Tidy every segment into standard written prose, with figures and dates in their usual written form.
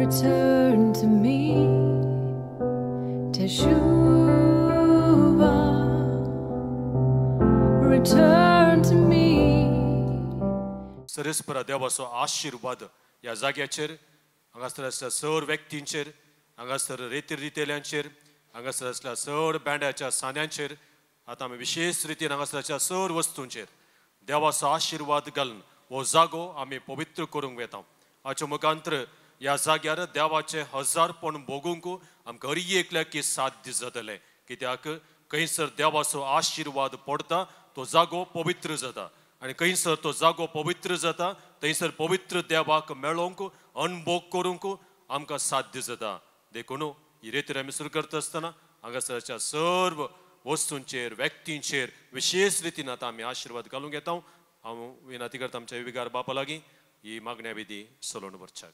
Return to me, Teshuvah, return to me. सरस्परा देवाचो आशिर्वाद ह्या जाग्याचेर, हांगासर आसल्या सर व्यक्तींचेर, हांगासर रेतीर रितेल्यांचेर, हांगासर आसल्या सर बँडाच्या सांद्यांचेर, आतां आमी विशेश रितीन हांगासरच्या सर वस्तूंचेर देवाचो आशिर्वाद घालून हो जागो आमी पवित्र करूंक वेता. हाचे मुखांतर ह्या जाग्यार देवाचें हजारपण भोगूंक आमकां हर एकल्याक साध्य जातलें. कित्याक खंयसर देवाचो आशिर्वाद पडटा तो जागो पवित्र जाता आनी खंयसर तो जागो पवित्र जाता थंयसर पवित्र देवाक मेळोवंक अनभोग करूंक आमकां साध्य जाता. देखून ही रेतीर आमी सुरू करता आसतना हांगासरच्या सर्व वस्तूंचेर व्यक्तींचेर विशेश रितीन आतां आमी आशिर्वाद घालूंक येता. हांव विनंती करता आमच्या विगार बापा लागीं ही मागण्या विधी सलोवन व्हरच्याक.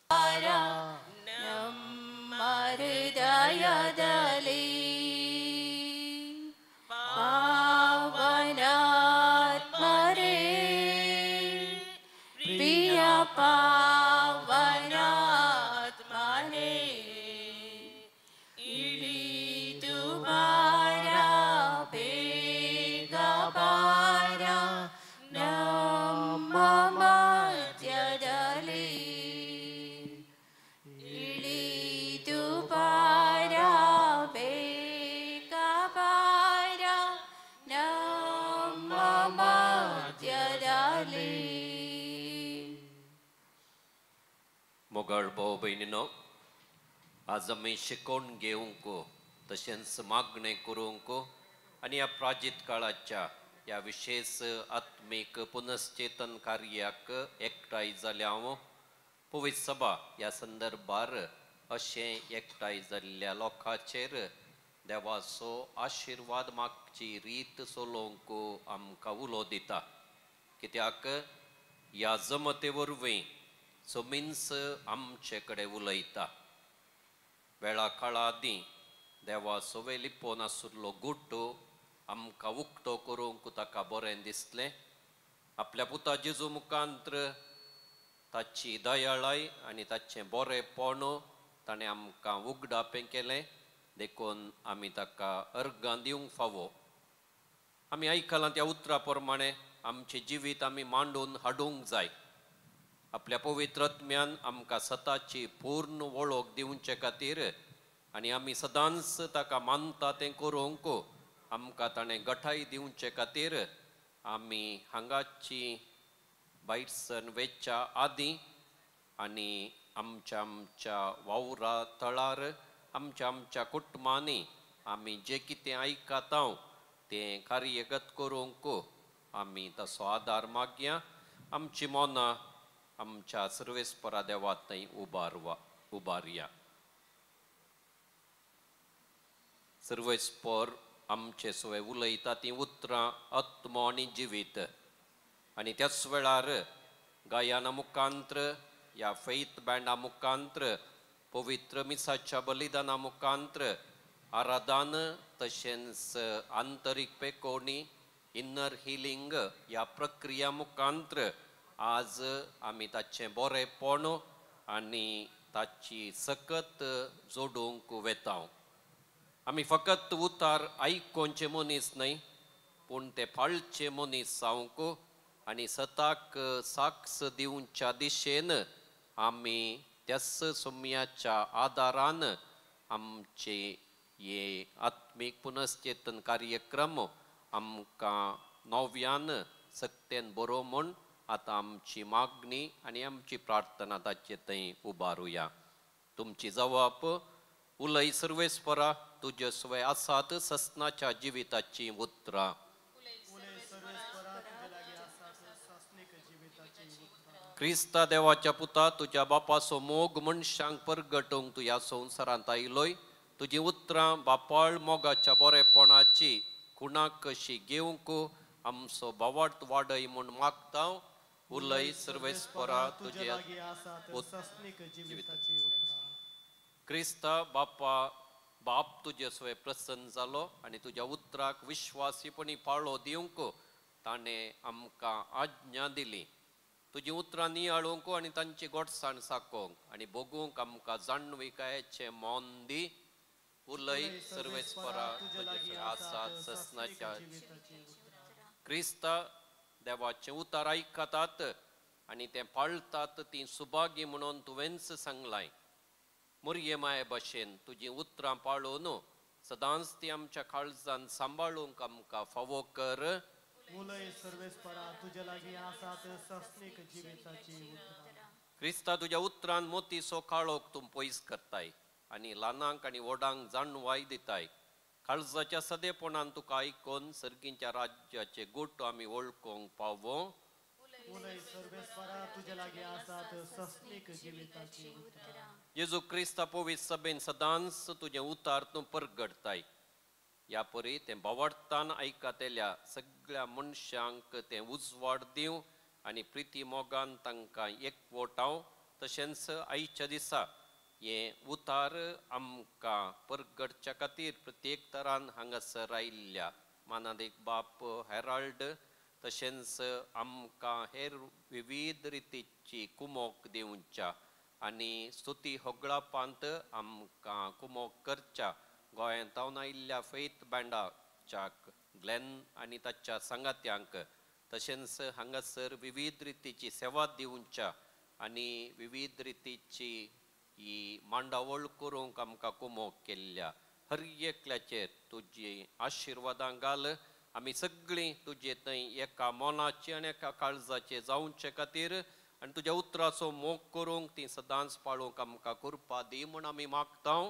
मोगाळ भाव भयणीनो, आज आमी शिकोवन घेवंक तशेंच मागणें करूंक आनी ह्या प्राजीत काळाच्या ह्या विशेश आत्मीक पुनश्चेतन कार्याक एकठांय जाल्या हांव. पवित्र सभा ह्या संदर्भार अशें एकठांय जाल्ल्या लोकांचेर देवाचो आशिर्वाद मागची रीत चलोवंक आमकां उलो दिता. कित्याक ह्या जमते वरवीं सोमिन्स आमचे कडेन उलयता. वेळा काळा आदीं देवाचो लिपोवन आशिल्लो गुट्टो आमकां उक्तो करूंक ताका बरें दिसलें. आपल्या पुता जेजू मुखांत्र ताची दयाळाय आनी ताचें बरेंपण ताणें आमकां उगडापें केलें. देखून आमी ताका अर्गां दिवंक फावो. आमी आयकलां त्या उतरा प्रमाणें आमचें जिवीत आमी मांडून हाडूंक जाय. आपल्या पवित्र आत्म्यान आमकां सताची पूर्ण वळख दिवचे खातीर आनी आमी सदांच ताका मानता तें करूंक आमकां ताणें गठाय दिवचे खातीर आमी हांगाची भायरसन वेच्या आदीं आनी आमच्या आमच्या वावरा थळार आमच्या आमच्या कुटुंबांनी आमी जें कितें आयकता तें कार्यगत करूंक आमी तसो आदार मागया. आमची मनां आमच्या सर्वेस्परा देवा थंय उबारया. सर्वेस्पर आमचे सवे उलयता तीं उतरां आत्मो आनी जिवीत आनी त्याच वेळार गायना मुखांत्र ह्या फेथ बँडा मुखांत्र पवित्र मिसाच्या बलिदाना मुखांत्र आराधन तशेंच आंतरीक पेकोणी इनर हिलिंग ह्या प्रक्रिया मुखांत्र आज आमी ताचें बरेंपण आनी ताची सकत जोडूंक वेता. आमी फकत उतार आयकोनचे मनीस न्हय पूण ते पाळचे मनीस जावंक आनी सताक साक्ष दिवच्या दिशेन आमी त्याच सोम्याच्या आदारान आमचे हे आत्मीक पुनश्चेतन कार्यक्रम आमकां नव्यान सक्तेन बरो म्हूण आतां आमची मागणी आनी आमची प्रार्थना ताचे थंय उबारुया. तुमची जवाब उलय सर्वेस्परा तुजे सवय आसात ससनाच्या जिविताची उतरां. क्रिस्ता देवाच्या पुता तुज्या बापाचो मोग मनशांक परगटूंक तूं ह्या संवसारांत आयलोय. तुजी उतरां बापाळ मोगाच्या बरेपणाची खुणाक कशी घेवंक आमचो भावार्थ वाडय म्हूण मागता. उलय सर्वेस्परा तुज्या क्रिस्ता बापा बाप तुजे सवय प्रसन्न जालो आनी तुज्या उतराक विश्वासीपणी पाळो दिवंक ताणें आमकां आज्ञा दिली. तुजीं उतरां नियाळूंक आनी तांची गोडसाण साकोवंक आनी भोगूंक आमकां जाणविकायेचें मौन दी. उलय सर्वेस्परा तुजे आसात ससनाच्या क्रिस्ता देवाचें उतार आयकतात आनी तें पाळटात तीं सुभागी म्हणून तुवेंच सांगलाय. मुरये माये भशेन तुजीं उतरां पाळून सदांच ती आमच्या काळजान सांबाळूंक आमकां फावो कर. उलय सर्वेस्परा तुजे लागीं आसात सस्नीक जिविताची उतरां. क्रिस्ता तुज्या उतरान मोतीचो काळोख तूं पयस करताय आनी ल्हानांक आनी व्हडांक जाणवाय दिताय. काळजाच्या सदेपणान तुका आयकून सर्गींच्या राज्याचे गुट आमी वळखूंक पावो. उलय सर्वेस्परा तुजे लागीं आसात सस्नीक जिविताची उतरां. जेजू क्रिस्ता पवित्र सभेन सदांच तुजें उतार तूं परगडताय. ह्या परी तें बावडतान आयकतल्या सगळ्या मनशांक तें उजवाड दिवं आनी प्रिती मोगान तांकां एकवटाव. तशेंच आयच्या दिसा हें उतार आमकां परगडच्या खातीर प्रत्येक तरान हांगासर आयिल्ल्या मानादीक बाप हेराल्ड तशेंच आमकां हेर विविध रितीची कुमोक दिवच्या आनी स्तुती होगळापांत आमकां कुमोक करच्या गोंयांत आयिल्ल्या फेथ बँडाच्या ग्लॅन आनी ताच्या सांगात्यांक तशेंच हांगासर विविध रितीची सेवा दिवच्या आनी विविध रितीची ही मांडावळ करूंक आमकां कुमोक केल्ल्या हर एकल्याचेर तुजी आशिर्वादां घाल. आमी सगळीं तुजे थंय एका मनाचे आनी एका काळजाचे जावचे खातीर आनी तुज्या उतराचो मोग करूंक ती सदांच पाळूंक आमकां कृपा दी म्हूण आमी मागता.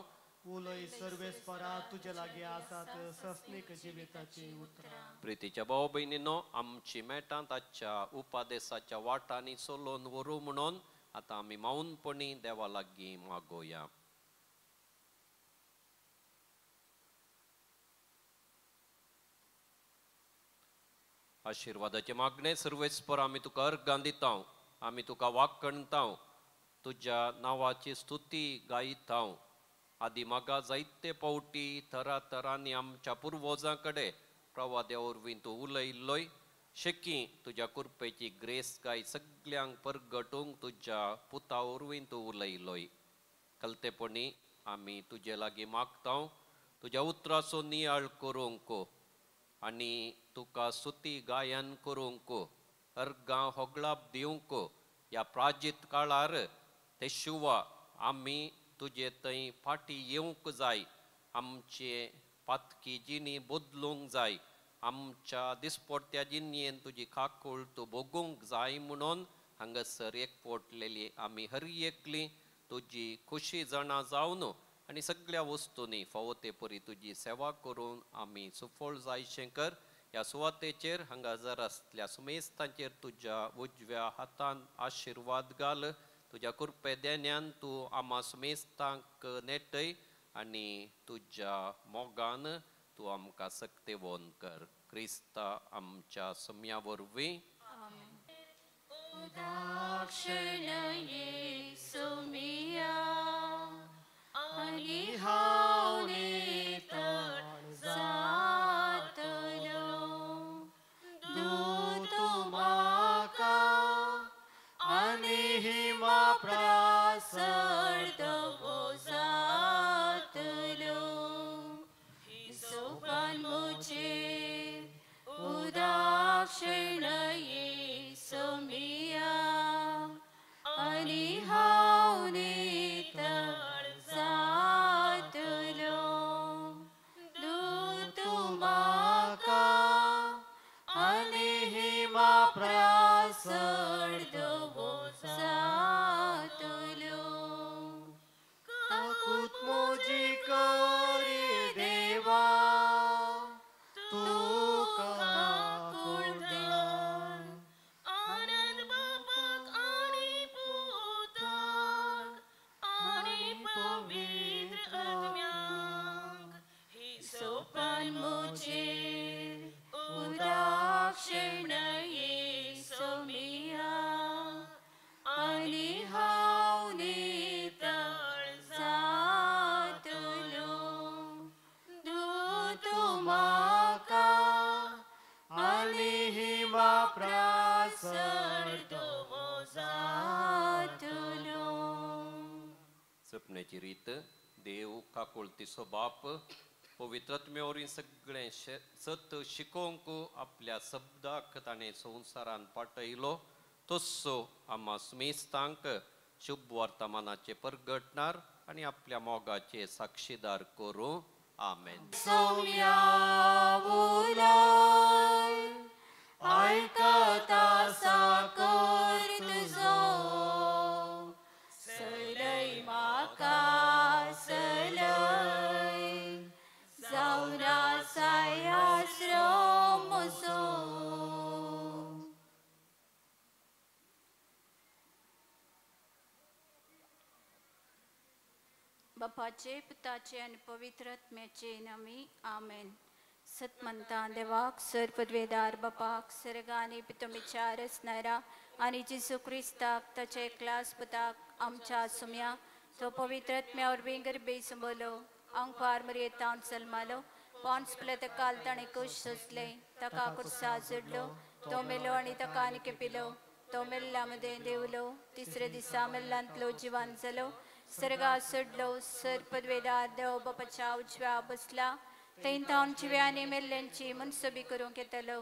उलय सर्वेस्परा तुजे लागीं आसात सस्नीक जिविताची उतरां. प्रितीच्या भाव भयणीनो, आमची मेटां ताच्या उपादेसाच्या वाटांनी चलोवन व्हरूं म्हणून आतां आमी मौनपणी देवा लागीं मागोया. आशिर्वादाचें मागणें. सर्वेस्पर आमी तुका अर्गां दिता, आमी तुका वाकणता, तुज्या नांवाची स्तुती गायता. आदी मागा जायते पावटी तरा तरांनी आमच्या पुर्वजां कडेन प्रवाद्या वरवीं तूं उलयल्लोय. शेकी तुज्या कृपेची ग्रेस गाय सगल्यांक परगटूंक तुज्या पुता वरवीं तूं उलयलोय. कलतेपणी आमी तुजे लागीं मागता, तुज्या उतराचो नियाळ करूंक आनी तुका स्तुती गायन करूंक अर्गां होगळाप दिवंक ह्या प्राजीत काळार तेशुवा आमी तुजे थंय फाटीं येवंक जाय. आमचे पातकी जिणी बदलूंक जाय, आमच्या दिसपट्ट्या जिणयेन तुजी काकूळ तूं भोगूंक जाय म्हणून हांगासर एकवटलेली आमी हर एकली तुजी खुशी जाणा जावन आनी सगळ्या वस्तूंनी फावो ते परी तुजी सेवा करून आमी सुफळ जायशें कर. ह्या सुवातेचेर हांगा जर आसल्या सुमेस्तांचेर तुज्या उजव्या हातान आशिर्वाद घाल. तुज्या कृपे देण्यान तूं आमा सुमेस्तांक नेटय आनी तुज्या मोगान तूं आमकां सक्तेवोन कर. क्रिस्ता आमच्या सम्या वरवीं. आनी हांव नितळ जातलो. दूत म्हाका आनी हिमा प्रासर दवो जातलो. हिसोबान म्हजेर उदाक्षिणये सोमिया आनी हांव नितळ जातलो. दूत म्हाका आनी हिमा प्रासर दवो जातलो. काकूत म्हजी करी देवा तुका काकूळ मागण्याची रीत देव काकुळतीचो बाप पवित्रत्मे वरवीं सगळें सत शिकोवंक आपल्या शब्दाक ताणें संवसारान पाठयलो तस्सो आमा सुमेस्तांक शुभ वर्तमानाचे परगटणार आनी आपल्या मोगाचे साक्षीदार करूं. आमेन. सोम्या उलय आयकता साकर तुजो सलय म्हाका सलय जावन आसाय आसरो म्हजो. बापाचे पुताचे आनी पवित्र आत्म्याचे नामी आमेन. सतमंता देवाक सर पदवेदार बापाक सर्गानी पितुमीच्या रचणारा आनी जेजू क्रिस्ताक ताच्या एकल्याच पुताक आमच्या सुम्या तो पवित्र आत्म्या वरवीं गर्भे संबलो आंकवार मरयेतावन जल्मालो पॉन्स काल ताणें कश्ट सोंसले ताका कुर्सा जोडलो तो मेलो आनी ताका आनी केपिलो तो मेल्ल्या मदें देवलो तिसऱ्या दिसा मेल्लांतलो जिवान जालो सर्गा सोडलो सर पदवेदार देव बापाच्या उजव्या बसला थंय तावन जिव्यांनी मेल्ल्यांची मनसबी करूंक येतलो.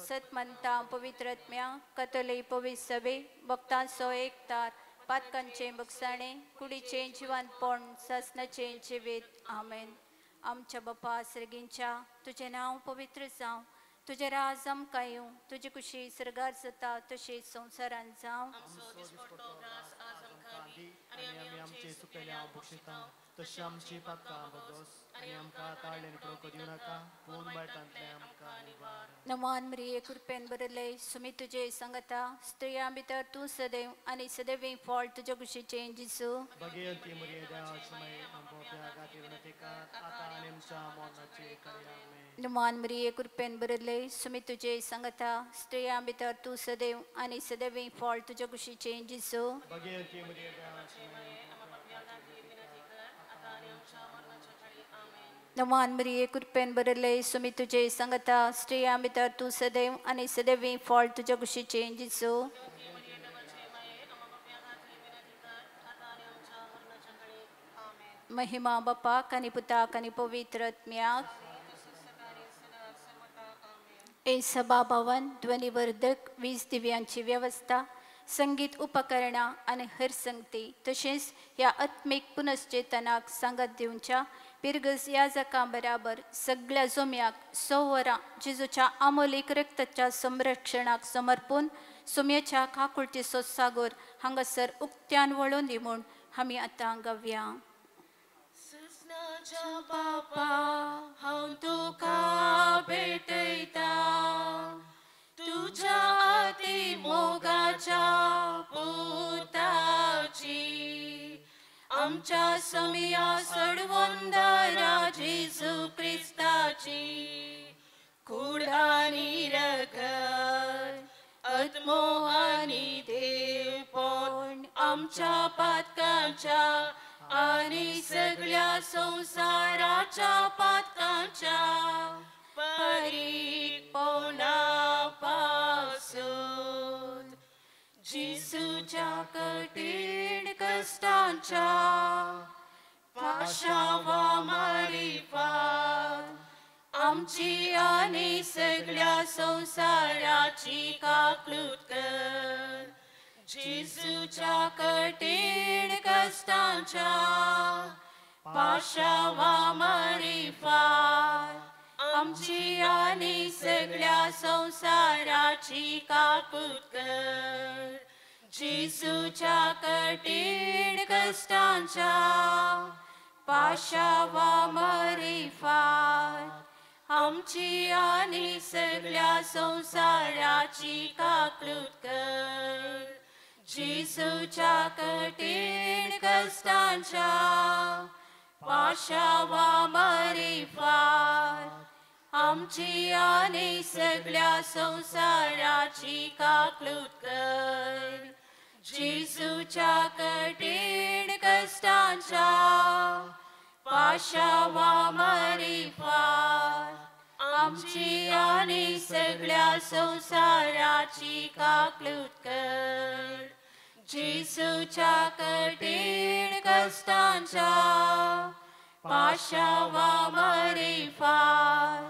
सतमंता पवित्र आत्म्या कतोली पवित्र सभे भक्तांचो एक तार पातकांचें बगसाणें कुडीचें जिवानपण सासनाचें जिवीत. आमेन. आमच्या बापा सर्गींच्या तुजें नांव पवित्र जावं तुजें राज आमकां येवं तुजी कुशी सर्गार जाता तशी संवसारान जावं. तशी आमची पातकां बदोस आनी आमकां ताळ्यान पळोवंक दिवं नाका पूण वायटांतलें आमकां निवार. नमान मरिये कृपेन भरले सुमी तुजे संगता स्त्रियां भितर तूं सदैव आनी सदैव फळ तुज्या कुशीचें जेजू. भगेवती मरिये देवाची माय आमच्या खातीर विनंती कर आतां आनी आमच्या मरणाचे घडिये. आमेन. नमान मरिये कृपेन भरले सुमी तुजे संगता स्त्रियां भितर तूं सदैव आनी सदैव फळ तुज्या कुशीचें जेजू. भगेवती मरिये देवाची माय नमान मरिये कृपेन भरले सुमी तुजे संगता स्त्रियां भितर तूं सदैव आनी सदैव फळ तुज्या कुशीचें जेजू. महिमा बापाक आनी पुताक आनी पवित्र आत्म्याक. ए सभा भवन ध्वनिवर्धक वीज दिव्यांची व्यवस्था संगीत उपकरणां आनी हेर संगती तशेंच ह्या आत्मीक पुनश्चेतनाक सांगात दिवच्या पिरगज याजकां बराबर सगळ्या जोम्याक 100 वरां जेजूच्या आमोलीक रक्ताच्या संरक्षणाक समर्पून सुम्याच्या काकुळटीचो सागोर हांगासर उक्त्यान वळोवन दी म्हूण आमी आतां गावया. बापा हांव तुका भेटयता तुझ्या अति मोगाच्या पुताची आमच्या समिया सडवंदरा जेजू क्रिस्ताची कूड आनी रगत आत्मो आनी देवपण आमच्या पातकांच्या आनी सगळ्या संवसाराच्या पातकांच्या परिपोणा पासून जेजूच्या कठीण कश्टांच्या पाशावा मारिफात आमची आनी सगळ्या संवसाराची काकळूत कर. जेजूच्या कठीण कश्टांच्या पाशावा मारिफात आमची आनी सगळ्या संवसाराची काकूत कर. जेजूच्या कठीण कश्टांच्या पाशावा मारिफात आमची आनी सगळ्या संवसाराची काकळूत कर. जेजूच्या कठीण कश्टांच्या पाशावा मारिफात आमची आनी सगळ्या संवसाराची काकळूत कर. जेजूच्या कठीण कश्टांच्या पाशावा मारिफात आमची आनी सगळ्या संवसाराची काकळूत कर. जेजूच्या कठीण कश्टांच्या पाशावा मरिफात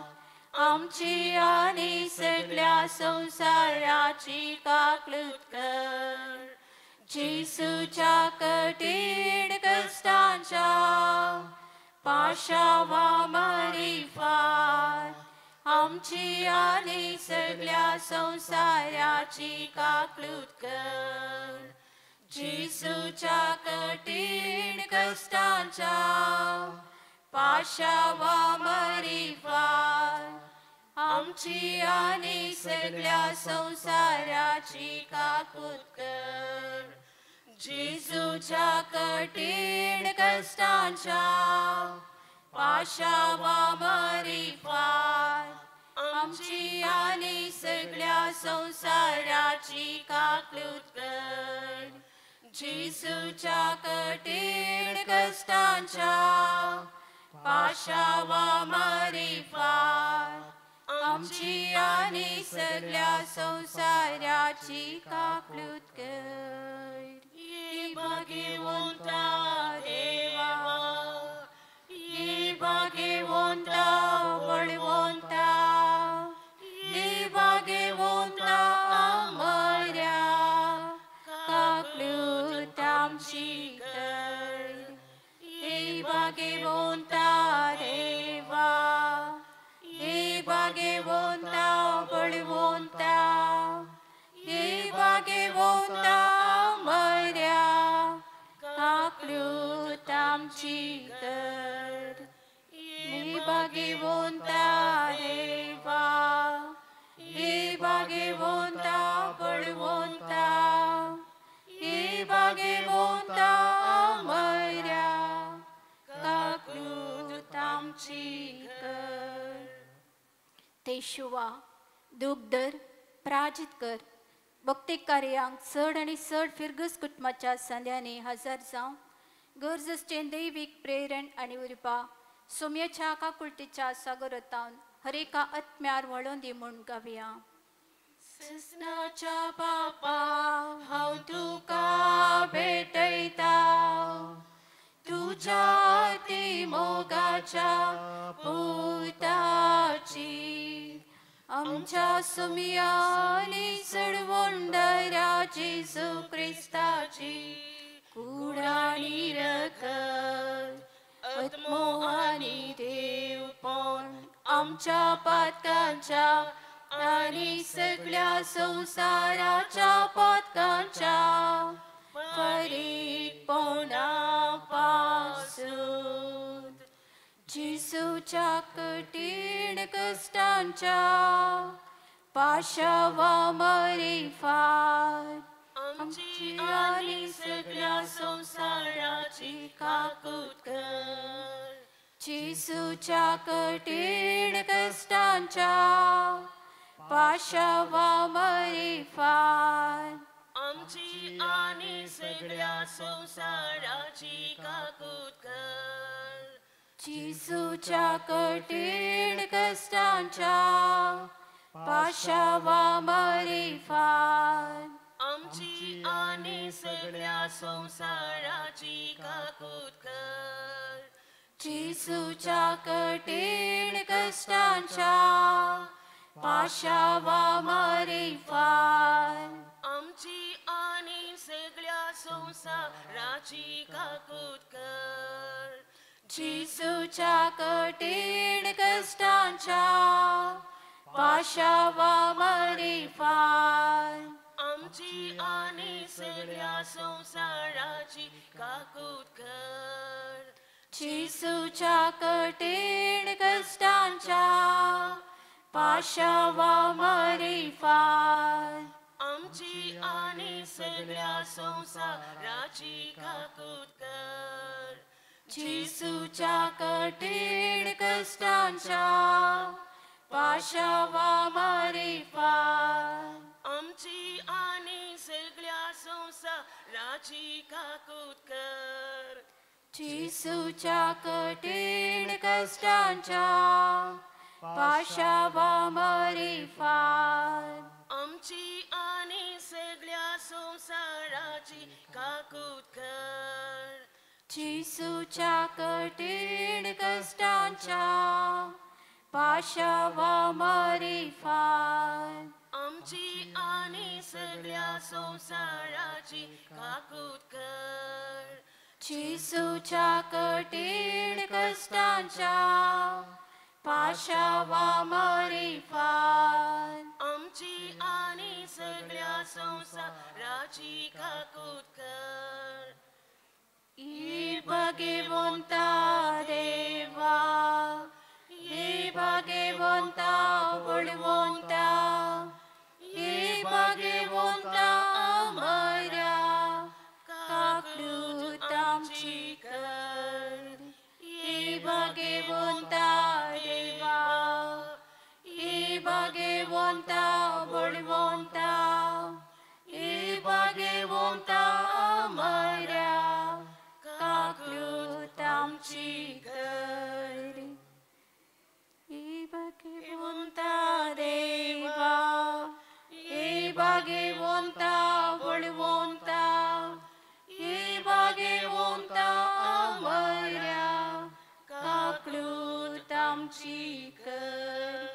आमची आनी सगळ्या संवसाराची काकळूत कर. जेजूच्या कठीण कश्टांच्या पाशावा मरिफात आमची आनी सगळ्या संवसाराची काकळूत कर. जेजूच्या कठीण कश्टांच्या पाशावा मरिफात आमची आनी सगळ्या संवसाराची काकूत कर. जेजूच्या कठीण कश्टांच्या पाशावा मरिफात आमची आनी सगळ्या संवसाराची काकळूत कर. जेजूच्या कठीण कश्टांच्या पाशावा मरिफात आमची आनी सगळ्या संवसाराची काकळूत कर. ये भाग्यवंता देवा, ये भाग्यवंता बळवंता, ये भाग्यवंता अमऱ्या काकळूत आमची कर. ये भाग्यवंता देवा, ये भाग्यवंता बळवंता, ये भाग्यवंता अमऱ्या काकळूत आमची कर. ये भाग्यवंता देवा, ये भाग्यवंता बळवंता, ये भाग्यवंता अमऱ्या काकळूत आमची कर. तेशुवा दुग्धर प्राजित कर भक्तीक कार्यांक चड आनी चड फिरगस कुटुंबाच्या संद्यांनी हजर जावं गरज आसचें दैवीक प्रेरण आनी उर्बा सोम्याच्या काकुळटीच्या सागरतावन हर एका आत्म्यार व्हळोन दी म्हूण गावया. ससनाच्या बापा हांव तुका भेटयता, तुज्या अती मोगाच्या पुताची आमच्या सुमयानी चडवंडऱ्या जेजू क्रिस्ताची कुडाणी रखत आत्मो आनी देवपण आमच्या पातकांच्या आनी सगळ्या संवसाराच्या पातकांच्या फारीकपणा पासून. जेजूच्या कठीण कश्टांच्या पाशावा मरिफात आमची आनी सगळ्या संवसाराची काकूत कर. जेजूच्या कठीण कश्टांच्या पाशावा मरिफात आमची आनी सगळ्या संवसाराची काकूत कर. जेजूच्या कठीण कश्टांच्या पाशावा मरिफात आमची आनी सगळ्या संवसाराची काकूत कर. जेजूच्या कठीण कश्टांच्या पाशावा मरिफात आमची आनी सगळ्या संवसाराची काकूत कर. जेजूच्या कठीण कश्टांच्या पाशावा मरिफात आमची आनी सगळ्या संवसाराची काकूत कर. जेजूच्या कठीण कश्टांच्या पाशावा मरिफात आमची आनी सगळ्या संवसाराची काकूत कर. जेजूच्या कठीण कश्टांच्या पाशावा मरिफात आमची आनी सगळ्या संवसाराची काकूत कर. जेजूच्या कठीण कश्टांच्या पाशावा मरिफात आमची आनी सगळ्या संवसाराची काकूत कर. जेजूच्या कठीण कश्टांच्या पाशावा मारिफात आमची आनी सगळ्या संवसाराची काकूत कर. जेजूच्या कठीण कश्टांच्या पाशावा मारिफात आमची आनी सगळ्या संवसाराची काकूत कर. ही भाग्यवंता देवा, ही भाग्यवंता बळवंता, ही भाग्यवंता अमरा काकूत आमची कर. ही भाग्यवंता देवा, ही भाग्यवंता बळवंता, ही भाग्यवंता अमरा काकूत आमची कर. ही भाग्यवंता देवा, ही भाग्यवंता बळवंता, ही भाग्यवंता अमरा काकूत आमची कर.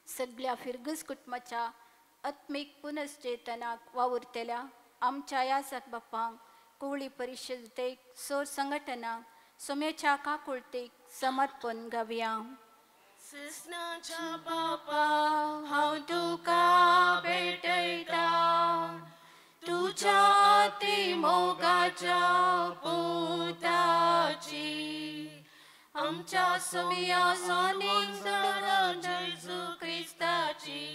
सगळ्या फिरगस कुटुंबाच्या आत्मीक पुनश्चेतनाक वावुरतल्या आमच्या यासक बापांक, कोवळी परिशदेक, सोर संघटनाक सोम्याच्या काकुळतेक समर्पण गावया. सिस्नाच्या बापा, हांव तुका भेटयता तुज्या अति मोगाच्या पुताची, आमच्या सोम्या जेजू क्रिस्ताची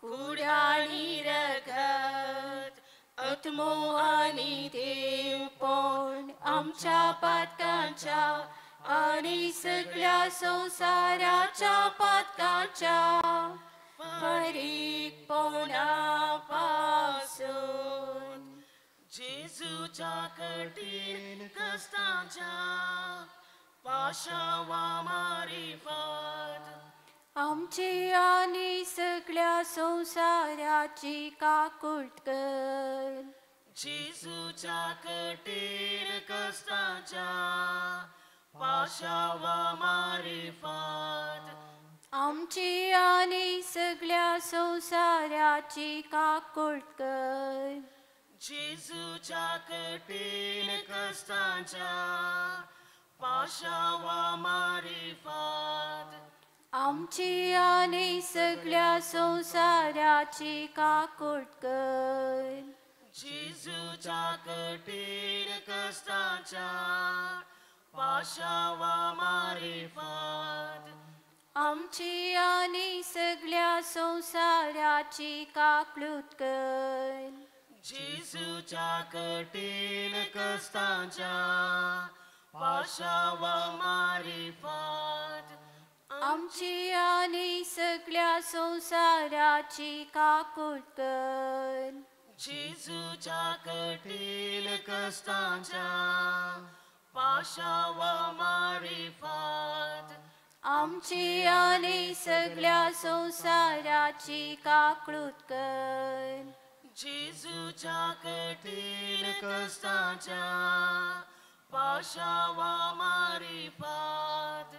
कूड आनी रगत, आत्मो आनी देवपण आमच्या पातकांच्या आनी सगळ्या संवसाराच्या पातकांच्या फारीकपणा पासून. जेजूच्या कठीण कश्टांच्या पाशावा मारिफात आमची आनी सगळ्या संवसाराची काकूट कर. जेजूच्या कठीण कश्टांच्या पाशावा मारिफात आमची आनी सगळ्या संवसाराची काकूट कर. जेजूच्या कठीण कश्टांच्या पाशावा मारिफात आमची आनी सगळ्या संवसाराची काकूट कर. जेजूच्या कठीण कश्टांच्या पाशावा मारिफात आमची आनी सगळ्या संवसाराची काकूट कर. जेजूच्या कठीण कश्टांच्या पाशावा मारिफात आमची आनी सगळ्या संवसाराची काकूट कर. जेजूच्या कठीण कश्टांच्या पाशावा मारिफात आमची आनी सगळ्या संवसाराची काकूट कर. जेजूच्या कठीण कश्टांच्या पाशावा मारिफात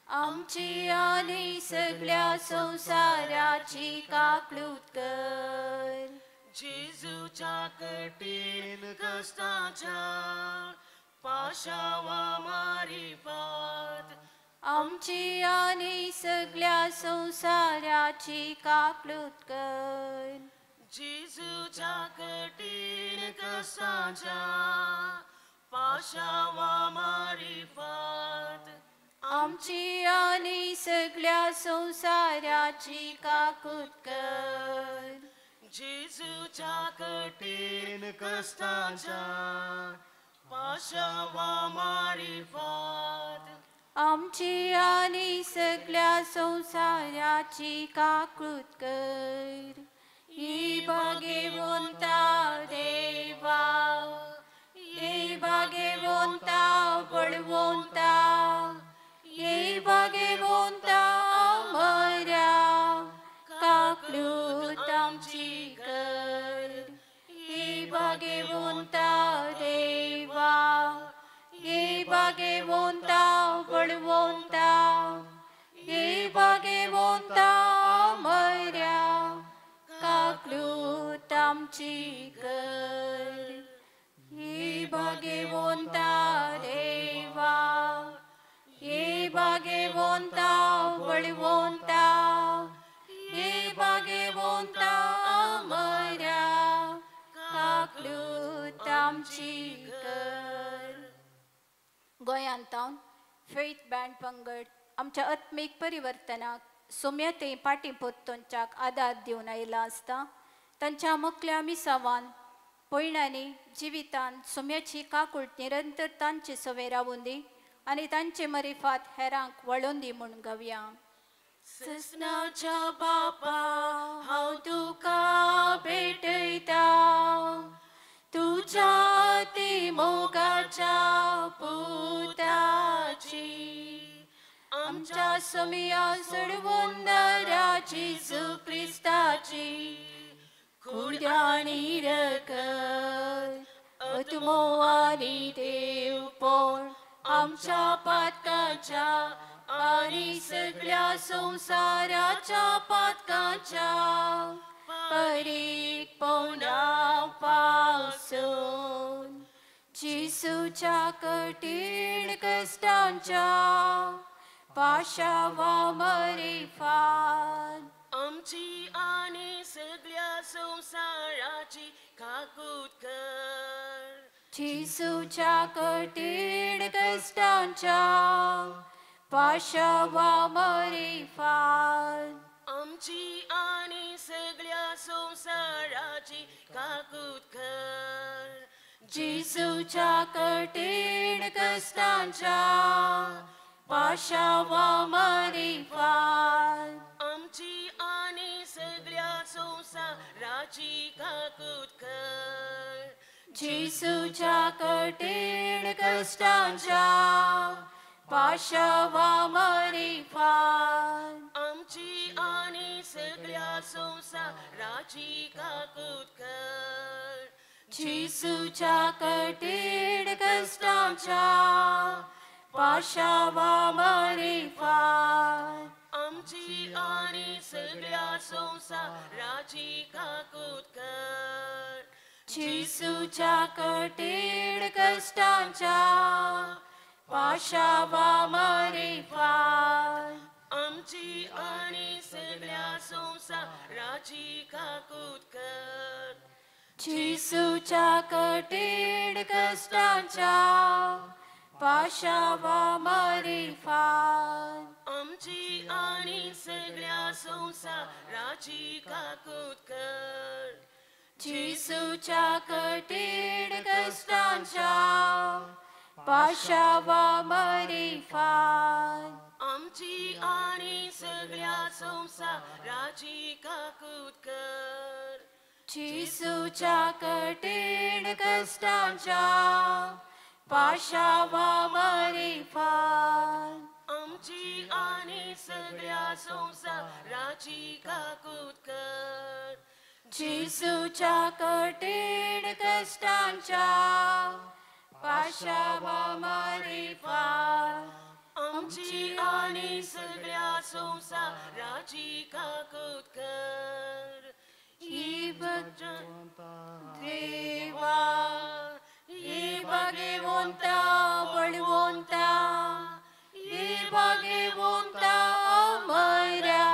आमची आनी सगळ्या संवसाराची काकूट कर. जेजूच्या कठीण कश्टांच्या पाशावा मारिफात आमची आनी सगळ्या संवसाराची काकूट कर. जेजूच्या कठीण कश्टांच्या पाशावा मारिफात आमची आनी सगळ्या संवसाराची काकूट कर. जेजूच्या कठीण कश्टांच्या पाशावा मारिफात आमची आनी सगळ्या संवसाराची काकूट कर. ही भाग्यवंता देवा, ही भाग्यवंता बळवंता, ही भाग्यवंता अमरा काकूट आमची कर. आमची कर. ही भाग्यवंता देवा, ही भाग्यवंता बळवंता, ही भाग्यवंता अमरा, काकलूत आमची कर. गोंयांत तावन फेथ बँड पंगड आमच्या आत्मीक परिवर्तनाक सोम्या ते पाटी पोत्तोंच्याक आदार दिवन आयला आसता. तांच्या मोकल्या मिसावान पयणांनी जिवितान सोम्याची काकूट निरंतर तांचे सवे रावून दी आनी तांचे मरिफात हेरांक वळोवन दी म्हूण गावया. ससनाच्या बापा हांव तुका भेटयता, तुज्या ती मोगाच्या पुताची, आमच्या सोम्या सोडवून जेजू क्रिस्ताची कुड्यानी रकत आत्मो आनी देवपण आमच्या पातकाच्या आनी सगळ्या संवसाराच्या पातकाच्या परीकपणा पासून जेजूच्या कठीण कश्टांच्या पाशावा मरिफात आमची आनी सगळ्या संवसाराची काकूत कर. जेजूच्या कठीण कश्टांच्या पाशावा मरिफात आमची आनी सगळ्या संवसाराची काकूत कर. जेजूच्या कठीण कश्टांच्या पाशावा मरिफात आमची आनी सगळ्या संवसाराची काकूत कर. जेजूच्या कठीण कश्टांच्या पाशावा मरिफात आमची आनी सगळ्या संवसाराची काकूत कर. जेजूच्या कठीण कश्टांच्या पाशावा मरिफात आमची आनी सगळ्या संवसाराची काकूत कर. जेजूच्या कठीण कश्टांच्या पाशावा मरिफात आमची आनी सगळ्या संवसाराची काकूत कर. जेजूच्या कठीण कश्टांच्या पाशावा मरिफात आमची आनी सगळ्या संवसाराची काकूत कर. जेजूच्या कठीण कश्टांच्या पाशावा मरिफात आमची आनी सगळ्या संवसाराची काकूत कर. जेजूच्या कठीण कश्टांच्या पाशावा मरिफात आमची आनी सगळ्या संवसाराची काकूत कर. जेजूच्या कठीण कश्टांच्या पाशावा मरिफात आमची आनी सगळ्या संवसाराची काकूत कर. ही देवा, ही भाग्यवंता बळवंता, ही भाग्यवंता अमरा,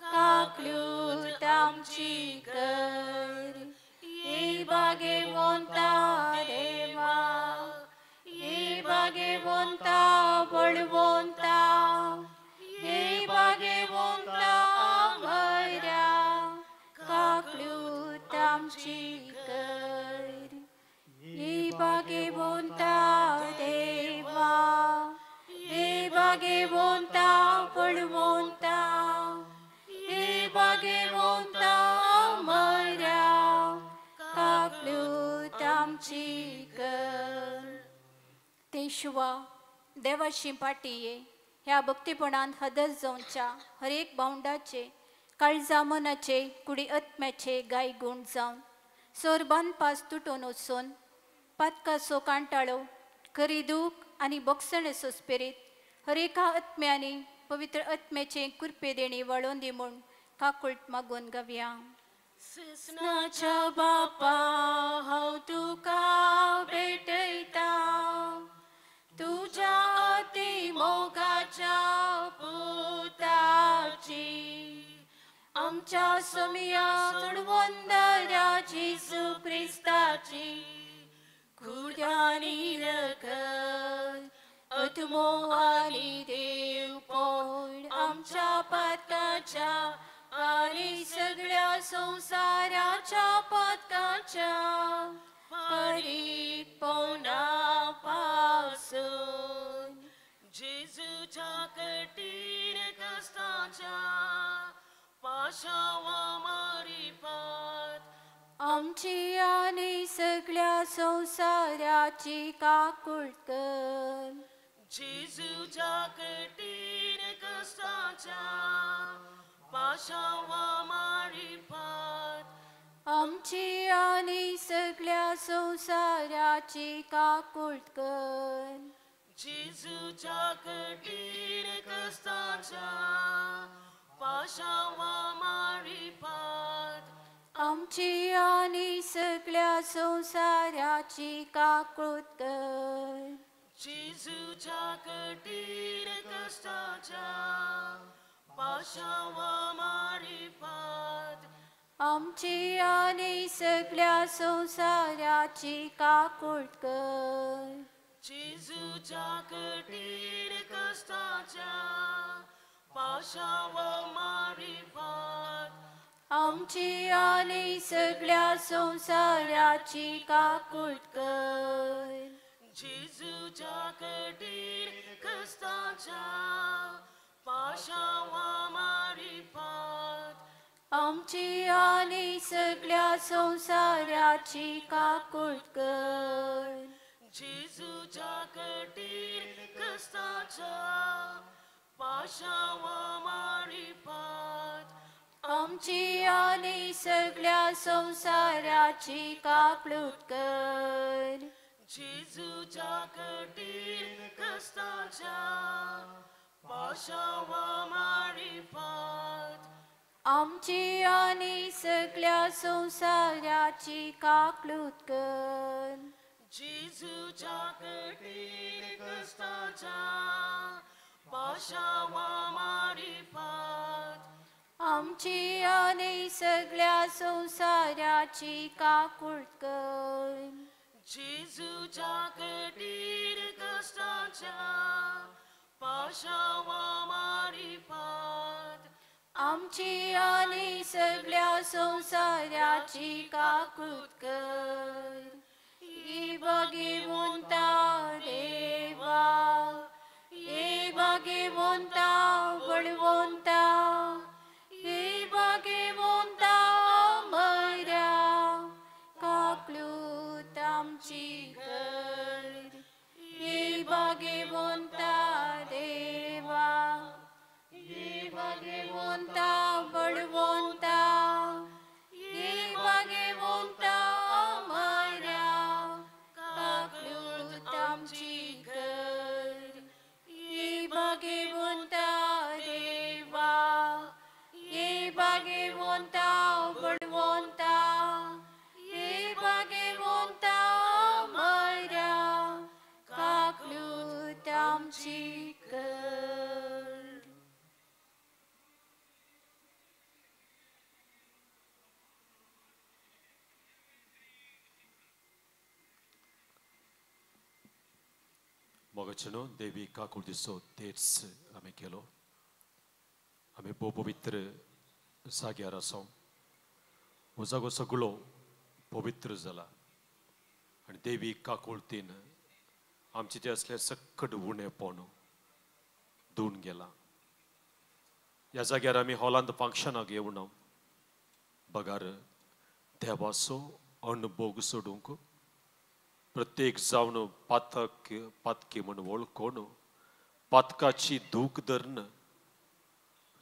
काकलूत आमची कर. ही भाग्यवंता देवा, ही भाग्यवंता बळवंता, ही भाग्यवंता अमरा, काकलूत आमची कर. ही भाग्यवंता देवा, ही भाग्यवंता बळवंता, ही भाग्यवंता अमरा, काकलूत आमची कर. तेशुवा देवाशी पाटीये ह्या भक्तीपणान हदर जावच्या हरेक भावंडाचे काळजा मनाचे कुडी आत्म्याचे गाय गुण जावन सोर बांदपास तुटून वचून पातकाचो कांटाळो खरी दूख आनी बोगसणेचो स्पिरीत हरेका आत्म्यानी पवित्र आत्म्याचे कृपे देणी वळोवन दी म्हूण काकुळट मागून गावया. सस्नाच्या बापा हांव तुका भेटयता तुज्या अति मोगाच्या पुताची आमच्या सोमया सोडवंदऱ्या जेजू क्रिस्ताची कुड्यानी रगत आत्मो आनी देवपण आमच्या पातकाच्या आनी सगळ्या संवसाराच्या पातकाच्या परिपवना पासून जेजूच्या कठीण कश्टाच्या पाशावा मारिफात आमची आनी सगळ्या संवसाराची काकूळ कर. जेजूच्या कठीण कश्टाच्या पाशावा मारिफात आमची आनी सगळ्या संवसाराची काकूळ कर. जेजूच्या कठीण कश्टाच्या पाशावा मारिफात आमची आनी सगळ्या संवसाराची काकूळ कर. जेजूच्या कठीण कश्टाच्या पाशावा मारिफात आमची आनी सगळ्या संवसाराची काकूळ कर. जेजूच्या कठीण कश्टाच्या पाशावा मारिफात आमची आनी सगळ्या संवसाराची काकूळ कर. जेजूच्या कठीण कश्टाच्या पाशावा मारिफात आमची आनी सगळ्या संवसाराची काकूळ कर. जेजूच्या कठीण कश्टाच्या पाशावा मारिफात आमची आनी सगळ्या संवसाराची काकूळ कर. जेजूच्या कठीण कश्टाच्या पाशावा मारिफात आमची आनी सगळ्या संवसाराची काकूळ कर. जेजूच्या कठीण कश्टाच्या पाशावा मारिफात आमची आनी सगळ्या संवसाराची काकूळ कर. जेजूच्या कठीण कश्टाच्या पाशावा मारिफात आमची आनी सगळ्या संवसाराची काकूळ कर. ही भाग्यवंता देवा, हे भाग्यवंता बळवंता, हे भाग्यवंता मऱ्या काकूळ आमची कर. हे भाग्यवंता देवा, हे भाग्यवंता बळवंता, हे भाग्यवंता मऱ्या काकूळ आमची कर. हे भाग्यवंता देवा, हे भाग्यवंता बळवंता, हे भाग्यवंता मऱ्या काकूळ आमची कर. मोगाचेनो देवी काकूळ दिसो तेच आमी केलो. आमी भोव पवित्र जाग्यार आसा. हो जागो सगळो पवित्र जाला आनी देवी काकुळतीन आमचे जे असले सकट उणेपण धुवन गेला. ह्या जाग्यार आमी हॉलांत फंक्शनाक येवना बगार देवाचो अणभोग सोडूंक प्रत्येक जावन पातक पातकी म्हूण वळखून पातकाची दूख धरून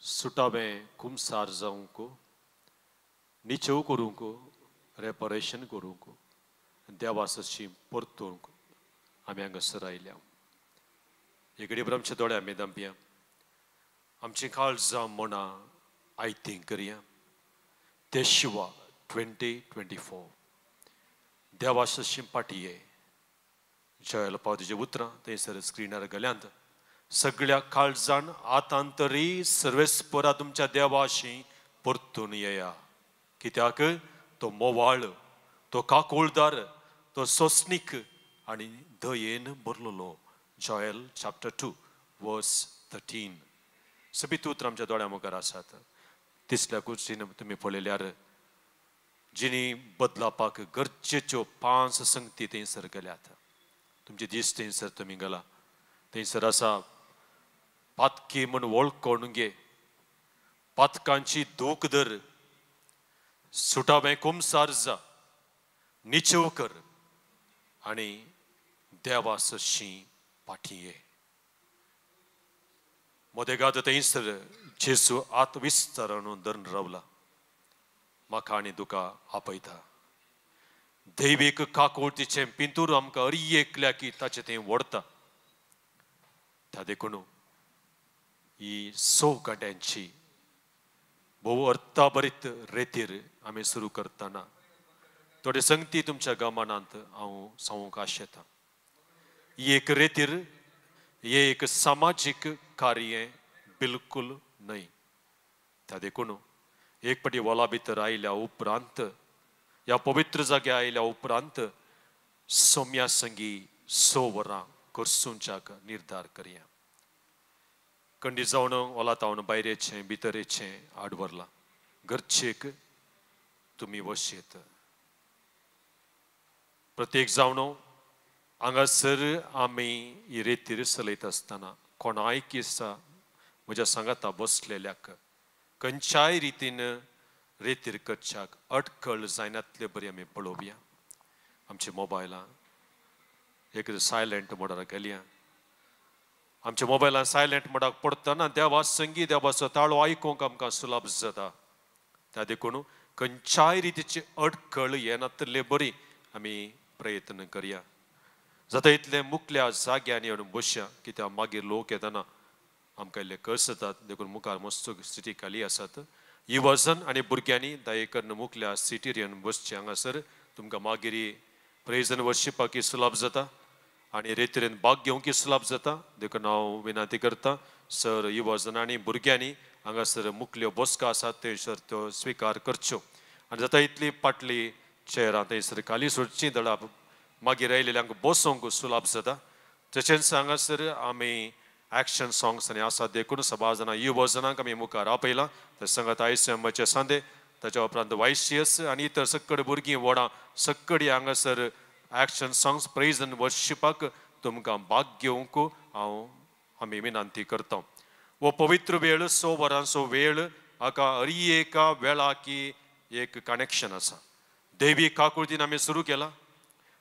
सुटावें कुमसार जावंक निचेव करूंक रेपरेशन करूंक देवासशी परतूंक आमी हांगासर आयल्या. हे घडये आमच्या दोळे आमी दांपया, आमची काळजां मनां आयतीं करया. ते शिवा 2024. देवा सशी पाटये जयल पावतीचीं उतरां थंयसर स्क्रिनार गेल्यांत. सगळ्या काळजान आतां तरी सर्वेस्परा तुमच्या देवाशी परतून येया, कित्याक तो मोवाळ, तो काकुळदार, तो सोसनीक आनी दयेन भरलेलो. Joel chapter 2 verse 13. सगळीं उतरां आमच्या दोळ्या मुखार आसात. तिसल्या कुर्सीन तुमी पळयल्यार जिणी बदलापाक गरजेच्यो 5 संगती थंयसर गेल्यात. तुमची दीस थंयसर तुमी गेला. थंयसर आसा पातकी म्हूण वळखून घे, पातकांची दूख धर, सुटावें कुमसार जा, निचेव कर आनी देवा सशी पाठी ये. मदेगाद थंयसर जेजू आत विस्तारण धरून रावला, म्हाका आनी तुका आपयता. दैवीक काकुळतीचें पिंतूर आमकां अरी एकल्या की ताचें थंय व्हरता. त्या देखून ही 6 घंट्यांची भोव अर्थाभरीत रेतीर आमी सुरू करतना थोडे संगती तुमच्या गमनांत हांव सांगूंक आशेतां. ही एक रेतीर, हे एक सामाजीक कार्य बिलकुल न्हय. त्या देखून एक पाटी वोला भितर आयल्या उपरांत, ह्या पवित्र जाग्या आयल्या उपरांत सोम्या संगी 6 वरां करसूंच्याक निर्धार करया. कंडी जावन ओला तावन भायर येचें भितर येचें आडवरलां. गरजेक तुमी वशेत. प्रत्येक जावन हांगासर आमी ही रेतीर चलयता आसतना कोणाय दिसा म्हज्या सांगाता बसलेल्याक खंयच्याय रितीन रेतीर करच्याक अटकळ जायनातले बरी आमी पळोवया. आमच्या मोबायलां एक सायलंट मोडार गेल्या. आमच्या मोबायलान सायलंट मोडाक पडटना देवा संगी देवाचो ताळो आयकूंक आमकां सुलभ जाता. त्या देखून खंयच्याय रितीची अडखळ येनातले बरी आमी प्रयत्न करया. जाता इतले मुकल्या जाग्यांनी येवन बसया, कित्याक मागीर लोक येतना आमकां इल्ले कस जातात. देखून मुखार मस्त सिटी खाली आसात. युवजन आनी भुरग्यांनी दया करून मुकल्या सिटीर येवन बसचें. हांगासर तुमकां मागीर प्रेज आनी वर्शिपाक सुलभ जाता आनी रेतीरेन भाग घेवंक सुलभ जाता. देखून हांव विनंती करता सर युवजन आनी भुरग्यांनी हांगासर मुकल्यो बसका आसात थंयसर त्यो स्विकार करच्यो आनी जाता इतली पाटली चेरां थंयसर खाली सोडची दळा मागीर आयिल्ल्यांक बसोंक सुलभ जाता. तशेंच हांगासर आमी एक्शन सॉंग्स आनी आसात. देखून सभा जाणां युवजनांक आमी मुखार आपयलां. तर सांगात आयसीएमाचे सांदे, ताच्या उपरांत वायसीएस आनी इतर सक्कड भुरगीं व्हडां सक्कडी हांगासर एक्शन सॉंग्स प्रेज आनी वर्शिपाक तुमकां भाग घेवंक हांव आमी विनंती करता. हो पवित्र वेळ 6 वरांचो वेळ हाका हरी एका वेळाकी एक कनेक्शन आसा. देवी काकुळतीन आमी सुरू केला.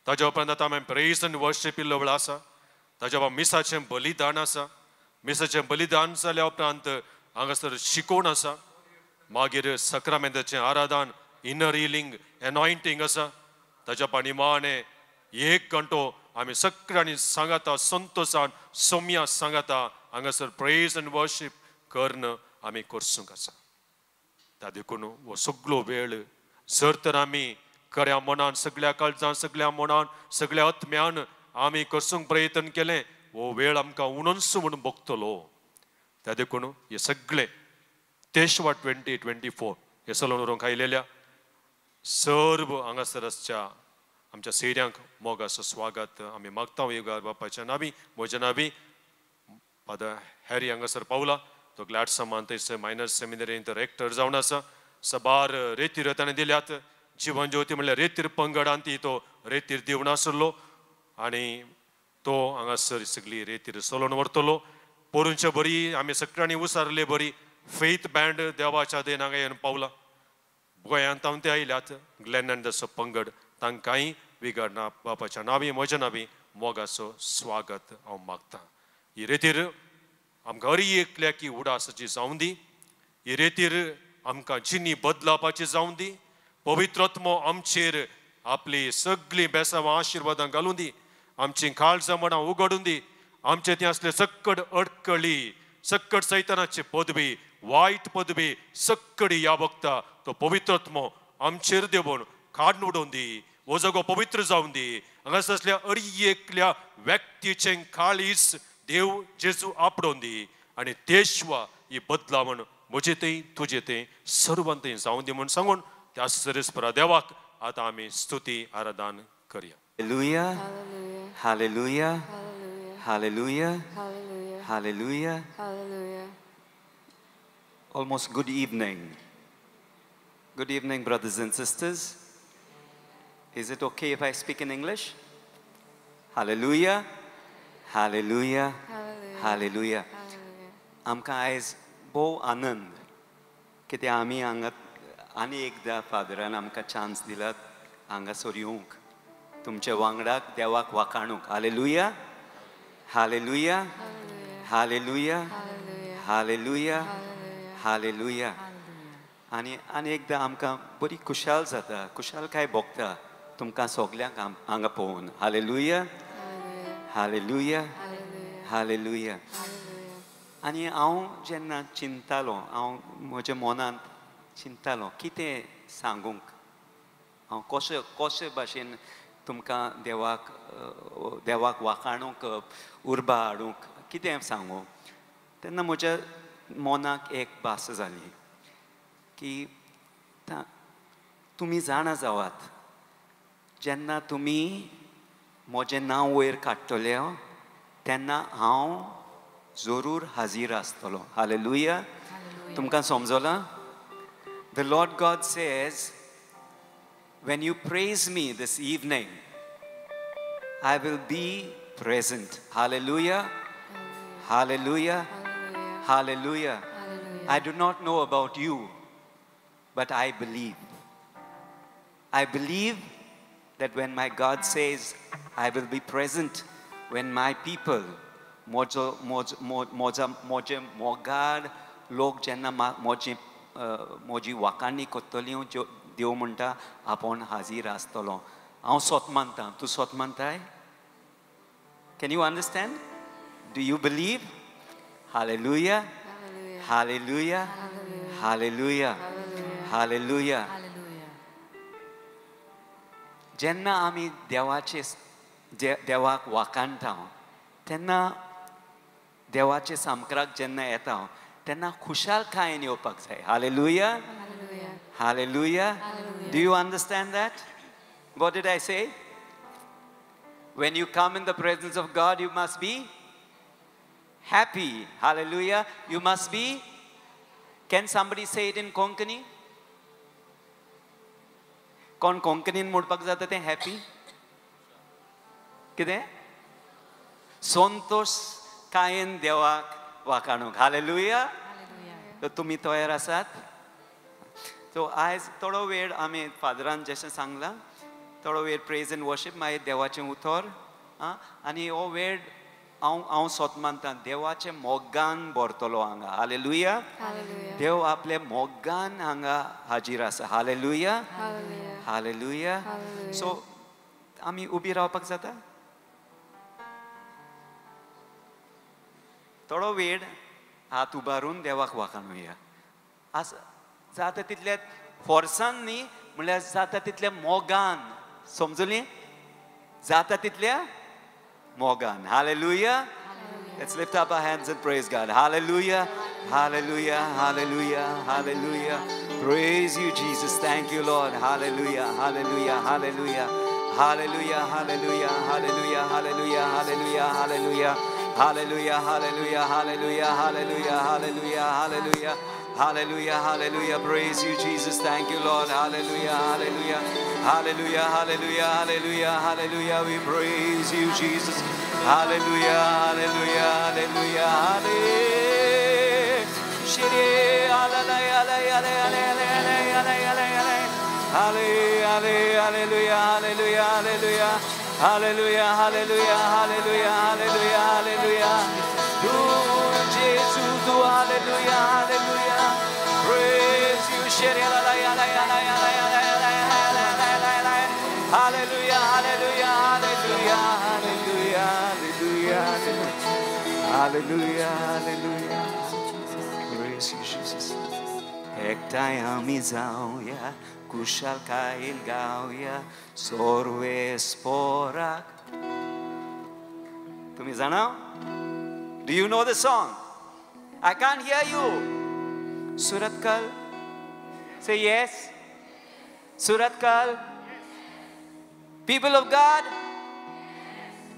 ताज्या उपरांत आतां आमी प्रेज आनी वर्शीप इल्लो वेळ आसा. ताज्या उपरांत मिसाचें बलिदान आसा. मिसाचें बलिदान जाल्या उपरांत हांगासर शिकोवण आसा. मागीर सक्रामेंताचें आराधन, इनर हिलिंग, एनॉयंटींग आसा. ताज्या पाणीमाने 1 घंटो आमी सगळ्यांनी सांगाता संतोषान सोम्या सांगाता हांगासर प्रेज आनी वर्शीप करून आमी करसूंक आसा. त्या देखून हो सगळो वेळ जर तर आमी खऱ्या मनान सगळ्या काळजान सगळ्या मनान सगळ्या आत्म्यान आमी करसूंक प्रयत्न केलें, हो वेळ आमकां उणोन्सो म्हणून भोगतलो. त्या देखून हे सगळे तेशवा 2024 हे सलोन व्हरूंक आयलेल्या सर्व हांगासर आसच्या आमच्या सैऱ्यांक मोगाचो स्वागत आमी मागता. युगार बापाच्या नावी म्हज्या नावी फादर हॅरी हांगासर पावला. तो ग्लॅडसमान थंयसर मायनर सेमिनरींत रेक्टर जावन आसा. सबार रेतीर ताणें दिल्यात. जिवन ज्योती म्हणल्यार रेतीर पंगडान ती तो रेतीर दिवन आसलो आनी तो हांगासर सगळी रेतीर चलोवन व्हरतलो. पोरूंचे बरी आमी सगळ्यांनी उसारले बरी फेथ बँड देवाच्या देन हांगा येवन पावला. गोंयांत हांव ते आयल्यात. ग्लॅन अँडसो पंगड तांकांय विगडना बापाच्या नावी म्हज्या नावी मोगाचो स्वागत हांव मागता. ही रेतीर आमकां हरी एकल्याकी उडासाची जावं दी. ही रेतीर आमकां जिनी बदलापाची जावं दी. पवित्रत्मो आमचेर आपली सगळीं बेसावां आशिर्वादां घालूं दी. आमची काळजां मनां उगडून दी. आमचे थंय आसले सक्कड अडकळी, सक्कड सैतानाची पदवी, वायट पदवी सक्कडी ह्या वखता तो पवित्रत्मो आमचेर देवून काडून उडोवन दी, हो जागो पवित्र जावन दी. हांगासर आसल्या अरी एकल्या व्यक्तीचें काळीज देव जेजू आपडोवन दी आनी देशवा ही बदलावण म्हजे थंय तुजे थंय सर्वां थंय जावन दी म्हूण सांगून त्या सरेस्परा देवाक आतां आमी स्तुती आराधन करया. Hallelujah. Hallelujah. Hallelujah. Hallelujah. Hallelujah. Almost good evening. Good evening, brothers and sisters. Is it okay if I speak in English? Hallelujah. Hallelujah. Hallelujah. आमकां आयज भोव आनंद कित्याक आमी हांगा आनी एकदां फादरान आमकां चान्स दिलात हांगासर येवंक, तुमच्या वांगडाक देवाक वाखाणूंक. Hallelujah. Hallelujah. Hallelujah. Hallelujah. Hallelujah. आनी आनी एकदां आमकां बरी खुशाल जाता, खुशालकाय भोगता तुमकां सगल्यांक हांगा पळोवन. हालेलुया. हालेलुया. हालेलुया. आनी हांव जेन्ना चिंतालो, हांव म्हज्या मनांत चिंतालो कितें सांगूंक, हांव कशें कशे भाशेन तुमकां देवाक देवाक वाखाणूंक उर्बा हाडूंक कितें सांगू. तेन्ना म्हज्या मनाक एक भास जाली की तुमी जाणा जावात, जेन्ना तुमी म्हजें नांव वयर काडटले तेन्ना हांव जरूर हाजीर आसतलो. हालेलुया. तुमकां समजलां? The Lord God says, when you praise me this evening, I will be present. Hallelujah. Hallelujah. Hallelujah. I do not know about you, but I believe. I believe that when my God says, I will be present, when my people, म्हजो म्हजे मोगाड लोक जेन्ना म्हजी म्हजी वाखाणी करतली, देव म्हणटा आपूण हाजीर आसतलो. हांव सोत मानता, तूं सोत मानताय? Can you understand? Do you believe? Hallelujah. Hallelujah. Hallelujah. Hallelujah. जेन्ना आमी देवाचे देवाक वाखाणटा तेन्ना देवाचे सामकाराक जेन्ना येता तेन्ना खुशालकायेन येवपाक जाय. Hallelujah. Hallelujah. Do you understand that? What did I say? When you come in the presence of God, you must be happy. Hallelujah. You must be. Can somebody say it in Konkani? कोण कोंकणीन म्हणपाक जाता तें happy? कितें? संतोश कायेन देवाक वाखाणूंक. Hallelujah. तर तुमी तयार आसात? सो आयज थोडो वेळ आमी फादरान जशें सांगलां थोडो वेळ प्रेज एंड वर्शीप, मागीर देवाचें उतर. आं, आनी हो वेळ हांव हांव सोत मानता देवाचें मोगान भरतलो हांगा. हालेलुया. देव आपले मोगान हांगा हाजीर आसा. हालेलुया. हालेलुया. सो आमी उबी रावपाक जाता? थोडो वेळ हात उबारून देवाक वाखाणुया. आस जाता तितल्या फोर्सान न्ही, म्हणल्यार जाता तितल्या मोगान. समजली? जाता तितल्या मोगान. Hallelujah. Let's lift up our hands and praise God. Hallelujah. Hallelujah. Hallelujah. Hallelujah. Praise you, Jesus. Thank you, Lord. Hallelujah. Hallelujah. Hallelujah. Hallelujah. Hallelujah. Hallelujah. Hallelujah. Hallelujah. Hallelujah. Hallelujah. Hallelujah. Hallelujah. Hallelujah. Hallelujah. Hallelujah. Hallelujah. Hallelujah. Praise you, Jesus. Thank you, Lord. Hallelujah. Hallelujah. Hallelujah. Hallelujah. Hallelujah. Hallelujah. We praise you, Jesus. Hallelujah. Hallelujah. Hallelujah. Hallelujah. Hallelujah. Hallelujah. Hallelujah. Hallelujah. Hallelujah. Hallelujah. Hallelujah. Hallelujah. Tu Jesus, tu hallelujah. Hallelujah. Praise you. Hallelujah. Hallelujah. Hallelujah. Hallelujah. Hallelujah. Hallelujah. Hallelujah. Praise you, Jesus. एकठांय आमी जावया कुशालकायेन गावया सोर्वेस्पोराक. तुमी जाणा? Do you know the song? I can't hear you. Surathkal, say yes. Surathkal, people of God,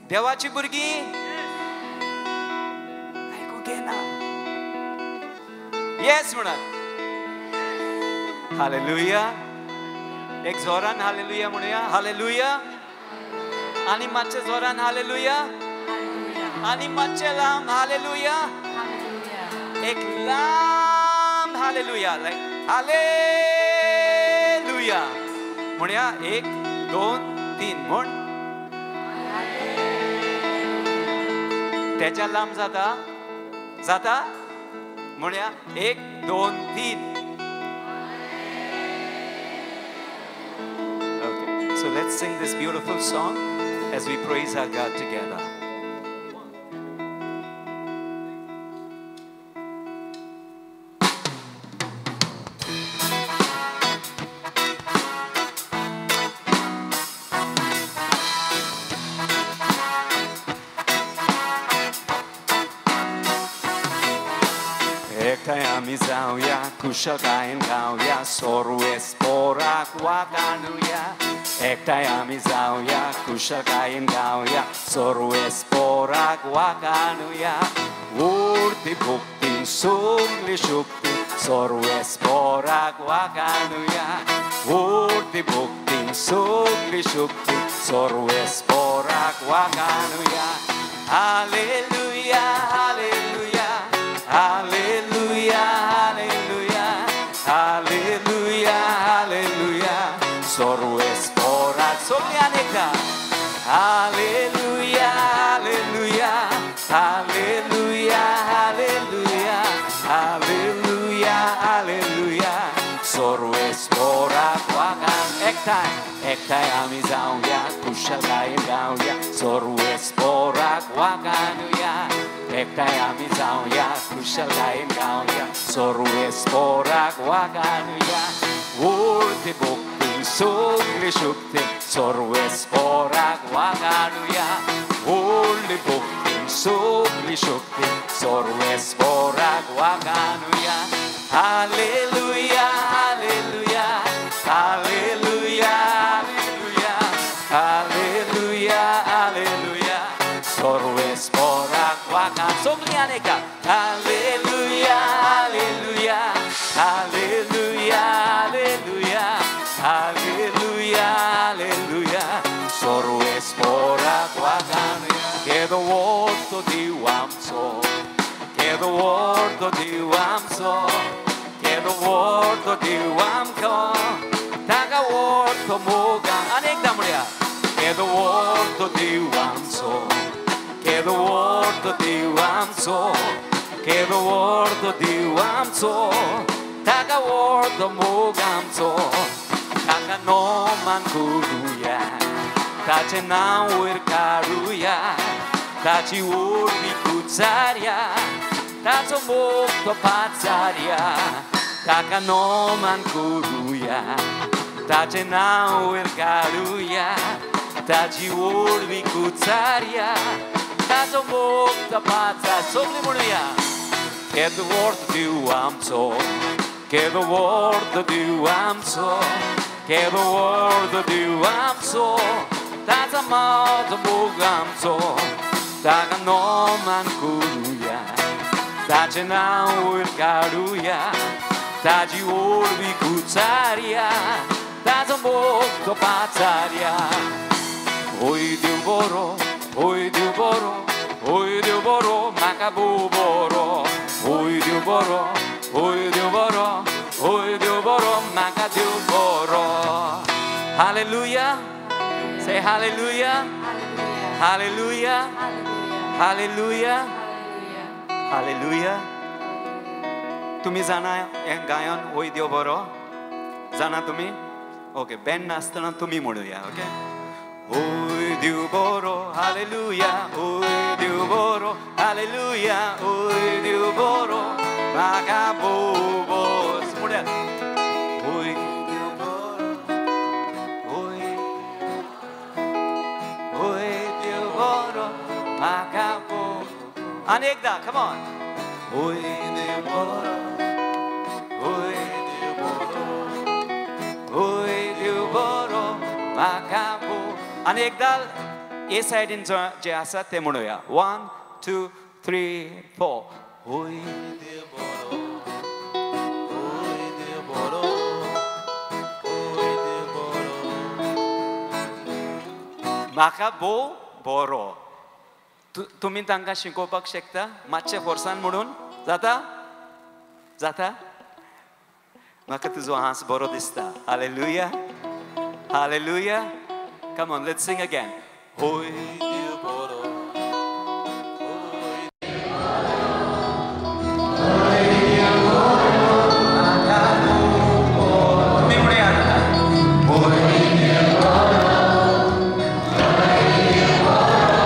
देवाची भुरगीं, आयकूंक येना. येस म्हणत. Hallelujah. एक जोरान हालेलुया म्हणूया. हालेलुया. आनी मातशे जोरान हालेलुया. आनी मातशे लांब हालेलुया. एक लांब हालेलुया, लायक हालेलुया म्हणया. 1 2 3 म्हण. तेच्या लांब जाता जाता म्हणया. 1 2 3. Okay, so let's sing this beautiful song as we praise our God together. जावया कुशलकायेन गावया सोर्वेस्पोराक वाखाणुया. एकठांय आमी जावया कुशलकायेन गावया सोर्वेस्पोराक वाखाणुया. उर्ती भुक्ती सगली शुक्ती सोर्वेस्पोराक वाखाणुया. उर्ती भुक्ती सगली शुक्ती सोर्वेस्पोराक वाखाणुया. हालेलुया हालेलुया हालेलुया हालेलुया हालेलुया हालेलुया सोर्वेस्पोराक. सगळ्यान एकदा हालेलुया हालेलुया हालेलुया हालेलुया हालेलुया हालेलुया सोर्वेस्पोराक वाखाण. एकठांय एकठांय आमी जावया कुशलकायेन गावया सोर्वेस्पोराक वाखाणुया. एकठांय आमी जावया कुशलकायेन गावया सोर्वेस्पोराक वाखाणुया. उर्ती भुक्ती सगली शुक्ती सोर्वेस्पोराक वाखाणुया. उर्ती भुक्ती सगली शुक्ती सोर्वेस्पोराक वाखाणुया. हालेलुया हालेलुया हालेलुया हालेलुया हालेलुया हालेलुया सोर्वेस्पोराक वाखाण. सगळ्यान एका हालेलुया हालेलुया हालेलुया हालेलुया हालेलुया हालेलुया सोर्वेस्पोराक वाखाणुया. केदो व्हडलो देव आमचो, केदो व्हडलो देव आमचो, केदो व्हडलो देव आमचो, ताका व्हडलो मोग. आनी एकदां म्हणया. केदो व्हडलो देव आमचो, केदो व्हडलो देव आमचो, केदो व्हडलो देव आमचो, ताका व्हडलो मोग आमचो. ताका नोमान करुया, ताचें नांव वयर काडुया, ताची उर्बी कुचारया, ताचो मोग तो पाचारया. ताका नोमान करुया, ताचें नांव वयर काडुया, ताची उर्बी कुचारया, ताचो मोग तो पाचार. सगळीं म्हणुया. केदो व्हडलो देव आमचो, केदो व्हडलो देव आमचो, केदो व्हडलो देव आमचो, ताचो म्हाजो मोग आमचो. ताका नोमान करुया, ताचें नांव वयर काडुया, ताची उर्बी कुचारया, ताचो मोग तो पाचारया. होय देव बरो, होय देव बरो, होय देव बरो, म्हाका भोव बरो. होय देव बरो, होय देव बरो, होय देव बरो, म्हाका देव बरो. Hallelujah. Say hallelujah. Hallelujah. Hallelujah. Hallelujah. तुमी जाणा हें गायन होय देव बरो? जाणा तुमी? ओके, बँड नासतना तुमी म्हणुया. ओके. होय देव बरो, हालेलुया, होय देव बरो, हालेलुया, होय देव बरो, म्हाका भोव बरो. म्हणया. होय देव बरो, म्हाका भोव. आनी एकदां, कम ऑन. होय देव बरो, होय देव बरो, होय देव बरो म्हाका भोव. आनी एकदां ए सायडीन जे आसा ते म्हणुया. 1 2 3 4. होय देव बरो, होय देव बरो, होय देव बरो म्हाका भोव बरो. तुमी तांकां शिकोवपाक शकता मातशें फोर्सान म्हणून? जाता जाता? म्हाका तुजो हांस बरो दिसता. Hallelujah, hallelujah. Come on, let's sing again. होय देव बरो, होय तुमी म्हणया. होय देव बरो, होय देव बरो,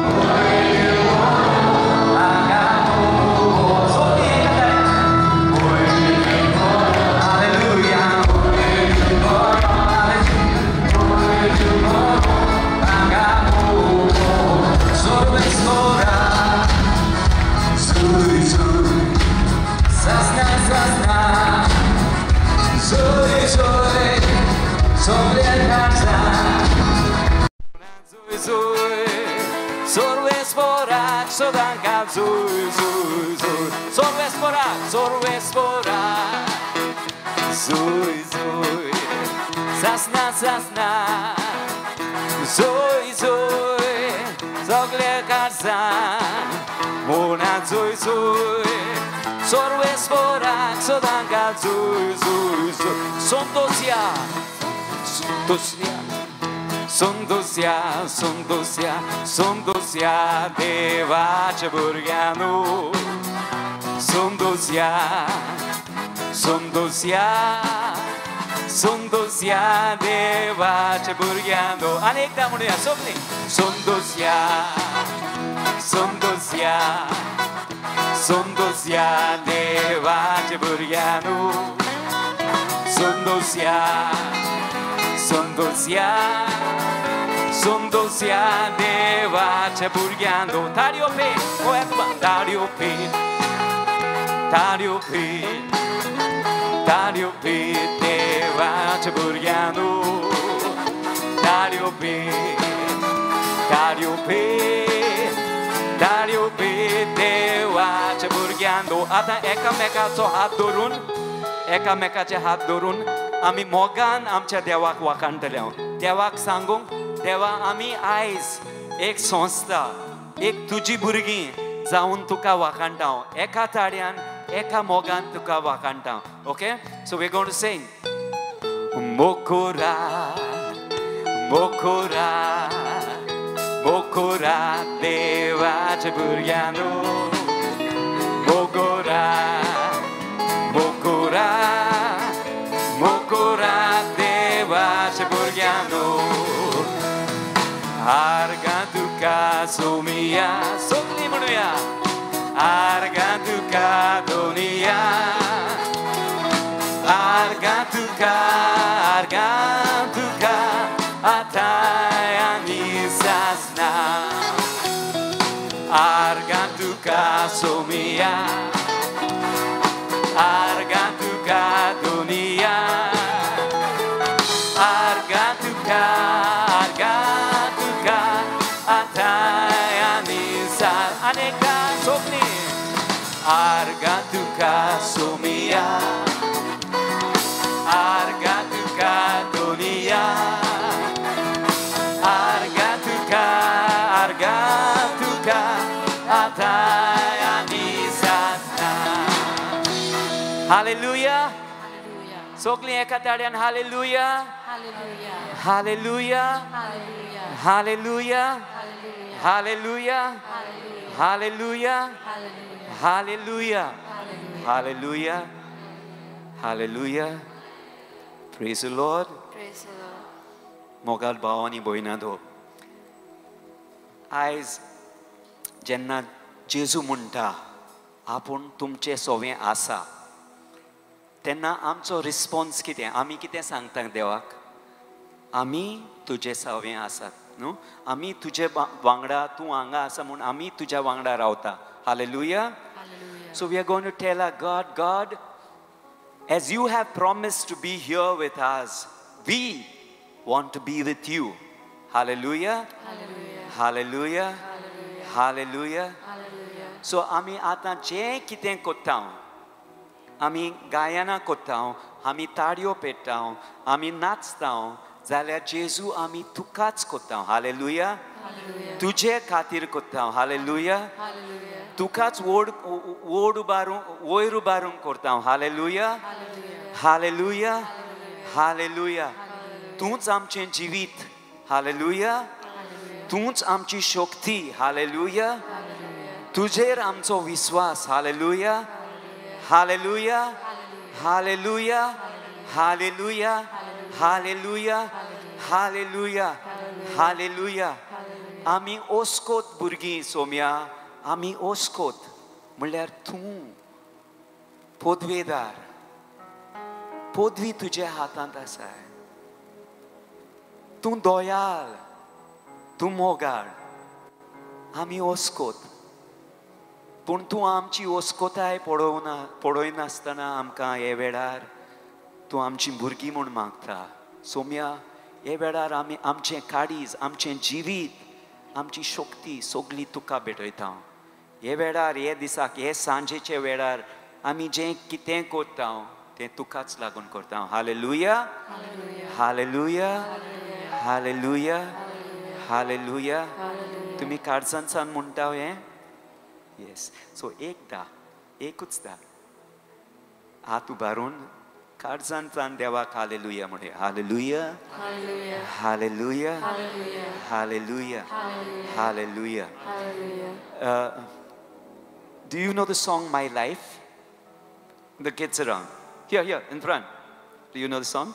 होय देव बरो म्हाका भोव. सोपी एका ताळ्यान. होय देव बरो, हालेलुया. होय देव बरो, होय देव बरो म्हाका भोव. Sorvesora, Zui zui, sasna sasna, zui zui, sobre casa. Zui zui, sorvesporak, sodanka, zui zui zui, sorvesporak, sorvesporak, zui zui, sasna sasna, zui zui, सगळे काळजान मोना जुय जुय, सोर्वेस्पोराक सदांका जुय जुय जुय. संतोषया, संतोषया, संतोषया, संतोषया, संतोषया देवाच्या भुरग्यांनो. संतोषया, संतोषया, संतोषया देवाच्या भुरग्यांनो. आनी एकदां म्हणुया सगळीं. संतोषया, संतोषया, संतोषया देवाच्या भुरग्यांनो. संतोषया, संतोषया, संतोषया देवाच्या भुरग्यांनो. ताळयो पे, ताळयो पे, ताळयो पे, ताळयो पे देवाच्या भुरग्यांनो. ताळयो पे, ताळयो पे, ताळयो पे देवाच्या भुरग्यांनो. आतां एकामेकाचो हात धरून, एकामेकाचे हात धरून आमी मोगान आमच्या देवाक वाखाणटले. देवाक सांगूंक, देवा आमी आयज एक संस्था, एक तुजी भुरगीं जावन तुका वाखाणटा. एका ताळ्यान, एका मोगान तुका वाखाणटा. Okay, so we gonna sing. मोखोरा, मोखोरा, मोखोरा देवाच्या भुरग्यांनो. मोगोरा, मोगोरा, मोगोरा देवाच्या भुरग्यांनो. आर्गां तुका सोमिया, सगळीं म्हणुया. आर्गां तुका दोनिया, आर्गां तुका, आर्गां तुका आतां आनी सासना. आर्गां तुका सोमिया, आर्गां तुका दोनिया, आर्गां तुका, आर्गां तुका आतां आनी सासना. आनी एकदां सगळीं. आर्गां तुका सोमिया, आर्गां तुका दोनिया, आर्गां तुका, आर्गां तुका आतां आनी सासना. हालेलुया. सगळीं एका ताळ्यान hallelujah, hallelujah, hallelujah, hallelujah, hallelujah, hallelujah, hallelujah, hallelujah. Praise the Lord. Praise the Lord. मोगाल भाव आनी भयणांनो, आयज जेन्ना जेजू म्हणटा आपूण तुमचें सोवें आसा, तेन्ना आमचो रिस्पोन्स कितें? आमी कितें सांगता देवाक? आमी तुजे सवें आसात. न्हू, आमी तुजे वांगडा, तूं हांगा आसा म्हूण आमी तुज्या वांगडा रावता. Hallelujah. So we are going to tell our God, God, as you have promised to be here with us, we want to be with you. Hallelujah. Hallelujah. Hallelujah. So आमी आतां जें कितें कोत्ता, आमी गायनां कोत्ता, आमी ताळयो पेट्टा, आमी नाचता, जाल्यार जेजू आमी तुकाच कोत्ता. हालेलुया. तुजे खातीर कोत्ता. हालेलुया. तुकाच वोड वोड उबारून वयर उबारून करता. हालेलुया. हालेलुया. हालेलुया. तूंच आमचें जिवीत. हालेलुया. तूंच आमची शक्ती. हालेलुया. तुजेर आमचो विस्वास. हालेलुया. हालेलुया. हालेलुया. हालेलुया. हालेलुया. हालेलुया. हालेलुया. आमी ओस्कोत भुरगीं सोम्या, आमी ओस्कोत म्हणल्यार तूं पदवेदार, पदवी तुज्या हातांत आसा. तूं दयाळ, तूं मोगाळ, आमी ओस्कोत. पूण तूं आमची ओस्कोताय पळोवना, पळयनासतना आमकां हे वेळार तूं आमची भुरगीं म्हूण मागता. सोम्या, हे वेळार आमी आमचें काळीज, आमचें जिवीत, आमची शक्ती सगळी तुका भेटयता. हे वेळार, हे दिसाक, हे सांजेच्या वेळार आमी जें कितें करता तें तुकाच लागून करता. हालेलुया. हालेलुया. हालेलुया. हालेलुया. तुमी काळजांतल्यान म्हणटा हें? येस. सो एकदां, एकूचदां हात उबारून काळजांतल्यान देवाक हालेलुया म्हणया. Hallelujah. Hallelujah. Hallelujah. Hallelujah. Do you know the song My Life? The kids around. Here, here, in front. Do you know the song?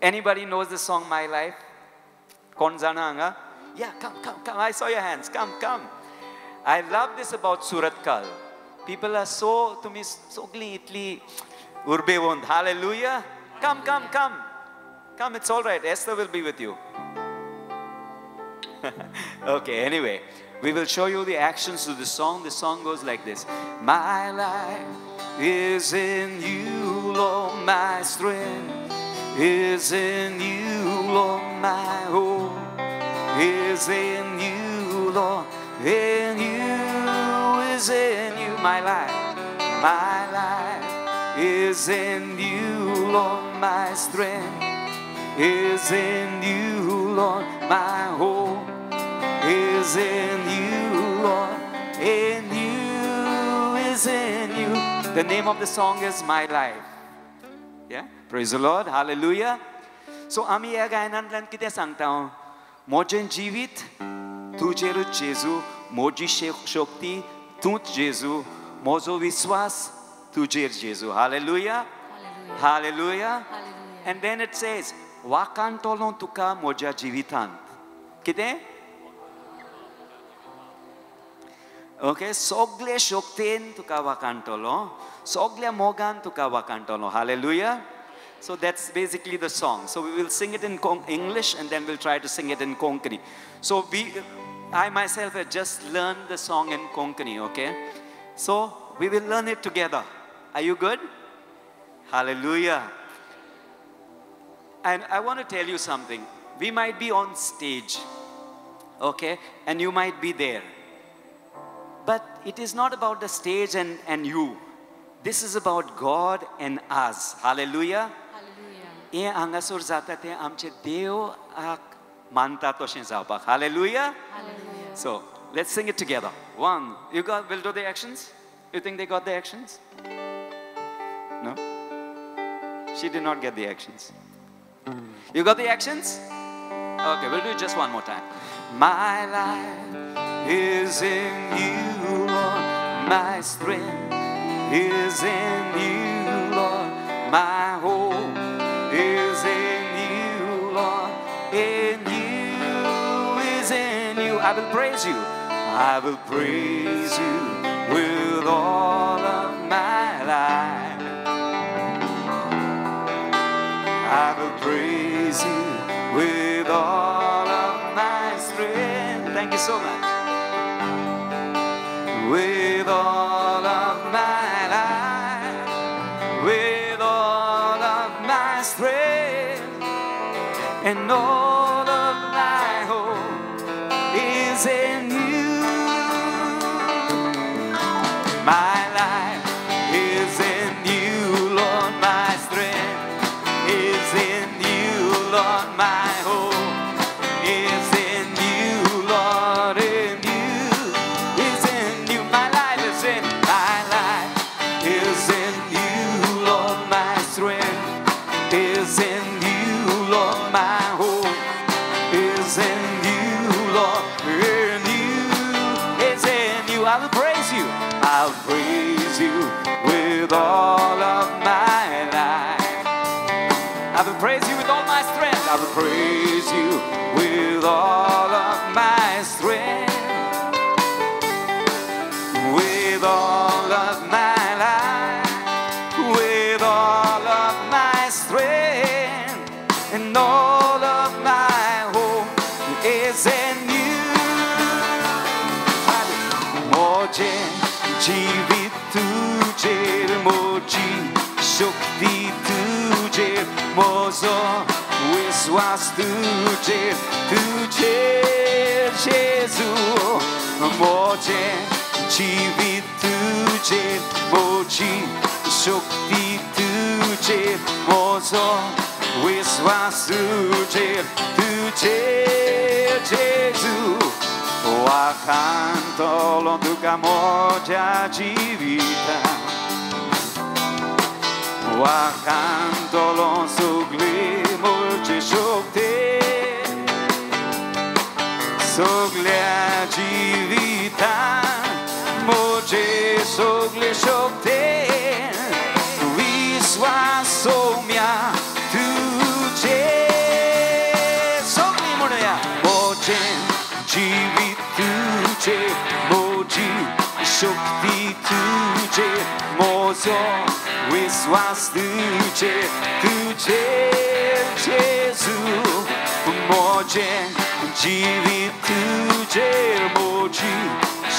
Anybody knows the song My Life? Kon jana hanga? Yeah, come, come, come. I saw your hands. Come, come. I love this about Surathkal. People are so, to me, sogli itli urbevond. Hallelujah. Come, come, come. Come, it's all right. Esther will be with you. Okay, anyway, we will show you the actions to the song. The song goes like this. My life is in you, Lord, my strength is in you, Lord, my hope is in you, Lord, in you is in you, my life. My life is in you, Lord, my strength is in you, Lord, my hope is in you, Lord, in you is in you. The name of the song is My Life. Yeah, praise the Lord, hallelujah. So आमी ह्या गायनांतल्यान कितें सांगता? म्हजें जिवीत तुजेरूच जेजू, म्हजी शक्ती तूंच जेजू, म्हजो विस्वास तुजेर जेजू. Hallelujah. Hallelujah. And then it says, वाकांतलो तुका म्हज्या जिवितांत. कितें? ओके, सगळे शक्तेन तुका वाकांतलो, सगळ्या मोगान तुका वाकांतलो. Hallelujah. So that's basically the song. So we will sing it in English and then we'll try to sing it in Konkani. So I myself have just learned the song in Konkani, okay? So we will learn it together. Are you good? Hallelujah. And I want to tell you something. We might be on stage, okay? And you might be there. But it is not about the stage and you. This is about God and us. Hallelujah. हें हांगासर जाता तें आमचे देवाक मानता तशें जावपाक. Hallelujah. So let's sing it together. One. You got, will do the actions? You think they got the actions? No? She did not get the actions. You got the actions? Okay, we'll do it just one more time. My life is in you, Lord. My strength is in you, Lord. My hope is in you, Lord. In you is in you. I will praise you. I will praise you with all of my life. I will praise you with all of my Thank you so much. With all of my life, with all of my strength, and all of my hope is in you. My life is in you, Lord, my strength is in you, Lord, my hope is in you, Lord, in you, is in you. My life is in, my life is in you, Lord, my strength is in you, Lord, my hope is in you, Lord, in you, is in you. I will praise you. I'll praise you with all of my life. I will praise you with all my strength. I will praise you with all of my strength. With all of my life, with all of my strength, and all of my hope is in you. Moje জীবিত তুজের moji শক্তি তুজের mozo বিশ্বাস তুজের তুজের Jesu moje জীবিত তুজের moji শক্তি তুজের mozo বিশ্বাস তুজের তুজের Jesu Wakantolo duka moja jivita, Wakantolo sugli moje shokte, Sugli jivita moje sugli shokte, Viswasomya tuje sugli moja moje জীবিত তুজে moji শক্তি তুজে mozo বিশ্বাস তুজে তুজে Jesu moje জীবিত তুজে moji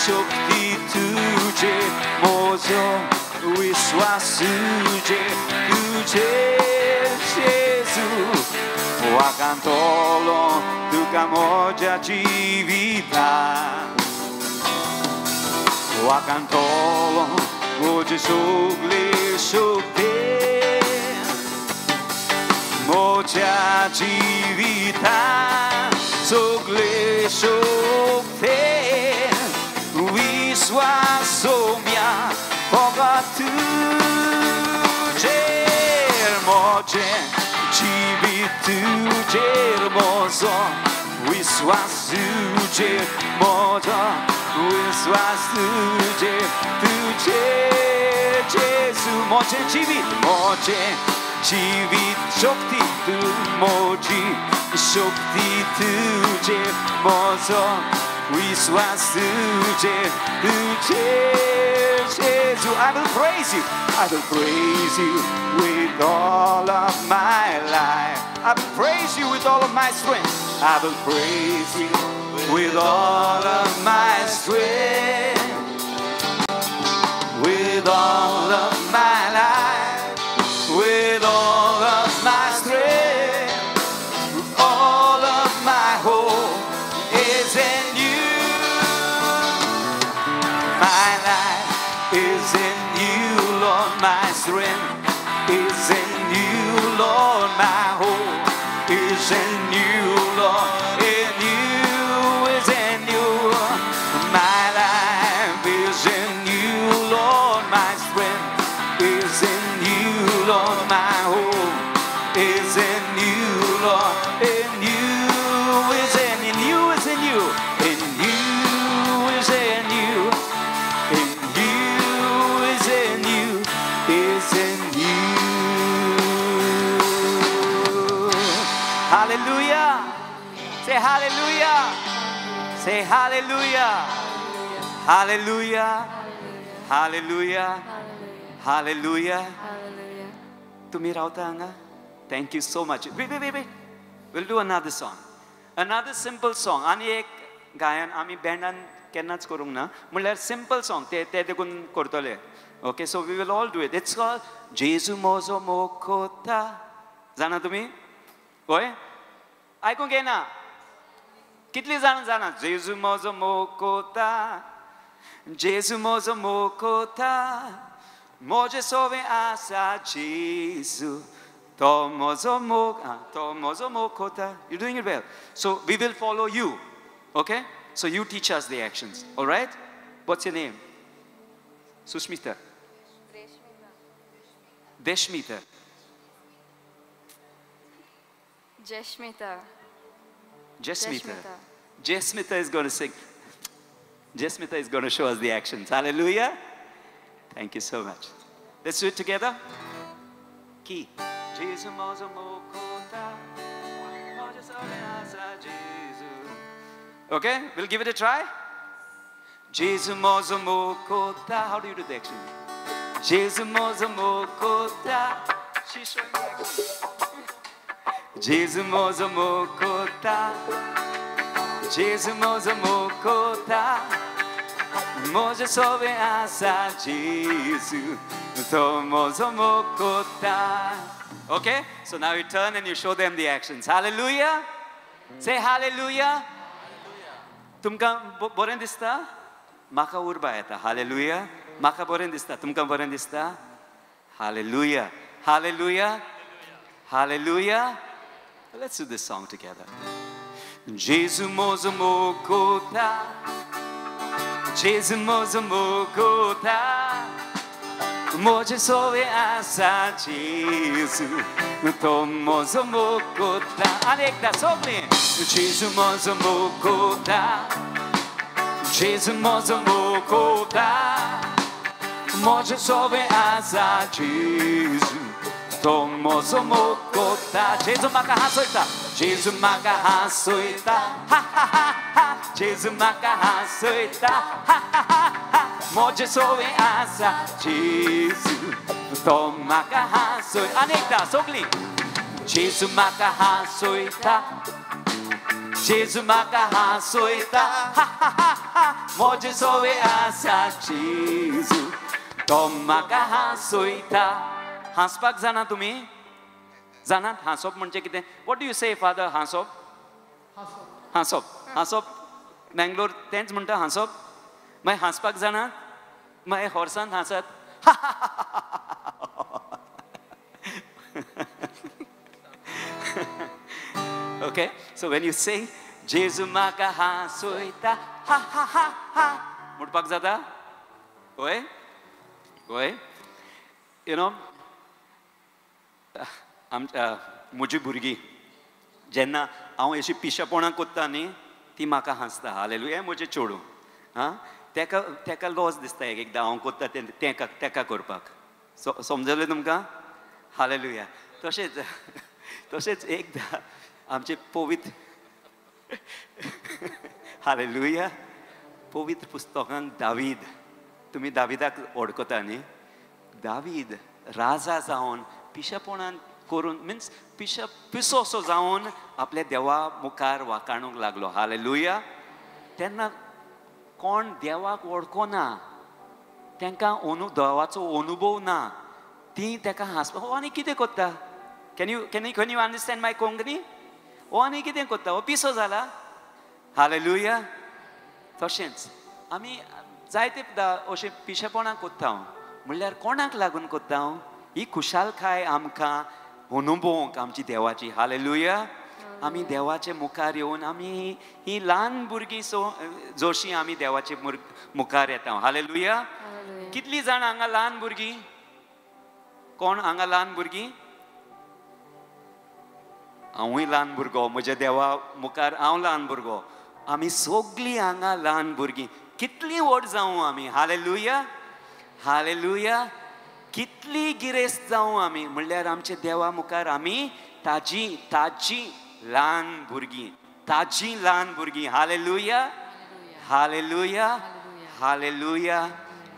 শক্তি তুজে mozo বিশ্বাস তুজে তুজে Jesu Wakantolo duka moja jivita, Wakantolo moje sugli shukte, Moja jivita sugli shukte, Viswasomya pogatuje moje জীবিত তুজের mozo বিশ্বাস তুজের mozo বিশ্বাস তুজের তুজের Jesu moje জীবিত শক্তি তু moji শক্তি তুজের mozo বিশ্বাস তুজের তুজের Jesu I will praise you. I will praise you with all of my life. I will praise you with all of my strength. I will praise you with all of my strength. With all of my life. With all of my strength. All of my hope is in you. My life is in you, Lord, my strength is in you, Lord, my hope is in you, Lord, in you is in you. My life is in you, Lord, my strength is in you, Lord, my hope is in you, Lord, in you is in you is in you, in you is in you, in you is in you, is in you. Hallelujah. Say hallelujah. Say hallelujah. Hallelujah. Hallelujah. Hallelujah. तुमी रावता हांगा? Thank you so much. Wait, wait, wait, wait. We'll do another song. Another simple song. आनी एक गायन आमी बँडान केन्नाच करूंक ना, म्हणल्यार सिंपल सॉंग ते ते देखून करतले. Okay, so we will all do it. It's call जेजू मोजो मोकोता. जाणा तुमी? हय, आयकूंक येना? कितली जाणां जाणा? जेजू मोजो मोकोता, जेजू मोजो मोकोता, मोजे सोवे आसा जेजू, तो मोजो मोग, तो mojo मोकोता. You doing it well. So we will follow you. Okay, so you teach us the actions. All right? What's your name? Sushmita. Deshmita. Jeshmita. Jesmita. Jesmita is going to sing. Jesmita is going to show us the actions. Hallelujah. Thank you so much. Let's do it together. Key. Jesu mozo mokota, moje sole asa Jesu. Okay, we'll give it a try. Jesu mozo mokota. How do you do the action? Jesu mozo mokota. She's showing the action. Jesu mozo mokota, Jesu mozo mokota, moje sove asa Jesu, to mozo mokota. Okay, so now you turn and you show them the actions. Hallelujah. Say hallelujah. तुमकां बरें दिसता? म्हाका उर्बा येता. Hallelujah. म्हाका बरें दिसता. तुमकां बरें दिसता? Hallelujah. Hallelujah. Hallelujah. Let's do this song together. Jesu mozo mokota, Jesu mozo mokota, moje sove asa Jesu, to mozo mokota. Anekda sogli. Jesu mozo mokota, Jesu mozo mokota, moje sove asa Jesu, to mozo mokota. Jesu maka hasoita, Jesu maka hasoita, ha ha ha ha. Jesu maka hasoita, ha ha ha ha. Moje sove asa Jesu, to maka hasoi. Anekda sogli. Jesu maka hasoita, Jesu maka hasoita, ha ha ha ha. Moje sove asa Jesu, to maka hasoita. हांसपाक जाणा तुमी? जाणात हांसप म्हणजे कितें? What do you say father? हांसप? हांसप. हांसप मँगलोर तेंच म्हणटा हांसप. मागीर हांसपाक जाणा? मागीर हॉर्सान हांसत. Okay, so when you say जेजू म्हाका हांसयता, हा हा हा हा, म्हणपाक जाता? हय हय. You know, आमच्या म्हजी भुरगीं जेन्ना हांव अशी पिशेपणां कोत्ता न्ही, ती म्हाका हांसता. हालेलुया. म्हजें चेडूं आं, तेका तेका लॉस दिसता एक एकदां हांव कोत्ता तें तेका तेका करपाक. समजलें तुमकां? हालेलुया. तशेंच तशेंच एकदां आमचें पवित्र हालेलुया पवित्र पुस्तकांत दावीद, तुमी दाविदाक वळखता न्ही? दावीद राजा जावन पिशेपणान करून, मिन्स पिशे पिसो असो जावन आपल्या देवा मुखार वाकाणूंक लागलो. हालेलुया. तेन्ना कोण देवाक वळखना, तांकां देवाचो अनुभव ना, ती ताका हांसपा. हो आनी कितें करता? Can you can you can you understand my Konkani? हो आनी कितें करता? हो पिसो जाला. हालेलुया. तशेंच आमी जायते अशें पिशेपणां करता. म्हणल्यार कोणाक लागून करता? ही खुशालकाय आमकां अनुभवंक आमची देवाची. हालेलुया. आमी देवाचे मुखार येवन आमी ही ल्हान भुरगीं सो जशीं आमी देवाचे मुखार येता. हालेलुया. कितलीं जाणां हांगा ल्हान भुरगीं? कोण हांगा ल्हान भुरगीं? हांवूय ल्हान भुरगो. म्हज्या देवा मुखार हांव ल्हान भुरगो. आमी सगळीं हांगा ल्हान भुरगीं. कितलीं व्हड जावं आमी. हालेलुया. हालेलुया. कितली गिरेस्त जावं आमी, म्हणल्यार आमच्या देवा मुखार आमी ताजी ताजी ल्हान भुरगीं, ताजी ल्हान भुरगीं. Hallelujah. Hallelujah. Hallelujah.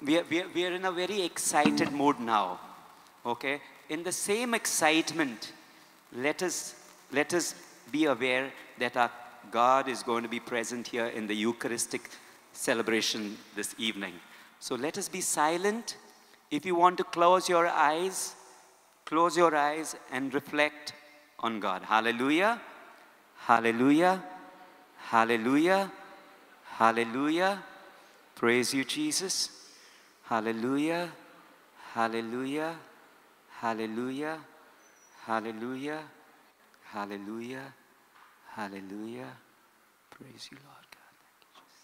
We are in a very excited mood now, okay? In the same excitement, let us be aware that our God is going to be present here in the Eucharistic celebration this evening. So let us be silent. If you want to close your eyes and reflect on God. Hallelujah, hallelujah, hallelujah, hallelujah. Praise you, Jesus. Hallelujah, hallelujah, hallelujah, hallelujah, hallelujah, hallelujah. Praise you, Lord God. Thank you, Jesus.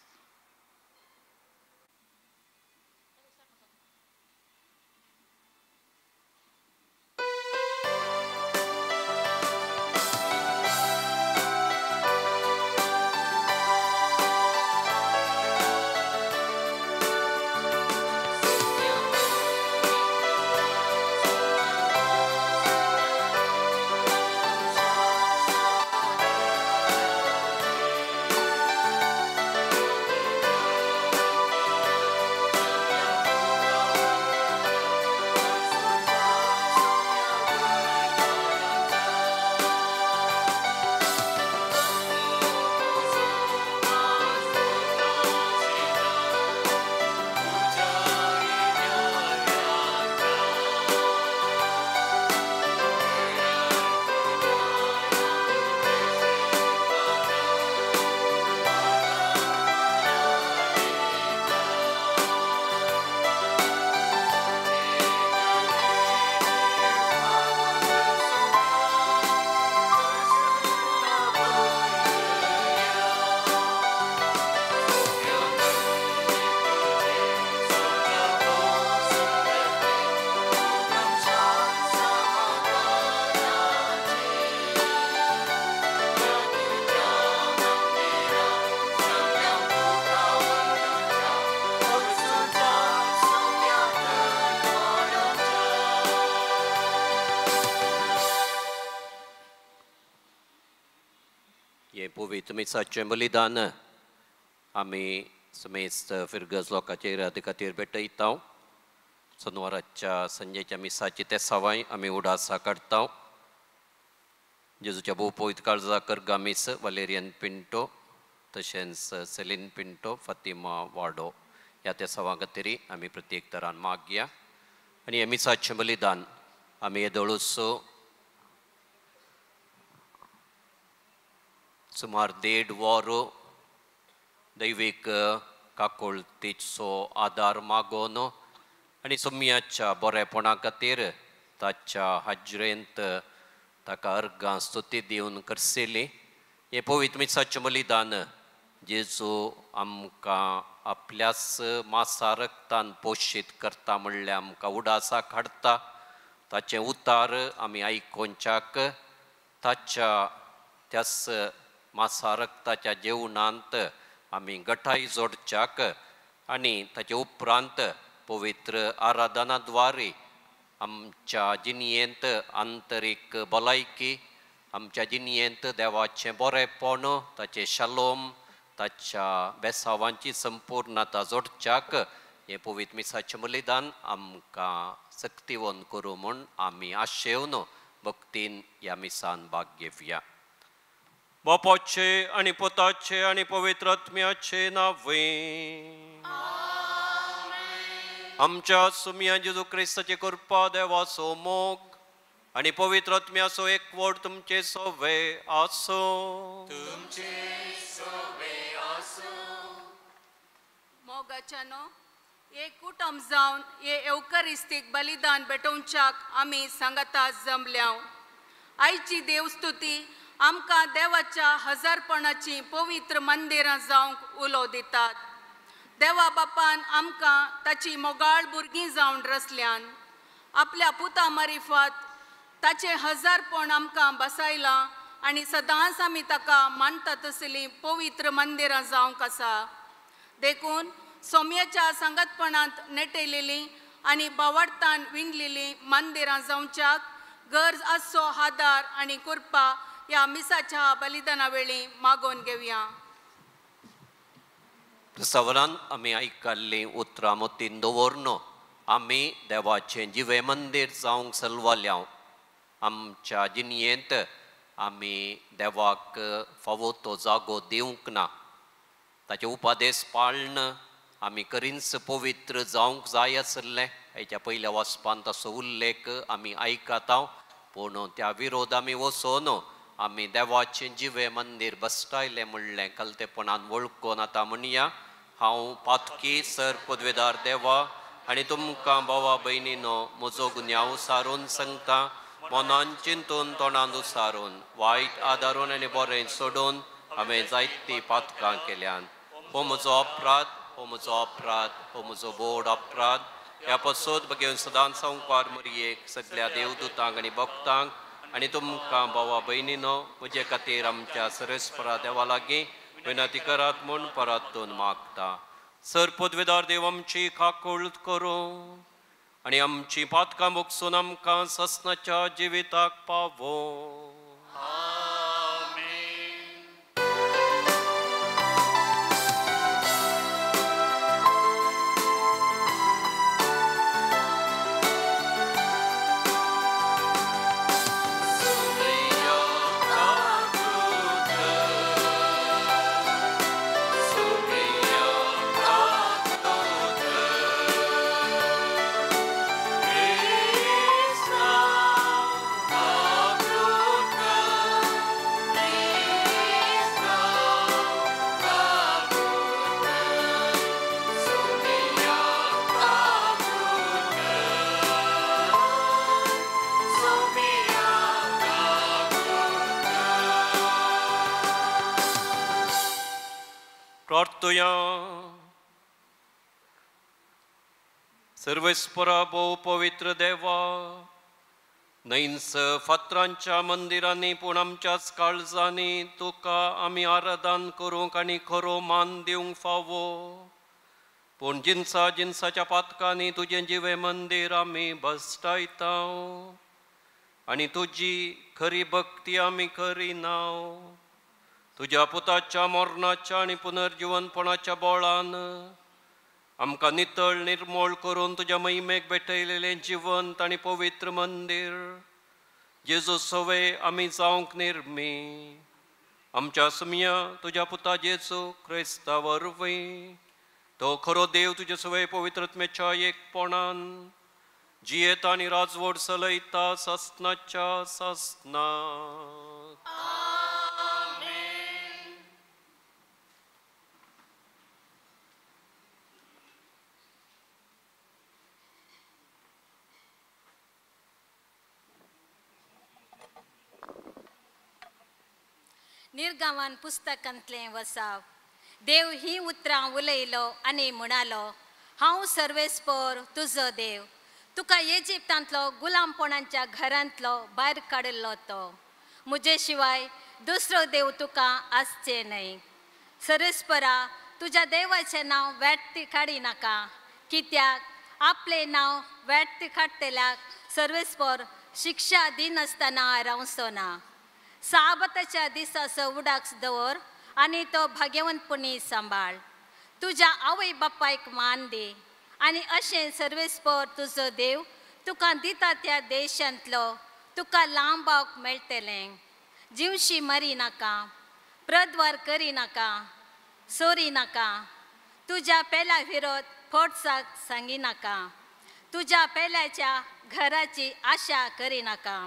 मिसाचें बलिदान आमी समेस्त फिरगज लोकांचेर आदी खातीर भेटयता. सोनवाराच्या संजेच्या मिसाची ते सवाय आमी उडासा काडटा. जेजूच्या भोव पवित्र काळजा करगामीस वालेरियन पिंटो तशेंच सेलीन पिंटो फातिमा वाडो ह्या त्या सवां खातीर आमी प्रत्येक तरान मागया. आनी हे मिसाचें बलिदान आमी येदोळूसो सुमार 1.5 वर दैवीक काकुळतीचो आदार मागोवन आनी सोम्याच्या बरेपणा खातीर ताच्या हाजरेंत ताका अर्गां स्तुती दिवन करसेली. हें पवित्र मिसाचें बलिदान जेजू आमकां आपल्याच मासा रक्तान पोशीत करता म्हणल्यार आमकां उडासाक हाडटा. ताचें उतार आमी आयकोनच्याक ताच्या त्याच मासा रक्ताच्या जेवणांत आमी गठाय जोडच्याक आनी ताचे उपरांत पवित्र आराधना द्वारे आमच्या जिणयेंत आंतरीक भलायकी, आमच्या जिणयेंत देवाचें बरेपण, ताचें शालोम, ताच्या बेसावांची संपूर्णता जोडच्याक हें पवित्र मिसाचें बलिदान आमकां सक्तिवन करूं म्हूण आमी आशेवन भक्तीन ह्या मिसान भाग घेवया. बापाचे आनी पुताचे आनी पवित्र आत्म्याचे नांवे आमच्या सुम्या जेजू क्रिस्ताचे कृपा, देवाचो मोग आनी पवित्र आत्म्याचो एकवट तुमचे सोवे आसूं. तुमचे सोवे आसूं. मोगाच्यानो एक कुटुंब जावन हे येवकारिस्तीक बलिदान भेटोवच्याक आमी सांगाता जमल्या. आयची देवस्तुती आमकां देवाच्या हजारपणाची पवित्र मंदिरां जावंक उलो दितात. देवा बापान आमकां ताची मोगाळ भुरगीं जावन रचल्यान आपल्या पुता मारिफात ताचें हजारपण आमकां बसायलां आनी सदांच आमी ताका मानता तसलीं पवित्र मंदिरां जावंक आसा. देखून सोम्याच्या सांगातपणांत नेटयलेलीं आनी बावडतान विणलेलीं मंदिरां जावच्याक गरज आसचो आदार आनी कृपा ह्या मिसाच्या बलिदाना वेळी मागोवन घेवया. प्रसवरान आमी आयकल्लीं उतरां मतीन दवरन आमी देवाचें जिवें मंदीर जावंक सलवाल्या. आमच्या जिणयेंत आमी देवाक फावो तो जागो दिवंक ना, ताचे उपादेश पाळन आमी करींच पवित्र जावंक जाय आसलें. हेच्या पयल्या वाचपांत तसो उल्लेख आमी आयकता, पूण त्या विरोध आमी वचोन आमी देवाचें जिवें मंदीर बसतायलें म्हणलें कलतेपणान वळखून आतां म्हणया, हांव पातकी सर पदवेदार देवा आनी तुमकां भावा भयणीनो म्हजो गुन्यांव सारून सांगता, मनान चिंतून तोंडान उसारून वायट आदारून आनी बरें सोडून हांवें जायतीं पातकां केल्यान. हो म्हजो अपराध, हो म्हजो अपराध, हो म्हजो बोड अपराध. ह्या पसोत बगेवन सदांच संवकार मरयेक सगळ्या देवदूतांक आनी भक्तांक आनी तुमकां भावा भयणीनो म्हजे खातीर आमच्या सरस्परा देवा लागीं विनंती करात म्हूण परातून मागता. सर पदवेदार देव आमची काकूळ करूं आनी आमची पातकां भोगसून आमकां ससनाच्या जिविताक पावो. सर्वेस्परा भोव पवित्र देवा, न्हंयच फातरांच्या मंदिरांनी पूण आमच्याच काळजांनी तुका आमी आराधन करूंक आनी खरो मान दिवंक फावो. पूण जिनसा जिनसाच्या पातकांनी तुजें जिवें मंदीर आमी भश्टायता आनी तुजी खरी भक्ती आमी करिना. तुज्या पुताच्या मरणाच्या आनी पुनर्जिवनपणाच्या बळान आमकां नितळ निर्मोळ करून तुज्या महिमेक भेटयलेलें जिवंत आनी पवित्र मंदीर जेजू सवे आमी जावंक निर्मी. आमच्या सुमया तुज्या पुता जेजू क्रिस्ता वरवीं तो खरो देव तुज्या सवे पवित्रत्मेच्या एकपणान जियेता आनी राजवट चलयता सासनाच्या सासनाक. निर्गांवान पुस्तकांतलें वसाव. देव ही उतरां उलयलो आनी म्हणालो, हांव सर्वेस्पर तुजो देव, तुका इजिप्तांतलो गुलामपणाच्या घरांतलो भायर काडिल्लो तो. म्हजे शिवाय दुसरो देव तुका आसचें न्हय. सर्वेस्परा तुज्या देवाचें नांव व्यर्थ काडी नाका, कित्याक आपलें नांव व्यर्थ काडटल्याक सर्वेस्पर शिक्षा दिनासतना रावचो ना. साबताच्या दिसाचो उडाक दवर आनी तो भाग्यवंतपणी सांबाळ. तुज्या आवय बापायक मान दी आनी अशें सर्वेस्पर तुजो देव तुका दिता त्या देशांतलो तुका लांबावक मेळटलें. जिवशी मरी नाका, प्रद्वार करी नाका, सोरी नाका, तुज्या पेल्या विरोध फोटसाक सांगी नाका, तुज्या पेल्याच्या घराची आशा करी नाका,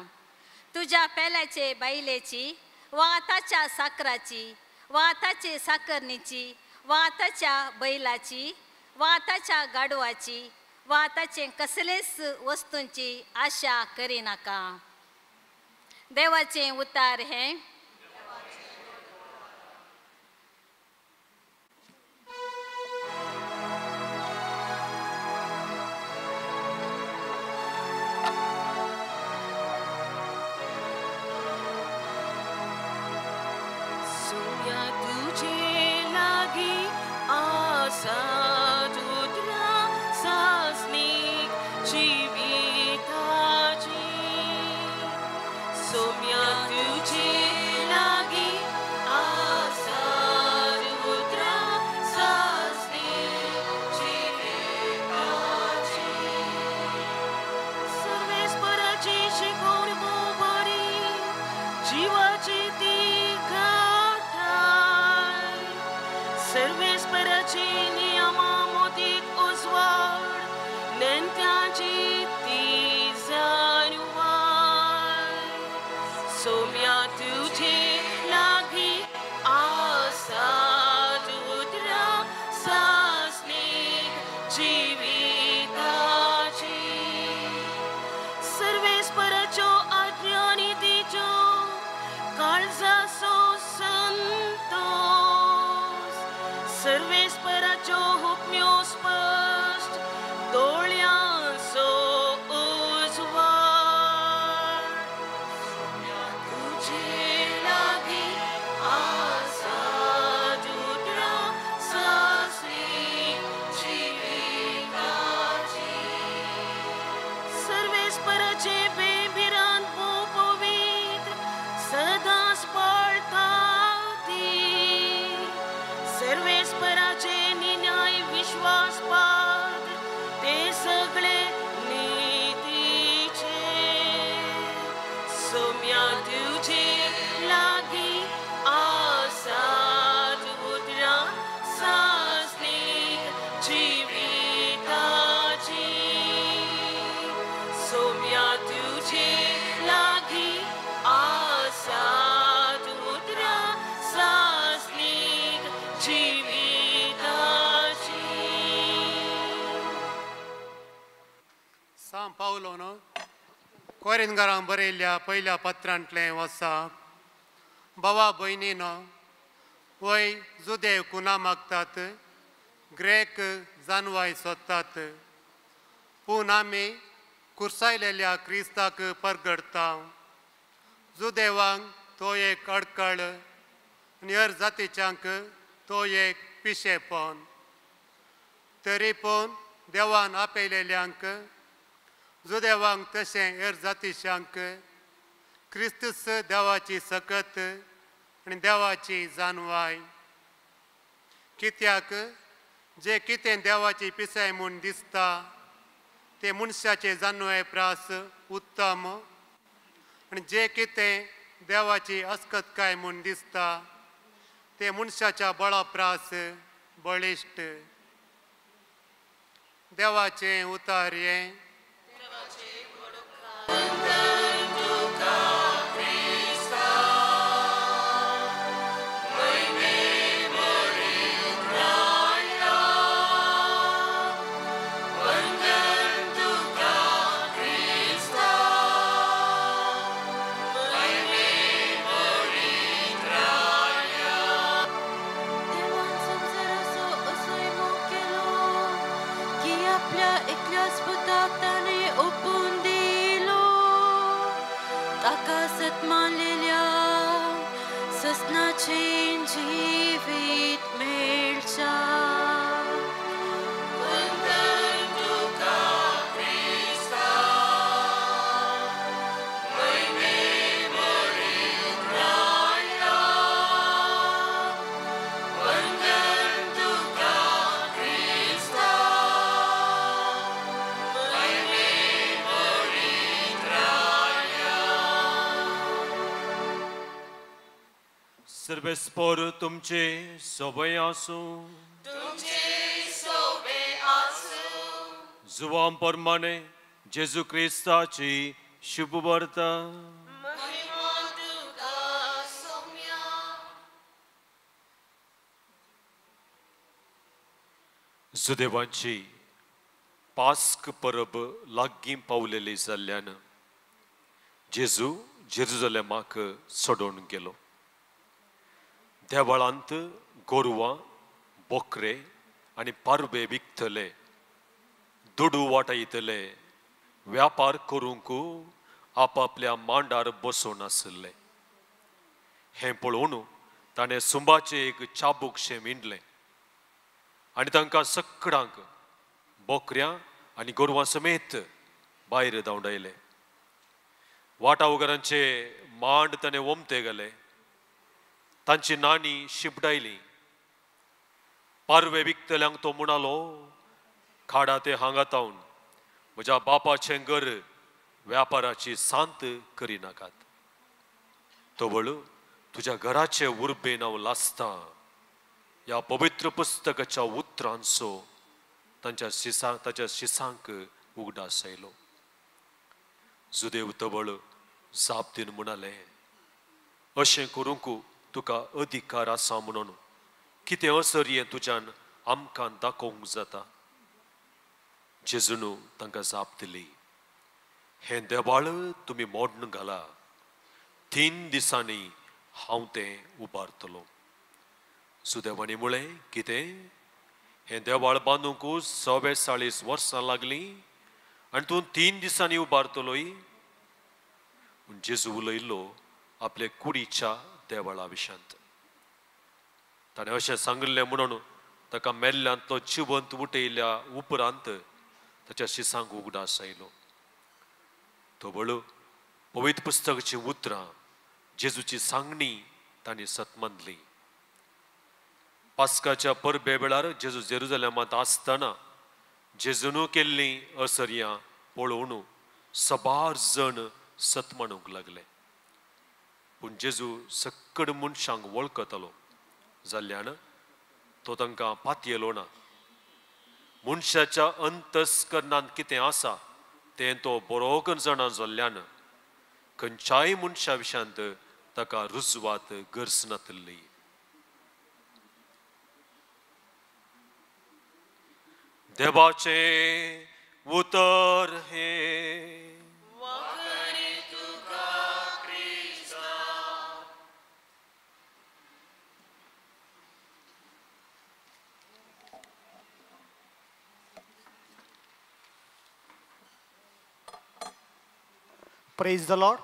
तुज्या पेल्याचे बायलेची वा ताच्या साकराची वा ताचे साकरणीची वा ताच्या बैलाची वा ताच्या गाडवाची वा ताचे कसलेच वस्तूंची आशा करी नाका. देवाचें उतार हें. तुझे लागी आसा उतरा सासनीक. सर्वेस्पराचे बेभिरान पवित्र सदांच पाळता ती सर्वेस्पराचे निन्याय विश्वास पात्र ते सगळे नीतीचे सोम्या तुझे लागी आसात उतरां सासनीक जिविताची सोम्या तुझे लागी आसात उतरां सासनीक जिविताची. सां पावलोन कोरिनगारां बरयल्ल्या पयल्या पत्रांतलें वसा. भावा भयणीनो, वय जुदेव कुना मागतात, ग्रेक जानवाय सोदतात, पूण आमी कुर्सायलेल्या क्रिस्ताक परगडता. जुदेवांक तो एक अडकळ आनी हर जातीच्यांक तो एक पिशेपण. तरी पूण देवान आपयलेल्यांक, जुदेवांक तशें हेर जातीच्यांक, क्रिस्तूच देवाची सकत आनी देवाची जानवाय. कित्याक जे कितें देवाची पिसाय म्हूण दिसता ते मनशाचे जानवाय प्रास उत्तम, आनी जे कितें देवाची अस्कतकाय म्हूण दिसता ते मनशाच्या बळा प्रास बळिश्ट. देवाचें उतार हें. देवान संवसाराचो असोय मोग केलो की आपल्या एकल्याच पुताक ताणें ओंपून दिलो. ताका सत्मानलेल्या ससनाचें जिवीत मेळच्या. वंदन तुका क्रिस्ता, महिमे परित्राया. वंदन तुका क्रिस्ता, महिमे परित्राया. सर्वेस्पर तुमचे सोबय आसूं. तुमचे सोबे आसूं. जुवां प्रमाणे जेजू क्रिस्ताची शुभवार्ता. महिमा तुका सोम्या. जुदेवांची पास्क परब लागीं पावलेली जाल्ल्यान जेजू जेरुजलेमाक सोडून गेलो. देवळांत गोरवां, बोकरे आनी पारवे विकतले, दुडू वाटयतले, व्यापार करूंक आपापल्या मांडार बसून आशिल्ले. हें पळोवन ताणें सुंबाचें एक चाबूकशें विणलें आनी तांकां सगळ्यांक बोकऱ्यां आनी गोरवां समेत भायर धांवडायले. वाटावगरांचे मांड ताणें ओमते घाले, तांची नाणी शिपडायली. पारवे विकतल्यांक तो म्हणालो, खाडा ते हांगा तावन म्हज्या बापाचें घर व्यापाराची सांत करिनाकात. तवळ तुज्या घराचे उर्बेन हांव लासतां. ह्या पवित्र पुस्तकाच्या उतरांचो तांच्या शिसा ताच्या शिसांक उगडास आयलो. जुदेव तवळ जाप दिवन म्हणाले, अशें करूंक तुका अधिकार आसा म्हणून कितें असर हें तुज्यान आमकां दाखोवंक जाता. जेजून तांकां जाप दिली, हें देवाळ तुमी मोडून घाला, 3 दिसांनी हांव तें उबारतलो. सुदेवांनी म्हळें, कितें? हें देवाळ बांदूंक 44 वर्सां लागलीं आनी तूं 3 दिसांनी उबारतलोय? पूण जेजू उलयल्लो आपले कुडीच्या देवळा विशांत. ताणें अशें सांगिल्लें म्हणून ताका मेल्ल्यांतलो जिवंत उठयल्या उपरांत ताच्या शिसांक उगडास आयलो. तोबळ पवित्र पुस्तकाची उतरां जेजूची सांगणी तांणी सत मानली. पास्काच्या परबे वेळार जेजू जेरुजलेमांत आसतना जेजून केल्लीं असर्यां पळोवन सबार जण सत मानूंक लागले. पूण जेजू सक्कड मनशांक वळखतालो जाल्ल्यान तो तांकां पातयेलो ना. मनशाच्या अंतस्करणांत कितें आसा तें तो बरो जाणा जाल्ल्यान खंयच्याय मनशा विशयांत ताका रुजवात गरज नातिल्ली. देवाचें उतर हें. Praise the Lord.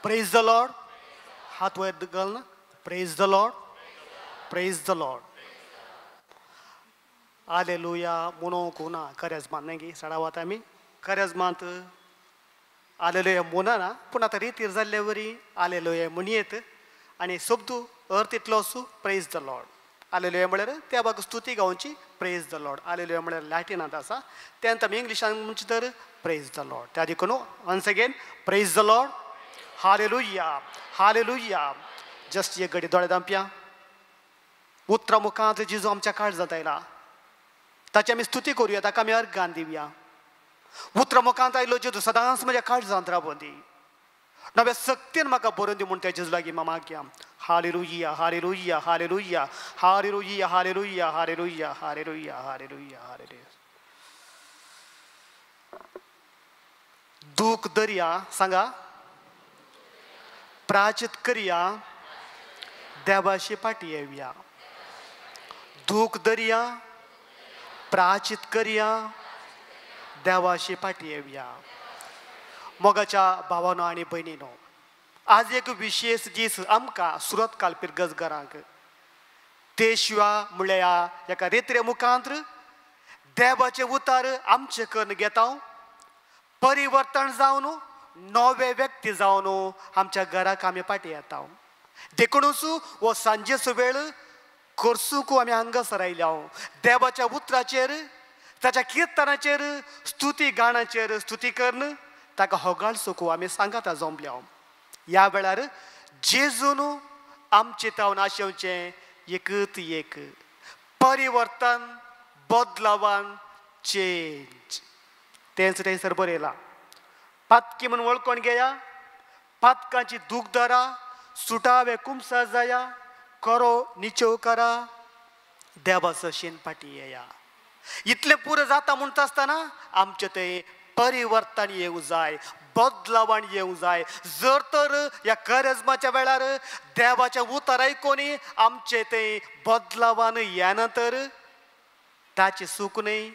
Praise the Lord. हात वयर घाल ना. Praise the Lord. Praise the Lord. Hallelujah म्हणूंक ना करेजमान न्ही गी सडावत आमी करेजमांत आलेलुया म्हणना पूण आतां रितीर जाल्ले वरी आलेलुया म्हणयेत आनी शब्द अर्थ इतलो आसूं प्रेज the Lord. Hallelujah म्हळ्यार त्या बाग स्तुती गावची प्रेज the Lord. Hallelujah म्हळ्यार लॅटिनांत आसा तें आमी इंग्लिशान म्हणचे तर प्रेज the Lord. त्या देखून once again praise the Lord. Hallelujah hallelujah. Just एक घडी दोळे दांपया. उतरां मुखांत जेजू आमच्या काळजांत आयला ताची आमी स्तुती करुया, ताका आमी अर्गान दिवया. उतरां मुखांत आयलो जेजू सदांच म्हज्या काळजांत रावून दी, नव्या सक्तीन म्हाका बरोवन दी म्हूण त्या जेजू लागीं मागया. Hallelujah hallelujah hallelujah hallelujah hallelujah hallelujah hallelujah hallelujah hallelujah. दूख दर्या सांगा प्राचित करया देवाशी पाटी येवया. दूख दर्या प्राचित करया देवाशी पाटी येवया. मोगाच्या भावानो आनी भयणीनो, आज एक विशेष दीस आमकां सुरतकाल पिरगजघरांक तेशिवा म्हणल्यार एका रेत्रे मुखांत देवाचे उतार आमचे करून घेता, परिवर्तन जावन नवे व्यक्ती जावन आमच्या घराक आमी फाटी येता. देखूनच हो सांजेचो वेळ करसूक आमी हांगासर आयल्या देवाच्या उतराचेर ताच्या किर्तनाचेर स्तुती गाणाचेर स्तुती करून ताका होगाळसूक आमी सांगाता जमल्या. ह्या वेळार जेजून आमचे तावन आशेवचें एकच एक परिवर्तन बदलावान चेंज. तेंच थंयसर बरयलां पातकी म्हूण वळखून घेया, पातकांची दूख धरा, सुटावे कुमसा जाया, करो निचेव करा, देवाचो शेन फाटी येया. इतलें पुरो जाता म्हणटा आसतना आमचें थंय परिवर्तन येवं जाय, बदलावण येवं जाय. जर तर ह्या करेजमाच्या वेळार देवाच्या उतर आयकून आमचें थंय बदलावान येना तर ताची सूख न्हय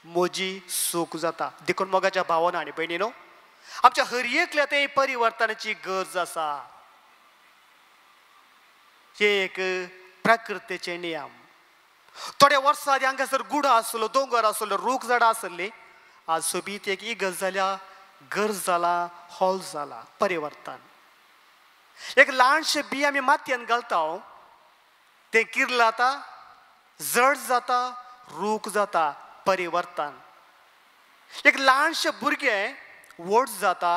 म्हजी सूख जाता. देखून मोगाच्या भावान आनी भयणीनो, आमच्या हर एकल्या थंय परिवर्तनाची गरज आसा. हे एक प्रकृतीचे नियम. थोड्या वर्सां आदी हांगासर गुडो आसलो, दोंगर आसलो, रूख झाडां आसली, आज सोबीत एक इगर्ज जाल्या, गरज जाला, हॉल जाला. परिवर्तन. एक ल्हानशें बी आमी मातयेन घालता तें किर्लाता, जड जाता, रूख जाता. परिवर्तन. एक ल्हानशें भुरगें व्हड जाता,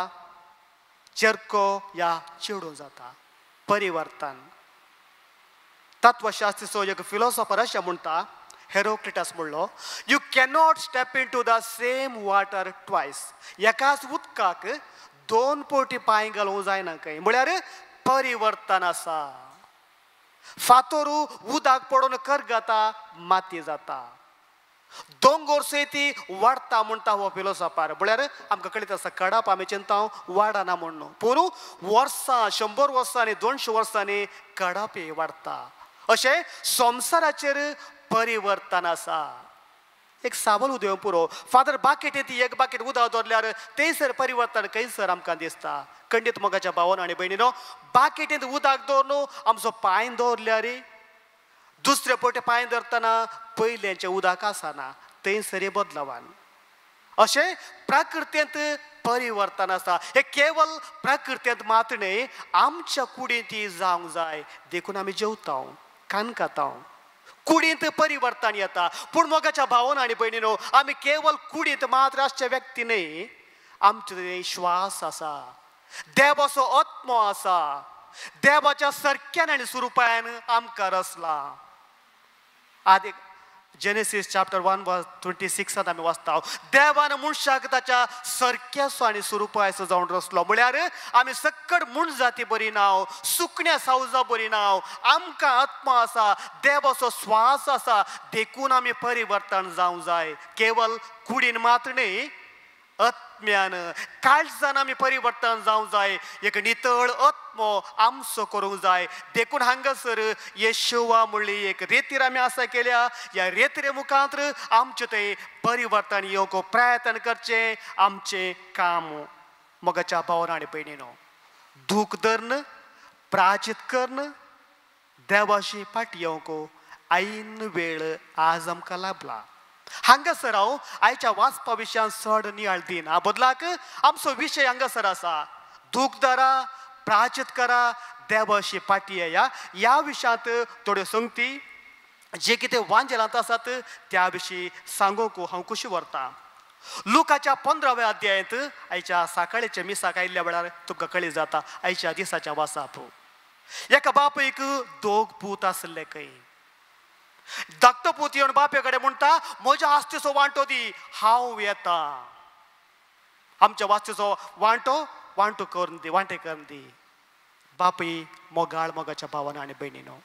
चेरको या चेडूं जाता. परिवर्तन. तत्वशास्त्रीचो एक फिलॉसॉफर अशें म्हणटा, हेरोक्लिटस म्हणलो, you cannot step into the same water twice. एकाच उदकाक दोन पवटी पांय घालूंक जायना खंय. म्हळ्यार परिवर्तन आसा. फातोर उदक पडून करगता, माती जाता. दोंगोर सयती वाडटा म्हणटा हो फिलोसोफार. म्हळ्यार आमकां कळीत आसा कडाप आमी चिंता वाडना म्हणून, पूण वर्सां 100 वर्सांनी 200 वर्सांनी कडापे वाडटा. अशें संवसाराचेर परिवर्तन आसा. एक सावल उदय पुरो फादर बाकेट ती एक बाकेट उदक दवरल्यार थंयसर परिवर्तन खंयसर आमकां दिसता. खंडीत मोगाच्या भावान आनी भयणीनो, बाकेटींत उदक दवरून आमचो पांय दवरल्यार दुसरे पवटे पांय धरतना पयलेंचें उदक आसना, थंयसर बदलावान. अशें प्रकृतींत परिवर्तन आसा. हे केवल प्रकृतींत मात्र न्हय, आमच्या कुडींत ती जावंक जाय. देखून आमी जेवता, कान खाता, कुडींत परिवर्तन येता. पूण मोगाच्या भावना आनी भयणीनो, आमी केवल कुडींत मात्र आसचे व्यक्ती न्हय, आमचे श्वास आसा, देवाचो आत्मो आसा, देवाच्या सरक्यान आनी स्वरुपान आमकां रचला. आदी जेनेसीस चॅप्टर 1 वर्स 26 आमी वाचता, देवान मनशाक ताच्या सरक्याचो आनी स्वरुपाचो जावन रचलो. म्हळ्यार आमी सक्कड म्हूण जाती बरी नांव, सुकण्या सावजा बरी नांव, आमकां आत्मा आसा, देवाचो श्वास आसा. देखून आमी परिवर्तन जावंक जाय. केवल कुडीन मात्र न्हय, आत्म्यान काळजान आमी परिवर्तन जावंक जाय. एक नितळ आत्मो आमचो करूंक जाय. देखून हांगासर येशवा म्हणली एक रेतीर आमी आसा केल्या. ह्या रेतीरे मुखांत आमचें तें परिवर्तन येवंक प्रयत्न करचें आमचें काम. मोगाच्या भावान आनी भयणीनो, दूख धरून प्राचित करून देवाशी फाट येवंक ऐन वेळ आज आमकां लाभला. हांगासर हांव आयच्या वाचपा विशयान चड नियाळ दिना, बदलाक आमचो विशय हांगासर आसा दूख धरा, प्राचित करा, देवाशी फाटी येया. ह्या विशयांत थोड्यो संगती जे कितें वांजेलांत आसात त्या विशीं सांगूंक हांव खुशी व्हरतां. लुकाच्या 15व्या अध्यायांत आयच्या सकाळच्या मिसाक आयिल्ल्या वेळार तुमकां कळी जाता आयच्या दिसाच्या वासाप. एका बापूयक दोग पूत आसले खंय. धाकटो पूत येवन बापे कडेन म्हणटा, म्हज्या आस्तीचो वांटो दी, हांव येता, आमच्या वास्तीचो वांटो वांटो करून दी, वांटे करून दी. बापूय मोगाळ मोगाच्या भावान आनी भयणीनो,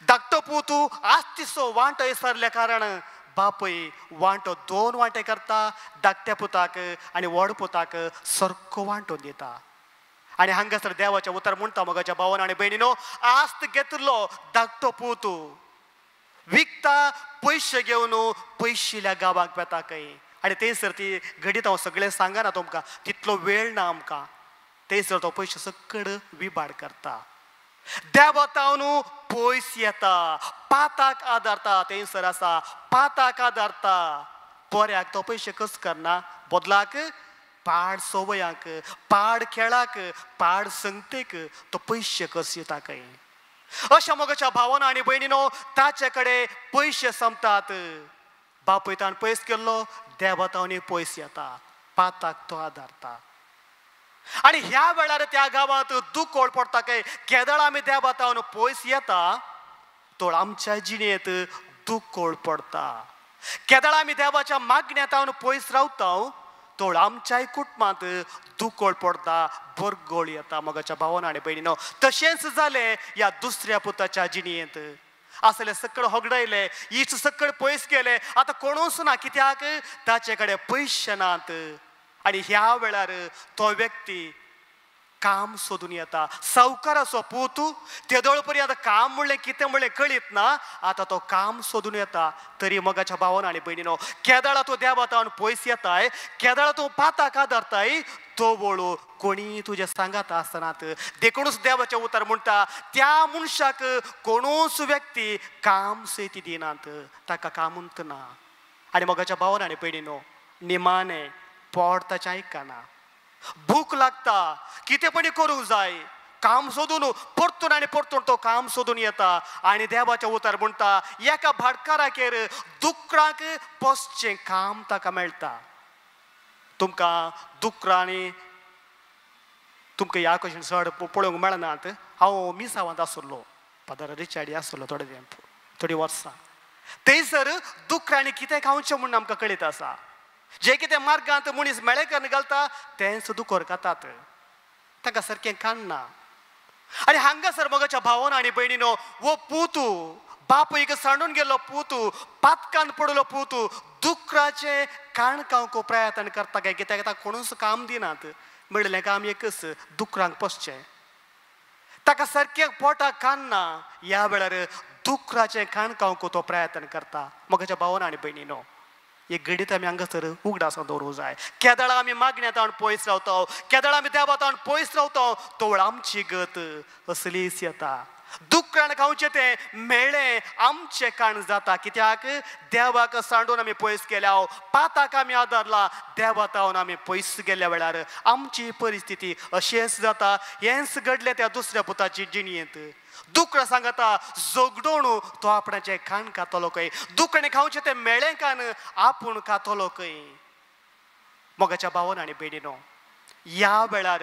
धाकटो पूत आस्तीचो वांटो विसरल्या कारण बापूय वांटो 2 वांटे करता, धाकट्या पुताक आनी व्हड पुताक सारको वांटो दिता. आनी हांगासर देवाचें उतर म्हणटा मोगाच्या भावान आनी भयणीनो, आस्त घेतिल्लो धाकटो पूत विकता, पयशे घेवन पयशिल्या गांवाक वेता खंय. आनी थंयसर ती घडीत हांव सगळें सांगना तुमकां, तितलो वेळ ना आमकां. थंयसर तो पयशे सकड विबाड करता, देवतावन पयस येता, पाताक आदारता. थंयसर आसा पाताक आदारता, बऱ्याक तो पयशे कस करना, बदलाक पाड संवयांक, पाड खेळाक, पाड संगतेक तो पयशे कस येता खंय. अशा मोगाच्या भावान आनी भयणीनो, ताचे कडेन पयशे संपतात. बापूय ताण पयस केल्लो, देवतावनी पयस येता, पाताक तो आदारता. आनी ह्या वेळार त्या गांवांत दुकोळ पडटा काय. केदळ आमी देवतावन पयस येता तो आमच्या जिणेंत दुकोळ पडटा. केदळ आमी देवाच्या मागण्यांत पयस रावता तो आमच्याय कुटुंबांत दुकोळ पडटा, बरगोळ येता. मोगाच्या भावान आनी भयणीनो, तशेंच जालें ह्या दुसऱ्या पुताच्या जिणेंत. आसले सकळ होगडायले, इच सकळ पयस गेले, आतां कोणूच ना, कित्याक ताचे कडेन पयशे नात. आनी ह्या वेळार तो व्यक्ती काम सोदून येता. सावकाराचो पूत तेदोळ पर्यंत काम म्हणलें कितें म्हणलें कळीत ना, आतां तो काम सोदून येता. तरी मोगाच्या भावान आनी भयणीनो, केदळा तो देवातावन पयस येताय, केदळा तूं पाताक आदारताय, तो वळू कोणी तुजे सांगात आसनात. देखूनच देवाचें उतर म्हणटा, त्या मनशाक कोणूच व्यक्ती काम सयती दिनात, ताका कामूंत ना. आनी मोगाच्या भावान आनी भयणीनो, निमाणें पोट ताचें आयकना, भूक लागता, कितें पण करूंक जाय, काम सोदून परतून आनी परतून तो काम सोदून येता. आनी देवाचें उतर म्हणटा, एका भाटकाराचेर दुकरांक पोसचें काम ताका मेळटा. तुमकां दुकरांनी तुमकां ह्या कशेन चड पळोवंक मेळनात. हांव मिसावांत आसलो, फादर रिचार्डी आसलो थोडे तेंप, थोडीं वर्सां. थंयसर दुकरांनी कितें खावचें म्हूण आमकां कळीत आसा. जे कितें मार्गांत मनीस मेळे करून घालता तेंच दुकर खातात, तांकां सारकें काडना. आनी हांगासर मोगाच्या भावान आनी भयणीनो, हो पूत बापूयक सांडून गेल्लो पूत, पातकान पडलो पूत, दुकराचें काण खावंक प्रयत्न करता काय कित्याक ताका कोणूच काम दिनात. मेळिल्लें काम एकच, दुकरांक पोसचें. ताका सारकें पोटाक काडना. ह्या वेळार दुकराचें खाण खावंक तो प्रयत्न करता. मोगाच्या भावान आनी भयणीनो, एक घडीत आमी हांगासर उगडासां दवरूंक जाय. केदळा आमी मागण्यांत पयस रावता, केदळा आमी देवांत पयस रावता, तोवळ आमची गत असलीच येता. दुकरान खावचें तें मेळ्ळें आमचें काण जाता. कित्याक देवाक सांडून आमी पयस गेल्या, पाताक आमी आदारला, देवा तावन आमी पयस गेल्ल्या वेळार आमची परिस्थिती अशेंच जाता. हेंच घडलें त्या दुसऱ्या पुताची जिणयेंत. दुकरां सांगता झगडोवन तो आपणाचें खाण खातलो खंय, दुकरांनी खावचें तें मेळ्ळें कान आपूण खातलो खंय. मोगाच्या भावान आनी भयणीनो, ह्या वेळार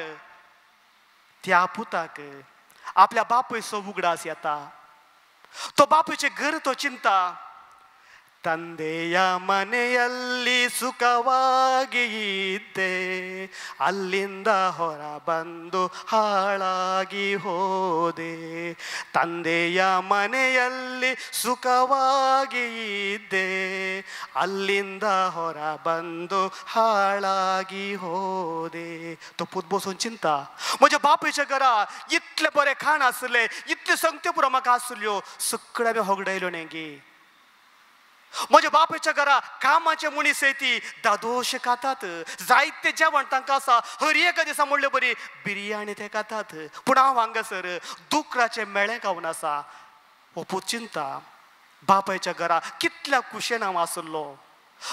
त्या पुताक आपल्या बापूयचो उगडास येता. तो बापूयचें घर तो चिंता. ತಂದೆಯ ಮನೆಯಲ್ಲಿ ಸುಖವಾಗಿ ಇದ್ದೆ, ಅಲ್ಲಿಂದ ಹೊರ ಬಂದು ಹಾಳಾಗಿ ಹೋದೆ. ತಂದೆಯ ಮನೆಯಲ್ಲಿ ಸುಖವಾಗಿ ಇದ್ದೆ, ಅಲ್ಲಿಂದ ಹೊರ ಬಂದು ಹಾಳಾಗಿ ಹೋದೆ. तो पूत बसून चिंता, म्हज्या बापूयच्या घरा इतलें बरें खाण आसलें, इतलें संगत्यो पुरो म्हाका आसल्यो, सगळ्यो हांवें होगडायल्यो न्ही. म्हज्या बापायच्या घरा कामाचे मनीस ती दादोश खातात, जायते जेवण तांकां आसा, हर एका दिसा म्हणले बरी बिरयाणी ते खातात, पूण हांव हांगासर दुकराचें मेळें खावन आसा. हो पूत चिंता, बापायच्या घरा कितल्या खुशेन हांव आसलो,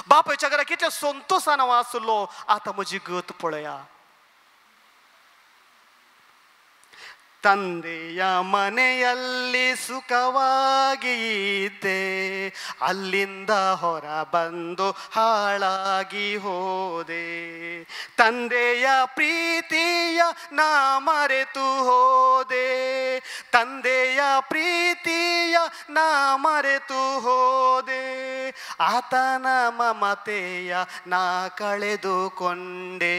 बापायच्या घरा कितल्या संतोशान हांव आसलो, आतां म्हजी गत पळया. ತಂದೆಯ ಮನೆಯಲ್ಲಿ ಸುಖವಾಗಿ ಇದ್ದೆ, ಅಲ್ಲಿಂದ ಹೊರ ಬಂದು ಹಾಳಾಗಿ ಹೋದೆ. ತಂದೆಯ ಪ್ರೀತಿಯ ನಾ ಮರೆತು ಹೋದೆ, ತಂದೆಯ ಪ್ರೀತಿಯ ನಾ ಮರೆತು ಹೋದೆ. ಆತನ ಮಮತೆಯ ನಾ ಕಳೆದುಕೊಂಡೆ,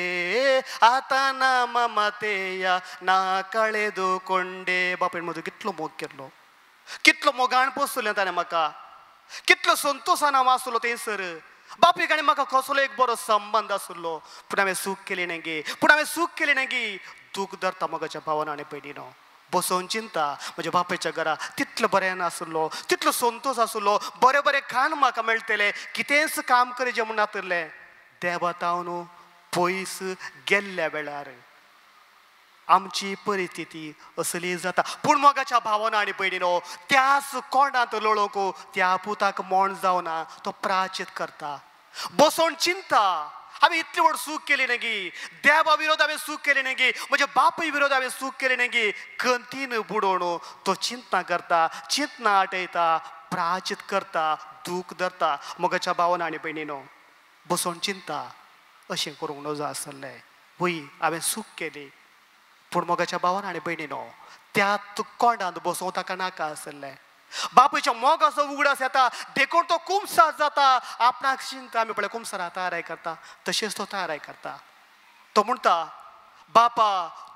ಆತನ ಮಮತೆಯ ನಾ ಕಳೆದು ಕೊಂಡೆ. बापायन म्हजो कितलो मोग केल्लो, कितलो मोगान पोसलें ताणें म्हाका, कितलो संतोशान हांव आसलो थंयसर. बापूयक आनी म्हाका कसलो एक बरो संबंद आसलो, पूण हांवें सूख केली न्ही, पूण हांवें सूख केली न्ही. दूख धरता मोगाच्या भावान आनी भयणीनो, बसोवन चिंता, म्हज्या बापायच्या घरा तितलो बरें नासलो, तितलो संतोश आसलो, बरें बरें खाण म्हाका मेळटलें, कितेंच काम करचें म्हूण नातलें. देवा तावन पयस गेल्ल्या वेळार आमची परिस्थिती असली जाता. पूण मोगाच्या भावना आनी भयणीनो, त्याच कोणांत लोळोवंक त्या पुताक मोण जावना, तो प्राचित करता. बसोवन चिंता, हांवें इतली व्हड चूक केली न्ही, देवा विरोध हांवें चूक केली न्ही, म्हज्या बापूय विरोध हांवें चूक केली न्ही. कंतीन बुडोवन तो चिंतना करता, चिंतना आटयता, प्राचित करता, दूख धरता. मोगाच्या भावना आनी भयणीनो, बसोवन चिंता अशें करूंक नजो आसलें. वय हांवें चूक केली, पूण मोगाच्या भावान आनी भयणीनो, त्या कोंडांत बसोवंक ताका नाका आसलें. बापूयच्या मोगाचो उगडास येता देखून तो कुमसार जाता. आपणाक चिंता, आमी पळय कुमसारा तयाराय करता, तशेंच तो तयाराय करता. तो म्हणटा, बापा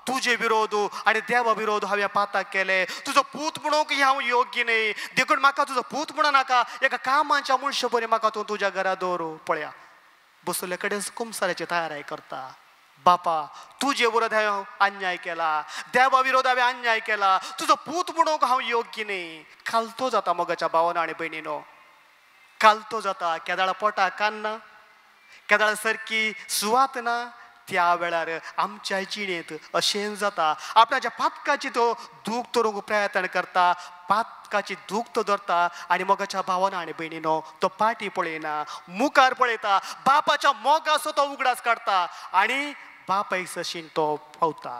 तुजे विरोध आनी देवा विरोध हांवें पाताक केले, तुजो पूत म्हणूंक हांव योग्य न्ही, देखून म्हाका तुजो पूत म्हणूं नाका, एका कामाच्या मनशा बरी म्हाका तूं तुज्या घरा दवर. पळया बसले कडेन कुमसाराची तयाराय करता. बापा तुजे विरोध हांवें अन्याय केला, देवा विरोध हांवें अन्याय केला, तुजो पूत म्हणूंक हांव योग्य न्ही. खालतो जाता मोगाच्या भावान आनी भयणीनो, खालतो जाता. केदाळा पोटाक कान्ना, केदाळा सारकी सुवात ना, त्या वेळार आमच्या जिणेंत अशें जाता. आपणाच्या पातकाची तो दूख धरूंक प्रयत्न करता, पातकाची दूख तो धरता आनी मोगाच्या भावान आनी भयणीनो तो पाटी पळयना, मुखार पळयता, बापाच्या मोगाचो तो उगडास काडटा आनी बापायक सशीन तो पावता.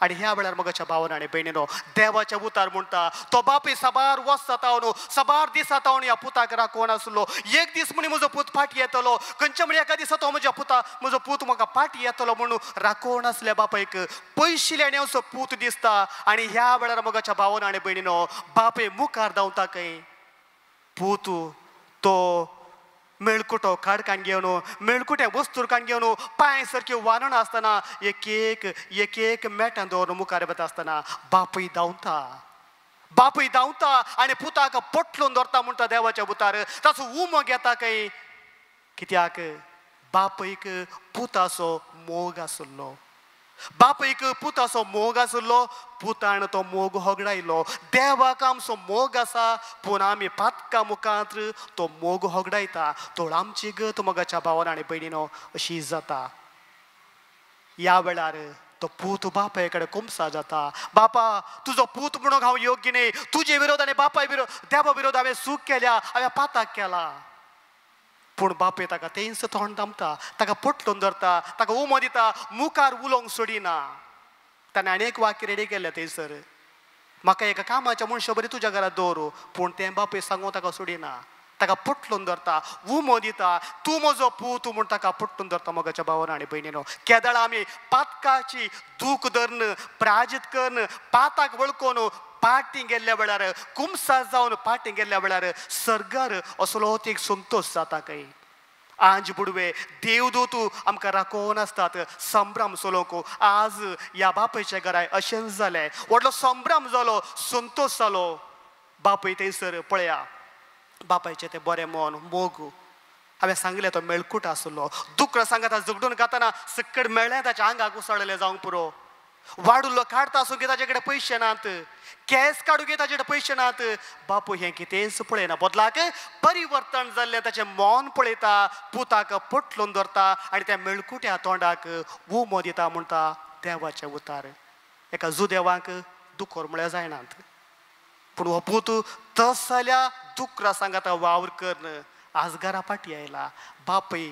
आनी ह्या वेळार मोगाच्या भावान आनी भयणीनो देवाच्या उतार म्हणटा, तो बापूय साबार वर्सां तावन साबार दिसां तावन ह्या पुताक राखून आसलो. एक दीस म्हणी म्हजो पूत फाटी येतलो, खंयच्या म्हणी एका दिसा तो म्हज्या पुता म्हजो पूत म्हाका फाटी येतलो म्हणून राखून आसल्या बापायक पयशिल्ल्यान असो पूत दिसता. आनी ह्या वेळार मोगाच्या भावान आनी भयणीनो बापूय मुखार धांवता खंय, पूत तो मेळकुटो खाडकान घेवन मेळकुटे वस्तूरकान घेवन पांय सारके वानण आसतना एक एक एक एक मेटान दवरून मुखार वता आसतना बापूय धांवता, बापूय धांवता आनी पुताक पोटलून दवरता. म्हणटा देवाच्या बुतार ताचो उमो घेता खंय, कित्याक बापूयक पुताचो मोग आसलो, बापूयक पुताचो मोग आसलो, पुतान तो मोग होगडायलो. देवाक आमचो मोग आसा, पूण आमी पातका मुखांत तो मोग होगडायता. तो आमची गत मोगाच्या भावान आनी भयणीनो अशी जाता. ह्या वेळार तो पूत बापाय कडेन कुमसा जाता. बापा तुजो पूत म्हणूंक हांव योग्य न्ही, तुजे विरोध आनी बापाय विरोध देवा विरोध हांवें चूक केल्या, हांवें पाताक केला. पूण बापूय ताका तेंच तोंड दामता, ताका पोटलून धरता, ताका उमो दिता, मुखार उलोवंक सोडिना. ताणें आनी एक वाक्य रेडी केलें थंयसर, म्हाका एका कामाच्या मनशा बरी तुज्या घरांत दवर. पूण तें बापूय सांगूंक ताका सोडिना, ताका पोटलून धरता, उमो दिता, तूं म्हजो पूत म्हूण ताका पोटलून धरता. मोगाच्या भावान आनी भयणीनो, केदळा आमी पातकाची दूख धरून प्राजीत करून पाताक वळखून पाटी गेल्ल्या वेळार, कुमसा जावन पाटी गेल्ल्या वेळार सर्गार असलो एक संतोश जाता. काय आज बुडवे देवदूत आमकां राखोवन आसतात संभ्रम चलोवंक. आज ह्या बापायच्या घराय अशेंच जालें, व्हडलो संभ्रम जालो, संतोश जालो. बापूय थंयसर पळया, बापायचें तें बरें मन मोग. हांवें सांगलें तो मेळकूट आसलो, दुकरा सांगाता झगडून खातना सकड मेळ्ळें ताच्या आंगाक उसळलें जावंक पुरो. वाडुल्लो काडटा आसूं की ताचे कडेन पयशे नात, केंस काडूं की ताचे कडेन पयशे नात. बापूय हें कितेंच पळयना, बदलाक परिवर्तन जाल्लें ताचें मन पळयता, पुताक पोटलून धरता आनी त्या मेळकुट्या तोंडाक उमो दिता. म्हणटा देवाचें उतार एका जुदेवांक दुखोर म्हळ्यार जायनात, पूण हो पूत तस जाल्यार दुकरा सांगाता वावर करून आज घरा फाटी आयला. बापूय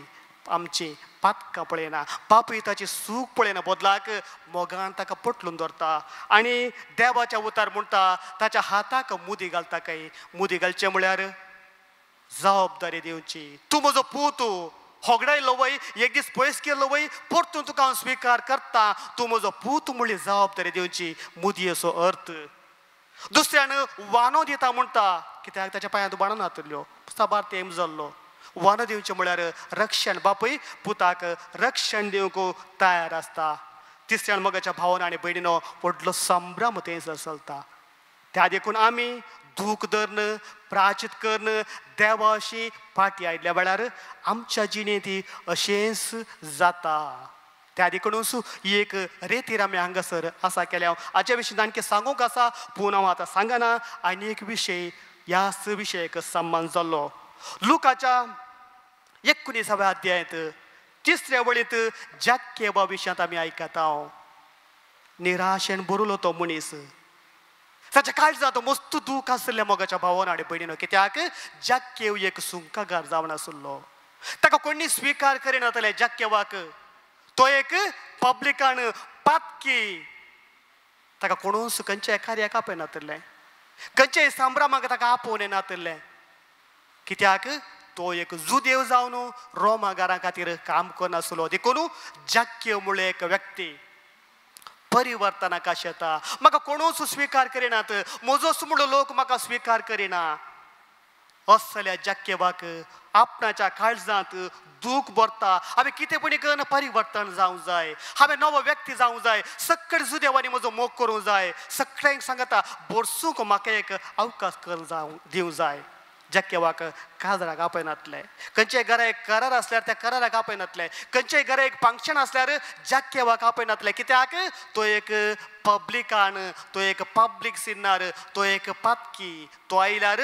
आमची पातकां पळयना, बापूय ताची सूख पळयना, बदलाक मोगान ताका पोटलून धरता आनी देवाच्या उतार म्हणटा ताच्या हाताक मुदी घालता. काय मुदी घालचें म्हळ्यार जबाबदारी दिवची. तूं म्हजो पूत, होगडायलो वय, एक दीस पयस केलो वय, परतून तुका हांव स्विकार करता, तूं म्हजो पूत म्हणली जबाबदारी दिवची मुदयेचो अर्थ. दुसऱ्यान वानो दिता म्हणटा, कित्याक ताच्या पांयांत बाणो नातल्यो, साबार तेम जाल्लो. वानो दिवचें म्हळ्यार रक्षण. बापूय पुताक रक्षण दिवंक तयार आसता. तिसऱ्यान मोगाच्या भावान आनी भयणीनो व्हडलो संभ्रम थंयसर चलता. त्या देखून आमी दूख धरून प्राचित करून देवाशी फाटी आयिल्ल्या वेळार आमच्या जिणेंत अशेंच जाता. त्या देखूनच एक रेतीर आमी हांगासर आसा केल्या. हाच्या विशीं आणखी सांगूंक आसा पूण हांव आतां सांगना. आनी एक विशय ह्याच विशयाक संबंद जाल्लो लुकाच्या 19व्या अध्यायांत 3ऱ्या वळींत जाक्केबा विशयांत आमी आयकता. निराशेन भरलो तो मनीस, ताच्या काळजांत मस्त दूख आसलें मोगाच्या भावान आनी भयणीनो. कित्याक जाक्केव एक सुंकागार जावन आसलो, ताका कोणी स्विकार करिनातले जाक्केवाक. तो एक पब्लिकान पातकी, ताका कोणूच खंयच्याय कार्याक आपयनातलें, खंयच्याय संभ्रमाक ताका आपोवन येनातलें. कित्याक तो एक जुदेव जावन रोमागारां खातीर काम करनासलो. देखून जाक्केव म्हळ्यार एक व्यक्ती परिवर्तनाक आशेता. म्हाका कोणूच स्विकार करिनात, म्हजोच म्हणलो लोक म्हाका स्विकार करिना. असल्या जाक्केवाक आपणाच्या काळजांत दूख भरता. हांवें कितें पणी करून परिवर्तन जावंक जाय, हांवें नवो व्यक्ती जावंक जाय, सकळ जुदेवांनी म्हजो मोग करूंक जाय, सगळ्यांक सांगता बोरसूंक म्हाका एक अवकाश करून जावं दिवंक जाय. जाक्केवाक काजराक आपयनातलें, खंयच्याय घरा एक करार आसल्यार त्या कराराक आपयनातलें, खंयच्याय घरा एक फंक्शन आसल्यार जाक्केवाक आपयनातलें. कित्याक तो एक पब्लिकान, तो एक पब्लीक सिन्नार, तो एक पातकी. तो आयल्यार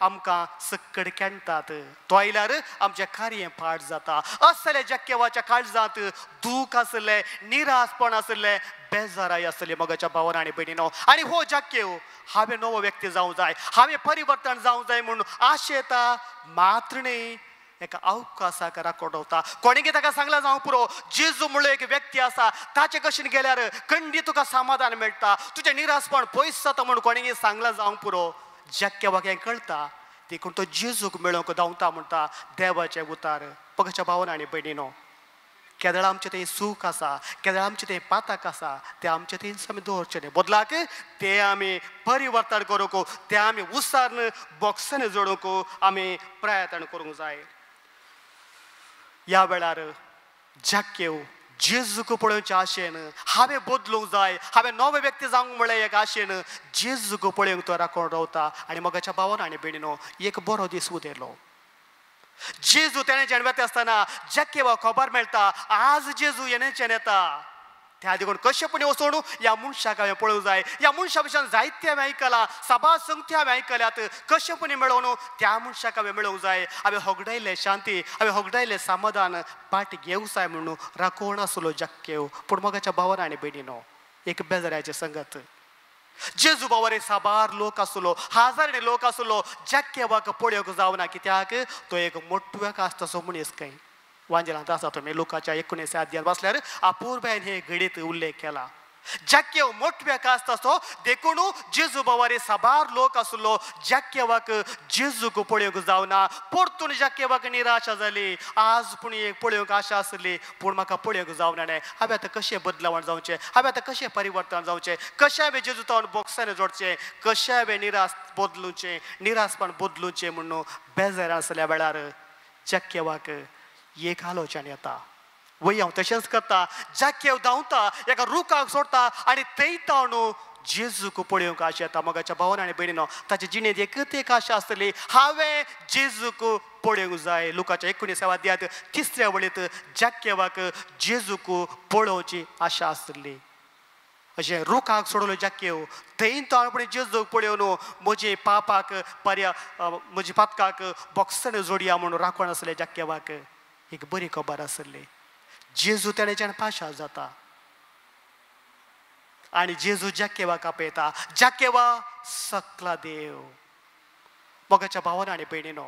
आमकां सकड केणटात, तो आयल्यार आमचें कार्य पाड जाता. असले जाक्केवाच्या काळजांत दूख आसलें, निराशपण आसलें, बेजाराय आसलें मोगाच्या भावान आनी भयणीनो. आनी हो जाक्केव हांवें नवो व्यक्ती जावंक जाय, हांवें परिवर्तन जावंक जाय म्हूण आशेता मात्र न्ही एका अवकाशाक राखोवन दवरता. कोणें ताका सांगलां जावंक पुरो, जेजू म्हणलो एक व्यक्ती आसा, ताचे कशीन गेल्यार खंडीत तुका समाधान मेळटा, तुजें निराशपण पयस जाता म्हूण कोणें सांगलां जावंक पुरो. जाक्केवाक हें कळटा, देखून तो जेजूक मेळोवंक धांवता. म्हणटा देवाचें उतार. मोगाच्या भावान आनी भयणीनो, केदळा आमचें तें सूख आसा, केदळा आमचें तें पाताक आसा, तें आमचें तेंच आमी दवरचें न्ही. बदलाक तें आमी परिवर्तन करूंक, तें आमी उसार्न बॉक्सांनी जोडूंक आमी प्रयत्न करूंक जाय. ह्या वेळार जाक्केव जेजूक पळोवचे आशेन हांवें बदलूंक जाय, हांवें नवे व्यक्ती जावंक म्हळ्यार एक आशेन जेजूक पळोवंक तो राखोवन रावता. आनी मोगाच्या भावान आनी भयणीनो, एक बरो दीस उदेलो. जेजू तेणेच्यान वेता आसतना जाक्केवाक खबर मेळटा आज जेजू येणेच्यान येता. त्या देखून कशें वचून ह्या मनशाक हांवें पळोवंक जाय, ह्या मनशा भशेन जायते हांवें आयकलां, साबार संगती हांवें आयकल्यात, कशें मेळोवन त्या मनशाक हांवें मेळोवंक जाय. हांवें होगडायलें शांती, हांवें होगडायलें समाधान, पाट घेवंक जाय म्हणून राखोवन आसलो जाक्केव. पूण मोगाच्या भावान आनी भयणीनो, एक बेजाराचें संगत, जेजू बाबारे साबार लोक आसलो, हजारांनी लोक आसलो, जाक्केवाक पळोवंक जावना. कित्याक तो एक मोटव्याक आसता मनीस खंय. वांजेलांत आसा तुमी लोकाच्या 19 अध्यायांत वाचल्यार अपूर्बायन हे घडीत उल्लेख केला. जाक्केव मोटव्याक आसता तो, देखून जेजू बाबारे साबार लोक आसलो, जाक्केवाक जेजूक पळोवंक जावना. परतून जाक्केवाक निराशा जाली. आज पूण एक पळोवंक आशा आसली, पूण म्हाका पळोवंक जावना न्हय. हांवें आतां कशें बदलावण जावचें, हांवें आतां कशें परिवर्तन जावचें, कशें हांवें जेजू तावन बोक्सांनी जोडचें, कशें हांवें निराश बदलुचें, निराशपण बदलुचें म्हणून बेजार आसल्या वेळार जाक्केवाक एक आलोचन येता. वय हांव तशेंच करता. जाक्केव धांवता, एका रुखाक सोडता आनी थंय तावन जेजूक पळोवंक आशा येता. मोगाच्या भावान आनी भयणीनो, ताचे जिणेंत एकच एक आशा आसतली, हांवें जेजूक पळोवंक जाय. लुकाच्या 19 अध्यायांत 3 वळींत जाक्केवाक जेजूक पळोवची आशा आसली. अशें रुखाक सोडलो जाक्केव, थंय तो आपणे जेजूक पळोवन म्हजे पापाक पर्या, म्हजे पातकाक बोक्सण जोडया म्हणून राखण आसलें जाक्केवाक एक बरी खबर आसली. जेजू तेणेच्यान पाशार जाता आनी जेजू जाक्केवाक आपयता, जाक्केवा सकला देव. मोगाच्या भावान आनी भयणीनो,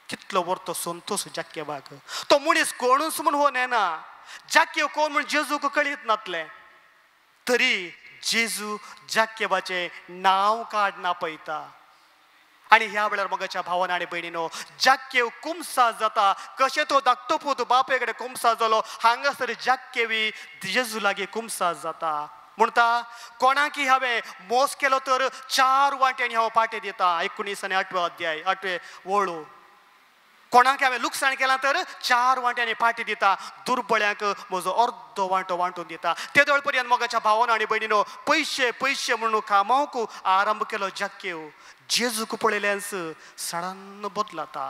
कितलो व्हर तो संतोश जाक्केवाक. तो मनीस कोणूच म्हूण हो नेना, जाक्केव कोण म्हूण जेजूक कळीत नातलें, तरी जेजू जाक्केवाचें नांव काड नापयता. आनी ह्या वेळार मोगाच्या भावान आनी भयणीनो, जाक्केव कुमसार जाता. कशें तो धाकटो पूत बापाय कडेन कुमसार जालो, हांगासर जाक्केवी जेजू लागीं कुमसार जाता. म्हणटा, कोणाकी हांवें मोस केलो तर 4 वांट्यांनी हांव पाटे दिता. 19 आनी 8 अध्याय 8 वळू. कोणाक हांवें लुकसाण केलां तर 4 वांट्यांनी पाटी दिता, दुर्बळ्यांक म्हजो अर्दो वांटो वांटून दिता. तेदोळ पर्यंत मोगाच्या भावान आनी भयणीनो, पयशे पयशे म्हणून कामावंक आरंभ केलो जाक्केव. जेजूक पळयल्यान सडन बदलता.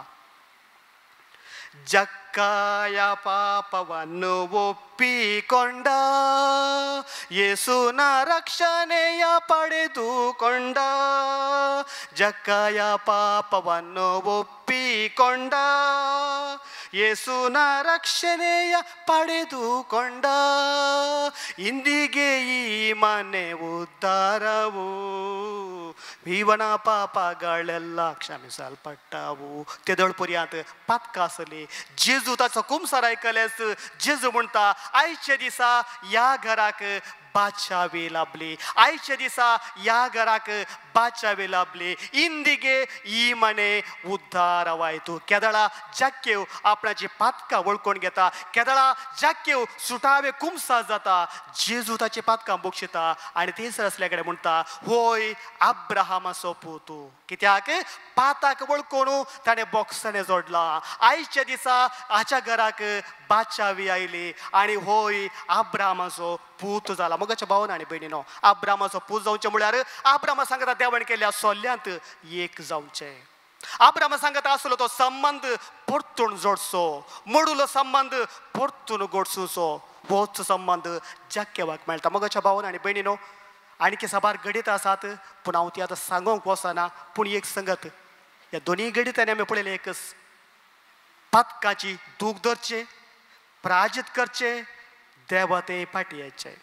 ಜಕ್ಕಾಯ ಪಾಪವನ್ನು ಒಪ್ಪಿಕೊಂಡ, ಯೇಸುನ ರಕ್ಷಣೆಯ ಪಡೆದುಕೊಂಡ. ಜಕ್ಕಾಯ ಪಾಪವನ್ನು ಒಪ್ಪಿಕೊಂಡ, ಯೇಸುನ ರಕ್ಷಣೆಯ ಪಡೆದುಕೊಂಡ. ಇಂದಿಗೆ ಈ ಮನೆ ಉದ್ಧಾರವು, ಇವನ ಪಾಪಗಳೆಲ್ಲ ಕ್ಷಮಿಸಲ್ಪಟ್ಟವು. तेदोळ पर्यंत पातकासली जेजू ताचो कुमसार आयकल्यास जेजू म्हणटा, आयच्या दिसा ह्या घराक बाचावी लाभली, आयच्या दिसा ह्या घराक बाचावी लाभली. इंदिगे ही मने उद्धारवायतू. केदळा जाक्केव आपणाची पातकां वळखून घेता, केदळा जाक्केव सुटावे कुमसार जाता, जेजू ताची पातकां बक्षिता आनी थंयसर आसल्या कडेन म्हणटा, होय अब्राहमाचो पूत. कित्याक पाताक वळखून ताणें बोक्साणें जोडलां. आयच्या दिसा हाच्या घराक बाचावी आयली आनी होय अब्राहमाचो पूत जाला. मोगाच्या भावान आनी भयणीनो, अब्राहमाचो पूत जावचें म्हळ्यार अब्राहमा सांगता देवान केल्ल्या सोल्यांत एक जावचें. अब्राहमा सांगता आसलो तो संबंद परतून जोडचो, मोडुलो संबंद परतून गोडसुचो. होच संबंद जाक्केवाक मेळटा. मोगाच्या भावान आनी भयणीनो, आनी साबार घडीत आसात, पूण हांव ती आतां सांगूंक वचना. पूण एक संगत, ह्या दोनूय घडितांनी आमी पळयलें एकच, पातकाची दूख धरचें, प्राजीत करचें, देवा ते फाटी येचें.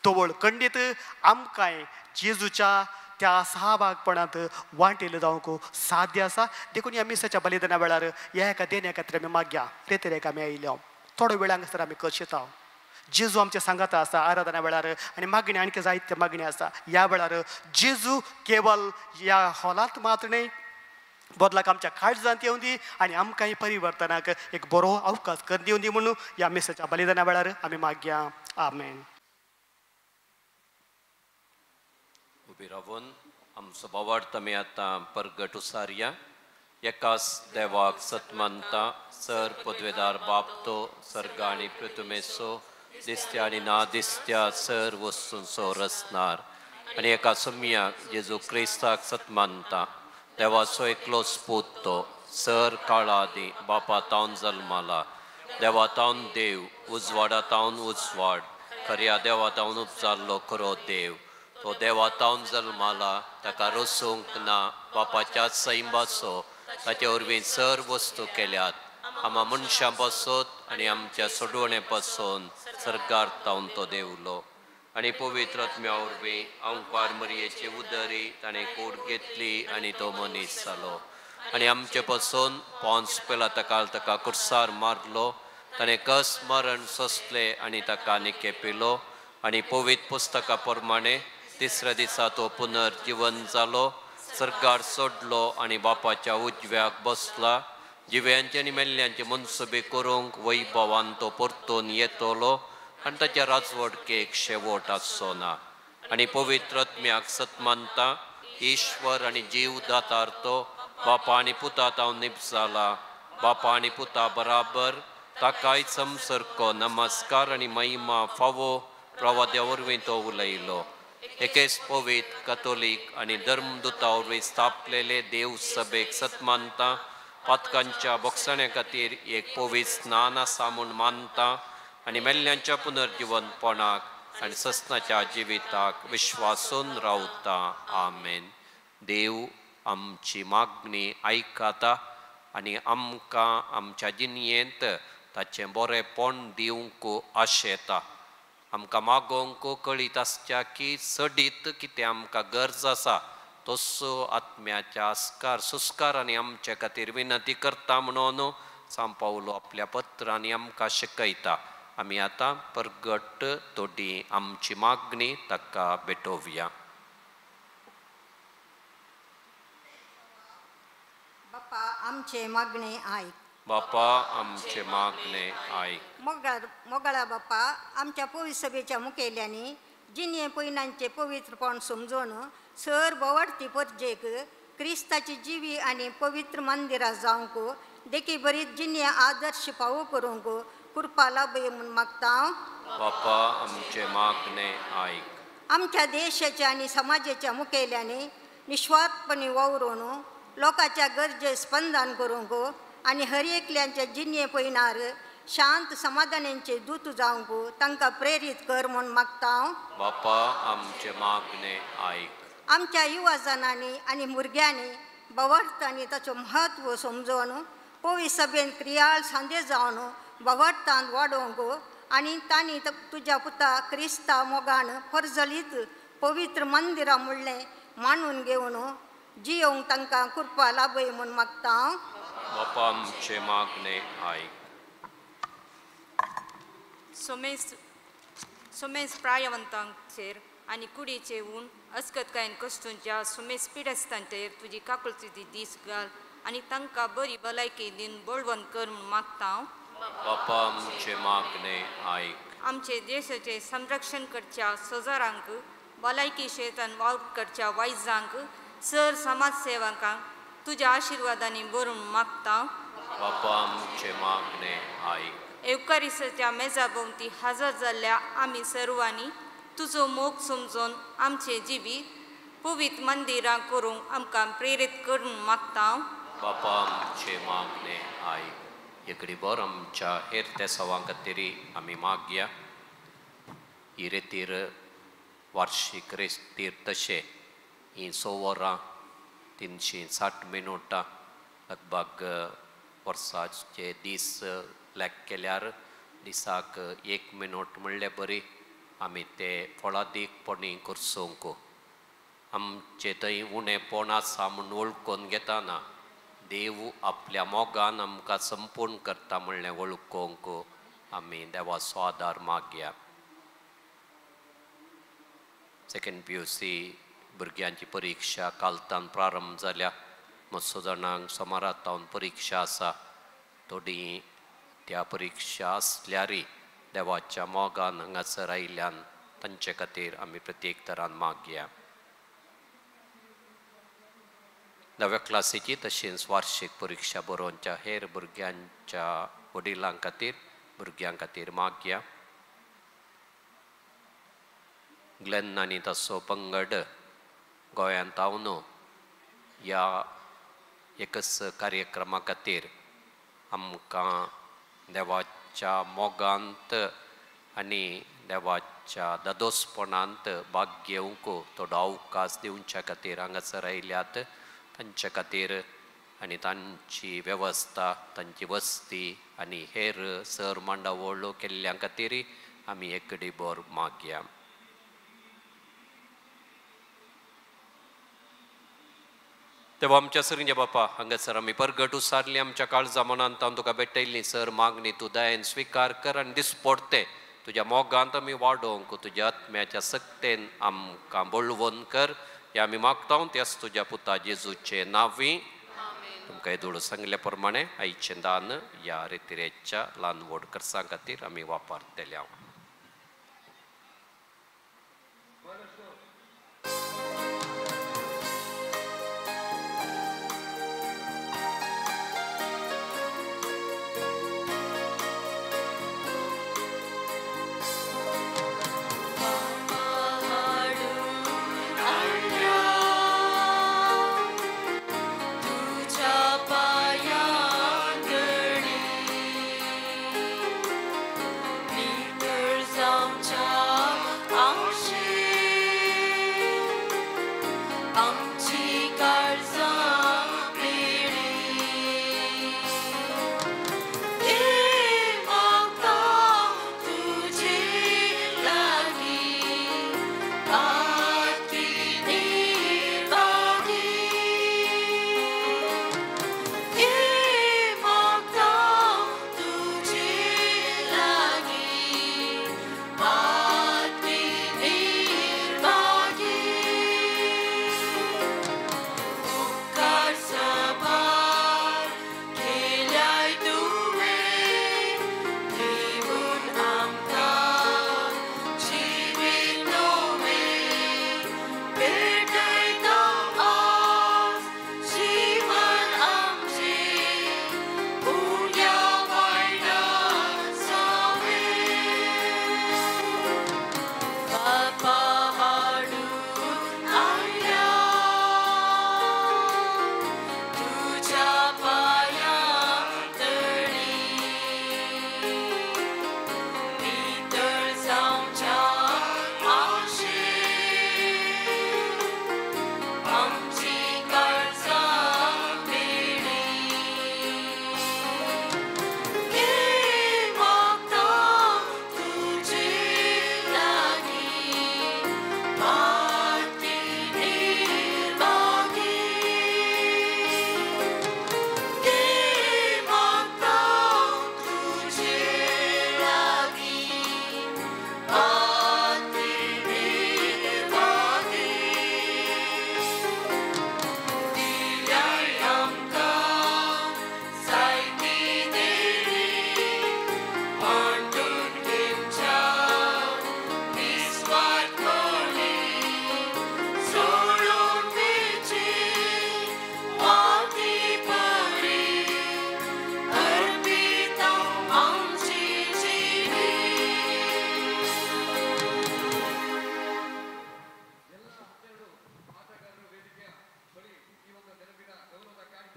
तवळ खंडीत आमकांय जेजूच्या त्या सहभागपणांत वांटेल जावंक साध्य आसा. देखून ह्या मिसाच्या बलिदाना वेळार ह्या एका देण्या खातीर आमी मागया रेतेरेक आमी आयिल्ले. थोडो वेळ हांगासर आमी कशेताव. जेजू आमच्या सांगाता आसा आराधना वेळार आनी मागणी आणखी जायते मागणी आसा. ह्या वेळार जेजू केवल ह्या हॉलांत मात्र न्हय, बदलाक आमच्या काळजांत येवन दी आनी आमकांय परिवर्तनाक एक बरो अवकाश कर दिवन दी म्हणून ह्या मिसाच्या बलिदाना वेळार आमी मागया. आमेन. उबी रावून आमचो बोवाळ आमी आतां परगट उसारया. एकास देवाक सतमानता, सर पदवेदार बाप तो सर्ग आनी पृथ्वीचो दिसत्या आनी ना दिसत्या सर वस्तूंचो रचणार आनी एका सम्याक जेजू क्रिस्ताक सतमानता, देवाचो एकलोच पूत तो सर काळा आदी बापा तावन जल्माला, देवा तावन देव, उजवाडा तावन उजवाड, खऱ्या देवा तावन उपजाल्लो खरो देव। तो देवा तावन जल्माला, ताका रसूंक ना, बापाच्या सैंबाचो, ताचे वरवीं सर वस्तू केल्यात। आमा मनशां पासत आनी आमच्या सोडवणे पासून सरकार तावन तो देवलो आनी पवित्र आत्म्या वरवीं अंकार मरयेचे उदरी ताणें कूड घेतली आनी तो मनीस जालो आनी आमचे पासून पोंस पिलाता ताका कुर्सार मारलो। ताणें कस मरण सोंसलें आनी ताका निके पिलो आनी पवित्र पुस्तका प्रमाणे तिसऱ्या दिसा तो पुनर्जिवन जालो, सरकार सोडलो आनी बापाच्या उजव्याक बसला। जिव्यांचे आनी मेल्ल्यांचे मनसुबे करूंक वैभवान तो परतून येतलो आनी ताच्या राजवटकेक शेवट आसचो ना। आनी पवित्र आत्म्याक सतमानता, ईश्वर आनी जीव दातार तो बापा आनी पुता तावन निपजाला, बापा आनी पुता बराबर ताकाय समसरको नमस्कार आनी महिमा फावो प्रवाद्या वरवीं तो उलयलो। एकेच पवित्र कथोलीक आनी धर्मदुता वरवीं स्थापलेले देव सभेक सतमानता, पातकांच्या बोगसण्या खातीर एक पवित्र स्नान आसा म्हूण मानता आनी मेल्ल्यांच्या पुनर्जिवनपणाक आनी ससनाच्या जिविताक विश्वासून रावता। आमेन। देव आमची मागणी आयकता आनी आमकां आमच्या जिणेंत ताचें बरेंपण दिवंक आशेता। आमकां मागोवंक कळीत आसच्या की सडीत कितें आमकां गरज आसा तसो आत्म्याच्या आस्कार सुस्कार आनी आमचे खातीर विनंती करता म्हणून सांव पावलो आपल्या पत्रांनी आमकां शिकयता। आमी आतां परगट थोडी आमची मागणी ताका भेटोवया। बापा आमचे मागणे आयक, बापा आमचे मागणे आयक। मोगाळा बापा, आमच्या पवित्र सभेच्या मुखेल्यांनी जिणे पयनांचे पवित्रपण समजून सर बोवाडती परजेक क्रिस्ताची जिवी आनी पवित्र मंदिरां जावंक देखी बरीच जिणे आदर्श पावो करूंक कृपा लाभय म्हूण मागता। बापा आमचे मागणे आयक। आमच्या देशाच्या आनी समाजाच्या मुखेल्यांनी निस्वार्थपणी वावरून लोकांच्या गरजे स्पंदन करूंक आनी हर एकल्यांच्या जिणे पयनार शांत समाधानांचे दूत जावंक तांकां प्रेरीत कर म्हूण मागता। बापा आमचे मागणे आयक। आमच्या युवा जणांनी आनी भुरग्यांनी भावार्थ आनी ताचो म्हत्व समजून पवित्र सभेन क्रियाळ सांदे जावन भावार्थान वाडोवंक आनी तांणी तुज्या पुता क्रिस्ता मोगान परजलीत पवित्र मंदिरां म्हणलें मानून घेवन जियोवंक तांकां कृपा लाभय म्हूण मागता। बापा आमचे मागणे आयक। सोमेस प्रायवंतांचेर आनी कुडीचे ऊन अस्कतकायेन कश्टूंच्या सुमेस पिडेस्तांचेर तुजी काकुळती दीस घाल आनी तांकां बरी भलायकी दिवन बळवंत कर म्हूण मागता। बापा आमचे मागणे आयक। आमचे देशाचें संरक्षण करच्या सोजारांक, भलायकी क्षेत्रान वावर करच्या वायजांक, सर समाज सेवकांक तुज्या आशिर्वादांनी बरून मागता। बापा आमचे मागणे आयक। एवकारिसाच्या मेजा भोंवती हजर जाल्ल्या आमी सर्वांनी तुजो मोग समजून आमचे जिवीत पवित्र मंदिरां करूंक आमकां प्रेरीत करून मागता। बापा आमचे मागणे आयक। एकडे बर आमच्या हेर तेसावां खातीर आमी मागया। ही रेतीर वार्षीक रेतीर तशें ही 6 वरां 360 मिनुटां लगभग वर्साचे दीस लेक केल्यार दिसाक 1 मिनट म्हणले बरी आमी ते फळादीकपणी करसूंक। आमचे थंय उणेपण आसा म्हूण वळखून घेतना देव आपल्या मोगान आमकां संपूर्ण करता म्हणलें वळखूंक आमी देवाचो आदार मागया। सेकेंड PUC भुरग्यांची परिक्षा कालतान प्रारंभ जाल्या। मातसो जाणांक सोमारा तावन परिक्षा आसा। थोडीं त्या परिक्षा आसल्यारय देवाच्या मोगान हांगासर आयिल्ल्यान तांचे खातीर आमी प्रत्येक तरान मागया। 9व्या क्लासीची तशेंच वार्षीक परिक्षा बरोवच्या हेर भुरग्यांच्या वडिलां खातीर भुरग्यां खातीर मागया। ग्लेन आनी ताचो पंगड गोंयांत हांव ह्या एकच कार्यक्रमा खातीर आमकां देवाच्या मोगांत आनी देवाच्या दादोसपणांत भाग घेवंक थोडो अवकाश दिवच्या खातीर हांगासर आयल्यात तांच्या खातीर आनी तांची वेवस्था, तांची वस्ती आनी हेर सर मांडावळ केल्ल्या खातीर आमी एक बर मागया. तेव्हा आमच्या सरींच्या बापा हांगासर आमी परगट उसारली आमच्या काळजा मनांत हांव तुका भेटयल्ली सर मागणी तूं दयेन स्विकार कर आनी दिसपडते तुज्या मोगांत आमी वाडोवंक तुज्या आत्म्याच्या सक्तेन आमकां बळवंत कर. हे आमी मागता त्याच तुज्या पुता जेजूचे नांवी. तुमकां येदोळ सांगल्या प्रमाणे आयचें दान ह्या रितिरेच्या ल्हान व्हड खर्चां खातीर आमी वापरतले.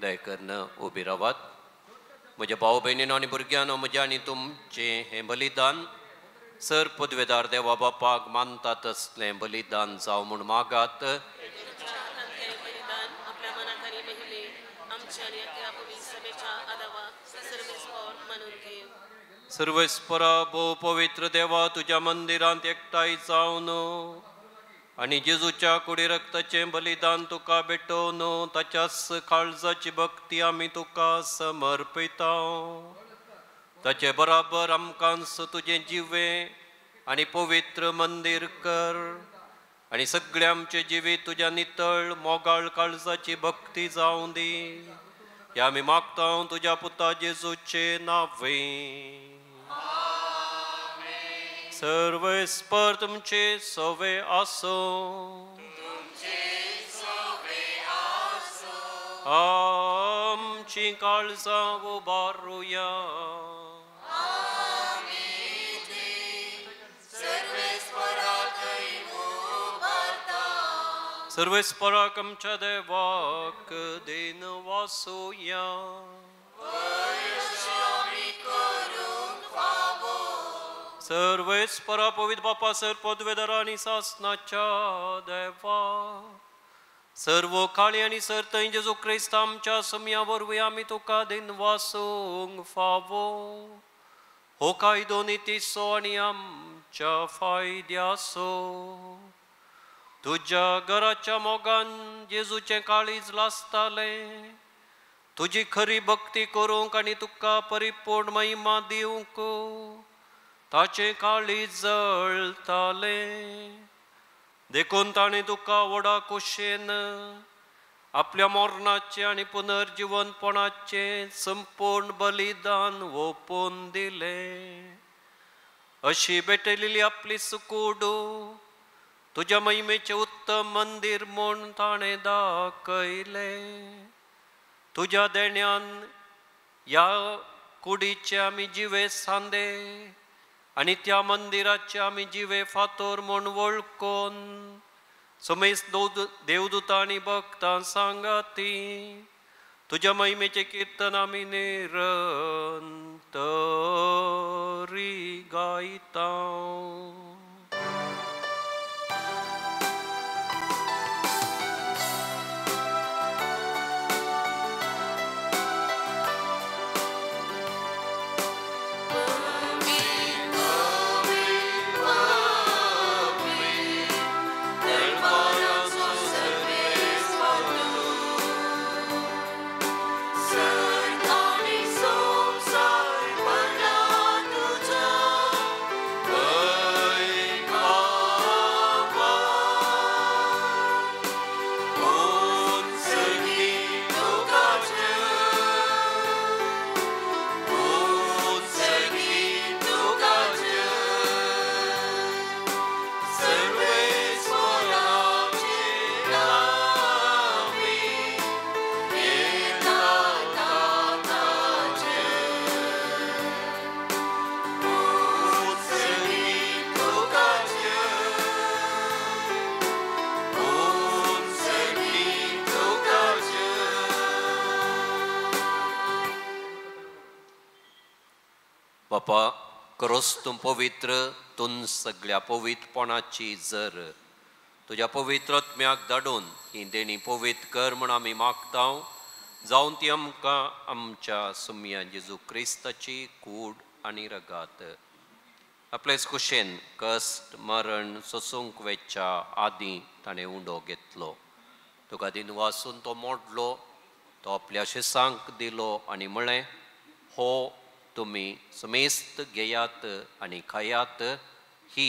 दयकरून उबी रावात. म्हज्या भाव भयणीनो आनी भुरग्यांनो, म्हज्या आनी तुमचें हें बलिदान सर पदवेदार देवा बापाक मानता तसलें बलिदान जावं म्हूण मागात. सर्वेस्परा भोव पवित्र देवा, तुज्या मंदिरांत एकठांय जावन आनी जेजूच्या कुडी रक्ताचें बलिदान तुका भेटोवन ताच्याच काळजाची भक्ती आमी तुका समर्पिता. ताचे बराबर आमकांच तुजें जिवें आनी पवित्र मंदीर कर आनी सगळें आमचें जिवीत तुज्या नितळ मोगाळ काळजाची भक्ती जावं दी. ह्या आमी मागता तुज्या पुता जेजूचे नांवे. सर्वेस्पर तुमचे सवे आसो. आमची काळजां उबारुया. सर्वेस्पराक आमच्या देवाक then वासुया. सर्वेस्परा पवित्र बापा सर पदवेदारा आनी सासनाच्या देवा सर्व काळी आनी सर थंय जेजू क्रिस्त आमच्या सम्या वरवीं आमी तुका दिनवासूंक फावो हो कायदो नितीचो आनी आमच्या फायद्याचो तुज्या घराच्या मोगान जेजूचें काळीज लासतालें तुजी खरी भक्ती करूंक आनी तुका परिपूर्ण महिमा दिवंक ताचें काळीज जळतालें देखून ताणें तुका व्हडा खोशयेन आपल्या मरणाचें आनी पुनर्जिवनपणाचें संपूर्ण बलिदान ओंपून दिलें अशी भेटयलेली आपली सुकूड तुज्या महिमेचें उत्तम मंदीर म्हूण ताणें दाखयलें तुज्या देण्यान ह्या कुडीचे आमी जिवे सांदे आनी त्या मंदिराचे आमी जिवे फातोर म्हूण वळखून समेस्त देवदूतां आनी भक्तां सांगाती तुज्या महिमेचें किर्तन आमी निरंतरी गायता. बापा करोस तूं पवित्र तूं सगळ्या पवित्रपणाची जर तुज्या पवित्र आत्म्याक धाडून ही देणी पवित्र कर म्हण आमी मागता जावन ती आमकां आमच्या सुम्या जेजू क्रिस्ताची कूड आनी रगात आपलेच कुशेन कश्ट मरण सोसूंक वेच्या आदीं ताणें उंडो घेतलो तुका दिनवासून तो मोडलो तो आपल्या शिसांक दिलो आनी म्हळें हो तुमी समेस्त घेयात आनी खायात ही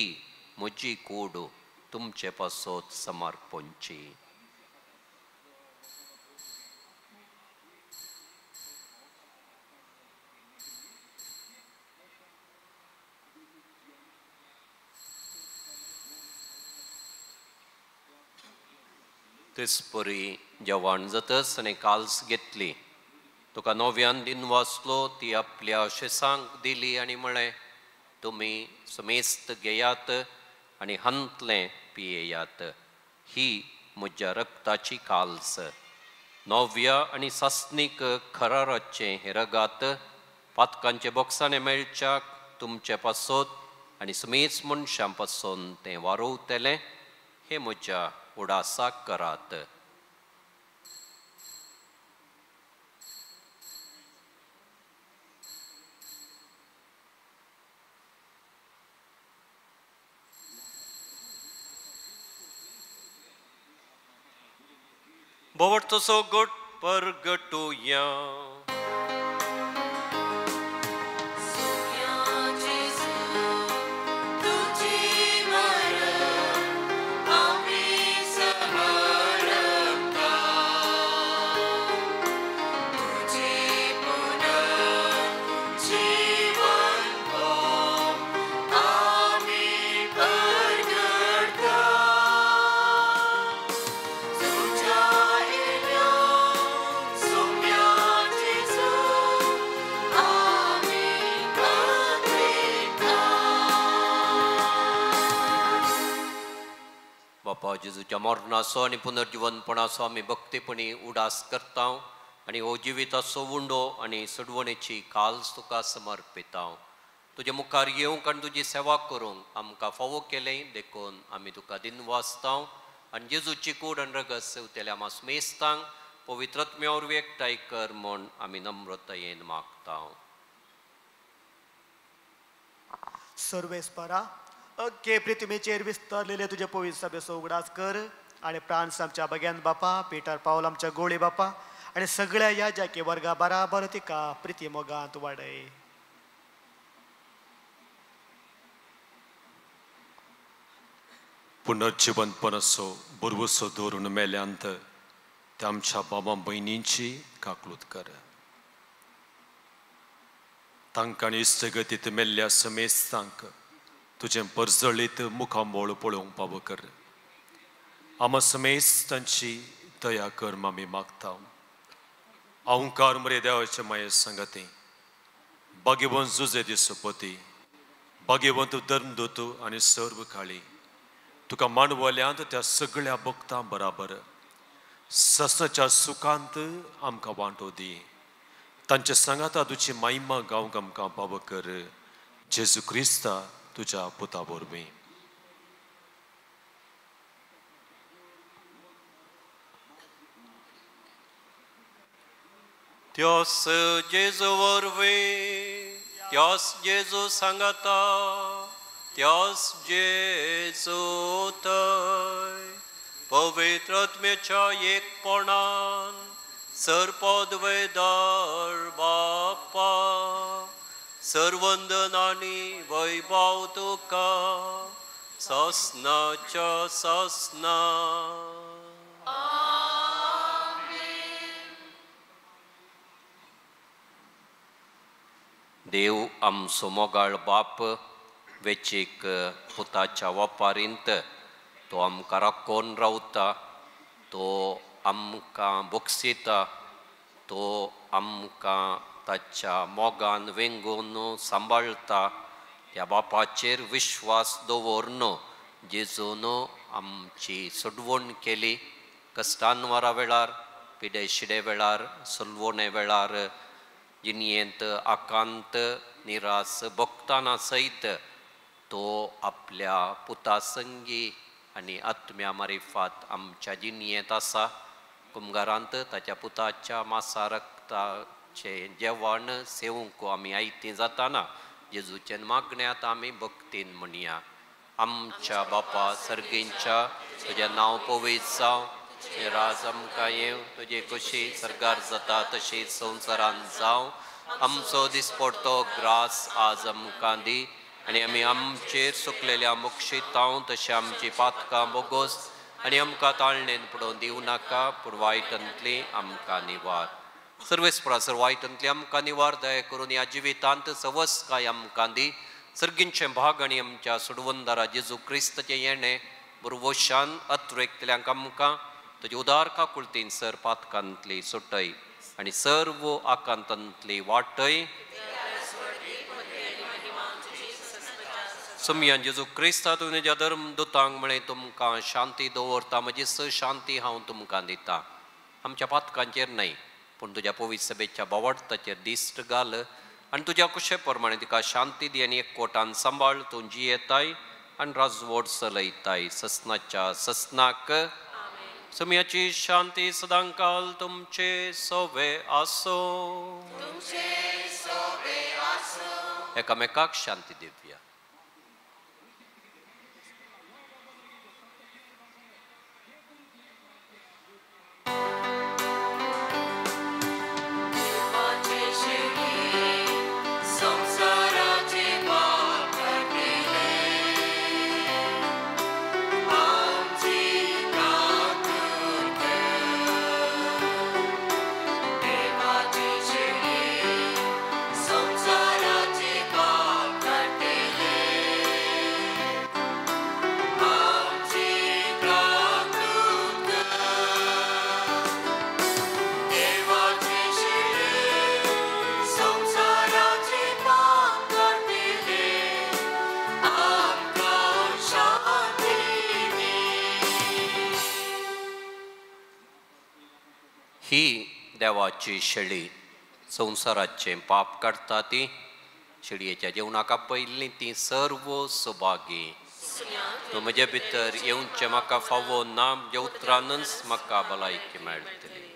म्हजी कूड तुमचे पासत समर्पणची. तेचपरी जेवण जातच आनी काल्स घेतली तुका नव्यान दिन वाचलो ती आपल्या शेसांक दिली आनी म्हळें तुमी समेस्त घेयात आनी हांतलें पियेयात ही म्हज्या रक्ताची काल्स नव्या आनी सासणीक खराराचें हें रगात पातकांचे बोक्साणें मेळच्याक तुमचे पासत आनी समेस्त मनशां पासून तें वारोवतलें हें म्हज्या उडासाक करात. बोवटचो सोगोट परगटुया. जेजूच्या मरणाचो आनी पुनर्जिवनपणाचो आमी भक्तीपणी उडास करता आनी हो जिविताचो उंडो आनी सोडवणेची काल्स तुका समर्पिता. तुज्या मुखार येवंक आनी तुजी सेवा करूंक आमकां फावो केलें देखून आमी तुका दिनवासता आनी जेजूची कूड आनी रगत सेवतेल्या आमा सुमेस्तांक पवित्र आत्म्या वरवीं एकठांय कर म्हूण आमी नम्रतायेन मागता. सर्वेस्परा अख्खे पृथ्वीचेर विस्तारलेले तुजे पवित्र सभेचो उगडास कर आनी प्रांस आमच्या बग्यान बापा, पिटर पावल आमच्या गोळी बापा आनी सगळ्या ह्या जाकी वर्गा बराबर तिका प्रिती मोगांत वाडय. पुनर्जिवंतपणाचो भरवसो दवरून मेल्यांत त्या आमच्या बाबा भयणींची काकलूत कर. तांकां इश्टगतीत मेल्ल्या समेस्तांक तुजें परजळीत मुखामोळ पळोवंक पावो कर. आमा समेस्तांची दया कर आमी मागता. अहंकार मरे देवाचे माये सांगती भाग्यवंत जुजे दिसपती भाग्यवंत धर्मदूत आनी सर्व काळी तुका मांडवल्यांत त्या सगळ्या भक्तां बराबर ससनाच्या सुखांत आमकां वांटो दी. तांचे सांगाता तुजी महिमा गावंक आमकां पावो कर. जेजू क्रिस्ता तुज्या पुता वरवीं. त्यास जेजू वरवीं, त्यास जेजू सांगाता, त्यास जेजू थंय पवित्र आत्म्याच्या एकपणान सर्पद्वैदार बापा सर्वंदन आनी वैभव तुका सासनाच्या सासना. देव आमचो मोगाळ बाप वेचीक पुताच्या वापारींत तो आमकां राखून रावता, तो आमकां बोगसिता, तो आमकां ताच्या मोगान वेंगोवन सांबाळटा. त्या बापाचेर विश्वास दवरून जेजून आमची सोडवण केली. कश्टानवारा वेळार, पिडे शिडे वेळार, सलवणे वेळार, जिणयेंत आकांत निरास भोगताना सयत तो आपल्या पुता संगी आनी आत्म्या मारिफात आमच्या जिणयेंत आसा. कुमगारांत ताच्या पुताच्या मासा रक्ताचें जेवण सेवंक आमी आयतीं जाताना जेजूचें मागण्यांत आमी भक्तीन म्हणया. आमच्या बापा सर्गींच्या, तुजें नांव पवित्र जावं, तुजें राज आमकां येवं, तुजी खोशी सर्गार जाता तशी संवसारांत जावं. आमचो दिसपडतो ग्रास आज आमकां दी आनी आमी आमचेर सुकलेल्या मोक्षितांव तशें आमची पातकां बोगोस आनी आमकां ताळणेन पडोवन दिवं नाका, पूण वायटांतली आमकां निवार. सर्वेस्परा सर वायटांतली आमकां निवार दया करून ह्या जिवितांत सवसकाय आमकां दी. सर्गींचें भाग आनी आमच्या सोडवंदारा जेजू क्रिस्ताचें येणें बुरवशान अत्रेकतल्यांक आमकां तुजे उदार काकुळतीन सर पातकांतली सुटय आनी सर्व आकांतांतली वाटय. सुमयान जेजू क्रिस्ता तुवें ज्या धर्म दुतांक म्हळें तुमकां शांती दवरता, म्हजी स शांती हांव तुमकां दिता. आमच्या पातकांचेर न्हय पूण तुज्या पवित्र सभेच्या बावडताचेर दिश्ट घाल आनी तुज्या कुशे प्रमाणे तिका शांती दी आनी एकवटान सांबाळ. तूं जियेताय आनी राजवट चलयताय ससनाच्या ससनाक. सुमयाची शांती सदांकाल तुमचे सोवे आसो. एकामेकाक शांती दिवया. ही देवाची शेळी संवसाराचें पाप काडटा ती शेळयेच्या जेवणाक आपयल्लीं तीं सर्व सभागी. तूं म्हजे भितर येवचें म्हाका फावो ना, म्हज्या उतरानच म्हाका भलायकी मेळटली.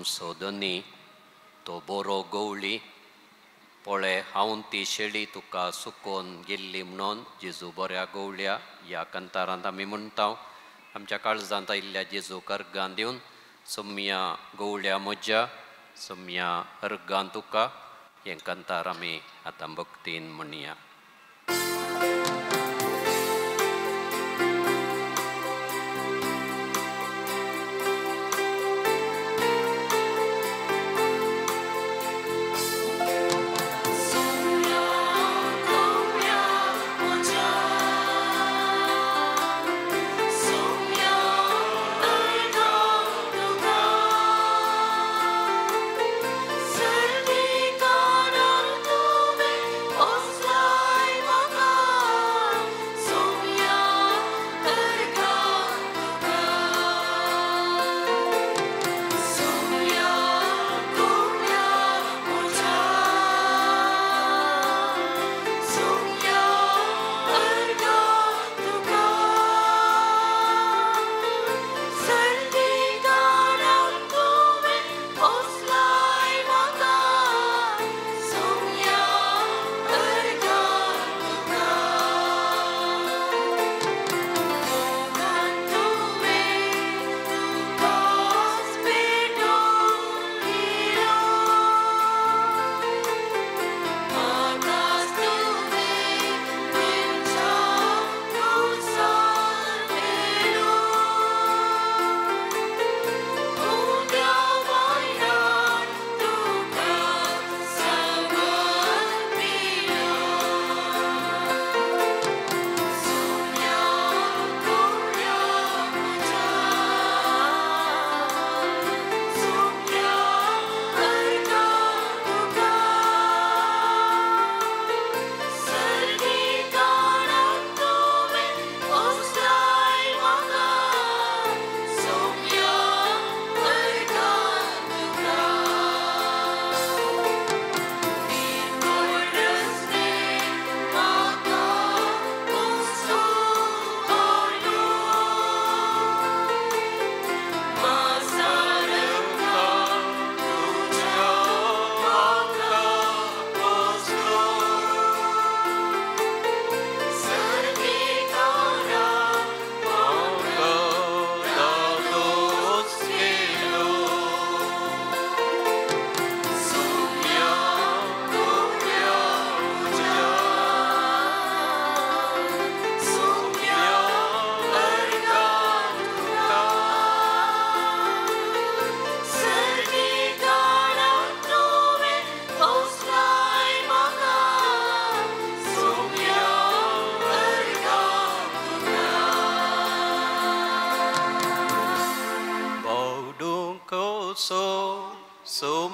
सोदनी तो बोरो गवळी पळय हांव ती शेळी तुका सुकोवन गेल्ली म्हणून जेजू बऱ्या गवळ्या ह्या कंतारांत आमी म्हणटा. आमच्या काळजांत आयिल्ल्या जेजू अर्गां दिवन सोम्या गवळ्या म्हज्या सोम्या अर्गां तुका हें कंतार आमी आतां भक्तीन म्हणया. Servi canal tuve, os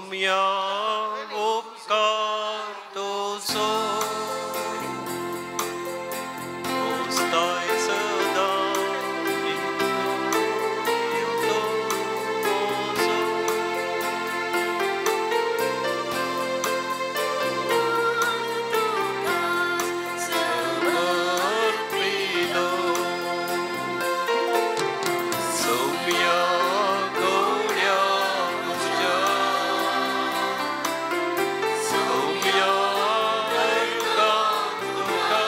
Saumya उपकार तुजो उस्ताय सदां युतो मोजो. समर्पिलो सोम्या गोड्या म्हज्या सोम्या अर्गां तुका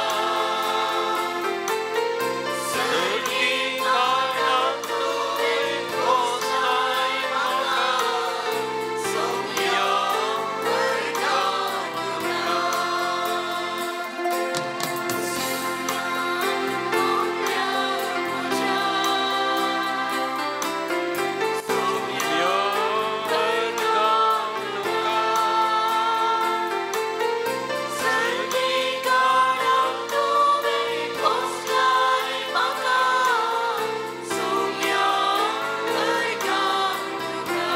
सर्गी काळांत तुवें पोसलाय म्हाका सोम्या अर्गां तुका. सोम्या अर्गां तुका सर्गी काळांत तुवें पोसलाय म्हाका सोम्या अर्गां तुका.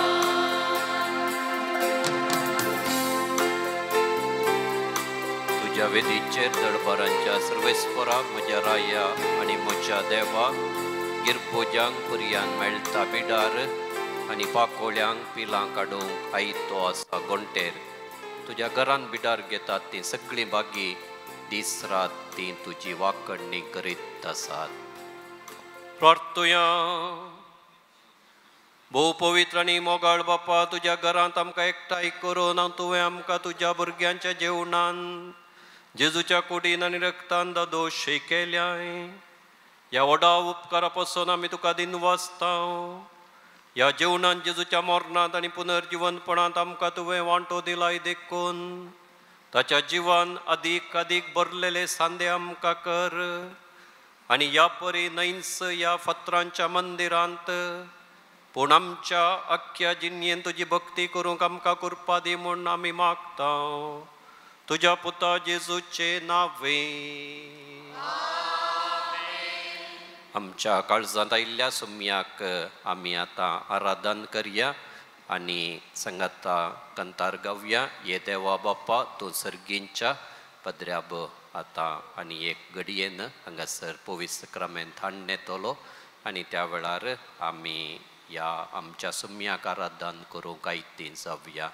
तुज्या वेदीचेर दळबारांच्या सर्वेस्परा म्हज्या राया आनी म्हज्या देवा गिरपोजांक पुरयान मेळटा बिडार आनी पाकोळ्यांक पिलां काडूंक आयतो आसा गोंटेर. तुज्या घरान बिडार घेतात तीं सगळीं बागी दीस रात तीं तुजी वाकणणी करीत आसात. प्रार्थुया. भोव पवित्र आनी मोगाळ बापा, तुज्या घरांत आमकां एकठांय करून तुवें आमकां तुज्या भुरग्यांच्या जेवणान जेजूच्या कुडीन आनी रक्तान दादोशी केल्याय. ह्या व्हडा उपकारा पासून आमी तुका दिनवासता. ह्या जेवणान जेजूच्या मरणांत आनी पुनर्जिवनपणांत आमकां तुवें वांटो दिलाय देखून ताच्या जिवान अदीक अदीक भरलेले सांदे आमकां कर आनी ह्या परी न्हयच ह्या फातरांच्या मंदिरांत पूण आमच्या अख्ख्या जिणयेन तुजी भक्ती करूंक आमकां कृपा दी म्हूण आमी मागता तुज्या पुता जेजूचे नावे. आमच्या काळजांत आयिल्ल्या सोम्याक आमी आतां आराधन करया आनी संगाता कंतार गावया. ये देवा बाप्पा तूं सर्गींच्या पदऱ्याब आतां आनी एक घडयेन हांगासर पवित्र क्रमेन थांड येतलो आनी त्या वेळार आमी ह्या आमच्या सोम्याक आराधन करूंक आयतीं जावया.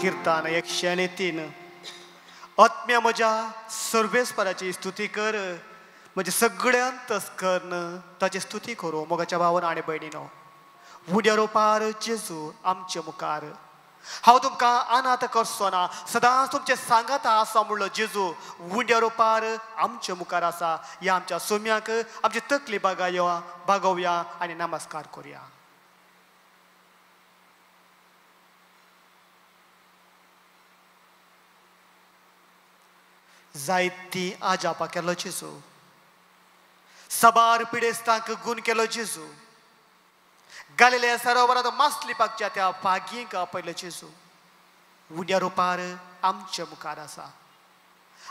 कीर्तन 103. आत्म्या म्हज्या सर्वेस्पराची स्तुती कर, म्हज्या सगळ्यांत तस्कर्न ताची स्तुती करूं. मोगाच्या भावन आनी भयणीनो, उद्या रोपार जेजू आमचे मुखार हांव तुमकां अनाथ करचो ना, सदांच तुमचे सांगाता आसा म्हणलो जेजू उंड्या रुपार आमचे मुखार आसा. ह्या आमच्या सोम्याक आमची तकली बागोवया आनी नमस्कार करुया. जायती आजापा केलो जेजू, सबार पिडेस्तांक गुण केलो जेजू, गालिले सरोवरांत मासली पाकच्या त्या भागींक आपयलो जेजू उंड्या रुपार आमचे मुखार आसा.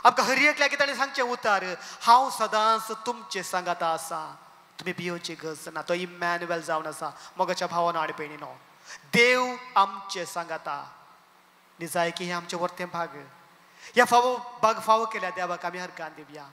आमकां हर एकल्याक ताणें सांगचें उतार, हांव सदांच तुमचे सांगाता आसा, तुमी भियोवची गरज ना. तो इमॅन्युएल जावन आसा. मोगाच्या भावान आनी भयणीनो, देव आमचे सांगाता. निजायकी हें आमचें वर्तें भाग. ह्या फावो भाग फावो केल्या देवाक आमी अर्गान दिवया,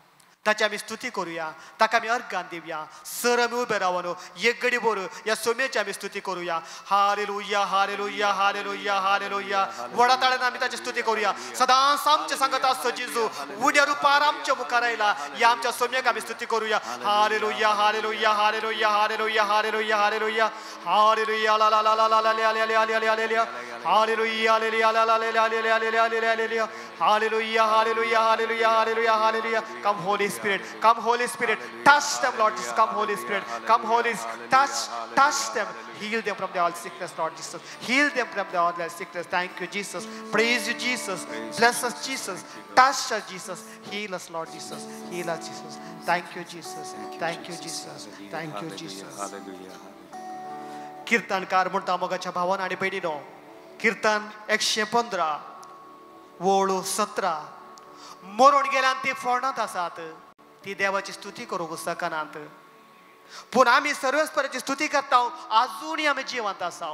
ताची आमी स्तुती करुया, ताका आमी अर्गान दिवया. सर आमी उबे रावन एक घडी भर ह्या सोम्याची आमी स्तुती करुया. हालेलुया, हालेलुया, हालेलुया, हालेलुया. व्हडा ताळ्यान आमी ताची स्तुती करुया. सदांच आमचे सांगत आसचो जेजू उण्या रुपार आमच्या मुखार आयला. ह्या आमच्या सोम्याक आमी स्तुती करुया. Hallelujah, hallelujah, hallelujah, hallelujah, hallelujah, hallelujah, hallelujah. ला ला ला ला ला ला ला ला ला ला ला. हालेलुया, हालेलुया, ला ला ला ला ला ला ला ला. Hallelujah, hallelujah, hallelujah, hallelujah, hallelujah. Come Holy Spirit, come Holy Spirit, touch them, Lord Jesus. Come Holy Spirit, come Holy Spirit, touch, touch them, heal them from the all sickness, Lord Jesus. Heal them from the all sickness. Thank you, Jesus. Praise you, Jesus. Bless us, Jesus. Touch us, Jesus. Heal us, Lord Jesus. Heal us, Jesus. Thank you, Jesus. Thank you, Jesus. Thank you, Jesus. कीर्तनकार म्हणता मोगाच्या भावान आनी भयणीनो, कीर्तन 115 वळ 17. मरून गेल्यान ती फोंडांत आसात, ती देवाची स्तुती करूंक शकनात, पूण आमी सर्वेस्पराची स्तुती करता, आजुनूय आमी जिवंत आसा.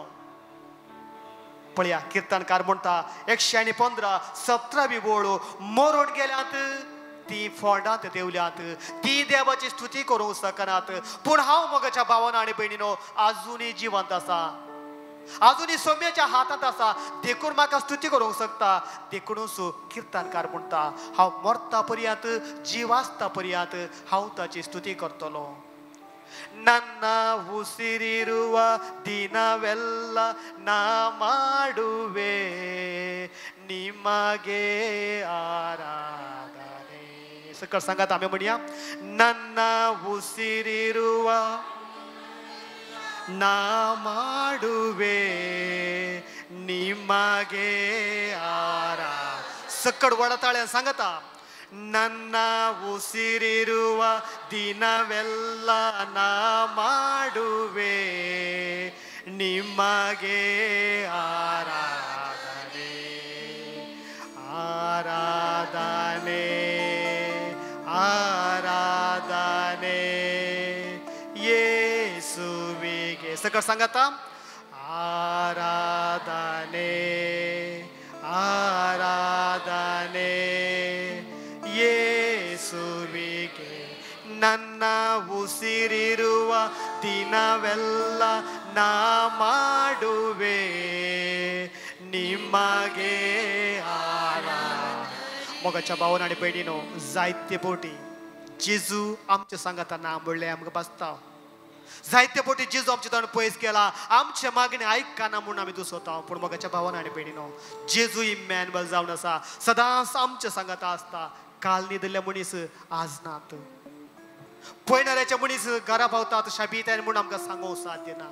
पळया कीर्तनकार म्हणटा 115 17वी वळ, मरून गेल्यात ती फोंडांत देवल्यात, ती देवाची स्तुती करूंक शकनात, पूण हांव मोगाच्या भावान आनी भयणीनो आजुनूय जिवंत आसा, आजुनूय सोम्याच्या हातांत आसा, देखून म्हाका स्तुती करूंक शकता. देखूनच कीर्तनकार म्हणटा, हांव मरता पर्यंत, जीव आसता पर्यंत हांव ताची स्तुती करतलो. ನನ್ನ ಉಸಿರಿರುವ ದಿನವೆಲ್ಲ ನಾ ಮಾಡುವೆ ನಿಮಗೆ ಆರಾಧನೆ. सकळ सांगात आम्ही म्हणया, ನನ್ನ ಉಸಿರಿರುವ ನಾ ಮಾಡುವೆ ನಿಮಗೆ ಆರಾ. सकळ वडताळ्यान सांगता, ನನ್ನ ಉಸಿರಿರುವ ದಿನವೆಲ್ಲ ನಾ ಮಾಡುವೆ ನಿಮಗೆ ಆರಾಧನೆ, ಆರಾಧನೆ, ಆರಾಧನೆ ಯೇಸುವಿಗೆ. सकळ सांगता, ಆರಾಧನೆ, ಆರಾಧನೆ ಯೇಸುವಿಗೆ. ನನ್ನ ಉಸಿರಿರುವ ದಿನವೆಲ್ಲ ನಾ ಮಾಡುವೆ ನಿಮಗೆ आराधने. मोगाच्या भावान आनी भयणीनो, जायते बोटी जेजू आमच्या सांगाता ना म्हणलें आमकां बसता. जायते बोटी जेजू आमचे तोंड पयस केला, आमचे मागणे आयकना म्हूण आमी दुसोता. पूण मोगाच्या भावान आनी भयणीनो, जेजू इमॅन्युएल जावन आसा, सदांच आमच्या सांगाता आसता. काल न्हिदले मनीस आज नात, पयणाऱ्याचे मनीस घरा पावतात शाबीतायन म्हूण आमकां सांगूंक साध्य ना,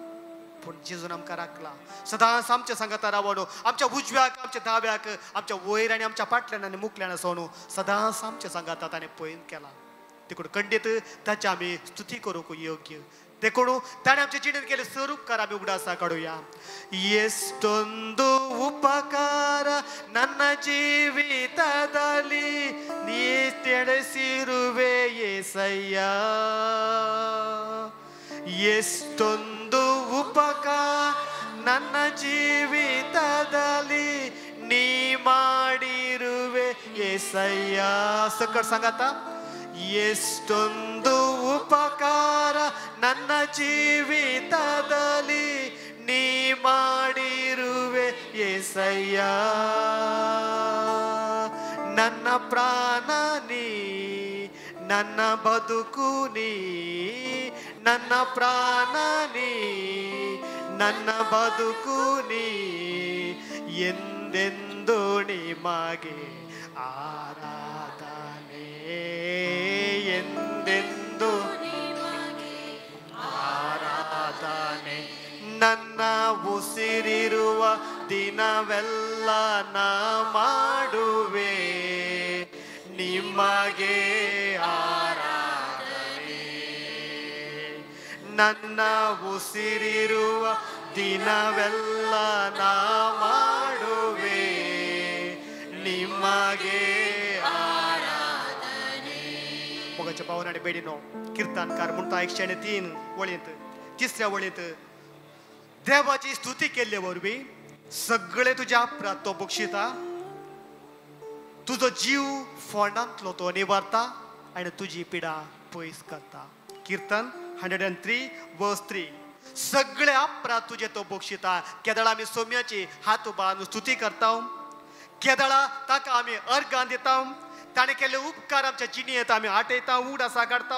पूण जेजून आमकां राखला. सदांच आमच्या सांगाता रावून, आमच्या उजव्याक, आमच्या दाव्याक, आमच्या वयर आनी आमच्या फाटल्यान आनी मुखल्यान आसून सदांच आमच्या सांगाता ताणें पळयन केला. देखून खंडीत ताची आमी स्तुती करूंक योग्य. देखून ताणें आमचे जिणेंत केले सर उपकार आमी उगडासा काडुया. ಎಷ್ಟೊಂದು ಉಪಕಾರ ನನ್ನ ಜೀವಿತದಲ್ಲಿ ನೀ ತಿಳಿಸಿರುವೆ ಯೇಸಯ್ಯ, ಎಷ್ಟೊಂದು ಉಪಕಾರ ನನ್ನ ಜೀವಿತದಲ್ಲಿ ನೀ ಮಾಡಿರುವೆ ಯೇಸಯ್ಯ. सकळ सांगाता, ಎಷ್ಟೊಂದು ಉಪಕಾರ ನನ್ನ ಜೀವಿತದಲ್ಲಿ ನೀ ಮಾಡಿರುವೆ ಯೇಸಯ್ಯ. ನನ್ನ ಪ್ರಾಣ ನೀ, ನನ್ನ ಬದುಕು ನೀ, ನನ್ನ ಪ್ರಾಣ ನೀ, ನನ್ನ ಬದುಕು ನೀ, ಎಂದೆಂದು ನಿಮಗೆ ಆರಾಧನೆ, ಎಂದೆಂದು ನಿಮಗೆ ಆರಾಧನೆ. ನನ್ನ ಉಸಿರಿರುವ ದಿನವೆಲ್ಲ ನಾ ಮಾಡುವೆ ನಿಮಗೆ ಆರಾಧನೆ. ನನ್ನ ಉಸಿರಿರುವ ದಿನವೆಲ್ಲ ನಾ ಮಾಡುವೆ ನಿಮಗೆ ಆರಾಧನೆ. मोगाच्या भावान आनी भयणीनो, कीर्तनकार म्हणटा 103 वळींत, तिसऱ्या वळींत, देवाची स्तुती केल्ले वरवीं सगळे तुज्या अपराध तो बक्षिता, तुजो जीव फोंडांतलो तो निवारता आनी तुजी पिडा पयस करता. कीर्तन 103 वर्स 3. सगळे अपराध तुजे तो बक्षिता. केदळा आमी सोम्याची हात उबारून स्तुती करता, केदळा ताका आमी अर्गां दिता, ताणें केल्ले उपकार आमच्या जिणेंत आमी आठयता, उडासा काडता,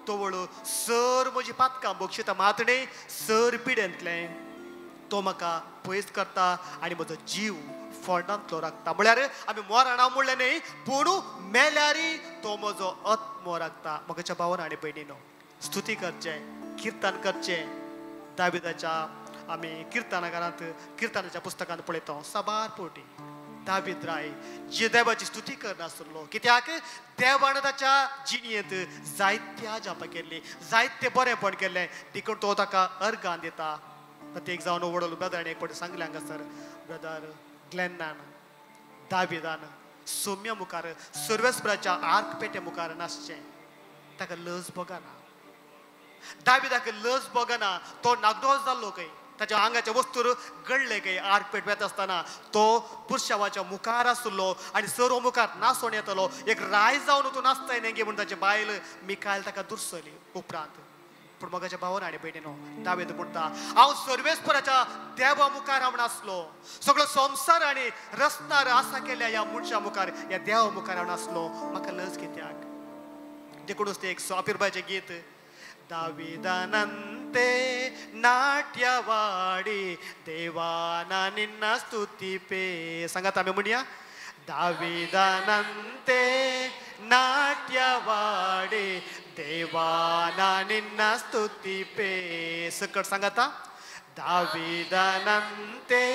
तो वळू सर म्हजी पातकां बक्षिता, मात न्ही सर पिडेंतलें तो म्हाका पयस करता आनी म्हजो जीव फोंडांतलो राखता. म्हळ्यार आमी मरणां म्हणलें न्ही, पूण मेल्यारी तो म्हजो आत्मो राखता. म्हज्या भावान आनी भयणीनो, स्तुती करचें, किर्तन करचें. दाविदाच्या आमी किर्तनाकारांत, किर्तनाच्या पुस्तकांत पळयता साबार पोटी दावीद राय जे देवाची स्तुती करनासलो, कित्याक देवान ताच्या जिणेंत जायत्या जापा केल्ली, जायते बरेंपण केल्लें, देखून तो ताका अर्गां दिता. एक जावन व्हडलो ब्रदरान एक फावटी सांगलें हांगासर, ब्रदर ग्लॅनान दाविदान सोम्या मुखार सर्वेस्पराच्या आर्कपेटे मुखार नासचें, ताका लज भोगना. दाविदाक लज भोगना, तो नागडोस जाल्लो खंय, ताच्या आंगाच्या वस्तूर गळ्ळे खंय. आर्कपेट वेता आसतना तो पुरशावाच्या मुखार आसलो आनी सर्व मुखार नासोन येतलो, एक राय जावन तूं नाचताय न्ही म्हूण ताची बायल मिकायल ताका दुरसली उपरांत. पूण मोगाच्या भावान आनी भयणीनो, दावीद म्हणटा, हांव सर्वेस्पराच्या देवा मुखार हांव नासलो, सगळो संवसार आनी रसनार आसा केल्या ह्या मनशा मुखार, ह्या देवा मुखार हांव नासलो, म्हाका लज कित्याक? देखूनच तें एक अपिरबायचें गीत, दाविदानंते नाट्यवाडी देवाना निन्न स्तुतिपे. सांगात आमी म्हणया, दाविदानंते नाट्यवाडी देवाना निन्न स्तुतिपे. सकट सांगाता, दाविदानंते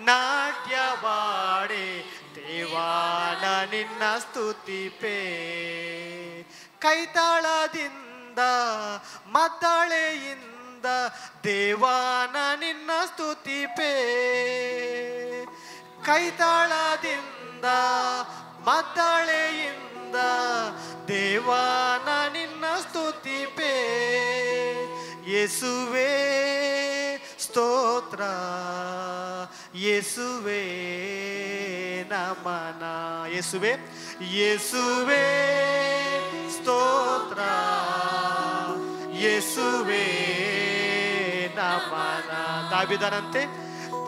नाट्यवाडी देवाना निन्न स्तुतिपे. ಕೈತಾಳದಿಂದ ಮದ್ದಳೆಯಿಂದ ದೇವಾನ ನಿನ್ನ ಸ್ತುತಿಪೇ. ಕೈತಾಳದಿಂದ ಮದ್ದಳೆಯಿಂದ ದೇವಾನ ನಿನ್ನ ಸ್ತುತಿಪೇ. ಯೇಸುವೇ ಸ್ತೋತ್ರ, ಯೇಸುವೇ ನಮನ, ಯೇಸುವೇ ಯೇಸುವೇ ಸ್ತೋತ್ರ, ಯೇಸುವೇ ನಮನ. ದಾವಿದನಂತೆ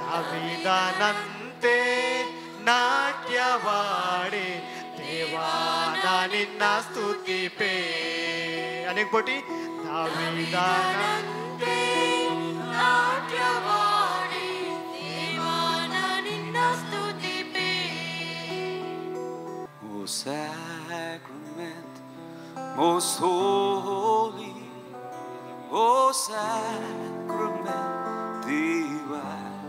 ದಾವಿದನಂತೆ ನಾಟ್ಯವಾಡಿ ದೇವಾನ ನಿನ್ನ ಸ್ತುತಿಪೇ. ಅನೇಕ ಪೋಟಿ ದಾವಿದನಂತೆ ನಾಟ್ಯವಾಡಿ ದೇವಾನ ನಿನ್ನ ಸ್ತುತಿಪೇ. O sacrament most holy, O sacrament divine,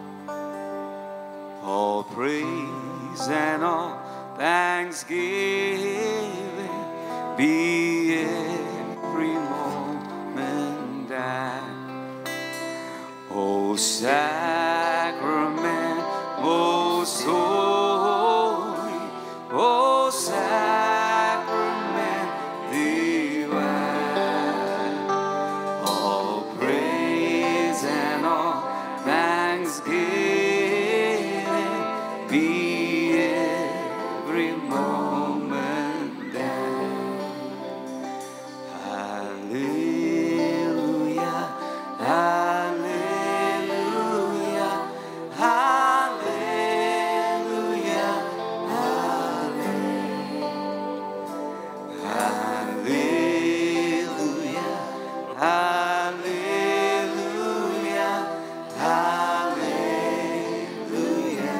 all praise and all thanksgiving be every moment thine. O sacrament most holy, O sacrament divine, all praise and all thanksgiving be every moment thine. Hallelujah, hallelujah, hallelujah, hallelujah, hallelujah, hallelujah,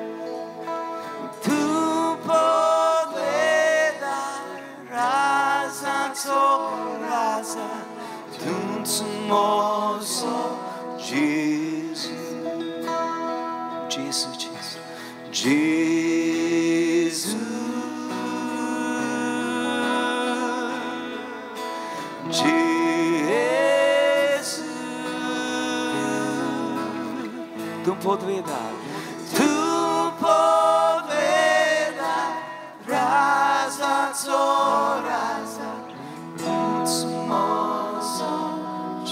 जेजू, जेजू, तूं पोदवेदार, तूं पोदवेदार, राजाचो राजा, तूंच म्हजो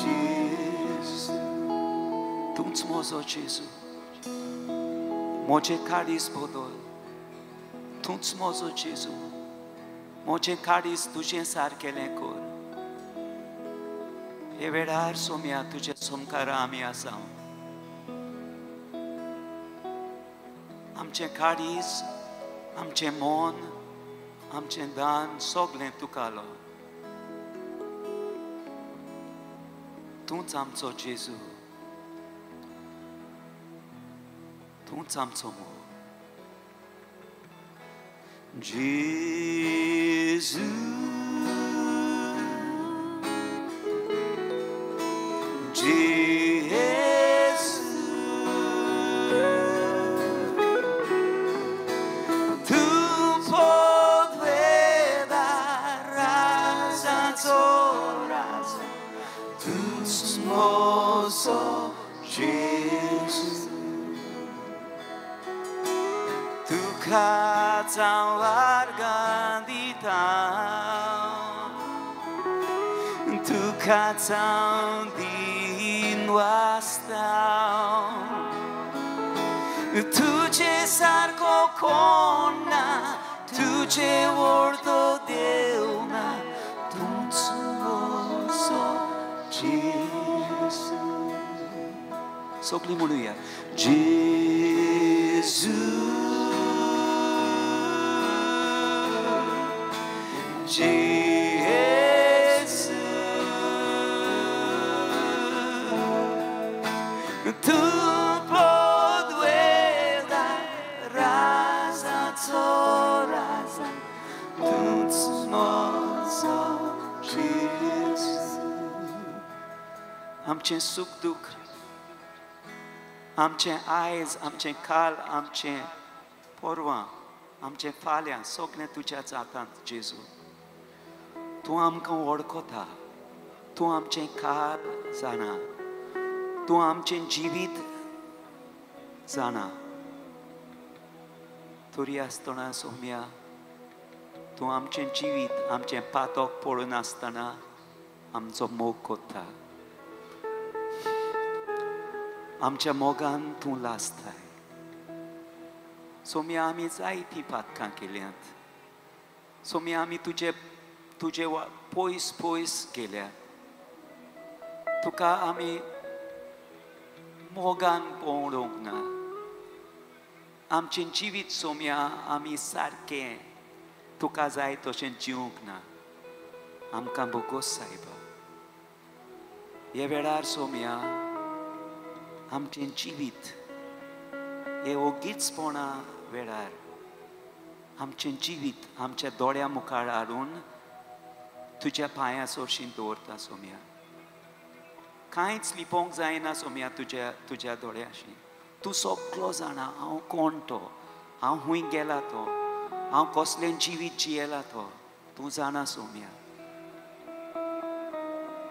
जेजू, तूंच म्हजो जेजू, म्हजें काळीज बदल, तूंच म्हजो जेजू, म्हजें काळीज तुजें सारकेलें कर. हे वेळार सोम्या तुज्या सोमकारा आमी आसा, आमचें काळीज, आमचें मन, आमचें दान सगळें तुका लो. तूंच आमचो जेजू, तूंच आमचो मोग. जेजू, जेजू, तूं पोदवेदार, राजाचो राजा, तूंच म्हजो जेजू, तुकाच हांव आर्गां दिता, तुकाच हांव दीन वाचता, तुजे सारको कोण ना, तुजे व्हडलो देव ना, तूंच म्हजो जेजू. सगळीं म्हणुया, जेजू, जेजू, तूं पोदवेदार, राजाचो राजा, तूंच म्हजो जेजू. आमचें सूख दुख, आमचें आयज, आमचें काल, आमचें परवां, आमचें फाल्यां सगळें तुज्याच हातांत जेजू. तूं आमकां वळखता, तूं आमचें काल जाणा, तूं आमचें जिवीत जाणा. तरी आसतना सोम्या, तूं आमचें जिवीत, आमचें पातक पळोवन आसतना आमचो मोग कोत्ता, आमच्या मोगान तूं लासताय. सोम्या, आमी जायतीं पातकां केल्यांत, सोम्या, आमी तुजे तुजे पयस पयस गेल्या, तुका आमी मोगान पळोवंक ना. आमचें जिवीत सोम्या आमी सारकें तुका जाय तशें जिवंक ना. आमकां बोगोस सायबा, हे वेळार सोम्या आमचें जिवीत हे ओगीचपणा वेळार आमचें जिवीत आमच्या दोळ्या मुखार हाडून तुज्या पांया सोरशीं दवरता सोम्या. कांयच लिपोवंक जायना सोम्या तुज्या तुज्या दोळ्याशी. तूं सगलो जाणा हांव कोण तो, हांव खूंय गेला तो, हांव कसलें जिवीत जियेला तो, तूं जाणा सोम्या.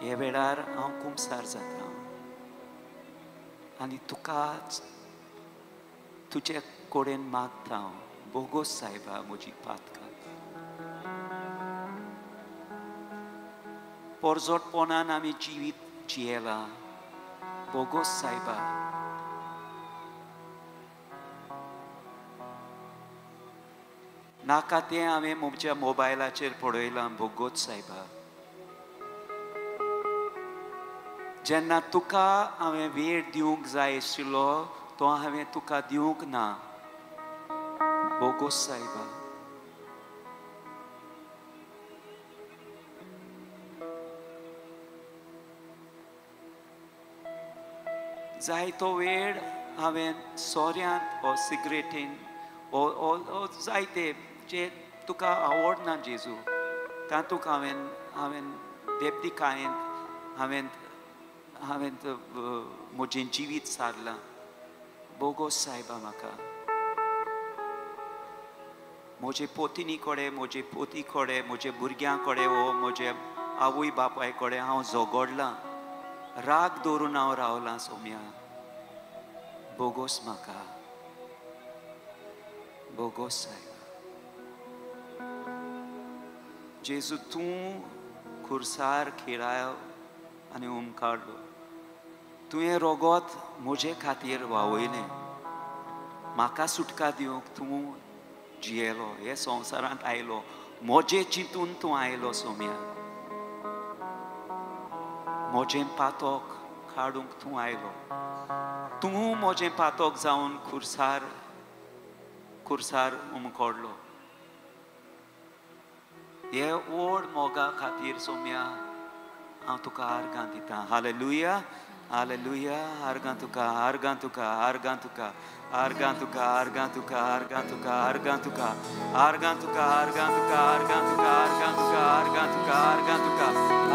हे वेळार हांव कुमसार जाता आनी तुकाच तुजे कडेन मागता हांव, बोगोस सायबा म्हजी पातकां. पोरजोटपणान आमी जिवीत जियेला, बोगोस सायबा. नाका तें हांवें म्हज्या मोबायलाचेर पळयलां, बोगोस सायबा. जेन्ना तुका हांवें वेळ दिवंक जाय आशिल्लो तो हांवें तुका दिवंक ना, बोगोस सायबा. जायतो वेळ हांवें सोऱ्यांत ओ सिगरेटीन ओ ओ जायते जे तुका आवडना जेजू तातूंत हांवें हांवें देबदिकायेंत हांवें हांवें म्हजें जिवीत सारलां. बोगोस सायबा म्हाका. म्हजे पोतिनी कडेन, म्हजे पोती कडेन, म्हजे भुरग्यां कडेन वो म्हजे आवय बापाय कडेन हांव झगडलां, राग दवरून हांव रावलां सोम्या, बोगोस म्हाका, बोगोस सायबा. जेजू तूं खुर्सार खिळायो आनी उमकाडलो, तुवें रोगोत म्हजे खातीर व्हांवयलें, म्हाका सुटका दिवंक तूं जियेलो, हे संवसारांत आयलो, म्हजें चिंतून तूं आयलो सोम्या, म्हजें पातक काडूंक तूं आयलो, तूं म्हजें पातक जावन खुर्सार खुर्सार उमकडलो. हे व्हड मोगा खातीर सोम्या हांव तुका आर्गां दितां. Hallelujah, hallelujah. आर्गां तुका, आर्गां तुका, आर्गां तुका, आर्गां तुका, आर्गां तुका, आर्गां तुका, आर्गां तुका, आर्गां तुका, आर्गां तुका, आर्गां तुका, आर्गां तुका, आर्गां तुका, आर्गां तुका,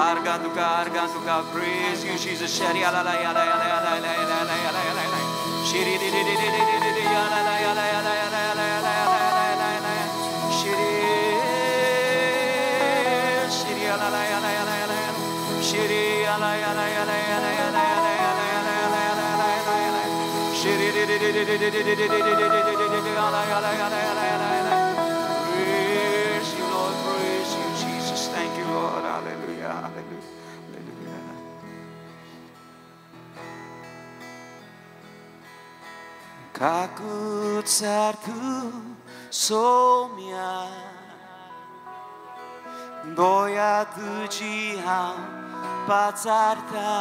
आर्गां तुका, आर्गां तुका. Praise you Jesus. Sheri ala la ala ala ala ala ala ala ala ala ala. Sheri di di di di di di di ala la ala ala ala ala ala ala ala ala. Sheri sheri ala la ala ala ala. Sheri ala ala ala ala ala ala ala ala ala ala. Sheri di di di di di di di di di di di di di ala ala ala ala ala ala. Praise you Lord, praise you Jesus. Thank you Lord. Hallelujah, hallelujah, hallelujah. Kakutsar tu somya doya tuji हांव पाचारता,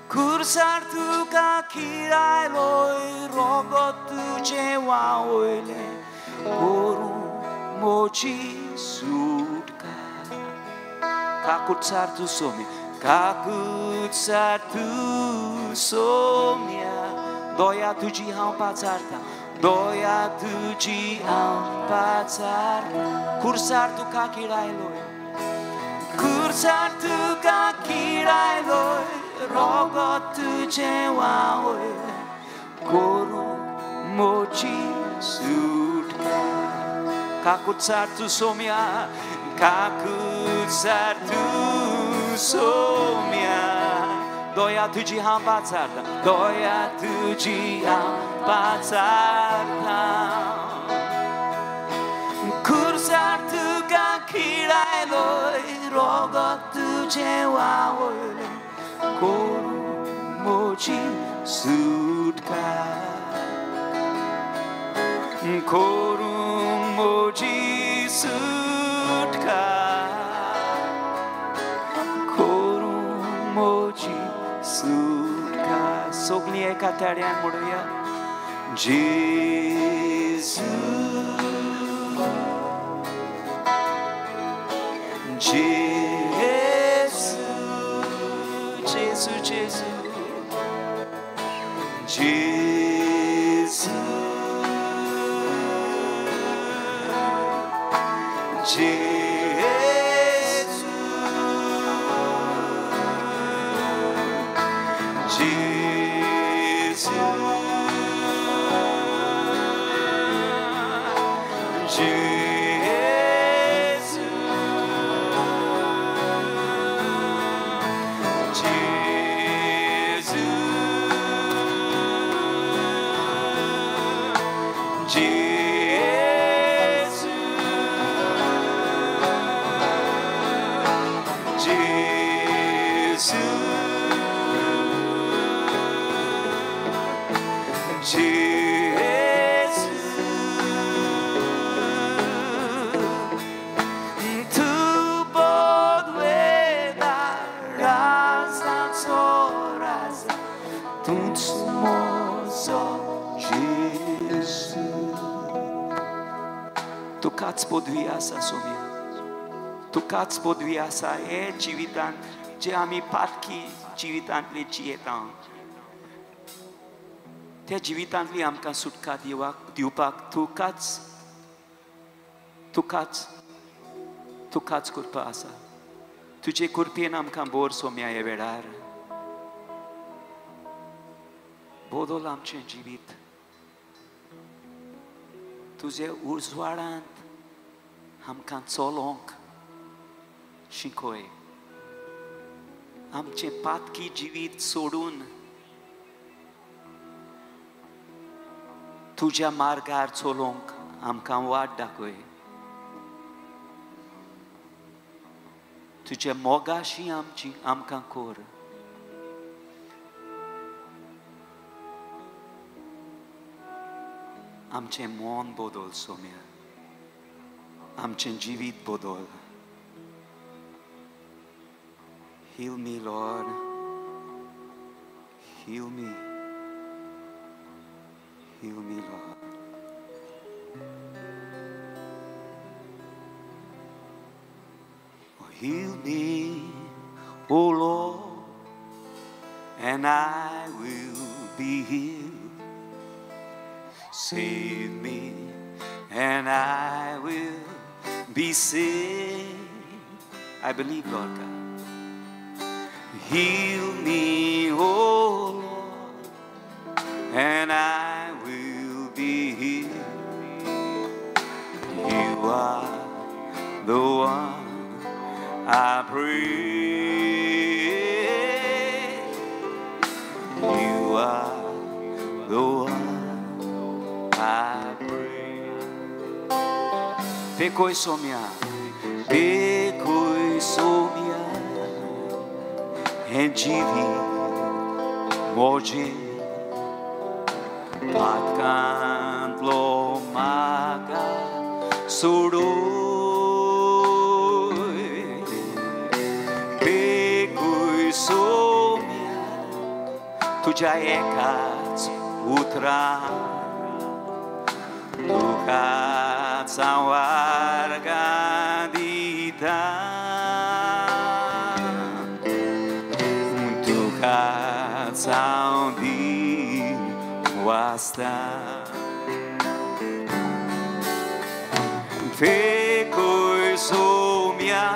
खुर्सार तुका खिळायलोय, रोगोत तुजें व्हांवयलें, करूं म्हजी सुटका. काकुत्सार तूं सोम्या, काकुत्सार तूं सोम्या, दया तुजी हांव पाचारता, दया तुजी हांव पाचारता, खुर्सार तुका खिळायलोय, खुर्सार तुका खिळायलोय, रोगोत तुजें व्हांवयलें, करूं म्हजी सुटका. काकुत्सार तूं सोम्या, काकुत्सार तूं सोम्या, दया तुजी हांव पाचारता, दया तुजी हांव पाचारता, खुर्सार तुका खिळायलोय, रोगोत तुजें व्हांवयलें, करूं म्हजी सुटका, करूं म्हजी सुटका, करूं म्हजी सुटका. सगळीं एका ताळ्यान म्हणुया, जेजू, जेजू, जेजू, जेजू, जेजू, जेजू, जेजू, जेजू, जेजू, जेजू, जेजू, जेजू. तूं पदवेदार राजांचो राजा, तूंच म्हजो जेजू. तुकाच पदवी आसा सोम्या, तुकाच पदवी आसा हे जिवितांत जे आमी पातकी जिवितांतली जियेता, त्या जिवितांतली आमकां सुटका दिवपाक तुकाच तुकाच तुकाच कृपा आसा. तुजे कृपेन आमकां बोर सोम्या ह्या वेळार बदल आमचें जिवीत. तुजे उजवाडांत आमकां चलोवंक शिकय. आमचें पातकी जिवीत सोडून तुज्या मार्गार चलोवंक आमकां वाट दाखय. तुज्या मोगाशी आमची आमकां कर. आमचें मन बदल सोम्या, आमचें जिवीत बदल. Heal me, Lord. Heal me. Heal me, Lord. Oh, heal me, oh Lord, and I will be healed. Save me, and I will be saved. I believe, Lord God. Heal me, oh Lord, and I will be healed. You are the one I pray. You are the one I pray. Pekoi somia, pekoi somia, henjivi moje patkantlo maka sudoy. Pekoi somia, tuja ekats utra. Tukat sawarga dita, tukat saundi wasta. Pekoi somia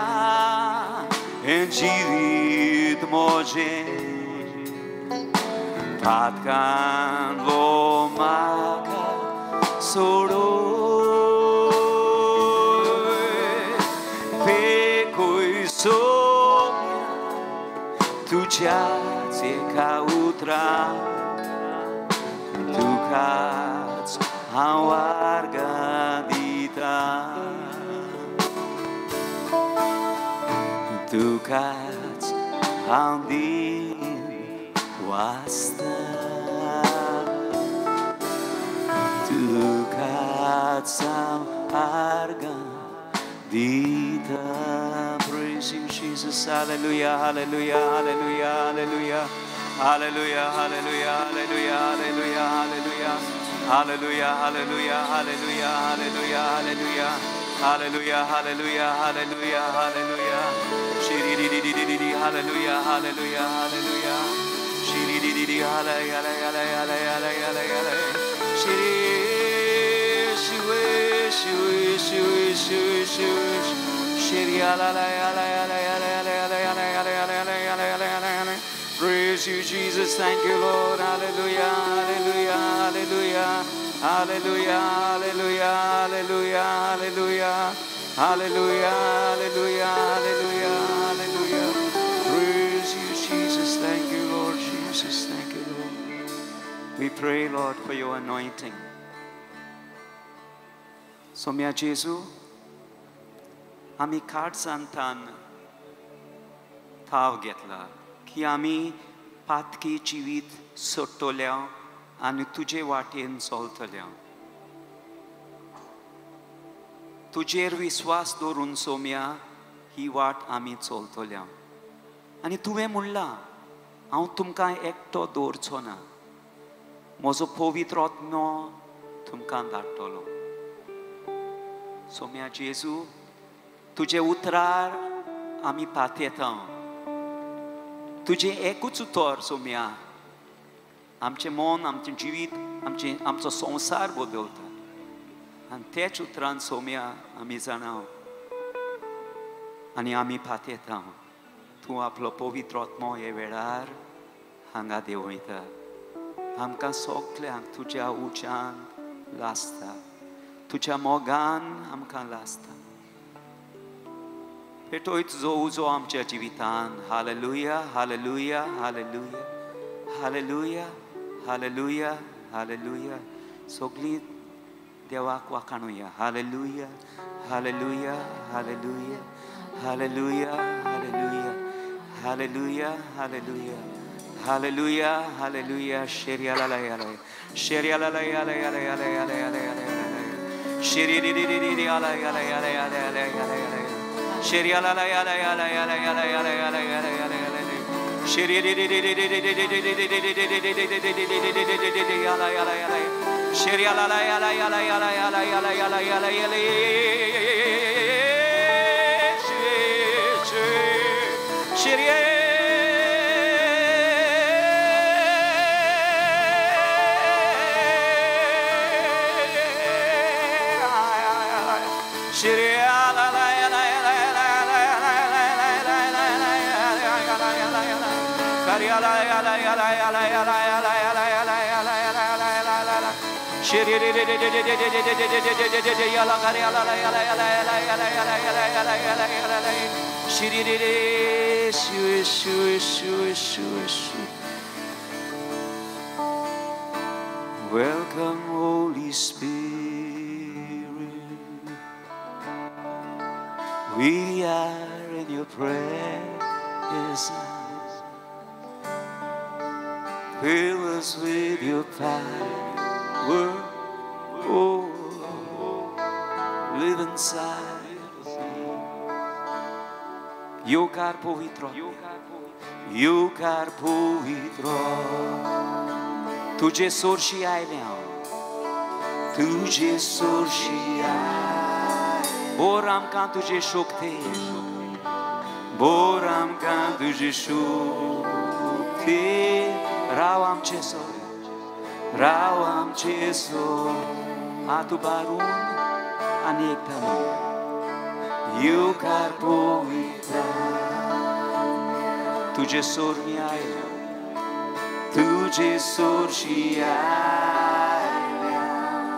enjirit moje, patkan lo maka soroy. Pekoi somia, tujac eka utra, tukac awarga dita, tukac andi wasta. Praise you, Jesus. Hallelujah, hallelujah, hallelujah, hallelujah. Hallelujah, hallelujah, hallelujah, hallelujah, hallelujah. Hallelujah, hallelujah, hallelujah, hallelujah, hallelujah. Hallelujah, hallelujah, hallelujah, hallelujah. Shiri-di-di-di-di-di, hallelujah, hallelujah, hallelujah. Shiri-di-di-di, hallelujah, hallelujah, hallelujah, hallelujah. Shiri, shiwe, shiwe, shiwe, shiwe, shiwe. Shiri, hallelujah, hallelujah, hallelujah, hallelujah, hallelujah, hallelujah. Praise you, Jesus. Thank you, Lord. Hallelujah, hallelujah, hallelujah. Hallelujah, hallelujah, hallelujah, hallelujah. Hallelujah, hallelujah, hallelujah, hallelujah. Praise you, Jesus. Thank you, Lord Jesus. Thank you, Lord. We pray, Lord, for your anointing. Somya Jesu, आमी काळजांतान थाव घेतला की आमी पातकी जिवीत सोडटल्या आनी तुजे वाटेन चलतल्या. तुजेर विस्वास दवरून सोम्या ही वाट आमी चलतल्या. आनी तुवें म्हणलां, हांव तुमकां एकटो दवरचो ना, म्हजो पवित्र आत्मो तुमकां धाडटलो. सोम्या जेजू, तुजे उतरार आमी पातयेता. तुजें एकूच उतर सोम्या आमचें मन, आमचें जिवीत, आमचें आमचो संवसार बदलता. आनी तेच उतरान सोम्या आमी जाणा आनी आमी पातयेता. तूं आपलो पवित्र आत्मो हे वेळार हांगा देंवयता. आमकां सगल्यांक तुज्या उज्यान लासता. तुज्या मोगान आमकां लासता. पेटोय तुजो उजो आमच्या जिवितान. Hallelujah, hallelujah, hallelujah, hallelujah, hallelujah, hallelujah. सगळीं देवाक वाखाणुया. Hallelujah, hallelujah, hallelujah, hallelujah, hallelujah, hallelujah, hallelujah, hallelujah, hallelujah. शेरियाला याला शेरियाला याला याला याला याला याला याला याला शेरी री री री री याला याला याला याला याला याला याला शेरियाला याला याला याला याला याला याला याला याला याला शेरी री री री री री री री री री री री री याला याला याला शेरियाला याला याला याला याला याला याला याला याला Sheriya Welcome, Holy Spirit. We are in your presence. Fill us with your power. Oh, live inside of me. Yokar povitro, Yokar povitro. Tuje sorshi aile, tuje sorshi aile. Boram kan tuje shokte, boram kan tuje shokte. Rawam cheso, rawam cheso. Atu barun anektam, yukar povitra. Tuje sormi aile, tuje sorshi aile.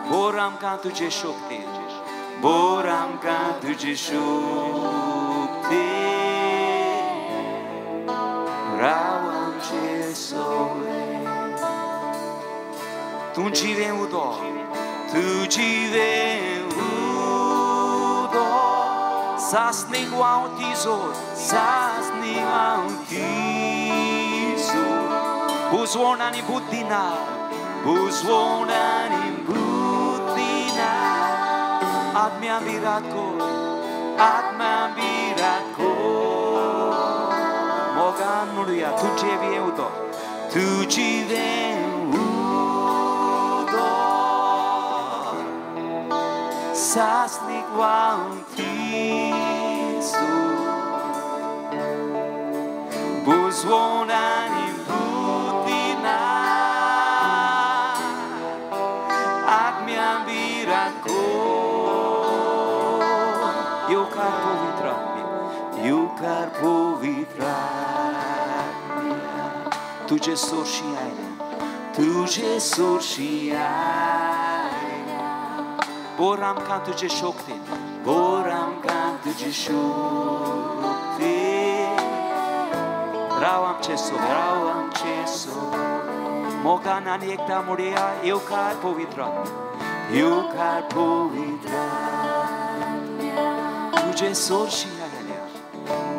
Boram kan tuje shokte, boram kan tuje shokte. Rawam cheso. Tunci ven udo, tuji ven udo. Sasning wautizo, sasning wautizo. Buzwonani buddhina, buzwonani buddhina. Atma viratko, atma viratko. Mogan muruya, tuji ven udo, tuji ven udo. Sasnik wautizo, buzwonani buddhina. Atma viratko, yukar povitra, yukar povitra. Tuje sorshi aile, tuje sorshi aile. Boram kan tuje shokte, boram kan tuje shokte. Rawam cheso, rawam cheso. Mogan ani ekta muria, yukar povitra, yukar povitra. Tuje sorshi aile,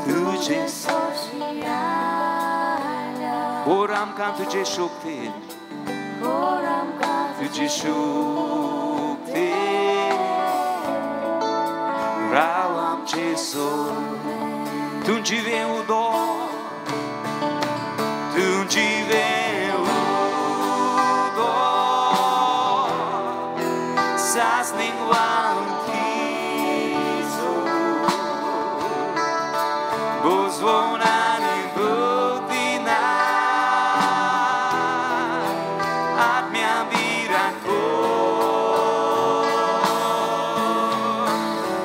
tuje sorshi aile. Boram kan tuje shokte, boram kan tuje shokte. Rawam cheso, tunji ven udo, tunji ven udo. Sasning wautizo, buzwonani buddhina. Atma viratko,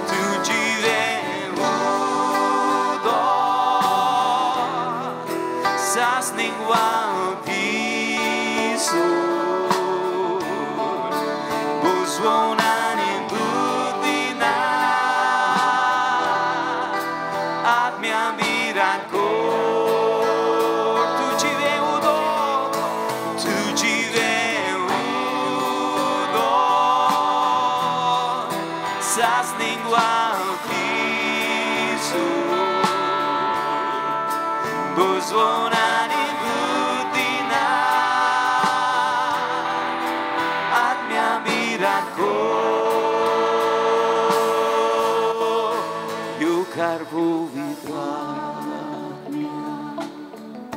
tuji ven udo. Sasning wautizo, buzwonani buddhina. Essas línguas piso Buzwonani butina Atmya mirako Yukar puvitra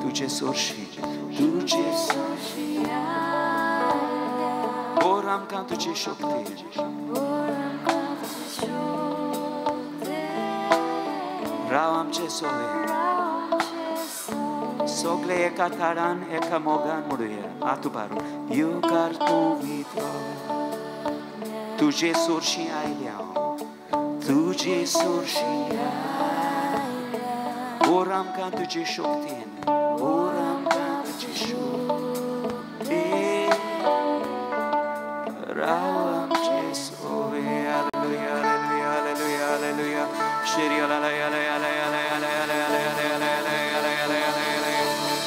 Tuce sorshi, tuce sorshi Boram kan tuce shokte राव आमचे सोवे सगळे एका थारान एका मोगान म्हणुया हात उबारून येवकार पवित्र तुजे सोरशी आयल्या तुजे सोरशी बोर आमकां तुजे शक्तीन बोर आमकां तुजे शक्तीन राव आमचे सोवे. हालेलुया हालेलुया हालेलुया हालेलुया. शेरी ला ला ला ला ला ला ला ला ला ला ला ला ला ला ला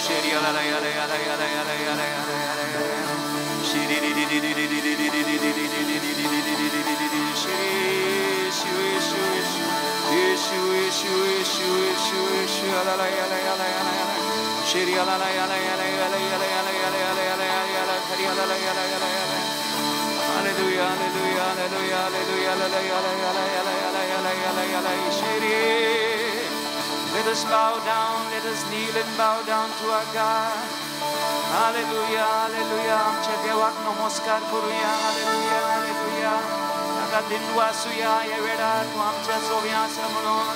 शेरी ला ला ला ला ला ला ला ला ला ला शेरी री री री री री री री री री री री री री री री री री री शेरी यीशु यीशु यीशु यीशु यीशु यीशु यीशु ला ला ला ला ला ला शेरी ला ला ला ला ला ला ला ला ला ला ला ला खरी ला ला ला ला ला. Hallelujah, hallelujah, hallelujah, hallelujah, hallelujah, hallelujah, hallelujah, hallelujah. Let us bow down, let us kneel and bow down to our God. Hallelujah, hallelujah. आमच्या देवाक नमस्कार करूया. Hallelujah, hallelujah. ताका दिनवासूया ह्या वेळार तूं आमच्या सोव्या आसा म्हणून.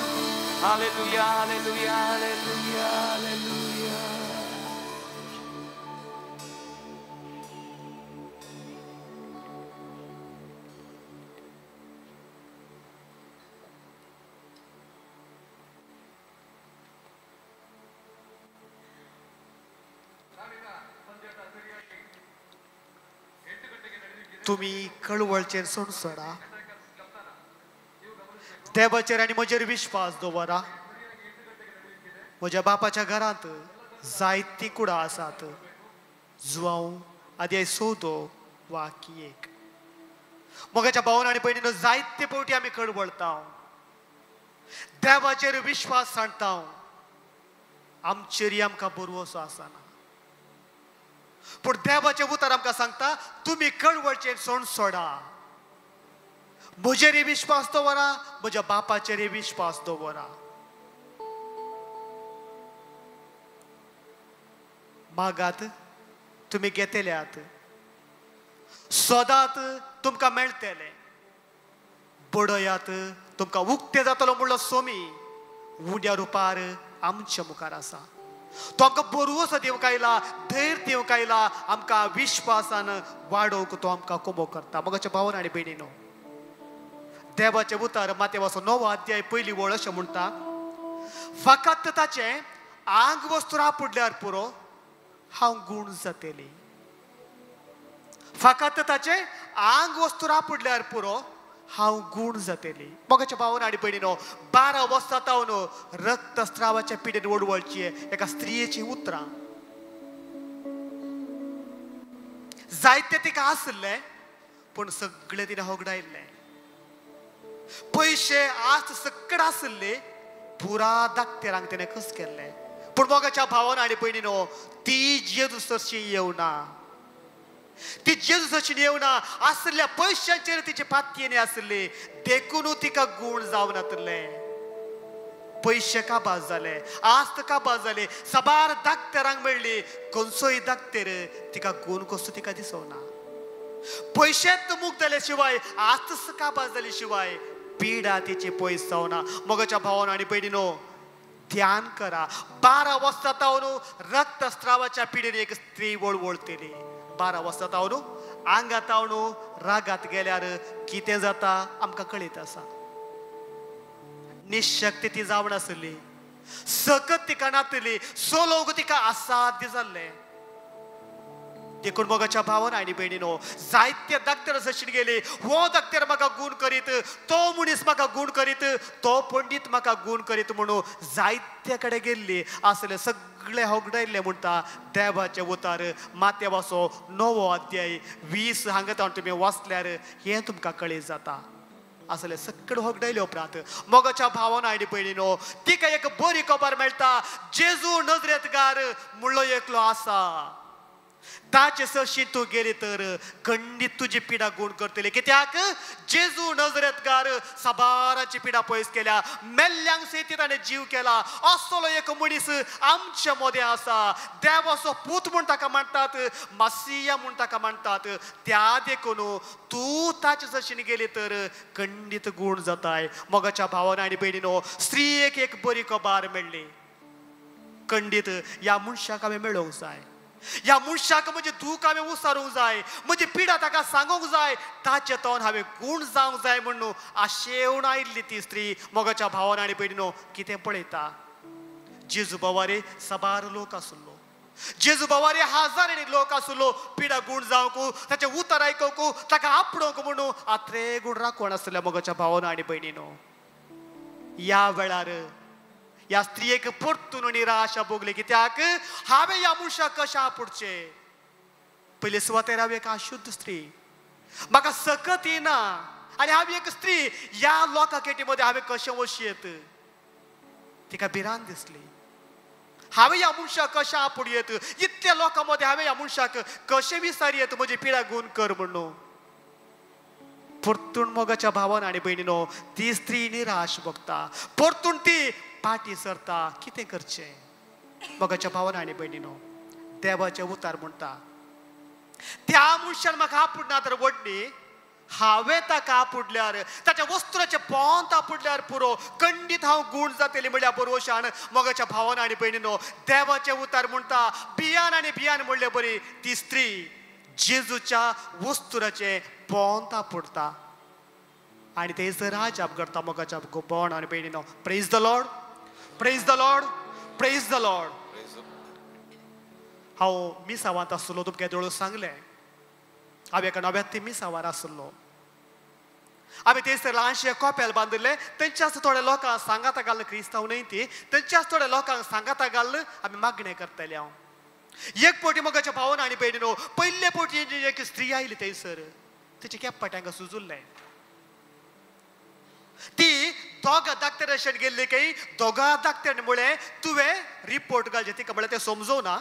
Hallelujah, hallelujah, hallelujah, hallelujah. तुमी कळवळचेर सोणसोडा देवाचेर आनी म्हजेर विश्वास दवरा. म्हज्या बापाच्या घरांत जायतीं कुडां आसात. जुवांव आदी सोदो वाकी एक. मोगाच्या भावन आनी भयणीनो, जायते फावटी आमी कळवळता, देवाचेर विश्वास सांडता, आमचेर आमकां बरोवसो आसना. पूण देवाचें उतर आमकां सांगता, तुमी कळवळचेर सोणसोडा, म्हजेर विश्वास दवरा, म्हज्या बापाचेर विश्वास दवरा. मागात तुमी घेतल्यात, सोदात तुमकां मेळटलें, बडयात तुमकां उक्तें जातलो म्हणलो सोमी उंड्या रुपार आमच्या मुखार आसा. तो आमकां बरोवसो दिवंक आयला, धैर्य दिवंक आयला, आमकां विश्वासान वाडोवंक तो आमकां कोमो करता. मोगाच्या भावन आनी भयणीनो, देवाचें उतर मातेवाचो 9 अध्याय पयली वळ अशें म्हणटा, फकत ताचें आंग वस्तू आपुडल्यार पुरो हांव गूण जातली. फकत ताचें आंग वस्तू आपुडल्यार पुरो हांव गूण जातली. मोगाच्या भावन आनी भयणीनो, 12 वर्सां तावन रक्तस्रावाच्या पिडेन ओडवळची एका स्त्रियेची उतरां जायते तिका आसले, पूण सगळे तिणें होगडायल्ले. पयशे आस सकड आसले, पुरा दाक्तेरांक तिणें कस केल्ले. पूण मोगाच्या भावन आनी भयणीनो, ती जेजू सरशी येवना, ती जेजू येवना. आसल्या पयशांचेर तिचे पातयेने आसली, देखून तिका गूण जावन नातले. पयशे काबार जाले, आस्त काबार जाले, साबार दाक्तेरांक मेळ्ळी, खंयचोय दाक्तेर तिका गूण कसो तिका दिसना. पयशेच मुक्त जाले शिवाय, आस्त काबार जाले शिवाय पिडा तिची पयस जावना. मोगाच्या भावान आनी भयणीनो, ध्यान करा, 12 वर्सां तावन रक्तस्रावाच्या पिडेन एक स्त्री वळवळतली. 12 वर्सां तावन आंगा तावन रागात गेल्यार कितें जाता आमकां कळीत आसा. निशक्ती ती जावन आसली, सकत तिका नातली, सोलोवंक तिका असाध्य जाल्लें. देखून मोगाच्या भावन आनी भयणीनो, जायते डाक्टर सशीन गेले, हो डाक्टर म्हाका गूण करीत, तो मनीस म्हाका गूण करीत, तो पंडीत म्हाका गूण करीत म्हणून जायते कडेन गेल्ली आसले, सगळे होगडायल्ले. म्हणटा देवाचें उतार मातेवाचो 9 अध्याय 20 हांगा तुमी वाचल्यार हें तुमकां कळीत जाता. असले सकड होगडायले उपरांत मोगाच्या भावना आनी भयणीनो तिका एक बरी खबर मेळटा, जेजू नजरेतगार म्हणलो एकलो आसा, ताचे सरशी तूं गेली तर खंडीत तुजी पिडा गुण करतली. कित्याक जेजू नजरेतगार साबाराची पिडा पयस केल्या, मेल्ल्यांक सेती ताणें जीव केला. असलो एक मनीस आमचे मदें आसा, देवाचो पूत म्हूण ताका मानतात, मासिया म्हूण ताका मानतात. त्या देखून तूं ताचे सरशीन गेली तर खंडीत गूण जाताय. मोगाच्या भावान आनी भयणीनो स्त्रीयेक एक बरी खबर मेळ्ळी, खंडीत ह्या मनशाक हांवें मेळोवंक जाय, ह्या मनशाक म्हजें दूख हांवें उसारूंक जाय, म्हजी पिडा ताका सांगूंक जाय, ताचे तोंड हांवें गूण जावंक जाय म्हणून आशेवन आयिल्ली ती स्त्री. मोगाच्या भावान आनी भयणीनो कितें पळयता, जेजू बावारे साबार लोक आसलो, जेजू बावारे हजारांनी लोक आसलो, पिडा गूण जावंक, ताचें उतर आयकूंक, ताका आपडोवंक म्हणून आत्रे गूण राखण आसल्या. मोगाच्या भावान आनी भयणीनो ह्या वेळार ह्या स्त्रियेक परतून निराशा भोगली. कित्याक हांवें ह्या मनशाक कशें आपुडचें? पयले सुवातेर हांव एक अशुद्ध स्त्री, म्हाका सकत येना आनी हांव एक स्त्री, ह्या लोकां केटी मदें हांवें कशें वचयेत? तिका भिरांत दिसली, हांवें ह्या मनशाक कशें आपुडयेत? इतल्या लोकां मदें हांवें ह्या मनशाक कशें विसारयेत? म्हजी पिडा गूण कर म्हणून. परतून मोगाच्या भावान आनी भयणीनो ती स्त्री निराश भोगता, परतून ती पाटी सरता. कितें करचें? मोगाच्या भावान आनी भयणीनो देवाचें उतार म्हणटा, त्या मनशान म्हाका आपुडना तर व्हडली, हांवें ताका आपुडल्यार, ताच्या वस्त्राचें पोंत आपुडल्यार पुरो, खंडीत हांव गूण जातली म्हणल्या बरोशान. मोगाच्या भावान आनी भयणीनो देवाचें उतार म्हणटा, बियान आनी बियान म्हणले बरी ती स्त्री जेजूच्या वस्तुराचें पोंत आपुडता आनी तेजर राजाप करता. मोगाच्या भोवन आनी भयणीनो praise the Lord, praise the Lord, praise the Lord. हांव मिसावांत आसलो, तुमकां दोळो सांगलें, हांव एका नव्यात्ती मिसावार आसलो. आमी थंयसर ल्हानशें कपेल बांदिल्लें, तेंच्याच थोड्या लोकांक सांगाता घालून, क्रिस्तांव न्हय ती, तेंच्याच थोड्या लोकांक सांगाता घालून आमी मागणें करतले. हांव एक पवटी मोगाच्या भावान आनी भयणीनो पयले पवटी एक स्त्री आयली थंयसर, तिचे केप्पाट्यांक सुजुल्लें. ती दोगां डाक्टराशेन गेल्ली काही, दोगां डाक्टरान म्हळें तुवें रिपोर्ट घालचे. तिका म्हळें तें समजोना,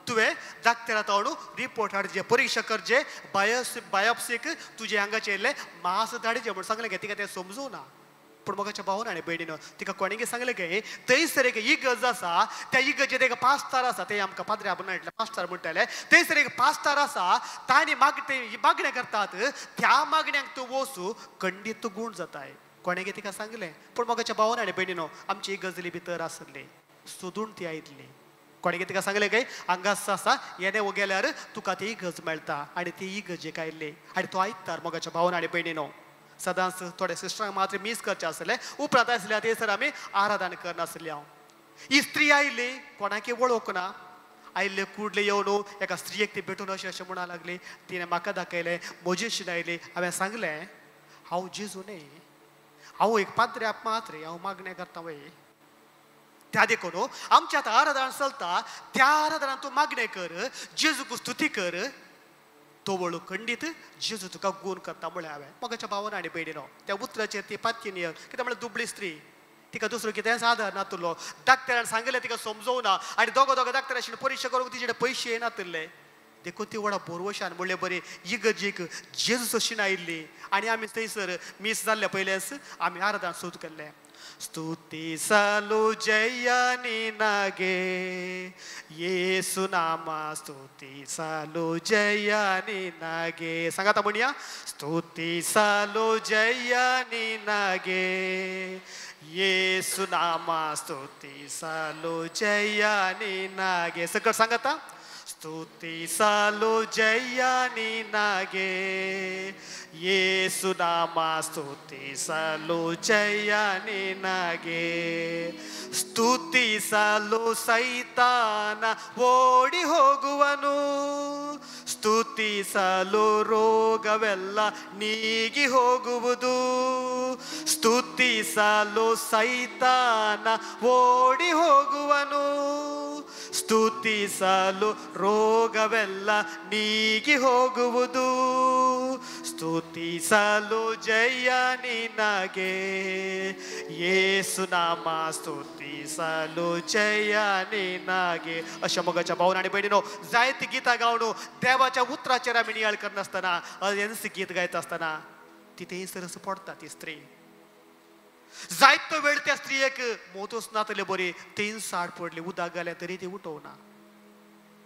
तुवें डाक्टरा ताणू रिपोर्ट हाडचे, परिक्षा करचे, बायोप्सीक तुजे हांगाचें येयल्लें मास धाडचें म्हूण सांगलें गे. तिका तें समजोना. पूण मोगाच्या भावान आनी भयणीन तिका कोणें सांगलें गे थंयसर एक इगर्ज आसा, त्या इगर्जेर एक पास्तार आसा, ते आमकां पाद्रे म्हणटले पास्तार म्हणटाले, थंयसर एक पास्तार आसा, तांणी मागणें करतात, त्या मागण्यांक तूं वचू, खंडीत तूं गूण जाताय. कोणें गे तिका सांगलें. पूण मोगाच्या भावान आनी भयणीनो आमची इगर्जली भितर आसली, सोदून ती आयिल्ली. कोणें गे तिका सांगलें काय हांगास आसा, येणे गेल्यार तुका ती इगर्ज मेळटा. आनी ती इगर्जेक आयिल्ली आनी तो आयकतार. मोगाच्या भावान आनी भयणीनो सदांच थोडे सिस्टरांक मात्र मीस करचें आसलें, उपरांत आसल्या थंयसर आमी आराधन करनासली. हांव ही स्त्री आयली, कोणाकी वळोवंक ना, आयिल्ले कुडले येवन एका स्त्रियेक ती भेटून अशें अशें म्हणा लागली. तिणें म्हाका दाखयलें, म्हजेशीन आयली. हांवें सांगलें हांव जेजू न्हय, हांव एक पाद्रे मात्र, हांव मागणें करता वय. त्या देखून आमच्या आतां आराधन चलता, त्या आराधनान तूं मागणें कर, जेजूक स्तुती कर, तो वळू खंडीत जेजू तुका गूण करता म्हळें हांवें. मोगाच्या भावान आनी भयणीनो त्या उतराचेर ती पातकीन येवन, कित्याक म्हळ्यार दुबळी स्त्री, तिका दुसरो कितेंच आदार नातलो, डाक्टरान सांगलें तिका समजोवना आनी दोगो दोगो डाक्टराशी परिक्षा करूंक तिचे पयशे येनातिल्ले, देखून ती व्हडा बोरवशान म्हणले बरी इगर्जेक जेजू सशीन आयिल्ली. आनी आमी थंयसर मीस जाल्ले पयलेंच आमी आराधन सुरू केल्लें. स्तुति सालु जया निनगे येसु नामा, स्तुति सालु जया निनगे. सांगाता म्हणया, स्तुति सालु जया निनगे येसु नामा, स्तुति सालु जया निनगे. सकट सांगाता, स्तुति सालु जया निनगे येसु नामा, स्तुति सालु जया निनगे. ಸ್ತುತಿ ಸಲು ಸೈತಾನ ಓಡಿ ಹೋಗುವನು, ಸ್ತುತಿಸಲು ರೋಗವೆಲ್ಲ ನೀಗಿ ಹೋಗುವುದು, ಸ್ತುತಿಸಲು ಸೈತಾನ ಓಡಿ ಹೋಗುವನು, ಸ್ತುತಿಸಲು ರೋಗವೆಲ್ಲ ನೀಗಿ ಹೋಗುವುದು, ಸ್ತುತಿಸಲು ಜಯ ನಿನಗೆ, येसुनामा स्तुतिसलु जय निनगे। अशा मोगाच्या भावन आनी भयणीनो, जायती गीतां गावन देवाच्या उतराचेर आमी नियाळ करनासतना हेंच गीत गायता आसतना ती थंयसर पडटा ती स्त्री। जायतो वेळ त्या स्त्रियेक मोतूच नातले बरी 3 साड पडली, उदक घालें तरी ती उठोवना।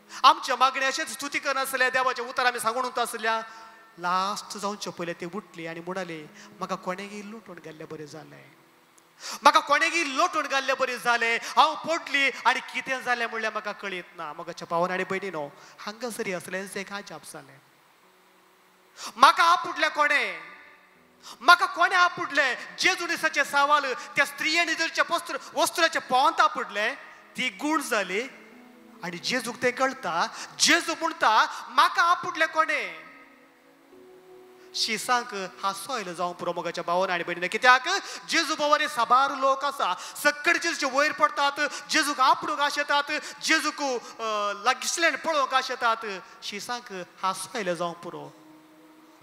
आमच्या मागणे अशेंच स्तुती करनासल्या, देवाच्या उतर आमी सांगून उरता आसल्या, लास्ट जावचे पयलें ती उठली आनी म्हणाली, म्हाका कोणेगी लोटून गेल्ले बरें जालें, म्हाका कोणेगी लोटून घाल्ले बरें जालें, हांव पडली आनी कितें जालें म्हणल्यार म्हाका कळीत ना। मोगाच्या भावान आनी भयणीनो, हांगासरी असलेंच एक अजाप जालें। म्हाका आपुडलें कोणें, म्हाका कोणें आपुडलें? जेजुनिसाचें सवाल त्या स्त्रियेन जरचें वस्त्राचें पोंत आपुडलें, ती गूण जाली आनी जेजूक तें कळटा। जेजू म्हणटा, म्हाका आपुडलें कोणें? शिसांक हांसो आयलो जावं पुरो मोगाच्या भावान आनी भयणीन, कित्याक जेजू भोंवरी साबार लोक आसा, सक्कड जेजूचे वयर पडटात, जेजूक आपडूंक आशेतात, जेजूक लागींतल्यान पळोवंक आशेतात। शिसांक हांसो आयलो जावं पुरो,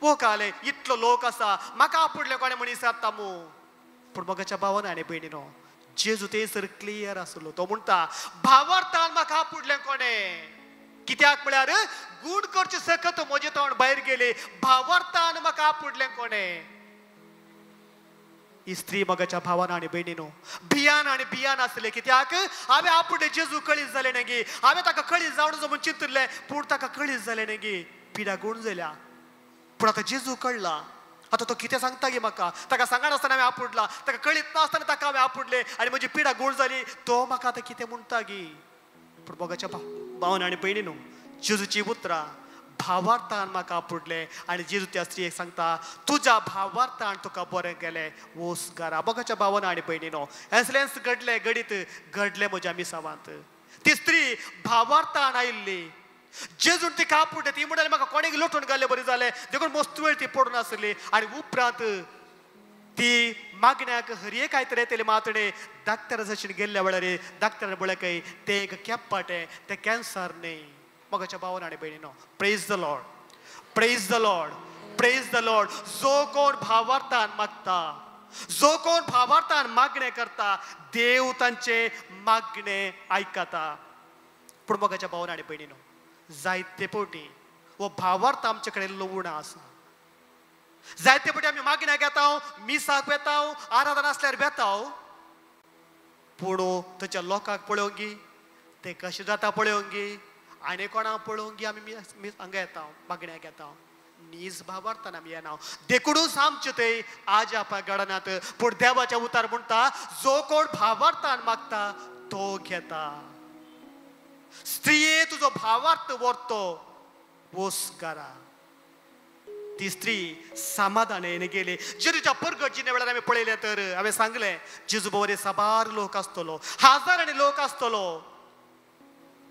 पोकाले इतलो लोक आसा, म्हाका आपुडलें कोणें म्हण विचारता मू। पूण मोगाच्या भावान आनी भयणीनो, जेजू थंयसर क्लियर आसलो, तो म्हणटा, भावार्थान म्हाका आपुडलें कोणें? कित्याक म्हळ्यार गूण करचे सकत म्हजें तोंड भायर गेले, भावार्थान म्हाका आपुडलें कोणें? ही स्त्री मोगाच्या भावान आनी भयणीनो भियान आनी भियान आसले, कित्याक हांवें आपुडलें जेजू कळीत जालें न्ही, हांवें ताका कळीत जावन म्हूण चिंतलें, पूण ताका कळीत जालें न्ही, पिडा गूण जाल्या। पूण आतां जेजू कळ्ळा, आतां तो कितें सांगता गे म्हाका, ताका सांगनासतना हांवें आपुडला, ताका कळीत नासतना ताका हांवें आपुडलें आनी म्हजी पिडा गूण जाली, तो म्हाका आतां कितें म्हणटा गी? पूण मोगाच्या भावान आनी भयणीनो, जेजूची उतरां भावार्थान म्हाका आपुडलें आनी जेजू त्या स्त्रियेक सांगता, तुज्या भावार्थान तुका बरें गेलें, वोस घरा। मोगाच्या भावान आनी भयणीनो, असलेंच घडलें घडीत घडलें म्हज्या मिसावांत। ती स्त्री भावार्थान आयिल्ली, जेजून तिका आपुडलें, ती म्हणटाली म्हाका कोणेक लोटून घाल्लें बरें जालें, देखून मस्त वेळ ती पडून आसली आनी उपरांत ती मागण्याक हरयेक आयतरे येतली मातणे डाक्टरा जशीन गेल्ल्या वेळार डाक्टरान म्हळें काय तें एक केप्पाटें, तें कॅन्सर न्ही। मोगाच्या भावान आनी भयणीनो, praise the Lord, praise the Lord, praise the Lord. जो कोण भावार्थान मागता, जो कोण भावार्थान मागणें करता, देव तांचें मागणें आयकता। पूण मोगाच्या भावान आनी भयणीनो, जायते फावटी हो भावार्थ आमचे कडेन लवणां आसा। जायते फावटी आमी मागण्याक येता, मिसाक वेता, आराधना आसल्यार वेता, पूण थंयच्या लोकांक पळोवंक गी, ते कशें जाता पळोवंक गी, आनी कोणाक पळोवंक गी आमी हांगा येता, मागण्याक येता, नीज भावार्थान आमी येना। देखुनूच आमचें थंय आजापा घडनात। पूण देवाच्या उतार म्हणटा, जो कोण भावार्थान मागता तो घेता। स्त्रिये तुजो भावार्थ व्हरतो, वोस घरा। ती स्त्री समाधानान गेली। जेजूच्या परगट जिणे वेळार आमी पळयलें तर हांवें सांगलें, जेजू भोंवरी साबार लोक आसतलो, हजारांनी लोक आसतलो,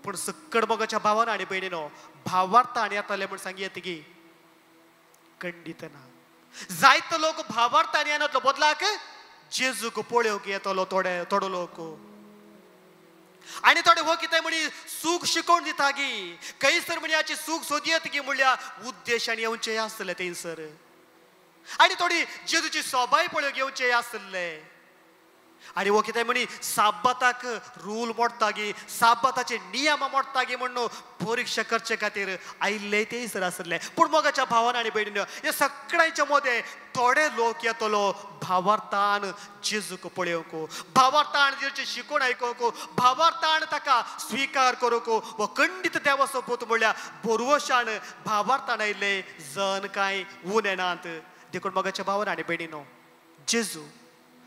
पूण सक्कड मोगाच्या भावान आनी भयणीनो भावार्थान येताले म्हूण सांगी येत गी खंडीत ना। जायतो लोक भावार्थान येनातलो बदलाक जेजूक पळोवंक येतलो थोडे थोडो लोक, आनी थोडे हो कितें म्हणी सूख शिकोवन दिता गी, खंयसर म्हणी हाची सूख सोदयत गी म्हणल्यार उद्देशान येवचें आसलें थंयसर, आनी थोडी जेजूची सोबाय पळोवंक येवचें आसलें, आनी हो कितें म्हणी साबाताक रूल मोडटा गी, साबाताचे नियम मोडटा गी म्हणून परिक्षा करचे खातीर आयिल्ले थंयसर आसले। पूण मोगाच्या भावान आनी भयणीनो, हे सगळ्यांच्या मदें थोडे लोक येतलो भावार्थान जेजूक पळोवंक, भावार्थान जेजूची शिकोवण आयकूंक, भावार्थान ताका स्विकार करूंक, व खंडीत देवाचो पूत म्हणल्यार भरवशान भावार्थान आयिल्ले जण कांय उणें नात। देखून मोगाच्या भावान आनी भयणीनो, जेजू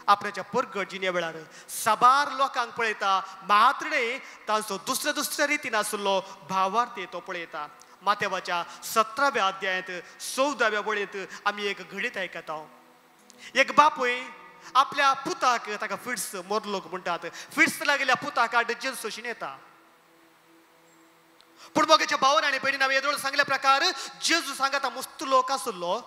आपल्याच्या परगट जिणे वेळार साबार लोकांक पळयता, मात्र न्ही तांचो दुसऱ्या दुसऱ्या रितीन आसलो भावार्थी तो पळयता। मातेवाच्या 17व्या अध्यायांत 14व्या वळींत आमी एक घडीत आयकता। एक बापूय आपल्या पुताक, ताका फिट्स मोरलोक म्हणटात, फिट्स लागिल्ल्या पुताक जेजू येता। पूण मोगाच्या भावान आनी भयणीन हांवें येदोळ सांगल्या प्रकार जेजू सांगाता मस्त लोक आसलो,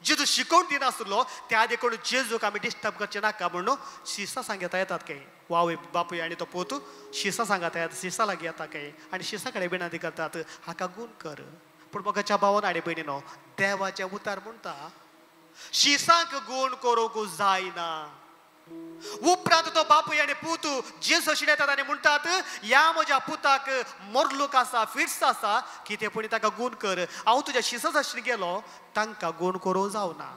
जेजू शिकोवन दिनासलो, त्या देखून जेजूक आमी डिस्टर्ब करचें नाका म्हणून शिसां सांगता येतात काय वाव बापूय आनी तो पूत शिसां सांगता येतात, शिसां लागीं येता काय आनी शिसां कडेन विनंती करतात, हाका गूण कर। पूण मोगाच्या भावान आनी भयणीनो, देवाचें उतार म्हणटा शिसांक गूण करूंक जायना. उपरांत तो बापूय आनी पूत जेजू येतात आनी म्हणटात, ह्या म्हज्या पुताक मोरलूक आसा, फिट्स आसा, कितें पूण ताका गूण कर. हांव तुज्या शिसां आशिल्लो गेलो, तांकां गूण करूंक जावना.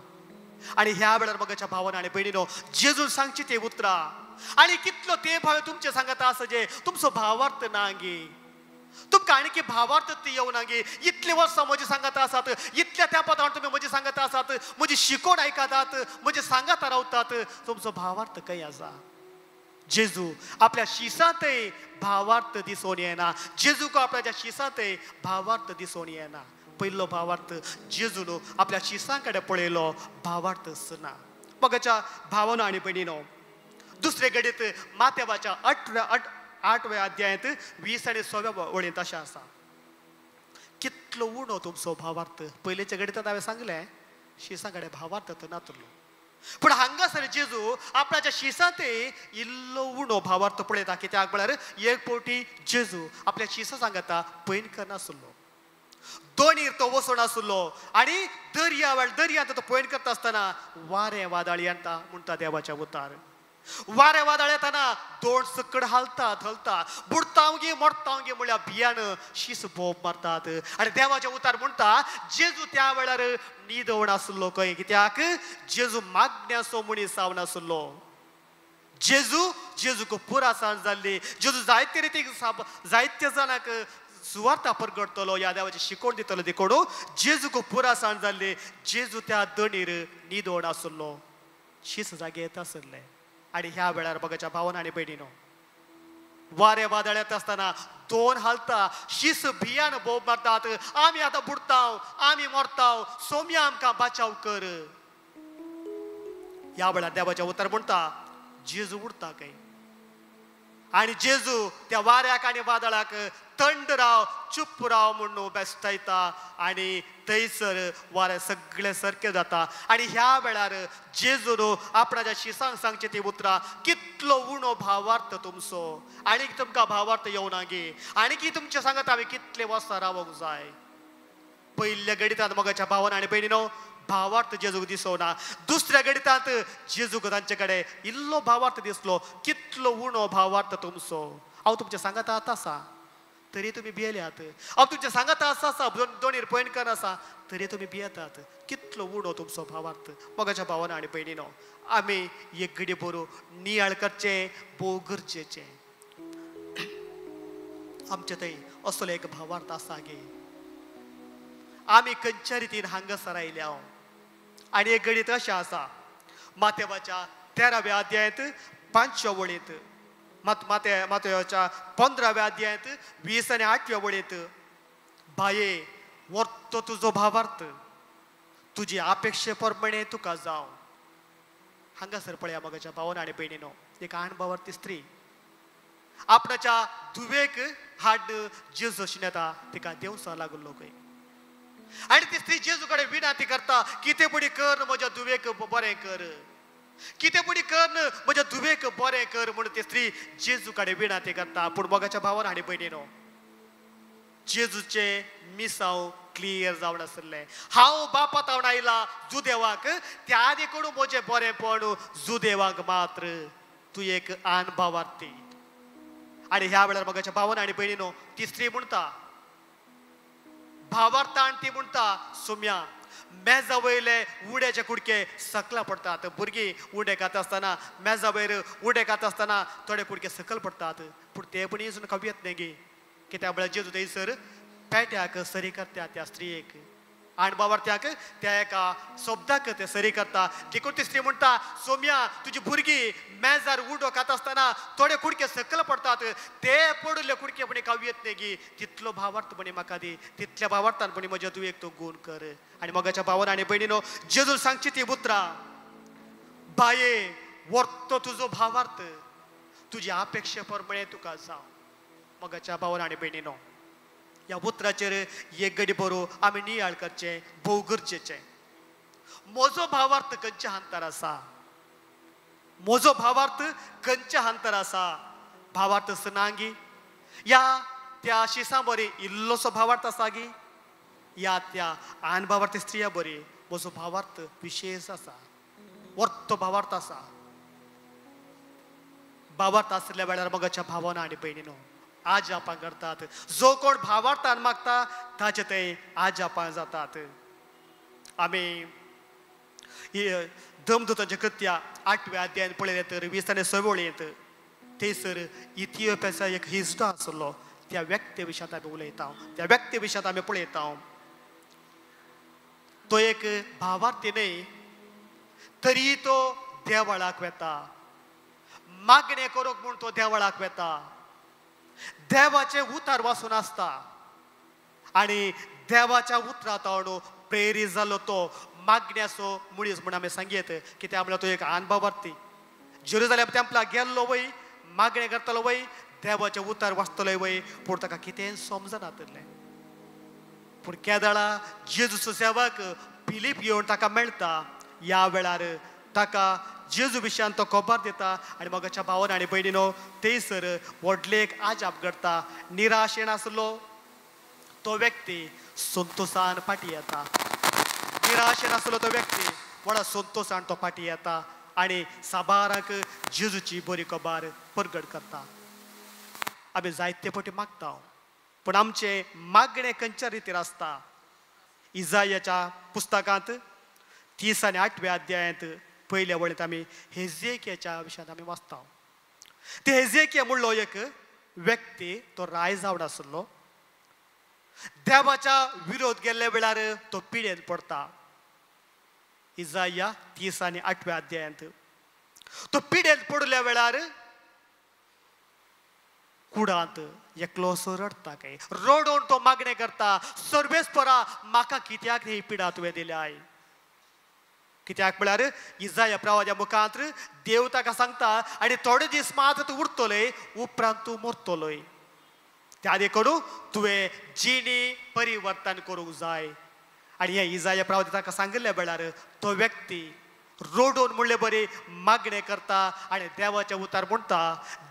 आनी ह्या वेळार मोगाच्या भावान आनी भयणीनो, जेजून सांगची ती उतरां आनी कितलो तेंप हांवें तुमचें सांगता आसा जे तुमचो भावार्थ ना गे, तुमकां आणकी भावार्थ ती येवना गे. इतले वर्सां म्हजी सांगता आसात, इतल्या तेंपात हांव तुमी म्हजी सांगता आसात, म्हजी शिकोवण आयकतात, म्हजे सांगाता रावतात, तुमचो भावार्थ खंय आसा? जेजू आपल्या शिसांतय भावार्थ दिसून येना. जेजूक आपल्या शिसांतय भावार्थ दिसून येना. पयलो भावार्थ जेजून आपल्या शिसां कडेन पळयलो, भावार्थ आसना. मोगाच्या भावानो आनी भयणीनो, दुसरे घडीत मातेवाच्या 8व्या अध्यायांत 20 आनी 16व्या वळींत अशें आसा, कितलो उणो तुमचो भावार्थ. पयलींच्या घडितांत हांवें सांगलें शिसां कडेन भावार्थ तर नातलो, पूण हांगासर जेजू आपणाच्या शिसांतय इल्लो उणो भावार्थ पळयता. कित्याक म्हळ्यार एक फावटी जेजू आपल्या शिसां सांगता पयन करनासलो, दोणीर तो वचून आसलो आनी दर्या वेळ दर्यांत तो पयण करता आसतना वारें वादळ येता म्हणटा देवाच्या उतार. वारें वादळ येताना दोण सकड हालता धलता, बुडताव गे मोडताव गे म्हळ्यार भियान शीस बोब मारतात. आनी देवाच्या उतार म्हणटा जेजू त्या वेळार न्हिदवण आसलो खंय. कित्याक जेजू मागण्याचो मनीस जावन आसलो. जेजू जेजूक पुरासाण जाल्ली, जेजू जायते रितीक जायते जाणांक सुवार्ता परगडटलो, ह्या देवाची शिकोवण दितलो. देखून जेजूक पुरासाण जाल्ली, जेजू त्या दणीर न्हिदवण आसलो, शीस जागे येत आसले. आनी ह्या वेळार मोगाच्या भावान आनी भयणीनो, वारें वादळ येता आसतना दोन हालता, शीस भियान बोब मारतात, आमी आतां बुडताव, आमी मरताव, सोम्या आमकां बाचाव कर. ह्या वेळार देवाचें उतर म्हणटा जेजू उडता खंय आनी जेजू त्या वाऱ्याक आनी वादळाक थंड राव, चूप राव म्हणून बेसतायता आनी थंयसर वारें सगळें सारकें जाता. आनी ह्या वेळार जेजून आपणाच्या शिसांक सांगचें ती उतरां, कितलो उणो भावार्थ तुमचो, आनी तुमकां भावार्थ येवना गे, आनी की तुमचें सांगता हांवें कितले वर्सां रावंक जाय. पयल्या गणितांत मोगाच्या भावान आनी भयणीनो भावार्थ जेजूक दिसोना, दुसऱ्या गणितांत जेजूक तांचे कडेन इल्लो भावार्थ दिसलो, कितलो उणो भावार्थ तुमचो. हांव तुमचें सांगता आतां आसा तरी तुमी भियेल्यात, हांव तुमचें सांगता आसा आसा दोणीर पयण कर आसा तरी तुमी भियेतात, कितलो उणो तुमचो भावार्थ. मोगाच्या भावान आनी भयणीनो, आमी एक घडी बरो नियाळ करचें भोव गरजेचें. आमचे थंय असलो एक भावार्थ आसा गे, आमी खंयच्या रितीन हांगासर आयल्या. आनी एक गणीत अशें आसा, मातेवाच्या 13व्या अध्यायांत 5व्या वळींत, मातेवाच्या 15व्या अध्यायांत 20 आनी 8व्या वळींत, बाये व्हरतो तुजो भावार्थ, तुजी अपेक्षे प्रमाणे तुका जावं. हांगासर पळया मोगाच्या भावान आनी भयणीनो, एक अणभावार्थी स्त्री आपणाच्या धुवेक हाड जेजू येता, तिका देवसा लागलो खंय. आनी ती स्त्री जेजू कडेन विनंती करता, कितें पुणी कर म्हज्या धुवेक बरें कर, कितें पुणी कर म्हज्या धुवेक बरें कर म्हणून ती स्त्री जेजू कडेन विनंती करता. पूण मोगाच्या भावान आनी भयणीनो, जेजूचें मिसांव क्लियर जावन आसलें. हांव बापा तावन आयला जुदेवाक, त्या देखून म्हजें बरेंपण जुदेवाक मात्र, तूं एक अणभावार्थी. आनी ह्या वेळार मोगाच्या भावान आनी भयणीनो ती स्त्री म्हणटा भावार्थान, ती म्हणटा सोम्या मेजा वयले उड्याचे कुडके सकला पडटात. भुरगीं उडे खाता आसतना मेजा वयर उडे खाता आसतना थोडे कुडके सकल पडटात, पूण ते पण येसून खावं येत न्ही गे. कित्याक म्हळ्यार जेजू थंयसर पेट्याक सरी करता त्या स्त्रियेक, अणभावार्थ्याक त्या एका शब्दाक ते सरी करता. देखून ती स्त्री म्हणटा, सोम्या तुजी भुरगीं मेजार उडो खाता आसतना थोडे कुडके सकल पडटात, ते पडिल्ले कुडके पणी खावं येत न्ही गी, तितलो भावार्थ पणी म्हाका दी, तितल्या भावार्थान पणी म्हज्या धुवेक तूं गूण कर. आनी मोगाच्या भावान आनी भयणीनो, जेजून सांगची ती उतरां, बाये व्हरतो तुजो भावार्थ, तुजी अपेक्षे प्रमाणे तुका जावं. मोगाच्या भावान आनी भयणीनो, ह्या उतराचेर एक घडी बरो आमी नियाळ करचें भोव गरजेचें. म्हजो भावार्थ खंयच्या हांतार आसा, म्हजो भावार्थ खंयच्या हांतार आसा. भावार्थ आसना गी, या त्या शिसां बरी इल्लोसो भावार्थ आसा गी, या त्या आनभावार्थ स्त्रिया बरी म्हजो भावार्थ विशेष आसा, वर्तो भावार्थ आसा. भावार्थ आसल्या वेळार मगाच्या भावना आनी भयणीनो आजापां करतात. जो कोण भावार्थान मागता ताचे थंय आजापां जातात. आमी धमदूतांच्या कृत्या 8व्या अध्यायान पळयलें तर 20 आनी 6 वळींत थंयसर इथियोपियाचो एक हिजडो आसलो. त्या व्यक्ती विशयांत आमी उलयता, त्या व्यक्ती विशयांत आमी पळयता. तो एक भावार्थी न्हय तरी तो देवळाक वेता, मागणें करूंक म्हूण तो देवळाक वेता. देवाचें उतर वाचून आसता आनी देवाच्या उतरांत प्रेरीत जालो तो मागण्याचो मनीस म्हूण आमी सांगयत. कित्याक म्हणल्यार तो एक अनभावार्थी. जेरुजालेम टेम्पलाक गेल्लो वय, मागणें करतलो वय, देवाचें उतर वाचतलोय वय, पूण ताका कितें समजनातलें. पूण केदळा जेजूचो सेवक फिलीप येवन ताका मेळटा. ह्या वेळार ताका जेजू विशयान तो खबर दिता आनी मगाच्या भावान आनी भयणीनो थंयसर व्हडलें एक आजाप घडटा. निराशेन आसलो तो व्यक्ती संतोशान फाटी येता. निराशेन आसलो तो व्यक्ती व्हडा संतोशान तो फाटी येता आनी साबारांक जेजूची बरी खबर परगट करता. आमी जायते फावटी मागता पूण आमचें मागणें खंयच्या रितीर आसता. इजायाच्या पुस्तकांत 30 आनी 8व्या अध्यायांत पयल्या वळींत आमी हेजेकियाच्या विशयांत आमी वाचता. ते हेजेकिया म्हणलो एक व्यक्ती तो राय जावन आसलो. देवाच्या विरोध गेल्ल्या वेळार तो पिडेन पडटा. इजाया 30 आनी 8व्या अध्यायांत तो पिडेन पडल्या वेळार कुडांत एकलोसो रडटा काय रडोवन तो मागणें करता, सर्वेस्परा म्हाका कित्याक ही पिडा तुवें दिल्याय. कित्याक म्हळ्यार इजाया प्रवाद्या मुखांत देव ताका सांगता आनी थोडे दीस मात तूं उरतलोय, उपरांत तूं मरतलोय. त्या देखून तुवें जिणी परिवर्तन करूंक जाय. आनी हें इजाया प्रवादी ताका सांगिल्ल्या वेळार तो व्यक्ती रोडोवन म्हणले बरी मागणें करता आनी देवाचें उतर म्हणटा.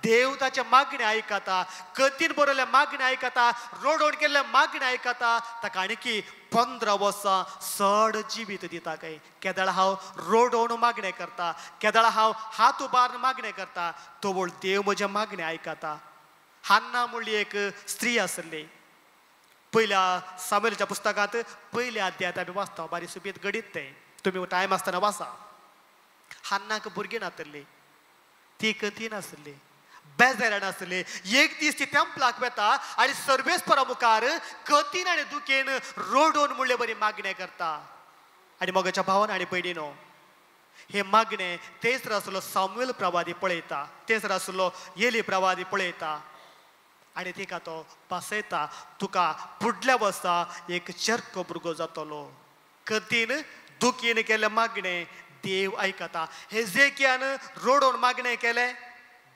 देव ताचें मागणें आयकता, कतीन बरयल्लें मागणें आयकता, रोडोवन केल्लें मागणें आयकता. ताका आणकी 15 वर्सां चड जिवीत दिता काय. केदळा हांव रोडोवन मागणें करता, केदळा हांव हात उबारून मागणें करता, तवळ देव म्हजें मागणें आयकता. हान्ना म्हणली एक स्त्री आसली. पयल्या सामुएलाच्या पुस्तकांत 1 अध्यायांत आमी वाचता. बारीक सुबीत घडीत तें तुमी टायम आसतना वाचा. हान्नाक भुरगीं नासली, ती कथी नासली, बेजारान आसली. एक दीस ती टेम्पलाक वेता आनी सर्वेस्परा मुखार कथीन आनी दुखेन रोडोवन म्हणले बरी मागणें करता. आनी मगाच्या भावान आनी भयणीनो हे मागणें तेच आसलो सामुएल प्रवादी पळयता, तेच आसलो येली प्रवादी पळयता आनी तिका तो पासयता, तुका फुडल्या वर्सा एक चरको भुरगो जातलो. कथीन दुखीन केल्लें मागणें देव आयकता. हेजेकियान रोडोवन मागणें केलें,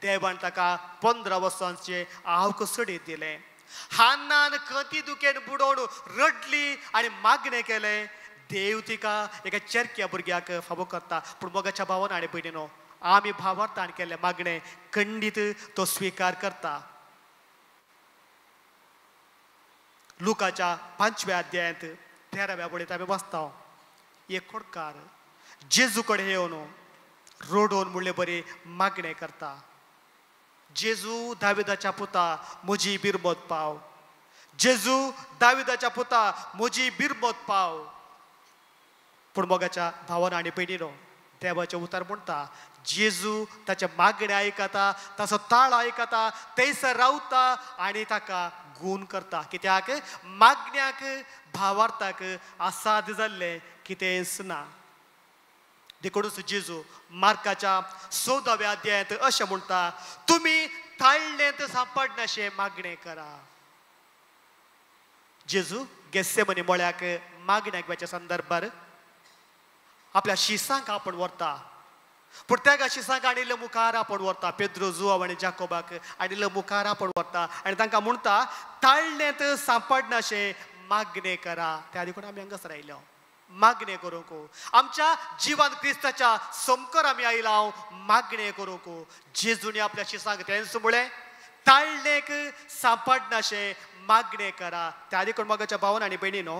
देवान ताका 15 वर्सांचें आवक सडीत दिलें. हान्नान कती दुखेन बुडोवन रडली आनी मागणें केलें, देव तिका एका चरक्या भुरग्याक फावो करता. पूण मोगाच्या भावान आनी भयणीनो आमी भावार्थान केल्लें मागणें खंडीत तो स्विकार करता. लुकाच्या 5व्या अध्यायांत 13व्या वळींत आमी वाचता. एक खोडकार जेजू कडेन येवन रोडोवन म्हणले बरी मागणें करता. जेजू दाविदाच्या पुता म्हजी बिरमत पाव, जेजू दाविदाच्या पुता म्हजी बिरमत पाव. पूण मोगाच्या भावान आनी भयणीनो देवाचें उतर म्हणटा जेजू ताचें मागणें आयकता, ताचो ताळ आयकता, थंयसर रावता आनी ताका गूण करता. कित्याक मागण्याक भावार्थाक आसाद जाल्लें कितेंच ना. देखूनच जेजू मार्काच्या 14व्या अध्यायांत अशें म्हणटा, तुमी ताळ्ळेंत सांपडनाशें मागणें करा. जेजू गेस्सेमनी मळ्याक मागण्याक वचच्या संदर्भार आपल्या शिसांक आपूण व्हरता. पूण त्या शिसांक आनिल्ले मुखार आपूण व्हरता. पेद्रो, जुआव आनी जाकोबाक आनिल्ले मुखार आपूण व्हरता आनी तांकां म्हणटा ताळ्ळेंत सांपडनाशें मागणें करा. त्या देखून आमी हांगासर आयल्या मागणें करूंक. आमच्या जिवान क्रिस्ताच्या समकर आमी आयला मागणें करूंक. जेजूनी आपल्या शिसांक तेंच म्हळें ताळ्ळेक सांपडनाशें मागणें करा. त्या देखून मोगाच्या भावान आनी भयणीनो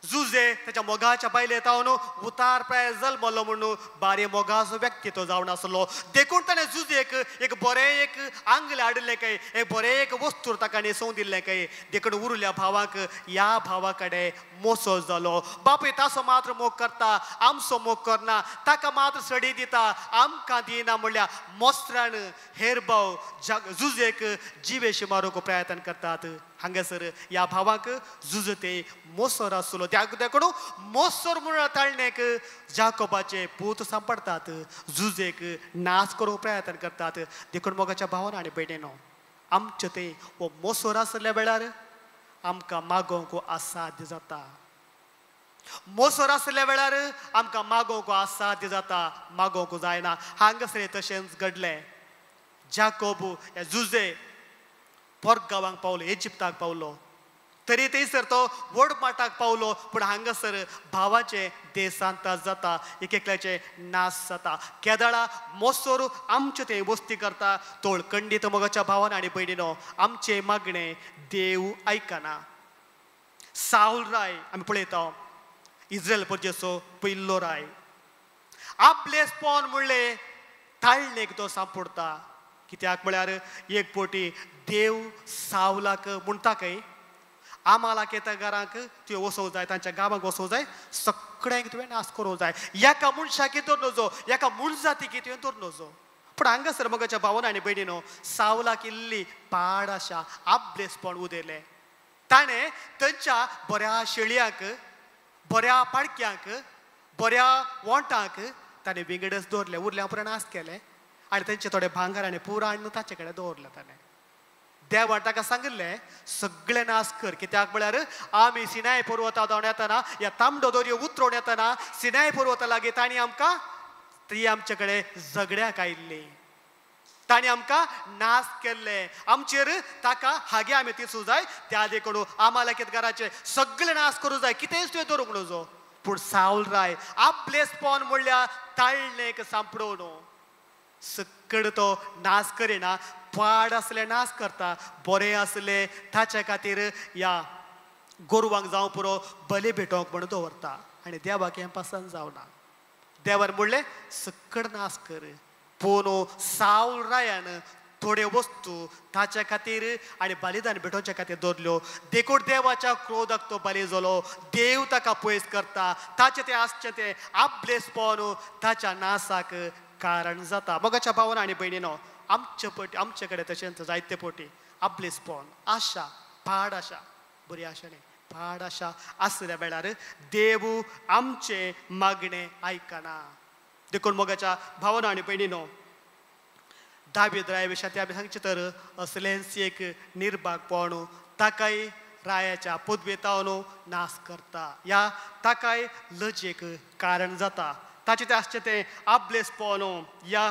जुजे ताच्या मोगाच्या बायले तावन उतार प्राय जल्मलो म्हणून बारे मोगाचो व्यक्ती तो जावन आसलो. देखून ताणें जुजेक एक बरें एक आंगलें हाडिल्लें काय, एक बरें एक वस्तूर ताका न्हेसोवन दिल्लें काय. देखून उरल्या भावाक ह्या भावा कडेन मोसो जालो. बापूय ताचो मात्र मोग करता, आमचो मोग करना, ताका मात्र सडी दिता, आमकां दिना म्हणल्यार मोस्त्रान हेर भाव जुजेक जिवेशी मारूंक प्रयत्न करतात. हांगासर ह्या भावाक जुजते मोसोर आसलो. त्या देखून मोसोर म्हणून ताळणेक जाकोबाचे पूत सांपडटात, जुजेक नाच करूंक प्रयत्न करतात. देखून मोगाच्या भावान आनी भयणीनो, आमचे ते हो मोसोर आसल्या वेळार आमकां मागोवंक असाध्य जाता. मोसोर आसल्या वेळार आमकां मागोवंक असाध्य जाता, मागोवंक जायना. हांगासर तशेंच घडलें. जाकोब हे जुजे पोरगांवांक पावलो, इजिप्ताक पावलो, तरी थंयसर तो व्हड माटाक पावलो. पूण हांगासर भावाचे देशांत जाता, एक एकल्याचे नाश जाता. केदळा मोसोर आमचे ते वस्ती करता. तोळ खंडीत मोगाच्या भावान आनी भयणीनो, आमचे मागणें देव आयकना. सावल राय आमी पळयता, इस्रायल प्रजेचो पयलो राय, आपलेसपण म्हणलें ताळणेक तो सांपडटा. कित्याक म्हळ्यार एक पोटी देव सावलाक म्हणटा काय आम्हाला येता घरांक तुवें वचोंक जाय, तांच्या गांवांक वचोंक जाय, सगळ्यांक तुवें नाश करूंक जाय, एका मनशाक धरून नजो, एका मनजातीक तुवें धरून नजो. पूण हांगासर मोगाच्या भावान आनी भयणीनो, सावलाक इल्ली पाड आशा आपलेसपण उदयलें. ताणें थंयच्या बऱ्या शेळयांक, बऱ्या पाडक्यांक, बऱ्या वोंटांक ताणें विंगडच दवरलें, उरल्या उपरांत नाश केलें आनी तेंचे थोडे भांगर आनी पुराण हाडून ताचे कडेन दवरलें. ताणें देवान ताका सांगिल्लें सगळें नाश कर. कित्याक म्हळ्यार आमी सिनाय पर्वता धांवन येतना, ह्या तांबडो दर्यो उतरोवन येतना सिनाय पर्वता लागीं तांणी आमकां ती आमचे कडेन झगड्याक आयिल्ली, तांणी आमकां नाश केल्ले, आमचेर ताका हागे आमी तिसूं जाय. त्या देखून आम्हाला घराचे सगळें नाश करूं जाय, कितेंच तुवें दवरूंक नजो. पूण सावल राय आपलेसपण म्हणल्यार ताळणेक सांपडोवन सकड तो नाश करिना, पाड आसले नाश करता, बरें आसले ताच्या खातीर ह्या गोरवांक जावं पुरो बली भेटोवंक म्हणून दवरता. आनी देवाक हें पसंत जावना. देवान म्हणलें सकड नाश कर. पूण सावल रायान थोड्यो वस्तू ताच्या खातीर आनी बलिदान भेटोवच्या खातीर दवरल्यो. देखून देवाच्या क्रोधाक तो बली जालो. देव ताका पयस करता, ताचें तें आसचें तें आपलेसपण ताच्या नासाक कारण जाता. मोगाच्या भावान आनी भयणीनो, आमचे पटी आमचे कडेन तशेंच जायते पटी आपलेसपण आशा, पाड आशा, बरी आशा न्ही, पाड आशा आसल्या वेळार देव आमचें मागणें आयकना. देखून मोगाच्या भावान आनी भयणीनो, दावीद राया विशयां ते आमी सांगचें तर असलेंच एक निर्भागपण ताकाय रायाच्या पदवेतावन नाश करता, ह्या ताकाय लजेक कारण जाता. ताचें तें आसचें तें आपलेसपण ह्या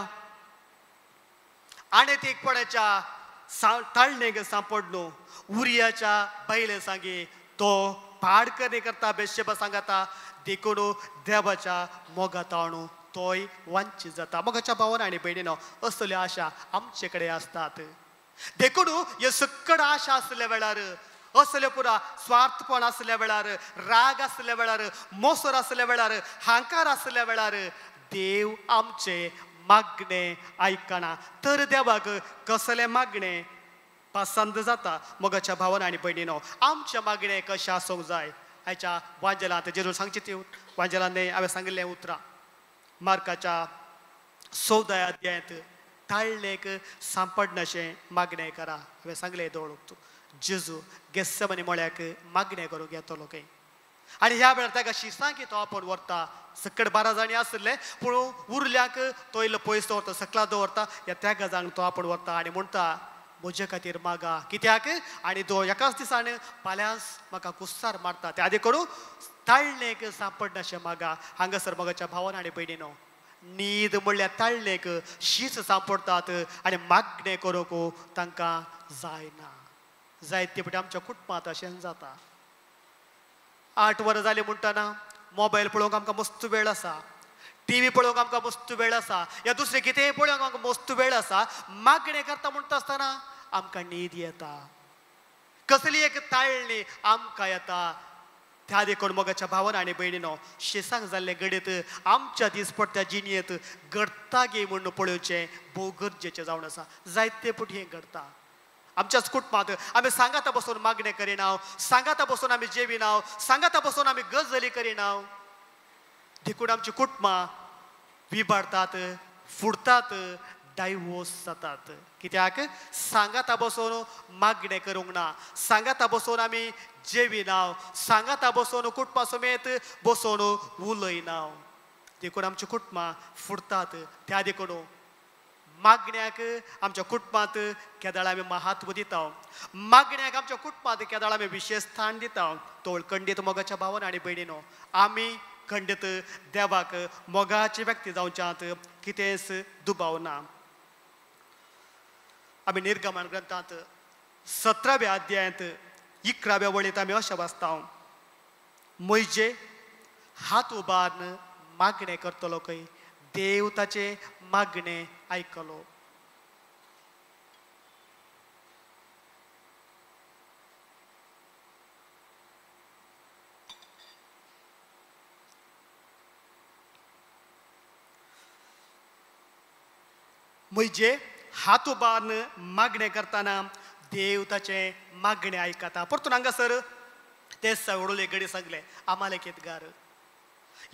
आणेतीकपणाच्या ताळणेक सांपडलो. उरियाच्या बायले सांगे तो पाड करणे करता, बेशेबा सांगता. देखून देवाच्या मोगा ताणू तोय वांचीत जाता. मोगाच्या भावान आनी भयणीनो, असल्यो आशा आमचे कडेन आसतात. देखून ह्यो सकड आशा आसल्या वेळार, असल्यो पुरा स्वार्थपण आसल्या वेळार, राग आसल्या वेळार, मोसर आसल्या वेळार, हांकार आसल्या वेळार देव आमचे मागणें आयकना. तर देवाक कसलें मागणें पसंत जाता. मोगाच्या भावान आनी भयणीनो, आमचें मागणें कशें आसूंक जाय आयच्या वांजेलांत जेजून सांगचें ती वांजेलांत हांवें सांगिल्लें उतरां मार्काच्या 14 अध्यायांत ताळणेक सांपडनाशें मागणें करा. हांवें सांगलें दोळ जेजू गेस्समनी मळ्याक मागणें करूंक येतलो खंय. आनी ह्या वेळार ताका शिसांक तो आपोवन व्हरता. सकट 12 जाणी आसले पूण उरल्याक तो इल्लो पयस दवरता, सकला दवरता. ह्या त्या गजांक तो आपोवन व्हरता आनी म्हणटा म्हजे खातीर मागा. कित्याक? आनी तो एकाच दिसान फाल्यांच म्हाका कुस्सार मारता. त्या आदी करून ताळणेक सांपडनाशें मागा. हांगासर मोगाच्या भावान आनी भयणीनो, न्हीद म्हणल्यार ताळणेक शीस सांपडटात आनी मागणें करूंक तांकां जायना. जायते पटी आमच्या कुटुंबांत अशें जाता. 8 वरां जालीं म्हणटना मोबायल पळोवंक आमकां मस्त वेळ आसा, टीव्ही पळोवंक आमकां मस्त वेळ आसा, या दुसरें कितेंय पळोवंक आमकां मस्त वेळ आसा. मागणें करता म्हणटा आसतना आमकां न्हीद येता, कसली एक ताळणी आमकां येता. त्या देखून मोगाच्या भावान आनी भयणीनो शेसांक जाल्ले घडयत आमच्या दिसपट्ट्या जिणेंत घडटा गे म्हणून पळोवचें भोव गरजेचें जावन आसा. जायते पुटी हें घडटा आमच्याच कुटुंबांत. आमी सांगाता बसून मागणें करिना, सांगाता बसून आमी जेविना, सांगाता बसून आमी गजली करिना. देखून आमची कुटुंबां विबाडतात, फुडतात, डायवोर्स जातात. कित्याक सांगाता बसून मागणें करूंक ना, सांगाता बसून आमी जेविना, सांगाता बसून कुटुंबा समेत बसून उलयना. देखून आमची कुटुंबां फुडतात. त्या देखून मागण्याक आमच्या कुटुंबांत केदाळ आमी महत्व दिता, मागण्याक आमच्या कुटुंबांत केदाळ आमी विशेष स्थान दिता. तोळ खंडीत मोगाच्या भावान आनी भयणीनो आमी खंडीत देवाक मोगाची व्यक्ती जावच्यांत कितेंच दुबाव ना. आमी निर्गमन ग्रंथांत 17व्या अध्यायांत 11व्या वळींत आमी अशें वाचता, म्हजे हात उबारून मागणें करतलो खंय देव ताचें मागणें आयकलो. म्हणजे हात उबारून मागणें करतना देव ताचें मागणें आयकता. परतून हांगासर ते सवडले घडी सांगलें आमालेकेतगार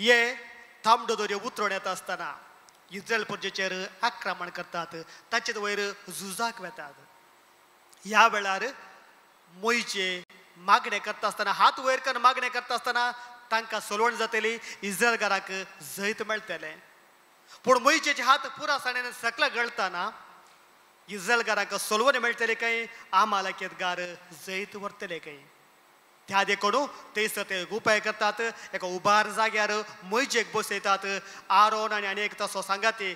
हे तांबडो दर्यो उतरून येता आसतना इस्रायल प्रजेचेर आक्रमण करतात, ताचे वयर झुजाक वेतात. ह्या वेळार मोयचे मागणें करता आसतना, हात वयर करून मागणें करता आसतना तांकां सोलवण जातली, इस्रायलकारांक जैत मेळटलें. पूण मोयचेचे हात पुरासाणेन सकला गळतना इस्रायलकारांक सोलवण मेळटले काय आमालेकेतगार जैत व्हरतले काय. त्या देखून थंयसर ते उपाय करतात, एका उबार जाग्यार मोयजेक बसयतात. आरोन आनी आनी एक तसो सांगाती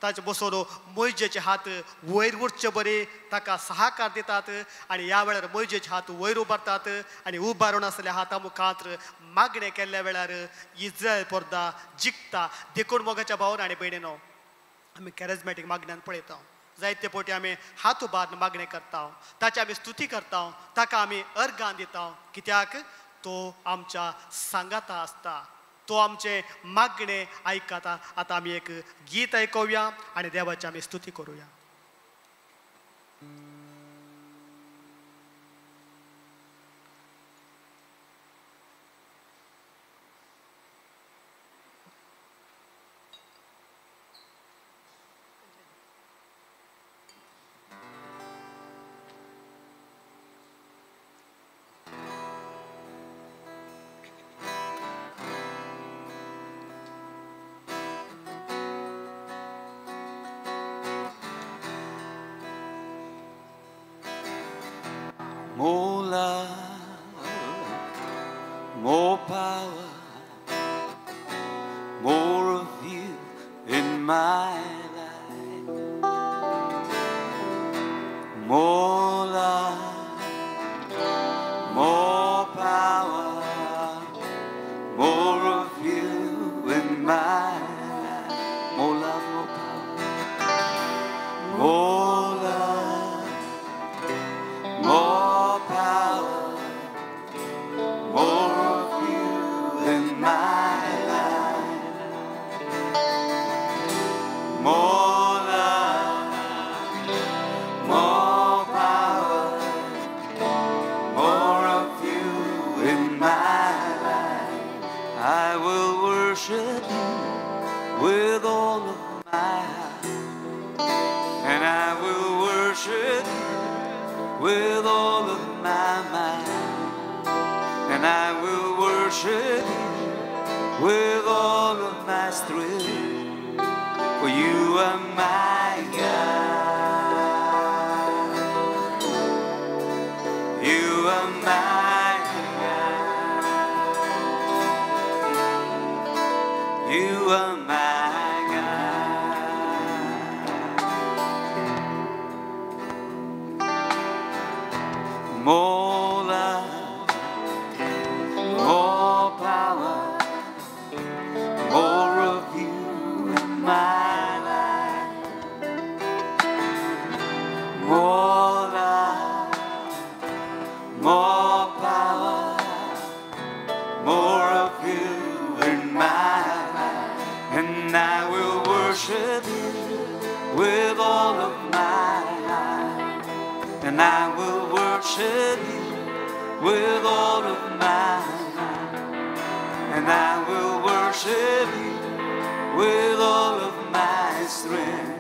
ताचे बसोवन मोयजेचे हात वयर उरचे बरे ताका सहाकार दितात आनी ह्या वेळार मोयजेचे हात वयर उबारतात आनी उबारून आसल्या हाता मुखार मागणें केल्ल्या वेळार इस्रायल पोरदा जिखता. देखून मोगाच्या भावान आनी भयणीनो आमी कॅरेजमॅटीक मागण्यान पळयता. जायते पवटी आमी हात उबारून मागणें करता, ताची आमी स्तुती करता, ताका आमी अर्गां दिता. कित्याक तो आमच्या सांगाता आसता, तो आमचें मागणें आयकता. आतां आमी एक गीत आयकुया आनी देवाची आमी स्तुती करुया. More love, more power, more of you in my life. More love, more power, more of you in my life. More love, more power, more love, more power, more of you in my life. More love, more power, more of you in my life. I will worship you with all of my heart, and I will worship you with all of my mind, and I will worship you with all of my strength, for you are my God. You are my God. You are my God. More love, more power, more of you in my life. More love, more power, more with all of my heart, and I will worship you with all of my heart, and I will worship you with all of my strength.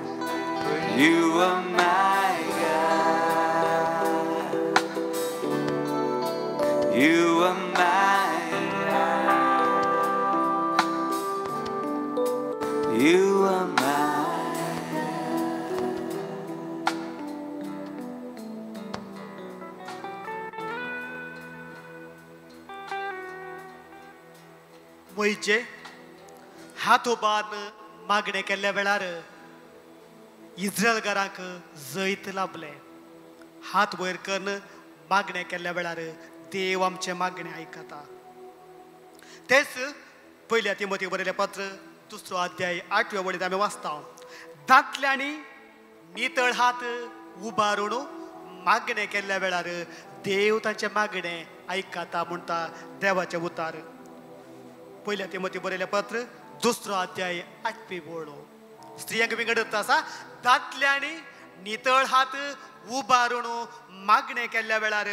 For you are my God. You are my God. You are my God. मोहिजे हात उबारून मागणें केल्ल्या वेळार इस्रायलकारांक जैत लाभलें. हात वयर करून मागणें केल्ल्या वेळार देव आमचें मागणें आयकता. तेच पयल्या तिमोथीक बरयलें पत्र 2 अध्याय 8व्या वळींत आमी वाचता, दादल्यांनी नितळ हात उबारून मागणें केल्ल्या वेळार देव तांचें मागणें आयकता म्हणटा देवाचें उतार. पयल्या तिमोथी बरयलें पत्र 2 अध्याय 8वी वळ. स्त्रियांक विंगड आसा, दादल्यांनी नितळ हात उबारून मागणें केल्ल्या वेळार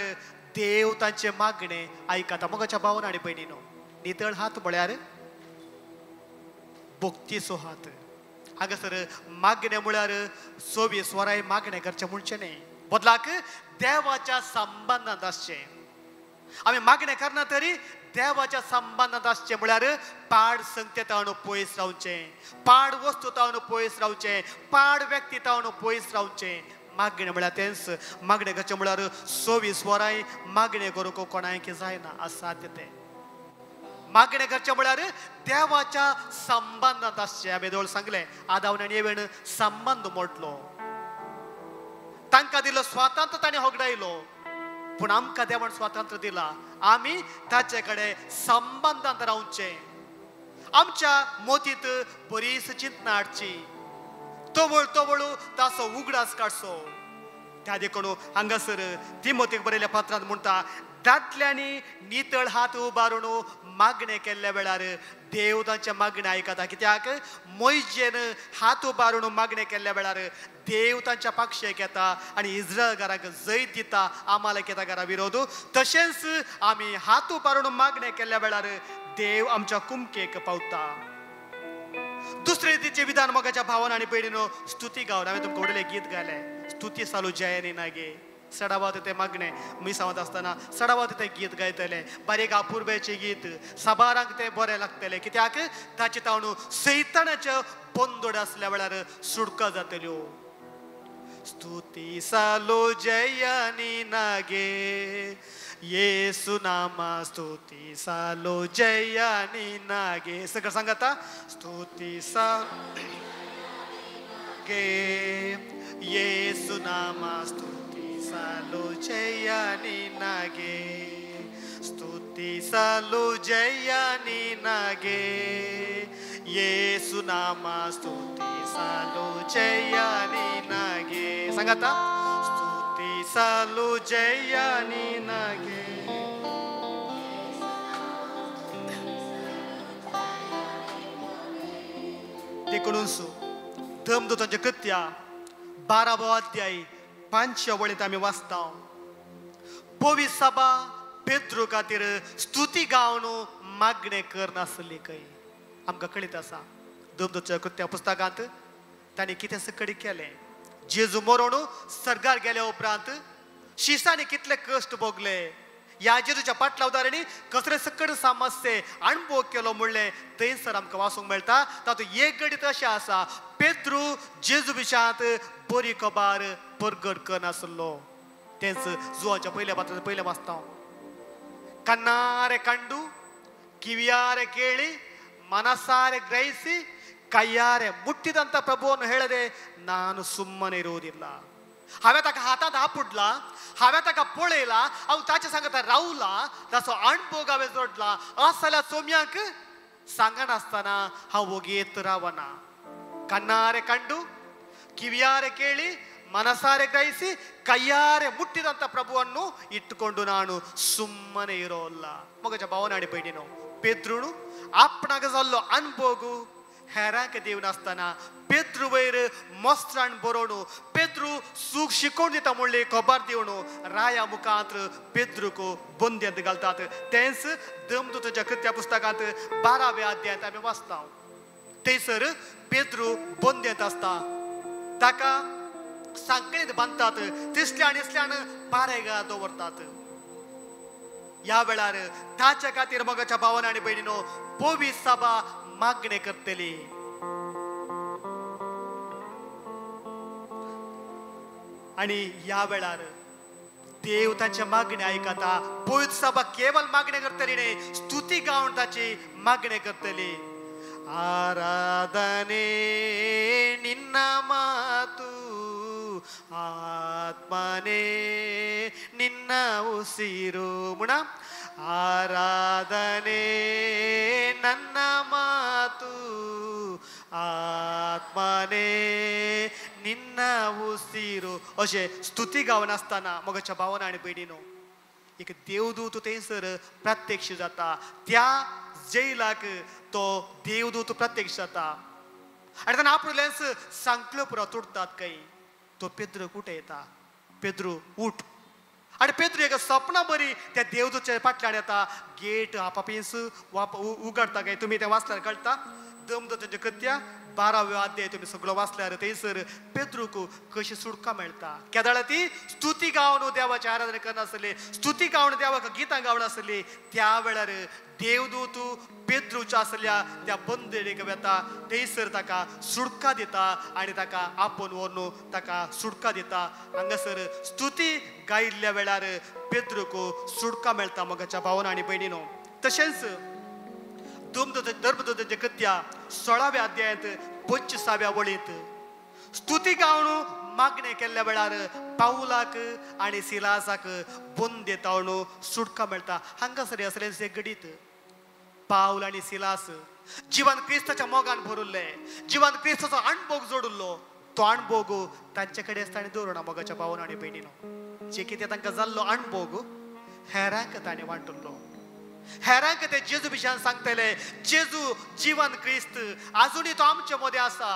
देव तांचें मागणें आयकता. मोगाच्या भावान आनी भयणीनो, नितळ हात म्हळ्यार भक्तीचो हात. हांगासर मागणें म्हळ्यार 24 वरां मागणें करचें म्हणचें न्हय, बदलाक देवाच्या संबंदांत आसचें. आमी मागणें करना तरी देवाच्या संबंदांत आसचें म्हळ्यार पाड संगते तावन पयस रावचें, पाड वस्तू तावन पयस रावचें, पाड व्यक्ती तावन पयस रावचें. मागणें म्हळ्यार तेंच. मागणें करचें म्हळ्यार 24 वरां मागणें करूंक कोणाक जायना, असाध्य तें. मागणें करचें म्हळ्यार देवाच्या संबंदांत आसचें. हांवें दोळ सांगलें, आदावन आनी एवेन संबंद मोडलो, तांकां दिलो स्वातंत्र्य ताणें होगडायलो, पूण आमकां देवान स्वातंत्र्य दिला, आमी ताचे कडेन संबंदांत रावचें. आमच्या मोतींत बरीच चिंतना हाडची, तवळ तवळ ताचो उगडास काडचो. त्या देखून हांगासर तिमोथीक बरयल्या पत्रांत म्हणटा, दादल्यांनी नितळ हात उबारून मागणें केल्ल्या वेळार देव तांचें मागणें आयकता. कित्याक मोयजेन हात उबारून मागणें केल्ल्या वेळार देव तांच्या पाक्षेक येता आनी इस्रायलकारांक जैत दिता आमालेक घरा विरोध. तशेंच आमी हात उबारून मागणें केल्ल्या वेळार देव आमच्या कुमकेक पावता. दुसरे रितीचें विधान मोगाच्या भावान आनी भयणीनो, स्तुती गावन हांवें तुमकां व्हडलें गीत गायलें, स्तुती सालू जयानी नागे. सडावात तें मागणें मिसांवात आसतना सडावात तें गीत गायतलें, बारीक आपुरब्याचें गीत साबारांक तें बरें लागतलें. कित्याक ताचे ताणू सैतानाच्या बंदोड आसल्या वेळार सुटका जातल्यो. स्तुती सालो जयानी नागे येसु नामा, स्तुती सालो जयानी नागे. सगळं सांगता, स्तुती सालो गे येसु नामा, स्तुती सालो जयानी नागे, स्तुती सालो जयानी नागे येसु नामा, स्तुती सालो जयानी नागे. सांगता, स्तुती सालो जयानी नागे. देखून धर्मदूतांच्या कृत्या 12वो अध्याय 5व्या वळींत आमी वाचता, पवी सभा पेत्रू खातीर स्तुती गावन मागणें करनासली खंय. आमकां कळीत आसा धर्मदूतांच्या कृत्या पुस्तकांत तांणी कितें सकडी केलें. जेजू मरोण सर्गार गेल्या उपरांत शिसांनी कितले कश्ट भोगले, ह्या जेजूच्या पाटलावदारांनी कसले सकड समस्ये अणभव केलो म्हणलें थंयसर आमकां वाचूंक मेळटा. तातूंत एक घडीत अशें आसा, पेत्रू जेजू विशांत बरी खबर परगट करनासलो. तेंच जुवाच्या पयल्या पात्रांत पयलें वाचता, कन्नारे कंडू ಕಿವಿಯಾರೆ ಕೇಳಿ ಮನಸಾರೆ ಗ್ರಹಿಸಿ ಕೈಯಾರೆ ಮುಟ್ಟಿದಂಥ ಪ್ರಭುವನ್ನು ಹೇಳದೆ ನಾನು ಸುಮ್ಮನೆ ಇರುವುದಿಲ್ಲ. हांवें ताका हातांत आपुडला, हांवें ताका पळयला, हांव ताचे सांगता रावला, ताचो अणभोग हांवें जोडला. अस जाल्यार चोमयांक सांगनासतना हांव वोगेत रावना. ಕಣ್ಣಾರೆ ಕಂಡು ಕಿವಿಯಾರೆ ಕೇಳಿ ಮನಸಾರೆ ಗ್ರಹಿಸಿ ಕೈಯಾರೆ ಮುಟ್ಟಿದಂಥ ಪ್ರಭುವನ್ನು ಇಟ್ಟುಕೊಂಡು ನಾನು ಸುಮ್ಮನೆ ಇರೋಲ್ಲ. ಮಗಜ ಭಾವನಾಡಿ ಬೈಡಿನೋ ಪೇದ್ರುನು आपणाक जाल्लो अणभोग हेरांक दिवनासतना पेद्रू वयर मोस्त्रान बरोवन पेद्रू सूख शिकोवन दिता म्हणली खबर दिवन राया मुखांत पेद्रूक बंद्यांत घालतात. तेंच दमदूताच्या कृत्या पुस्तकांत 12व्या अध्यायांत आमी वाचता. थंयसर पेद्रू बंद्यांत आसता, ताका सांकळीत बांदतात, तिसल्यान इसल्यान पारेगा दवरतात. ह्या वेळार ताच्या खातीर मोगाच्या भावान आनी भयणीनो पवित्र सभा मागणें करतली. आनी ह्या वेळार देव तांचे मागणें आयकता. पवित्र सभा केवल मागणें करतली न्ही, स्तुती गावन ताची मागणें करतली. आराधने निन्न मातू आत्मने निन्न उसिरू म्हणा. आराधने नन्न मातू आत्मने निन्न उसिरू अशें स्तुती गावन आसतना मोगाच्या भावान आनी भयणीनो एक देवदूत थंयसर प्रत्यक्ष जाता. त्या जैलाक तो देवदूत प्रत्यक्ष जाता आनी ताणें आपलेंच सांकळ्यो पुरो तुटतात काय. तो पेद्रू कुठे येता, पेद्रू उठ. आनी पेद्रू एक सपना बरी त्या देवदूतच्या फाटल्यान येता. गेट आपापीस उगडता काय, तुमी तें वाचल्यार कळटा. दमदूताच्या कृत्या 12व्यो अध्याय तुमी सगळो वाचल्यार थंयसर पेद्रूक कशी सुटका मेळटा. केदळा ती स्तुती गावन देवाची आराधना करनासली, स्तुती गावन देवाक गितां गावन आसली, त्या वेळार देवदूत पेद्रूच्या आसल्या त्या बंदेक वेता, थंयसर ताका सुटका दिता आनी ताका आपोवन व्हरून ताका सुटका दिता. हांगासर स्तुती गायिल्ल्या वेळार पेद्रूक सुटका मेळटा मोगाच्या भावान आनी भयणीनो. तशेंच धर्मदूताच्या कृत्या 16व्या अध्यायांत 25व्या वळींत स्तुती गावन मागणें केल्ल्या वेळार पावलाक आनी सिलासाक बंद तावन सुटका मेळटा. हांगासर असलें घडीत पावल आनी सिलास जिवन क्रिस्ताच्या मोगान भरिल्ले, जिवन क्रिस्ताचो अणभोग जोडिल्लो, तो अणभोग तांचे कडेन ताणें दवरुना मोगाच्या भावान आनी भयणीनो. जे कितें तांकां जाल्लो अणभोग हेरांक ताणें वांटिल्लो. हेरांक ते जेजू विशयान सांगतले, जेजू जिवन क्रिस्त आजुनूय तो आमचे मदें आसा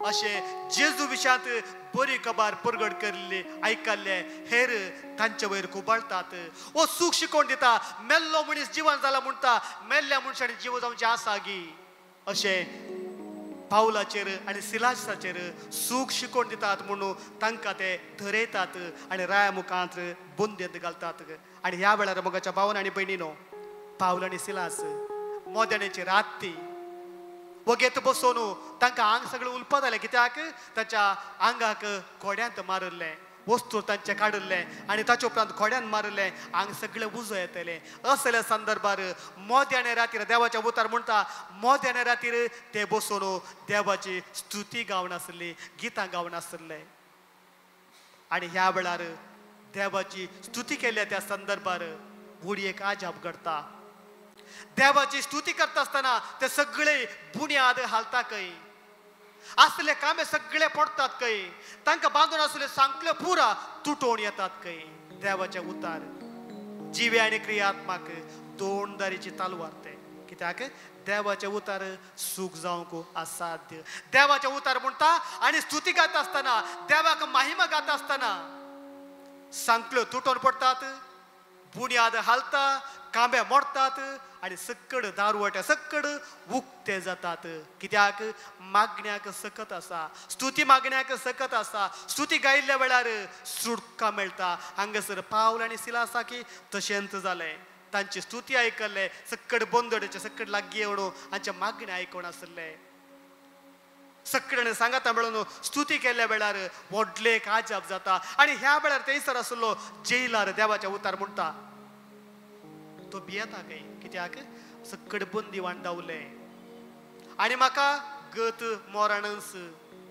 अशें जेजू विशयांत बरी खबर परगट केल्ली आयकल्ले हेर तांचे वयर खुबाळटात. ओ सूख शिकोवन दिता, मेल्लो मनीस जिवन जाला म्हणटा, मेल्ल्या मनशांनी जीव जावचें आसा गी अशें पावलाचेर आनी सिलासाचेर सूख शिकोवन दितात म्हणून तांकां ते धरयतात आनी राया मुखांत बंदेंत घालतात. आनी ह्या वेळार मोगाच्या भावान आनी भयणीनो पावल आनी सिलास मोद्याणेची रात ती वगेत बसोवन तांकां आंग सगळें उलपा जालें, कित्याक ताच्या आंगाक घोड्यांत मारिल्लें, वस्तू तांचें काडिल्लें आनी ताचे उपरांत घोड्यान मारिल्लें, आंग सगळें उजो येतलें. असल्या संदर्भार मोद्याणे रातीर देवाच्या उतार म्हणटा, मोद्याणे रातीर ते बसोवन देवाची स्तुती गावन आसली, गितां गावन आसले. आनी ह्या वेळार देवाची स्तुती केल्या त्या संदर्भार व्हडी एक आजाप घडटा. देवाची स्तुती करता आसतना ते सगळे बुन्याद हालता खंय, आसले कामे सगळे पडटात खंय, तांकां बांदून आसले सांकल्यो पुरा तुटोवन येतात खंय. देवाचे उतार जिवे आनी क्रियात्माक दोन दारीची तलवार ते, कित्याक देवाचे उतार सूख जावंक असाध्य. देवाचे उतार म्हणटा आनी स्तुती गाता आसतना देवाक महिमा गाता आसतना सांकल्यो तुटोवन पडटात, बुन्याद हालता, कांबे मोडटात आनी सक्कड दारवटे सक्कड उक्ते जातात. कित्याक मागण्याक सकत आसा, स्तुती मागण्याक सकत आसा. स्तुती गायिल्ल्या वेळार सुटका मेळटा. हांगासर पावल आनी सिलासा की तशेंच जालें, तांची स्तुती आयकल्ले सक्कड बंदोडेचे सक्कड लागीं येवन हांचे मागणें आयकून आसले. सक्कडेन सांगाता मेळून स्तुती केल्ल्या वेळार व्हडलें एक आजाप जाता. आनी ह्या वेळार थंयसर आसलो जेलार देवाच्या उतार म्हणटा तो भियेता खंय, कित्याक सक्कड बंदीवान धांवले आनी म्हाका गत मोराणस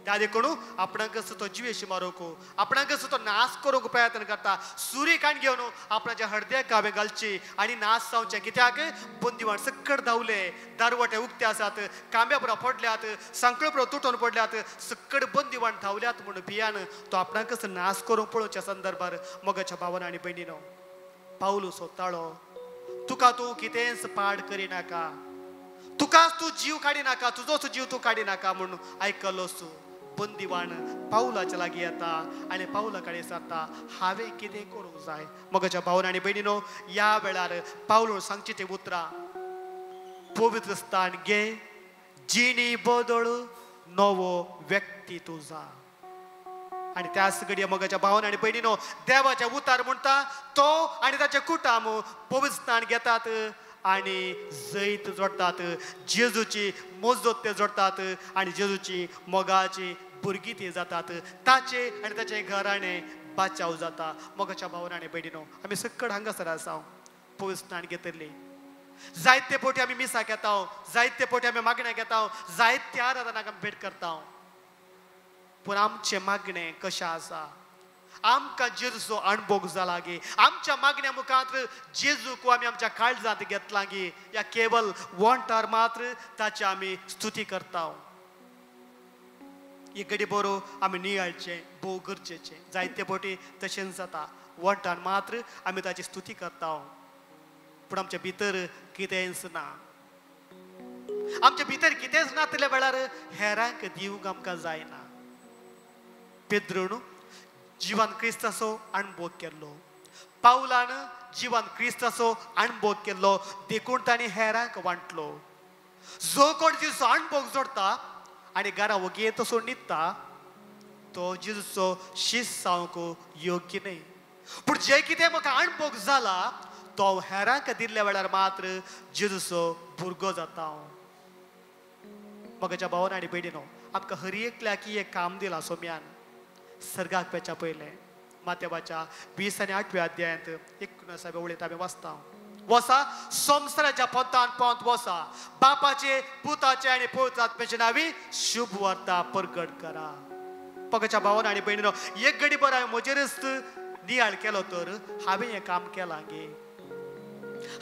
त्या देखून आपणाकच तो जिवेशी मारूंक, आपणाकच तो नाश करूंक प्रयत्न करता. सुरी काण घेवन आपणाच्या हळद्याक हांवें घालची आनी नाश जावचें, कित्याक बंदीवान सक्कड धांवले, दारवटे उक्ते आसात, कांब्या पुरो पडल्यात, सांकळ्यो पुरो तुटोवन पडल्यात, सक्कड बंदीवान धांवल्यात म्हणून भियान तो आपणाकच नाश करूंक पळोवच्या संदर्भार मोगाच्या भावान आनी भयणीनो पावलू सोदतालो, तुका तूं कितेंच पाड करिनाका, तुकाच तूं जीव काडी नाका, तुजोच जीव तूं काडी नाका म्हणून आयकलोस. बंदिवान पावलाच्या लागीं येता आनी पावला कडेन सरता, हांवें कितें करूंक जाय? मगाच्या भावन आनी भयणीनो, ह्या वेळार पावलो सांगची ती उतरां, पवित्र स्थान घे, जिणी बदल, नवो व्यक्ती तूं जा. आनी त्याच घडये मगाच्या भावन आनी भयणीनो, देवाच्या उतार म्हणटा तो आनी ताचे कुटाम पवित्र स्थान घेतात आनी जैत जोडटात, जेजूची मजत ते जोडटात आनी जेजूची मोगाची भुरगीं ती जातात. ताचे आनी ताचे घराणें बाचाव जाता. मोगाच्या भावन आनी भयणीनो, आमी सकड हांगासर आसा, पवित्र स्थान घेतली. जायते पोटी आमी मिसाक येता, जायते पोटी आमी मागण्या घेता, जायते आराधनाक आमी भेट करता, पूण आमचें मागणें कशें आसा? आमकां जेजूचो अणभोग जाला गे? आमच्या मागण्या मुखार जेजूक आमी आमच्या काळजांत घेतला गे? या केवल वोंटार मात्र ताची आमी स्तुती करता? ही घडी बरो आमी नियाळचें भोव गरजेचें. जायते पोटी तशेंच जाता, वोंटार मात्र आमी ताची स्तुती करता, पूण आमच्या भितर कितेंच ना. आमच्या भितर कितेंच नातल्या वेळार हेरांक दिवंक आमकां जायना. पेद्रून जिवान क्रिस्ताचो अणभव केल्लो, पावलान जिवान क्रिस्ताचो अणभव केल्लो, देखून तांणी हेरांक वांटलो. जो कोण जेजूचो अणभव जोडटा आनी घरा वगी तसो न्हिदता तो जेजूचो शीस जावंक योग्य न्हय. पूण जे कितें म्हाका अणभव जाला तो हेरांक दिल्ल्या वेळार मात्र जेजूचो भुरगो जाता. मगाच्या भावन आनी भयणीनो, आमकां हर एकल्याक एक काम दिलां सोम्यान. सर्गाक पेच्या पयलें मातेबाच्या 20 आणि 8व्या अध्यायांत 19व्या वळींत आमी वाचता, वसा संवसाराच्या पोंतान पोंत वसा, बापाचे पुताचे आनी पवित्र आत्म्याचे नांवी शुभ वार्ता परगट करा. पगाच्या भावन आनी भयणीनो, एक घडी बरो हांवें म्हजेरच नियाळ केलो तर हांवें हें काम केलां गे?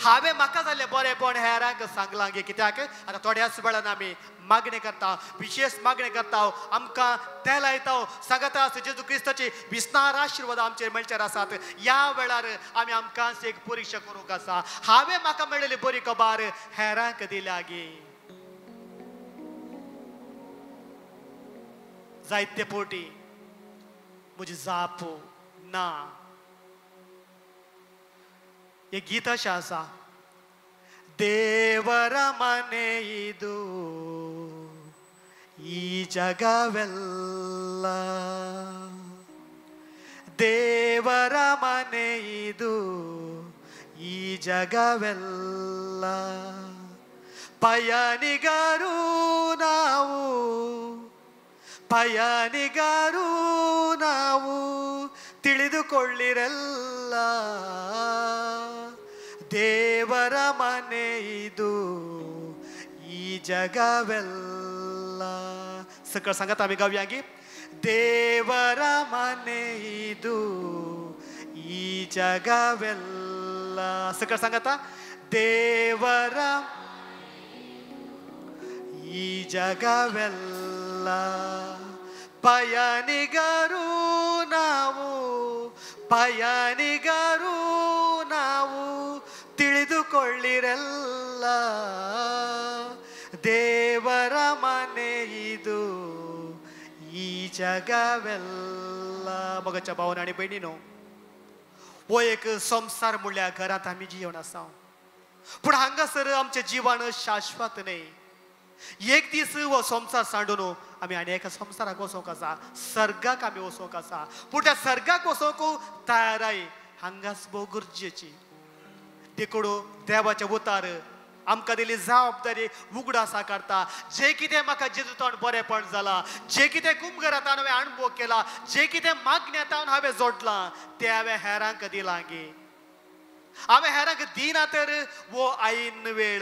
हांवें म्हाका जाल्लें बरेंपण हेरांक सांगलां गे? कित्याक आतां थोड्याच वेळान आमी मागणें करता, विशेश मागणें करता, आमकां तेल लायता, सांगता जेजू क्रिस्ताची विस्नार आशिर्वाद आमचेर मेळचेर आसात. ह्या वेळार आमी आमकां एक परिक्षा करूंक आसा, हांवें म्हाका मेळिल्ली बरी खबर हेरांक दिल्या गे? जायते पोटी म्हजी जाप ना. एक गीत अशें आसा, ದೇವರ ಮನೆ ಇದು ಈ ಜಗವೆಲ್ಲ, ದೇವರ ಮನೆ ಇದು ಈ ಜಗವೆಲ್ಲ, ಪಯಣಿಗರು ನಾವು, ಪಯಣಿಗರು ನಾವು ತಿಳಿದುಕೊಳ್ಳಿರಲ್ಲ, ದೇವರ ಮನೆ ಇದು ಈ ಜಗವೆಲ್ಲ. सकळ सांगत आमी गावया की ದೇವರ ಮನೆ ಇದು ಈ ಜಗವೆಲ್ಲ. सकळ सांगता, ದೇವರ ಈ ಜಗವೆಲ್ಲ, ಪಯಣಿಗರು ನಾವು, ಪಯಣಿಗರು ನಾವು ತಿಳಿದುಕೊಳ್ಳಿರಲ್ಲ, ದೇವರ ಮನೆ ಇದು ಈ जगवेल्ल. मगाच्या भावन आनी भयणीनो, हो एक संवसार म्हणल्यार घरांत आमी जिवन आसा, पूण हांगासर आमचें जिवन शाश्वत न्हय. एक दीस हो संवसार सांडून आमी आनी एका संवसाराक वचोंक आसा, सर्गाक आमी वचोंक आसा. पूण त्या सर्गाक वचोंक तयाराय हांगाच भोव गरजेची. देखून देवाचे उतार आमकां दिली जबाबदारी उगडासा काडटा. जे कितें म्हाका जेजूतान बरेंपण जालां, जे कितें कुमघरांत हांवें अणभव केला, जे कितें मागण्यांत हांवें जोडलां, तें हांवें हेरांक दिलां गे? हांवें हेरांक दिना तर वो आयन वेळ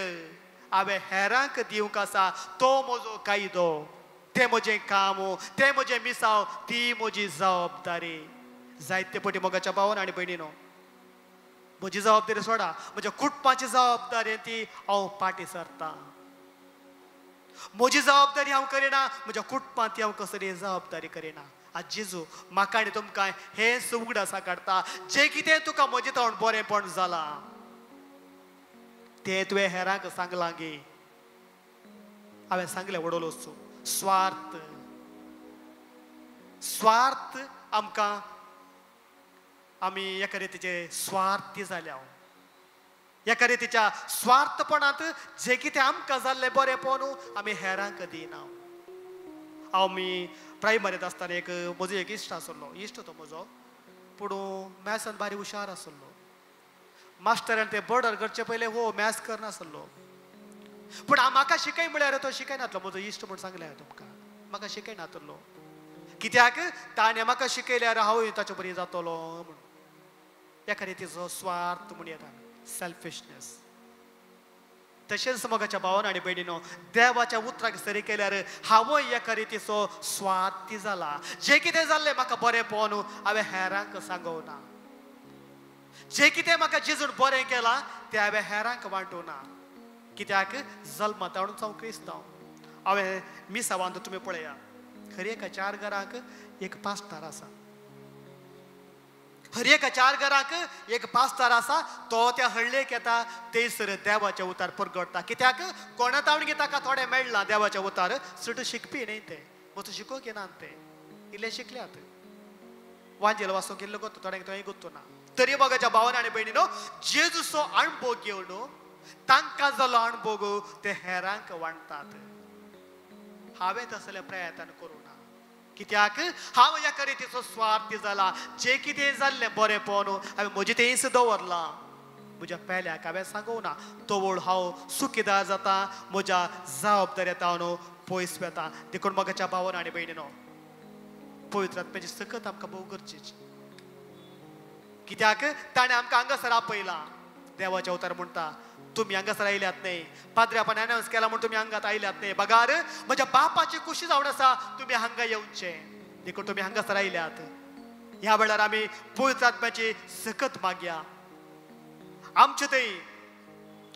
हांवें हेरांक दिवंक आसा. तो म्हजो कायदो, तें म्हजें काम, तें म्हजें मिसांव, ती म्हजी जबाबदारी. जायते पटी मोगाच्या भावन आनी भयणीनो, म्हजी जबाबदारी सोडा, म्हज्या कुटुंबाची जबाबदारी ती हांव फाटीं सरता. म्हजी जबाबदारी हांव करिना, म्हज्या कुटुंबांत ती हांव कसली जबाबदारी करिना. आज जेजू म्हाका आनी तुमकां हें उगडासा काडटा, जें कितें तुका म्हजें तोंड बरेंपण जालां तें तुवें हेरांक सांगलां गे? हांवें सांगलें वडोलोचो स्वार्थ. स्वार्थ आमकां आमी एका रितीचे स्वार्थी जाल्या. एका रितीच्या स्वार्थपणांत जे कितें आमकां जाल्लें बरें पळोवन आमी हेरांक दिना. आमी प्रायमरींत आसतना एक म्हजो एक इश्ट आसलो, इश्ट तो म्हजो, पूण मॅथ्सान बारी हुशार आसलो. मास्टरान ते बॉर्डर करचे पयलें हो मॅथ्स करनासलो, पूण म्हाका शिकय म्हळ्यार तो शिकयनातलो. म्हजो इश्ट म्हूण सांगलें हांवें तुमकां, म्हाका शिकयनातलो. कित्याक ताणें म्हाका शिकयल्यार हांवूय ताचे बरी जातलो म्हणून. एका रितीचो स्वार्थ म्हूण येता, सेल्फिशनेस. तशेंच मोगाच्या भावान आनी भयणीनो, देवाच्या उतराक सरी केल्यार हांवूय एका रितीचो स्वार्थी जाला. जें कितें जाल्लें म्हाका बरें पळोवन हांवें हेरांक सांगोना, जें कितें म्हाका जेजून बरें केलां तें हांवें हेरांक वांटूना. कित्याक जल्मात हांव क्रिस्तांव. हांवें मिसावांत तुमी पळया, हर एका चार घरांक एक पास्तार आसा, हर एका चार घरांक एक पास्तार आसा. तो त्या हळ्ळेक येता थंयसर देवाचें उतार परगटता. कित्याक कोणा तावण ताका थोडें मेळ्ळां देवाचें उतार, चड शिकपी न्हय ते, वचून शिकोवंक येना ते, इल्ले शिकल्यात, वांजेल वाचूंक इल्लो गोत्तो, थोड्यांक थंय गोत्तो ना. तरी मोगाच्या भावान आनी भयणीनो, जेजूचो अणभव घेवन तांकां जालो अणभव ते हेरांक वांटतात. हांवें तसले प्रयत्न करूं ना. कित्याक हांव एका रितीचो स्वार्थी जाला. जें कितें जाल्लें बरें पळोवन हांवें म्हजें तेंच दवरलां, म्हज्या पेल्याक हांवें सांगूं ना. तवळ हांव सुखीदार जाता, म्हज्या जबाबदारी हांव पयस वता. देखून मोगाच्या भावान आनी भयणीनो, पवित्र आत्म्याची सकत आमकां भोव गरजेची. कित्याक ताणें आमकां हांगासर आपयलां. देवाचें अवतार म्हणटा, तुमी हांगासर आयल्यात न्हय, पाद्रे आपण अनावन्स केला म्हूण तुमी हांगात आयल्यात न्हय, बगार म्हज्या बापाची खुशी जावन आसा तुमी हांगा येवचे, देखून तुमी हांगासर आयल्यात. ह्या वेळार आमी पवित्र आत्म्याची सकत मागया. आमचे थंय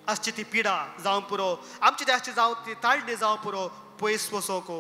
आसची ती पिडा जावं पुरो, आमचे थंय आसची जावं ती ताळणी जावं पुरो, पयस वचोंक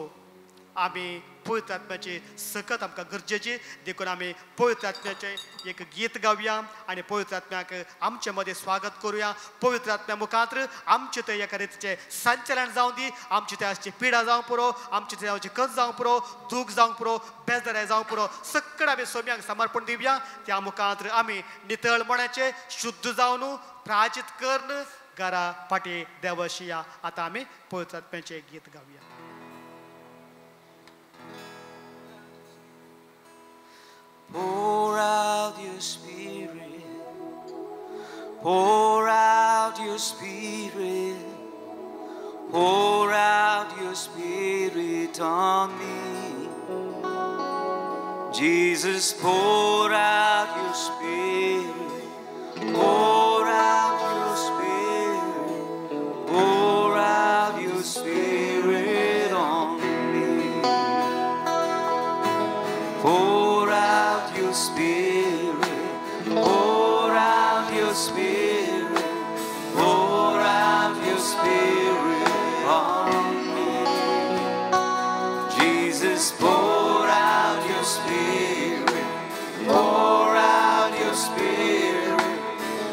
आमी पवित्र आत्म्याची सकत आमकां गरजेची. देखून आमी पवित्र आत्म्याचें एक गीत गावया आनी पवित्र आत्म्याक आमचे मदें स्वागत करुया. पवित्र आत्म्या मुखार आमचे थंय एका रितीचें संचलन जावं दी, आमचे थंय आसची पिडा जावं पुरो, आमचे थंय जावची कस जावं पुरो, दूख जावंक पुरो, बेजाराय जावं पुरो, सगळें आमी सोम्यांक समर्पण दिवया. त्या मुखार आमी नितळ मनाचे शुद्ध जावन प्राचित करून घरा फाटी देवशिया. आतां आमी पवित्र आत्म्याचें गीत गावया. Pour out your spirit, pour out your spirit, pour out your spirit on me. Jesus, pour out your spirit, pour out your spirit, pour out your spirit on me. Pour out your spirit, pour out your spirit, pour out your spirit on me. Jesus, pour out your spirit, pour out your spirit,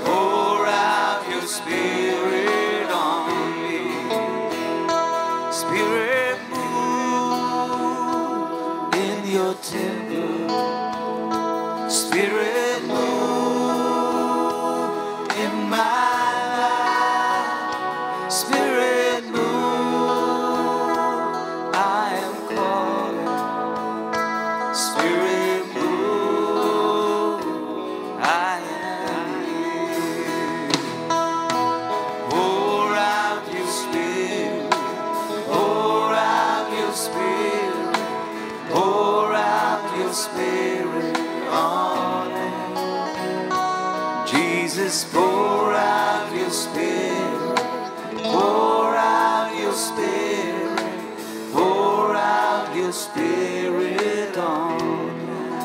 pour out your spirit on me. Spirit, move in your temple. Spirit, move in my life. Spirit, move, I am calling. Spirit, move, I am here. Pour out your spirit, pour out your spirit, pour out your spirit on me. Jesus, pour out your spirit, pour out your spirit, pour out your spirit on us.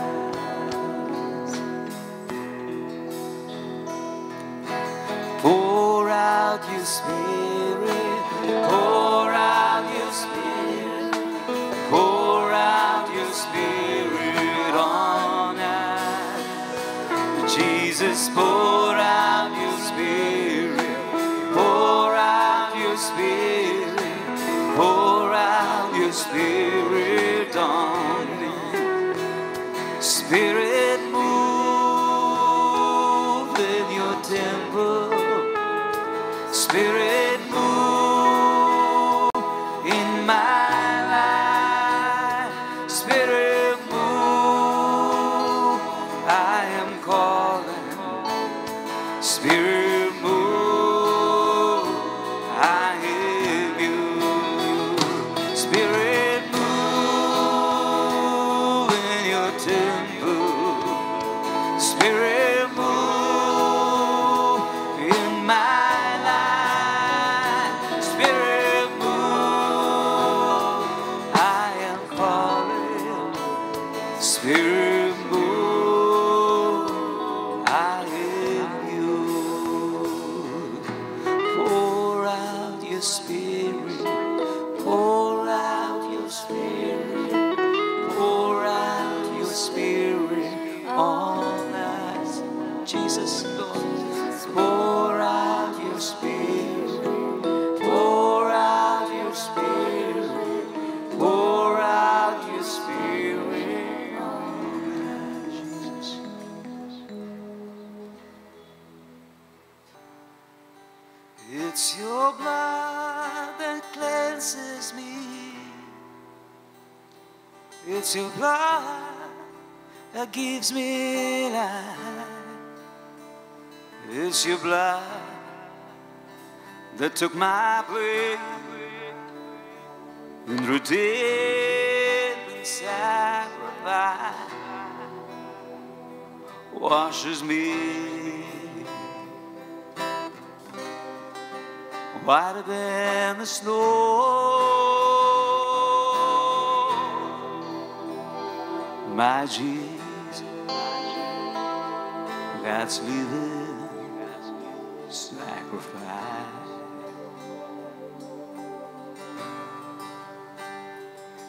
Pour out your spirit, pour out your spirit, pour out your spirit on us. Jesus, pour out your spirit, pour out your spirit, pour Spirit, move in your temple. Spirit, move in my life. Spirit, move. I am calling. Spirit, move. I hear you. Spirit, move in your temple. Spirit, move in my life. Spirit, move. I am calling. Spirit, move. I hear you. Pour out your spirit. Pour out your spirit. Pour out your spirit on us. Jesus, Lord. Pour out your spirit. Pour out your spirit. Pour out your spirit on us, Jesus. It's your blood that cleanses me. It's your blood that gives me life. It's your blood that took my place and redeemed and sacrifice. Washes me whiter than the snow. My Jesus, that's living sacrifice.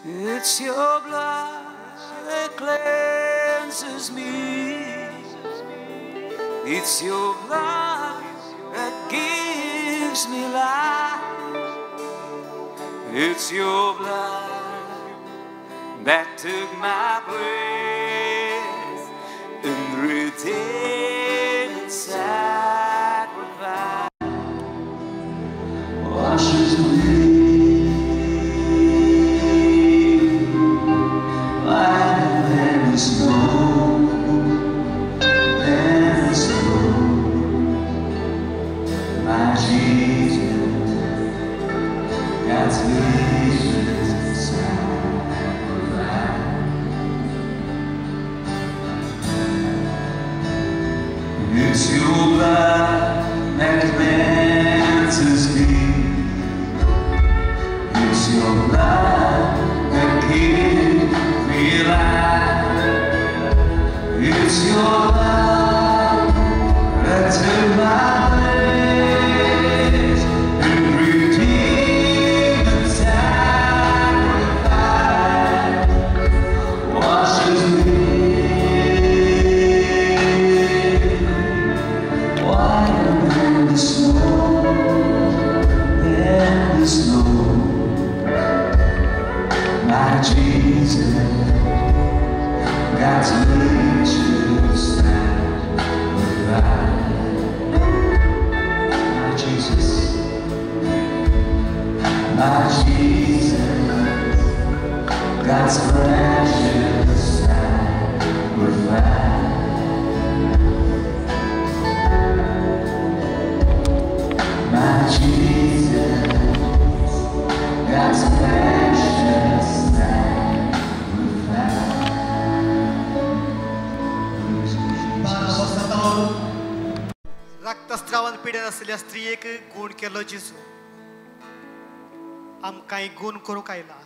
It's your blood that cleanses me. It's your blood that gives me life. It's your blood that took my place and redeemed and sacrifice. Washes me whiter than the snow, than the snow. My Jesus, God's living sacrifice. It's your blood that cleanses me. It's your blood that gives me life. It's your blood that took my place and redeemed and sacrifice. Washes me whiter than the snow, than the snow. My Jesus, God's gracious sacrifice. My Jesus, my Jesus, God's precious sacrifice. My Jesus, God's precious sacrifice. रक्तस्रावान पिडेन आसलेल्या स्त्रियेक गूण केलो जेजू. आमकांय गूण करूंक आयला.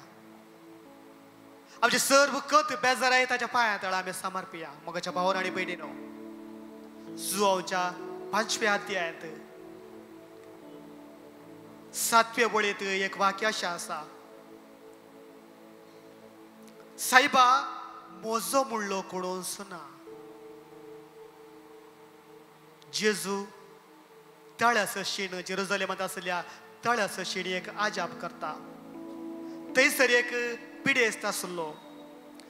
आमचे सर्व कत बेजाराय ताच्या पांया तळा आमी समर्पिया. मोगाच्या भावान आनी भयणीनो, जुवांवच्या 5व्या अध्यायांत 7व्या वळींत एक वाक्य अशें आसा, सायबा म्हजो म्हणलो कोणूच ना. जेजू तळ्या सशीन जेरुजलेमांत आसल्या तळ्या सशीन एक आजाप करता. थंयसर एक पिडेस्त आसलो.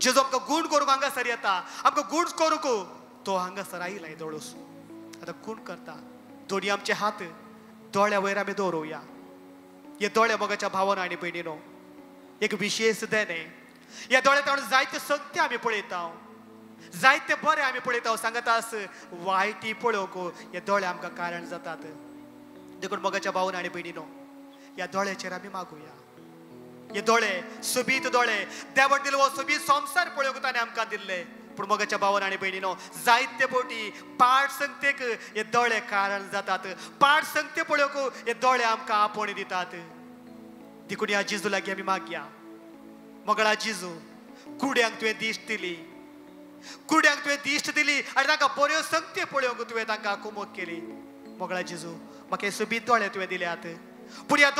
जेजू आमकां गूण करूंक हांगासर येता, आमकां गूण करूंक तो हांगासर आयला येदोळूस. आतां गूण करता. दोनी आमचे हात दोळ्या वयर आमी दवरुया. हे दोळे मोगाच्या भावना आनी भयणीनो एक विशेष देणें. ह्या दोळ्यांत जायते संगते आमी पळयता, जायते बरें आमी पळयता, सांगता आस वायटी पळोवंक हे दोळे आमकां कारण जातात. देखून मोगाच्या भावना आनी भयणीनो ह्या दोळ्याचेर आमी मागुया. हे दोळे सोबीत दोळे देवान दिलो हो सोबीत संवसार पळोवंक ताणें आमकां दिल्ले. पूण मोगाच्या भावान आनी भयणीनो जायते फावटी पाड संगतेक हे दोळे कारण जातात. पाड संगते पळोवंक हे दोळे आमकां आपोवणी दितात. देखून ह्या जेजू लागीं आमी मागया. मोगळा जेजू, कुड्यांक तुवें दिश्ट दिली, कुड्यांक तुवें दिश्ट दिली आनी तांकां बऱ्यो संगत्यो पळोवंक तुवें तांकां कुमक केली. मोगळा जेजू, म्हाका हे सोबीत दोळे तुवें दिल्यात. पूण ह्या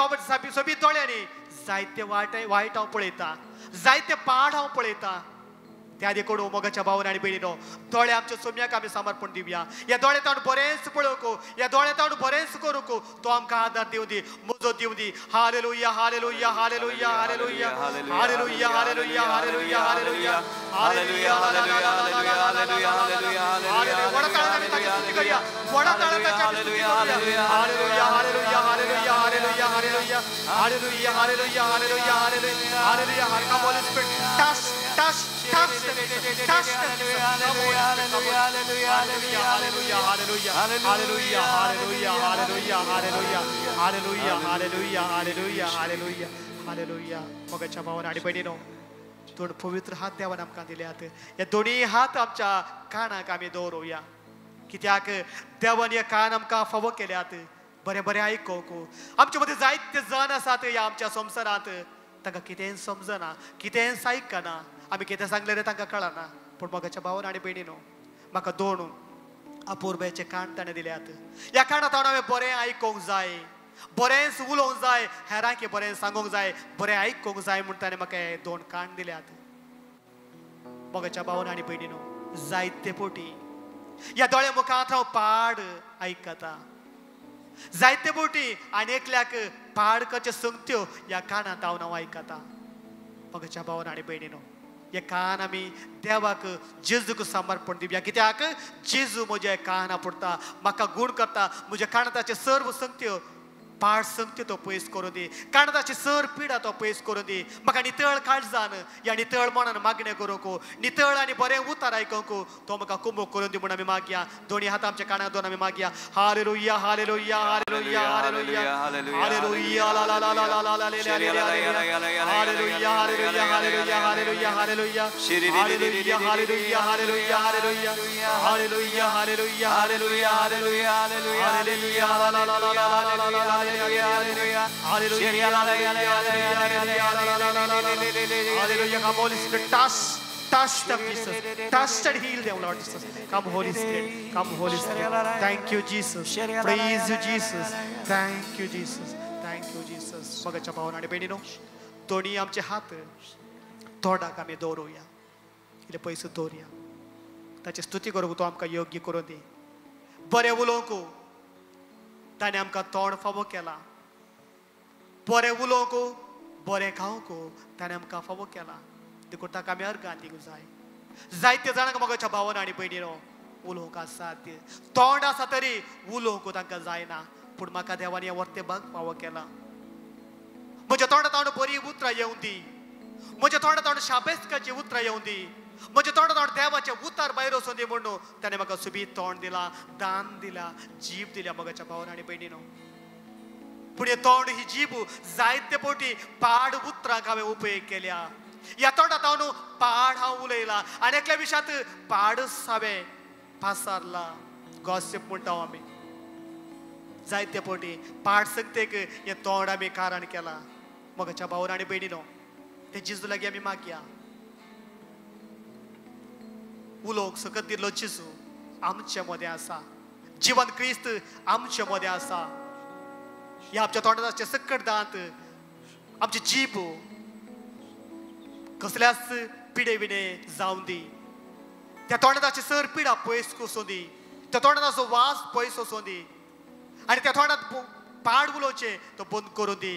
सोबीत दोळ्यांनी जायते वायट हांव पळयता, जायते पाड हांव पळयता. त्या देखून मोगाच्या भावान आनी भयणीनो दोळे आमच्या सोम्याक आमी समर्पण दिवया. ह्या दोळ्यांत बरेंच पळोवंक, ह्या दोळ्यांत बरेंच करूंक तो आमकां आदार दिवं दी, मजत दिवं दी. Hallelujah, hallelujah, hallelujah, hallelujah, hallelujah, hallelujah, hallelujah, hallelujah, hallelujah, hallelujah, hallelujah. व्हडा ताळ्यान आमी ताची स्तुती करूया, व्हडा ताळ्यान ताची आमी स्तुती करूया. Hallelujah, hallelujah, hallelujah, hallelujah, hallelujah, hallelujah, hallelujah, hallelujah, hallelujah, hallelujah. Come Holy Spirit, touch, touch, touch, touch. Hallelujah, hallelujah, hallelujah, hallelujah, hallelujah, hallelujah, hallelujah, hallelujah, hallelujah, hallelujah, hallelujah. मोगाच्या भावान आनी भयणीनो दोन पवित्र हात देवान आमकां दिल्यात. हे दोनूय हात आमच्या कानाक आमी दवरुया. कित्याक देवान हे कान आमकां फावो केल्यात बरें बरें आयकूंक. आमचे मदीं जायते जाण आसात ह्या आमच्या संवसारांत, तांकां कितेंय समजना, कितेंय आयकना, आमी कितें सांगलें रे तांकां कळना. पूण मोगाच्या भावान आनी भयणीनो म्हाका दोन अपुरबायेचे कान ताणें दिल्यात. ह्या कानांत हांवें बरें आयकूंक जाय, बरेंच उलोवंक जाय, हेरांक बरें सांगूंक जाय, बरें आयकूंक जाय म्हूण ताणें म्हाका हे दोन कान दिल्यात. मोगाच्या भावान आनी भयणीनो जायते फावटी ह्या दोळ्या मुखार हांव पाड आयकता, जायते फावटी आनी एकल्याक पाड करच्यो संगत्यो ह्या कानांत हांव आयकता. मोगाच्या भावान आनी भयणीनो हे कान आमी देवाक जेजूक समर्पण दिवया. कित्याक जेजू म्हज्या कान आपडटा, म्हाका गूण करता, म्हज्या कानाचे सर्व संगत्यो पाड संगत्यो तो पयस करूं दी, कानाची सर पिडा तो पयस करूं दी. म्हाका नितळ काळजान ह्या नितळ मनान मागणें करूंक, नितळ आनी बरें उतार आयकूंक तो म्हाका कुमक करूं दी म्हूण आमी मागया. दोनी हात आमच्या कानाक दोन आमी मागया. Hallelujah, hallelujah, hallelujah, hallelujah, hallelujah, ला ला ला ला ला ला ला hallelujah, hallelujah, hallelujah, hallelujah, hallelujah, hallelujah, hallelujah, hallelujah, hallelujah, hallelujah, hallelujah, hallelujah, hallelujah, hallelujah, ला ला ला ला ला ला ला. Hallelujah, hallelujah. Come Holy Spirit, touch, touch them, Jesus. Touch and heal them, Lord Jesus. Come Holy Spirit, come Holy Spirit. Thank you, Jesus. Praise you, Jesus. Thank you, Jesus. Thank you, Jesus. मोगाच्या भावान आनी भयणीनो दोनी आमचे हात तोंडाक आमी दवरुया, इल्ले पयसो दवरुया. ताची स्तुती करूंक तो आमकां योग्य करूं दी. बरें उलोवंक ताणें आमकां तोंड फावो केलां, बरें उलोवंक, बरें खावंक ताणें आमकां फावो केलां. देखून ताका आमी अर्गां दिवंक जाय. जायते जाणांक मोगाच्या भावान आनी भयणीनो उलोवंक आसा, तोंड आसा तरी उलोवंक तांकां जायना. पूण म्हाका देवान हें वर्तें भाग फावो केलां. म्हज्या तोंडांत बरीं उतरां येवं दी, म्हज्या तोंडांत शाबेस्काचीं उतरां येवं दी, म्हज्या तोंडांत देवाचें उतार भायर वचूं दी म्हणून ताणें म्हाका सोबीत तोंड दिलां, दान दिलां, जीब दिल्या. मोगाच्या भावान आनी भयणीनो पूण हें तोंड ही जीब जायते फावटी पाड उतरांक हांवें उपयोग केल्या. ह्या तोंडांत हांव पाड हांव उलयलां आनी एकल्या विशयांत पाडच हांवें पासारला. गॉसिप म्हणटा आमी. जायते फावटी पाड संगतेक हें तोंड आमी कारण केलां. मोगाच्या भावान आनी भयणीनो ते जेजू लागीं आमी मागया. उलोवंक सकत दिल्लो जेजू आमचे मदें आसा, जिवन क्रिस्त आमचे मदें आसा. ह्या आमच्या तोंडाचे सकट दांत, आमची जीब कसल्याच पिडे विणे जावं दी. त्या तोंडाची सर पिडा पयस वचूं दी, त्या तोंडाचो वास पयस वचूं दी आनी त्या तोंडांत पाड उलोवचें तो बंद करूं दी.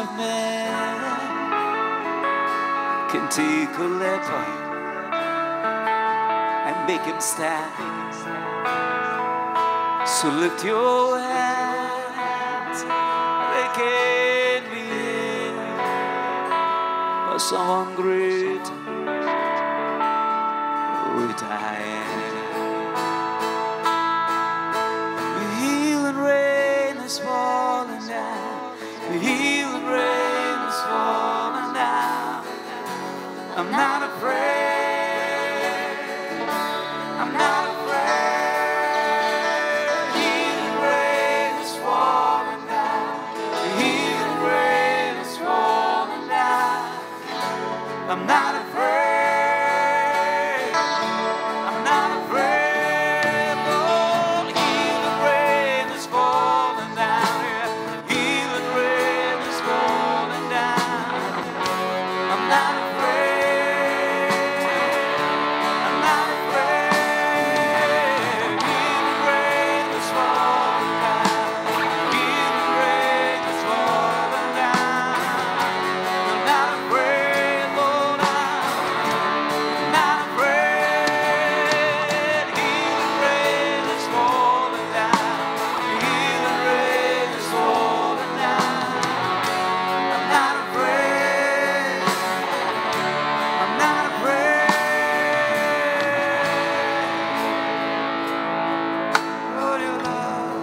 Son of Man can take a leper and make him stand. So lift your hands, they can be healed by someone great, great I am. The healing rain is falling down. The healing rain is falling down. I'm not afraid. I'm not afraid. Healing rain is falling down. The healing rain is falling down. I'm not afraid. I'm not afraid. Lord, healing rain is falling down. Yeah. Healing rain is falling down. I'm not afraid. I'm not afraid. Healing rain is falling down. Healing rain is falling down. I'm not afraid, Lord. I'm not afraid. Healing rain is falling down. Healing rain is falling down. I'm not afraid. I'm not afraid. Lord, your love.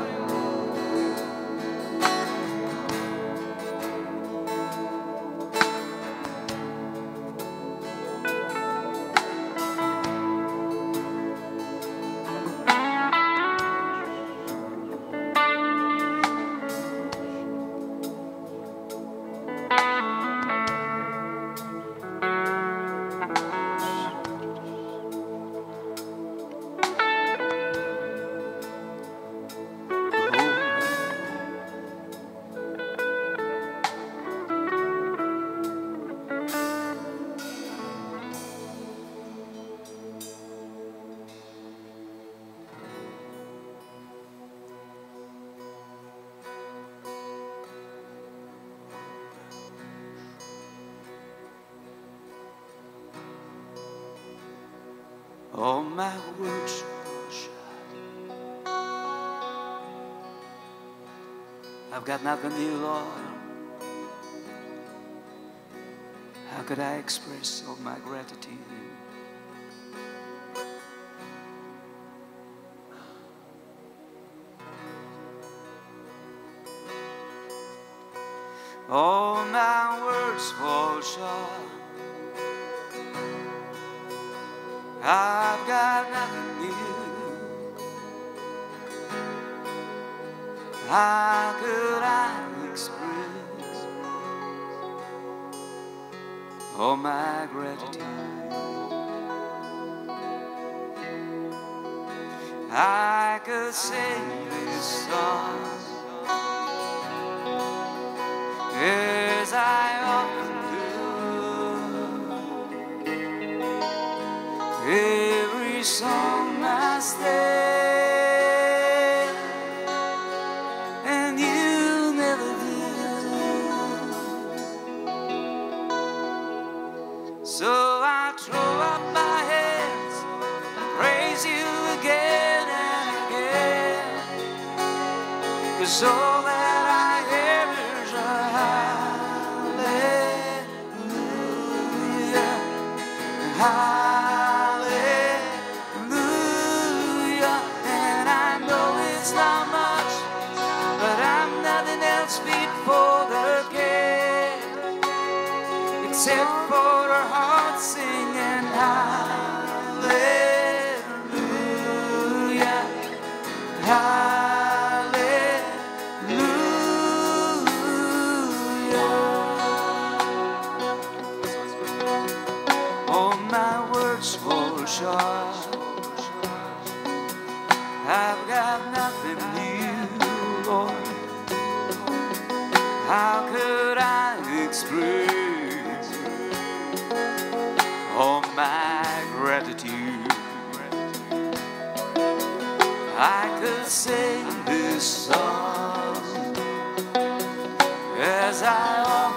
All my words fall short. I've got nothing new, Lord. How could I express all my gratitude? All my words fall short. I've got nothing new. How could I express all my gratitude? I could sing this song as I often do. Every song must end, and you never do. So I throw up my hands and praise you again and again, 'cause all that I have is a hallelujah, hallelujah. And I know it's not much, but I'm nothing else fit for the king, except for a heart singing hallelujah, hallelujah. All my words fall short. I've got nothing new, Lord. How could I express all my gratitude? I could sing this song as I often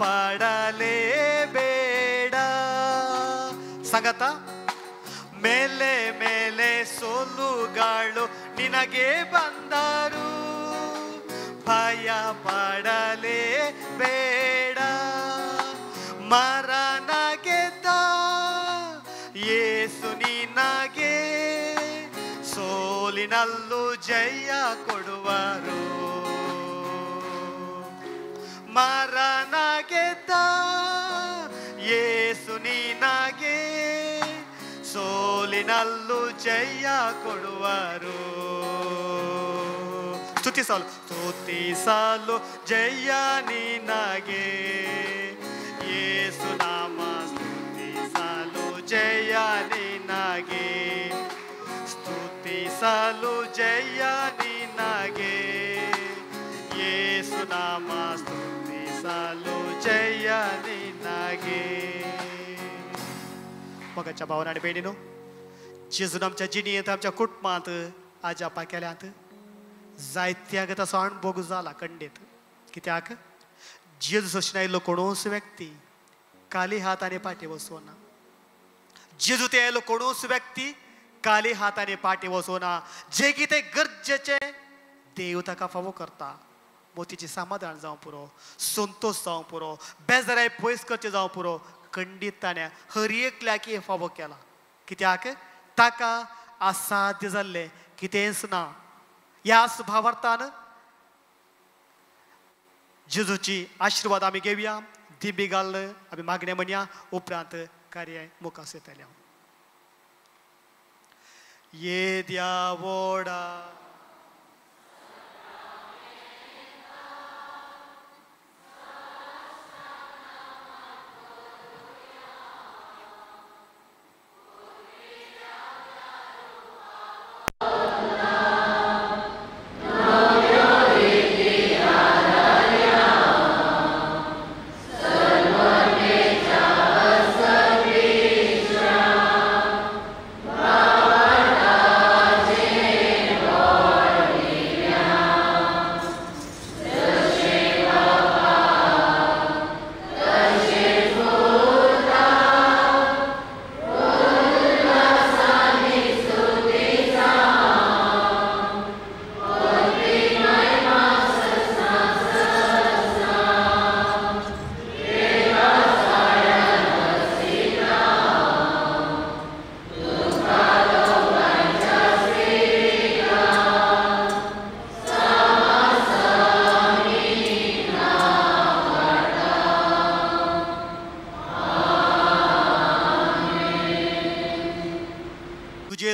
ಪಡಲೇಬೇಡ. ಸಂಗತ ಮೇಲೆ ಮೇಲೆ ಸೋಲುಗಳು ನಿನಗೆ ಬಂದರು ಭಯ ಪಡಲೇಬೇಡ. ಮರಣ ಗೆದ್ದ ಯೇಸು ನಿನಗೆ ಸೋಲಿನಲ್ಲೂ ಜಯ ಕೊಡುವರು. ಮರಣ ಗೆದ್ದ ಯೇಸು ನಿನಗೆ ಸೋಲಿನಲ್ಲೂ ಜಯ ಕೊಡುವರು. ಸ್ತುತಿಸಲು ಸ್ತುತಿಸಲು ಜಯ ನಿನಗೆ ಯೇಸು ನಾಮ, ಸ್ತುತಿಸಲು ಜಯ ನಿನಗೆ, ಸ್ತುತಿಸಲು ಜಯ ನಿನಗೆ ಯೇಸು ನಾಮ, ಸ್ತುತಿಸಲು ಜಯ ನಿನಗೆ. मोगाच्या भावान आनी भयणीनो, जेजून आमच्या जिणेंत आमच्या कुटुंबांत आजापा केल्यांत जायत्या ताचो अणभोग जाला खंडीत. कित्याक जेजू सोंशीन आयिल्लो कोणूच व्यक्ती काली हात आनी फाटीं वचोना. जेजू ते आयिल्लो कोणूच व्यक्ती काली हात आनी फाटीं वचोना. जें कितें गरजेचें देव ताका फावो करता. मोतीचें समाधान जावं पुरो, संतोश जावं पुरो, बेजाराय पयस करचें जावं पुरो, खंडीत ताणें हर एकल्याक फावो केला. कित्याक ताका असाध्य जाल्लें कितेंच ना. ह्या भावार्थान जेजूची आशिर्वाद आमी घेवया. दिंबी घाल आमी मागणें म्हणया, उपरांत कार्य मुखार येतलें. येद्या व्हडा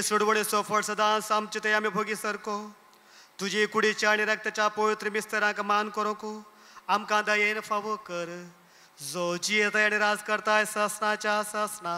सोडवणेचो फळ सदांच आमचे ते आमी भोगी सारको तुजे कुडीच्या आनी रक्ताच्या पवित्र मिस्तरांक मान करूंक आमकां दयेन फावो कर, जो जियेता आनी राज करताय सासनाच्या सासना.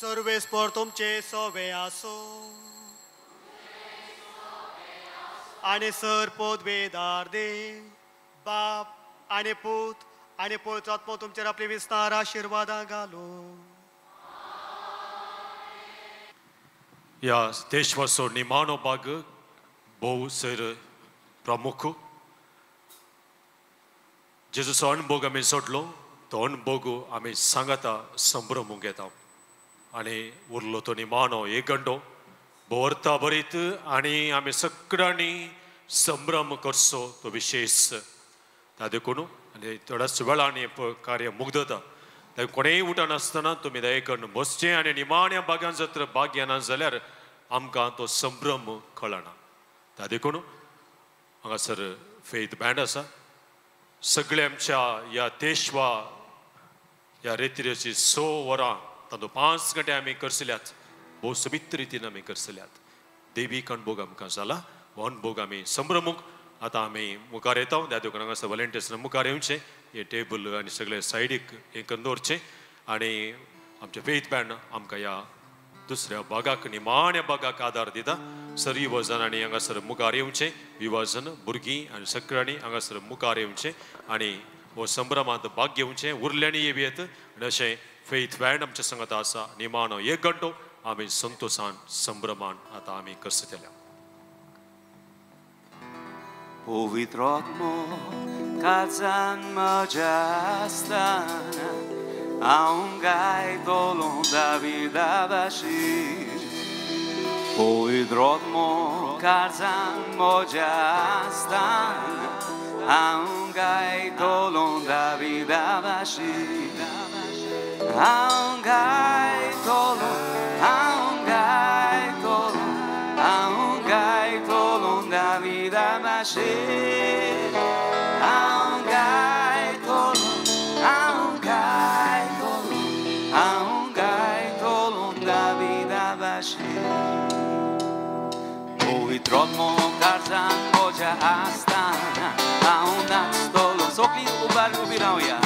सर्वेस्पर तुमचे सोवे आसो आनी सर पदवेदार देव बाप आनी पूत आनी पवित्र आत्मो तुमचेर आपली विस्तार आशिर्वादां घालूं. ह्या देशवाचो निमाणो भाग भोव सर प्रमुख. जेजूचो अणभोग आमी सोडलो तो अणभोग आमी सांगाता संभ्रमूंक येता आनी उरलो तो निमाणो एक घंटो भोवर्ता बरीत आनी आमी सगळ्यांनी संभ्रम करचो तो विशेश. त्या देखून आनी थोड्याच वेळांनी कार्य मुग्धता कोणेय उठनासतना तुमी दयेकरून बसचें आनी निमाण्या भागान जर भाग घेना जाल्यार आमकां तो संभ्रम कळना. त्या देखून हांगासर फेथ बँड आसा. सगळे आमच्या ह्या देशवा ह्या रेतिरेची 6 वरां तातूंत 5 घंटे आमी करसल्यात, भोव सोबीत रितीन आमी करसल्यात. देवीक अणभोग आमकां जाला, हो अणभोग आमी संभ्रमूंक आतां आमी मुखार येता. त्या देखून हांगासर व्हॉलेंटियर्स मुखार येवचें, हे टेबल आनी सगळे सायडीक हें करून दवरचें आनी आमचें फेथ बँड आमकां ह्या दुसऱ्या भागाक निमाण्या भागाक आदार दिता. सर युवजनांनी हांगासर मुखार येवचें, युवजन भुरगीं आनी सगळ्यांनी हांगासर मुखार येवचें आनी हो संभ्रमांत भाग घेवचें. उरल्यांनी येवयेत आनी अशें फेथ बँड आमच्या संगत आसा. निमाणो एक घंटो आमी संतोशान संभ्रमान आतां आमी करतले. पवित्र आत्मो काळजान म्हज्या आसतना हांव गायतलो दाविदा भाशेन. पवित्र आत्मो काळजान म्हज्या आसतना हांव गायतलो दाविदा भाशेन. हांव गायतलो, हांव गायतलो, हांव गायतलो दाविदा भाशेन. हांव गायतलो, हांव गायतलो, हांव गायतलो दाविदा भाशेन. पवित्र आत्मो काळजान म्हज्या आसतना हांव नाचतलो. सगळीं उबार उबी रावया.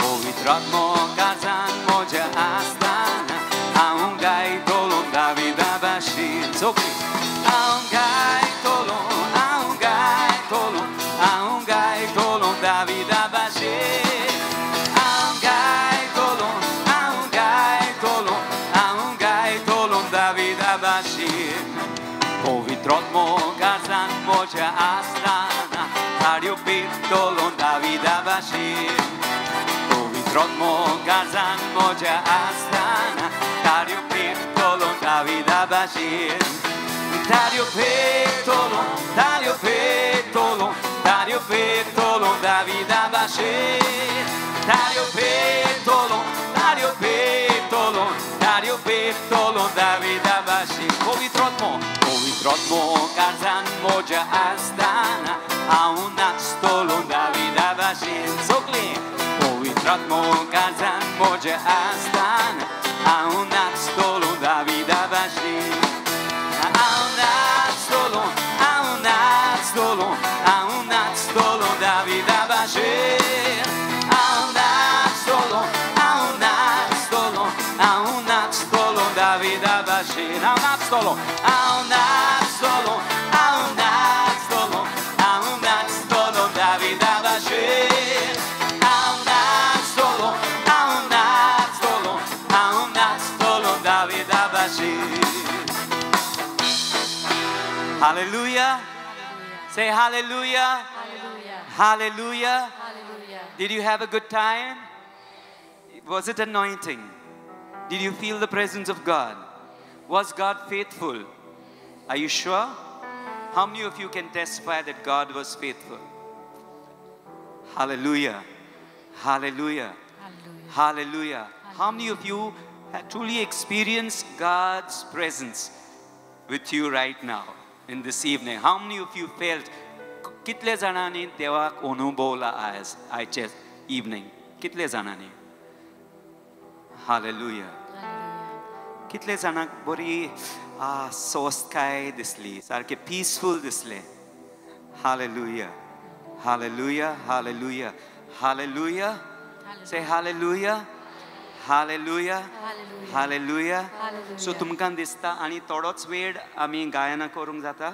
पवित्र आत्मो काळजान म्हज्या आसतना हांव गायतलो दाविदा भाशेन. सगळीं हांव गायतलो, हांव गायतलो, हांव गायतलो दाविदा भाशेन. हांव गायतलो, हांव गायतलो, हांव गायतलो दाविदा भाशेन. पवित्र आत्मो काळजान म्हज्या आसतना ताळयो पेटतलो दाविदा भाशेन. पवित्र आत्मो काळजान म्हज्या आसतना ताळयो पेटतलो दाविदा भाशेन. ताळयो पेटतलो, ताळयो पेटतलो, ताळयो पेटतलो दाविदा भाशेन. ताळयो पेटतलो, ताळयो पेटतलो, ताळयो पेटतलो दाविदा भाशेन. पवित्र आत्मो, पवित्र आत्मो काळजान म्हज्या आसतना हांव नाचतलो दाविदा भाशेन. सगळीं पवित्र आत्मो काळजान म्हज्या आसतना हांव नाचतलो दाविदा भाशेन. हांव नाचतलो, हांव नाचतलो, हांव नाचतलो दाविदा भाशेन. हांव नाचतलो, हांव नाचतलो, हांव नाचतलो दाविदा भाशेन. हांव नाचतलो, हांव नाचतलो, हांव नाचतलो, हांव नाचतलो दाविदा भाशेन. हांव नाचतलो, हांव नाचतलो, हांव नाचतलो दाविदा भाशेन. Hallelujah. Say hallelujah. Hallelujah. Hallelujah. Hallelujah. Did you have a good time? Was it anointing? Did you feel the presence of God? Was God faithful? Are you sure? How many of you can testify that God was faithful? Hallelujah. Hallelujah. Hallelujah. How many of you have truly experienced God's presence with you right now in this evening? How many of you felt कितले जाणांनी देवाक अनुभवला आज आयचे evening? कितले जाणांनी? Hallelujah. कितले जाणांक बरी स्वस्तकाय दिसली, सारके पीसफूल दिसले? Hallelujah. Hallelujah. Hallelujah. Hallelujah. Say hallelujah. Hallelujah. Hallelujah. So तुमकां दिसता आनी थोडोच वेळ आमी गायनां करूंक जाता?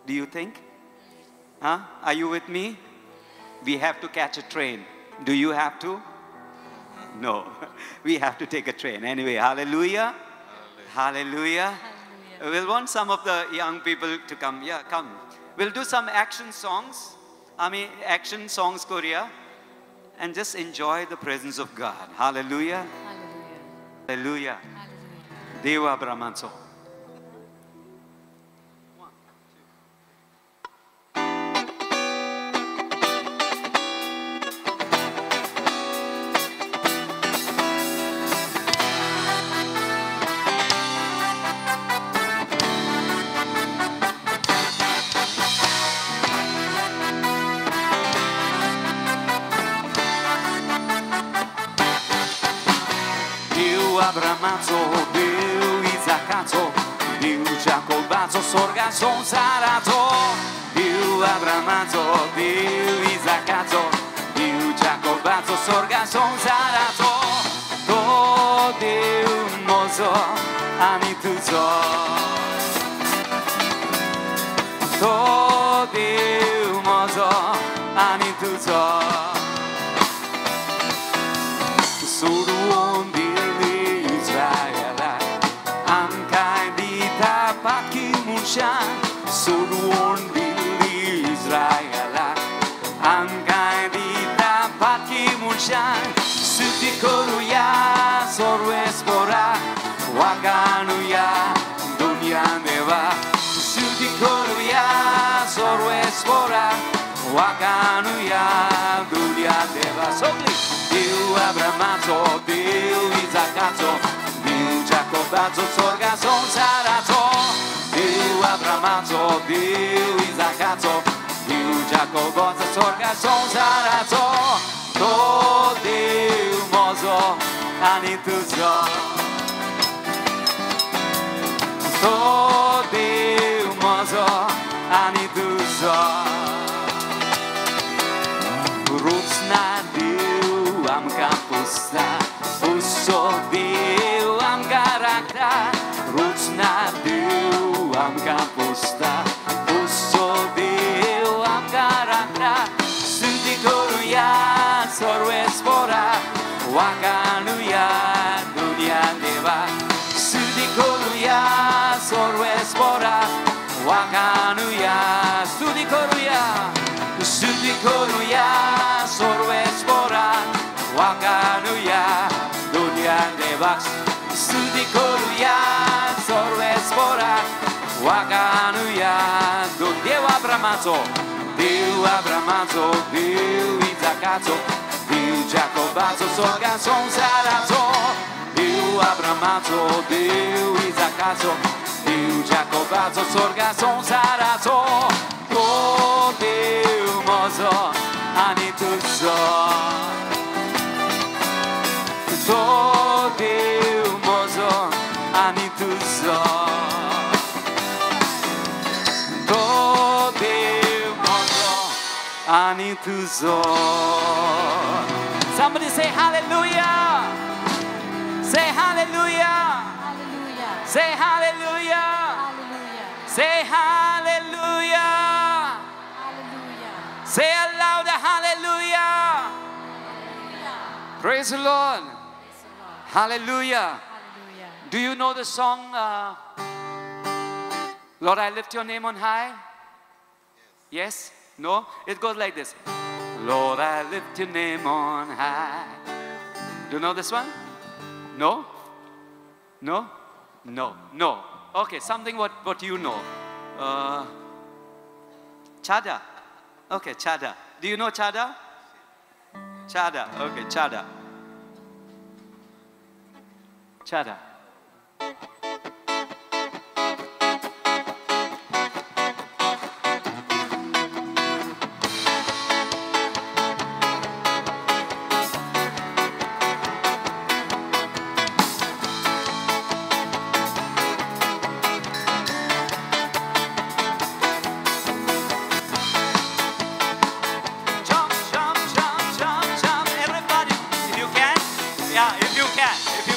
Do you think? Huh? Are you with me? We have to catch a train. Do you have to? No. We have to take a train. Anyway, hallelujah. Hallelujah. Hallelujah. We'll want some of the young people to come. Yeah, come. We'll do some action songs. I mean, action songs, Korea. And just enjoy the presence of God. Hallelujah. Hallelujah. Hallelujah. Hallelujah. Deva Brahmanso. Deu Isaacazo, deu Jacobazo, sorgazo, Sarazo, deu देव अब्रामाचो, देव इजाकाचो, देव जाकोबाचो, स्वर्गा संवसाराचो, तो देव म्हजो आनी तुजो, तो देव म्हजो आनी तुजो. सोडून दिली इस्रायलाक, आमकां दिता बाकी मनशांक. सोडून दिली इस्रायलाक, आमकां दिता बाकी मनशांक. स्तुती करुया सर्वेस्परा, वागानुया दुनिया देवा. स्तुती करुया सर्वेस्परा, वागानुया दुनिया देवा. सगळी देव अब्रामाचो, देव इजाकाचो, देव जाकोबाचो, स्वर्गा संवसाराचो, देव अब्रामाचो, देव इजाकाचो, देव जाकोबाचो, स्वर्गा संवसाराचो, तो देव म्हजो आनी तुजो, तो देव म्हजो आनी तुजो. रुचना देव आमकां पुसता, पुसो देव आमकां राखता. रुचना देव आमकां पुसता, पुसो देव आमकां राखता. स्तुती करुया सर्वेस्परा, वागानुया दुनिया देवा. स्तुती करुया सर्वेस्परा, वागानुया. स्तुती करुया, स्तुती करुया सर्वेस्परा, वागानुया दुनिया देवा. स्तुती करुया सर्वेस्परा, वागानुया. देव अब्रामाचो, देव अब्रामाचो, देव इजाकाचो, देव जाकोबाचो, स्वर्गा संवसाराचो, देव अब्रामाचो, देव इजाकाचो, देव जाकोबाचो, स्वर्गा संवसाराचो, तो देव म्हजो आनी तुजो, तो देव म्हजो आनी तुजो, तो देव म्हजो आनी तुजो. Somebody say hallelujah. Say hallelujah. Hallelujah. Say hallelujah. Hallelujah. Say hallelujah. Hallelujah. Say aloud hallelujah. Hallelujah. Praise the Lord. Praise the Lord. Hallelujah. Hallelujah. Do you know the song, Lord, I lift your name on high? Yes? No? It goes like this. Lord, I lift your name on high. Do you know this one? No? No? No. No. Okay, something what you know. Chada. Okay, Chada. Do you know Chada? Chada. Okay, Chada. Chada. Jump, jump, jump, jump, jump. Everybody, if you can. Yeah, if you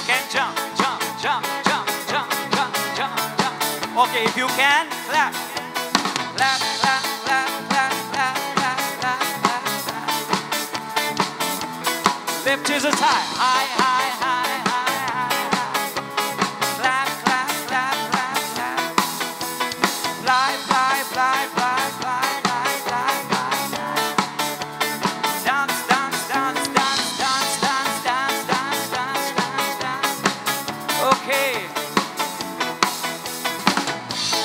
can jump, jump, jump, jump, jump, jump, jump, jump. Okay, if you can, clap. Clap, clap, clap, clap, clap, clap, clap, clap, clap. Lift Jesus high, high, high, high, high, high, high. Clap, clap, clap, clap, clap. Fly, fly, fly, fly, fly, fly, fly, fly, fly. Dance, dance, dance, dance, dance, dance, dance, dance, dance, dance, dance. Okay.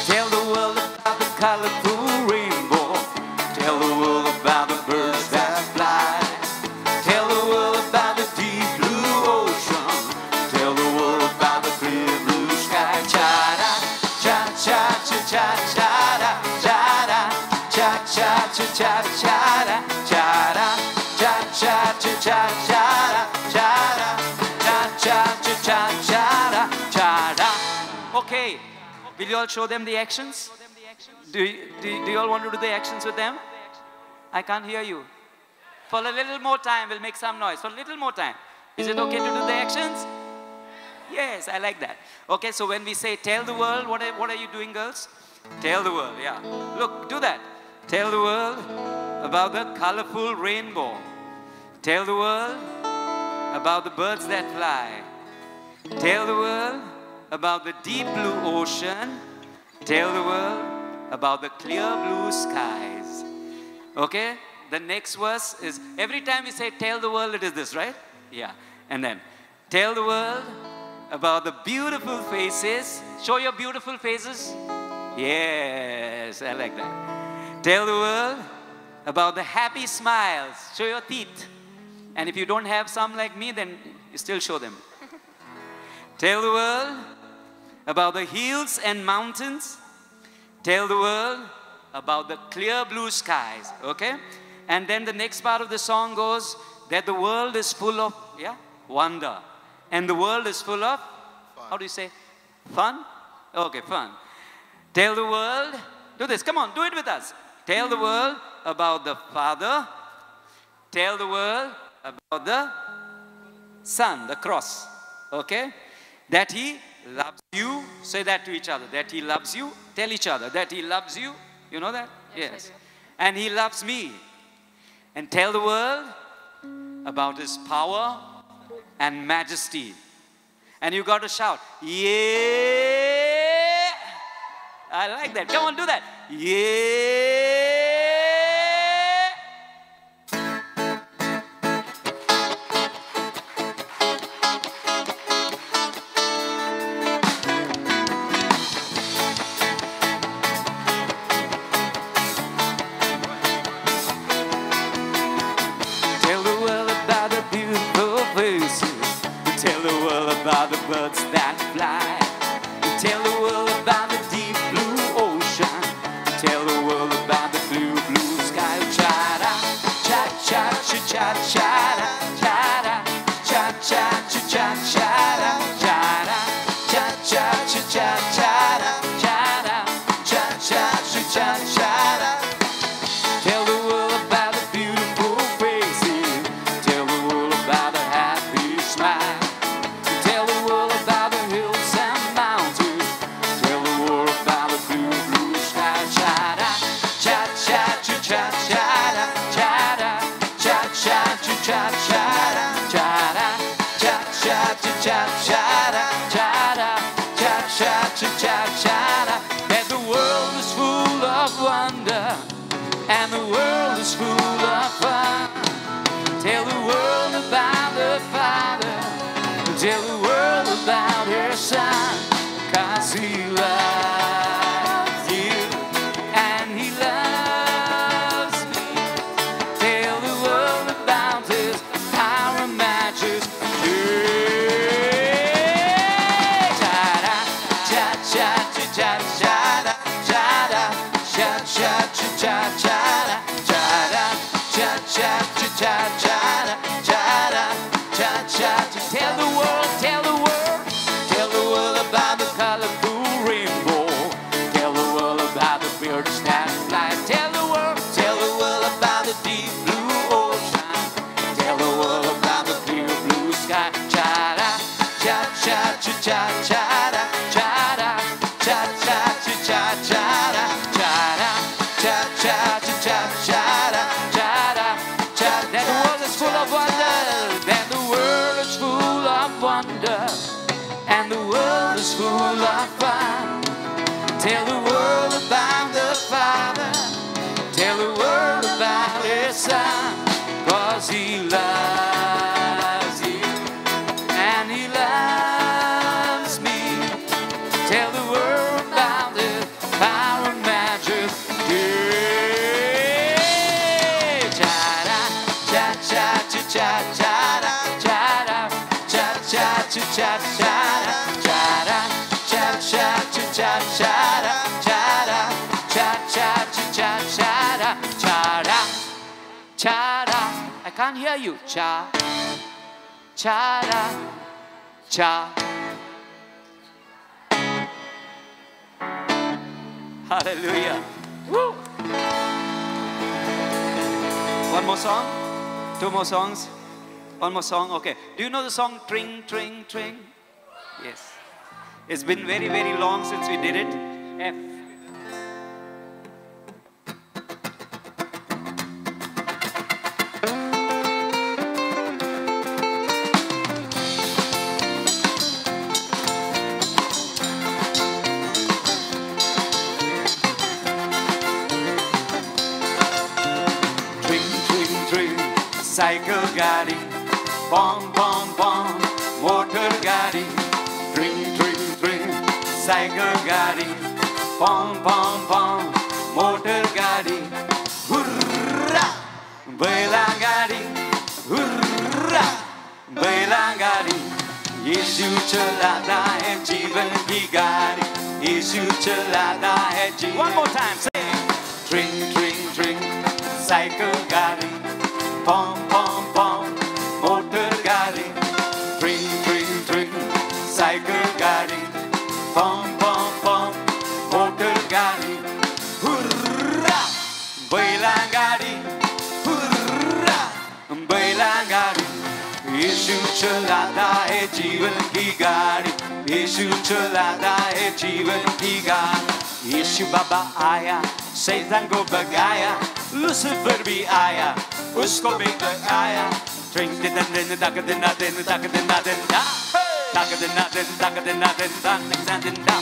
Tell the world about the colorful rainbow. Tell the world about the birds that fly. Tell the world about the deep blue ocean. Tell the world about the clear blue sky. Cha-da, cha-cha, cha-cha, cha-da, cha-da, cha-cha, cha-cha, cha-da, cha-da, cha-cha, cha-cha, cha-da, cha-da, cha-cha, cha-cha, cha-da. Okay, will you all show them the actions? Do you all want to do the actions with them? I can't hear you. For a little more time, we'll make some noise. For a little more time. Is it okay to do the actions? Yes, I like that. Okay, so when we say tell the world, what are you doing, girls? Tell the world, yeah. Look, do that. Tell the world about the colorful rainbow. Tell the world about the birds that fly. Tell the world about the deep blue ocean. Tell the world about the clear blue skies. Okay? The next verse is, every time we say tell the world, it is this, right? Yeah. And then, tell the world about the beautiful faces. Show your beautiful faces. Yes, I like that. Tell the world about the happy smiles. Show your teeth. And if you don't have some like me, then you still show them. Tell the world about the hills and mountains. Tell the world about the clear blue skies. Okay? And then the next part of the song goes that the world is full of, yeah, wonder. And the world is full of, fun. How do you say? Fun? Okay, fun. Tell the world, do this, come on, do it with us. Tell the world about the Father. Tell the world about the Son, the cross. Okay? That He loves you. Say that to each other. That He loves you. Tell each other that He loves you. You know that? Yes. And He loves me. And tell the world about His power and majesty. And you got to shout, yeah! I like that. Come on, do that. Yeah! Tell the world about the beautiful faces. Tell the world about the birds that fly. Tell the world about the deep blue ocean. Tell the world about the blue, blue sky. Cha-da, cha-cha, cha-cha, cha-da, cha-da, cha-cha, cha-cha, cha-da, cha-da, cha-cha, cha-cha, cha-da, cha-da, cha-cha, cha-cha, cha-da. Tell the world about the beautiful faces. Tell the world about the happy smile. Tell the world about the hills and mountains. Tell the world about the blue, blue sky. Cha-da, cha-cha, cha-cha, cha-da, cha-da, cha-cha, cha-cha, cha-da, cha-da, cha-cha, cha-cha, cha-da, cha-da, cha-cha, cha-cha, cha-da. That the world is full of wonder, and the world is full of fun. Tell the world about the Father. Tell the world about Her Son. 'Cause He loves you and He loves me. Tell the world about His power and majesty. Cha-da, cha-cha, cha-cha, cha-da, cha-da, cha-cha, cha-cha, cha-da, cha-da, cha-cha, cha-cha, cha-da, cha-da, cha-cha. Tell the world, tell the world, tell the world about the colorful rainbow. Tell the world about the birds that fly. Tell the world about the deep blue ocean. Tell the world about the clear blue sky. Cha-da, cha-cha, cha-cha, cha-da, cha-da, cha-cha, cha-cha, cha-da, cha-da, cha-cha, cha-cha, cha-da, cha-da, cha. That the world is full of wonder. That the world is full of wonder, and the world is full of fun. Tell the world about the Father. Tell the world about His Son. 'Cause He loves you and He loves me. Tell the world about the power and majesty. Cha-da, cha-cha, cha-cha, cha-da, cha-da, cha-cha, cha-cha, cha-da, cha-da, cha-cha, cha-cha, cha-da, cha-da, cha-cha, cha-cha, cha-da, cha-da, cha-da. I can't hear you. Cha, cha-da, cha. Hallelujah. Woo! One more song? Two more songs? One more song? Okay. Do you know the song Tring, Tring, Tring? Yes. It's been very, very long since we did it. F. Cycle गाड़ी, बम बम बम, motor गाड़ी, ट्रिंग ट्रिंग ट्रिंग, cycle गाड़ी, बम बम बम, motor गाड़ी, hurrah, बैला गाड़ी, hurrah, बैला गाड़ी, यीशु चलाता है जीवन की गाड़ी, यीशु चलाता है जीवन। One more time, say, ट्रिंग ट्रिंग ट्रिंग, साइकिल गाड़ी, पम पम पम, मोटर गाड़ी, ट्रिंग ट्रिंग ट्रिंग, साइकिल गाड़ी, पम पम पम, मोटर गाड़ी, हुर्रा, बैला गाड़ी, हुर्रा, बैला गाड़ी, यीशु चलाता है जीवन की गाड़ी, यीशु चलाता है जीवन की गाड़ी। यीशु बाबा आया, शैतान को भगाया, लूसीफर भी आया, उसको भी भगाया। ट्रिंग दिन दिन तक दिन दिन तक दिन दिन दा, तक दिन दिन तक दिन दिन तक दिन दिन दा।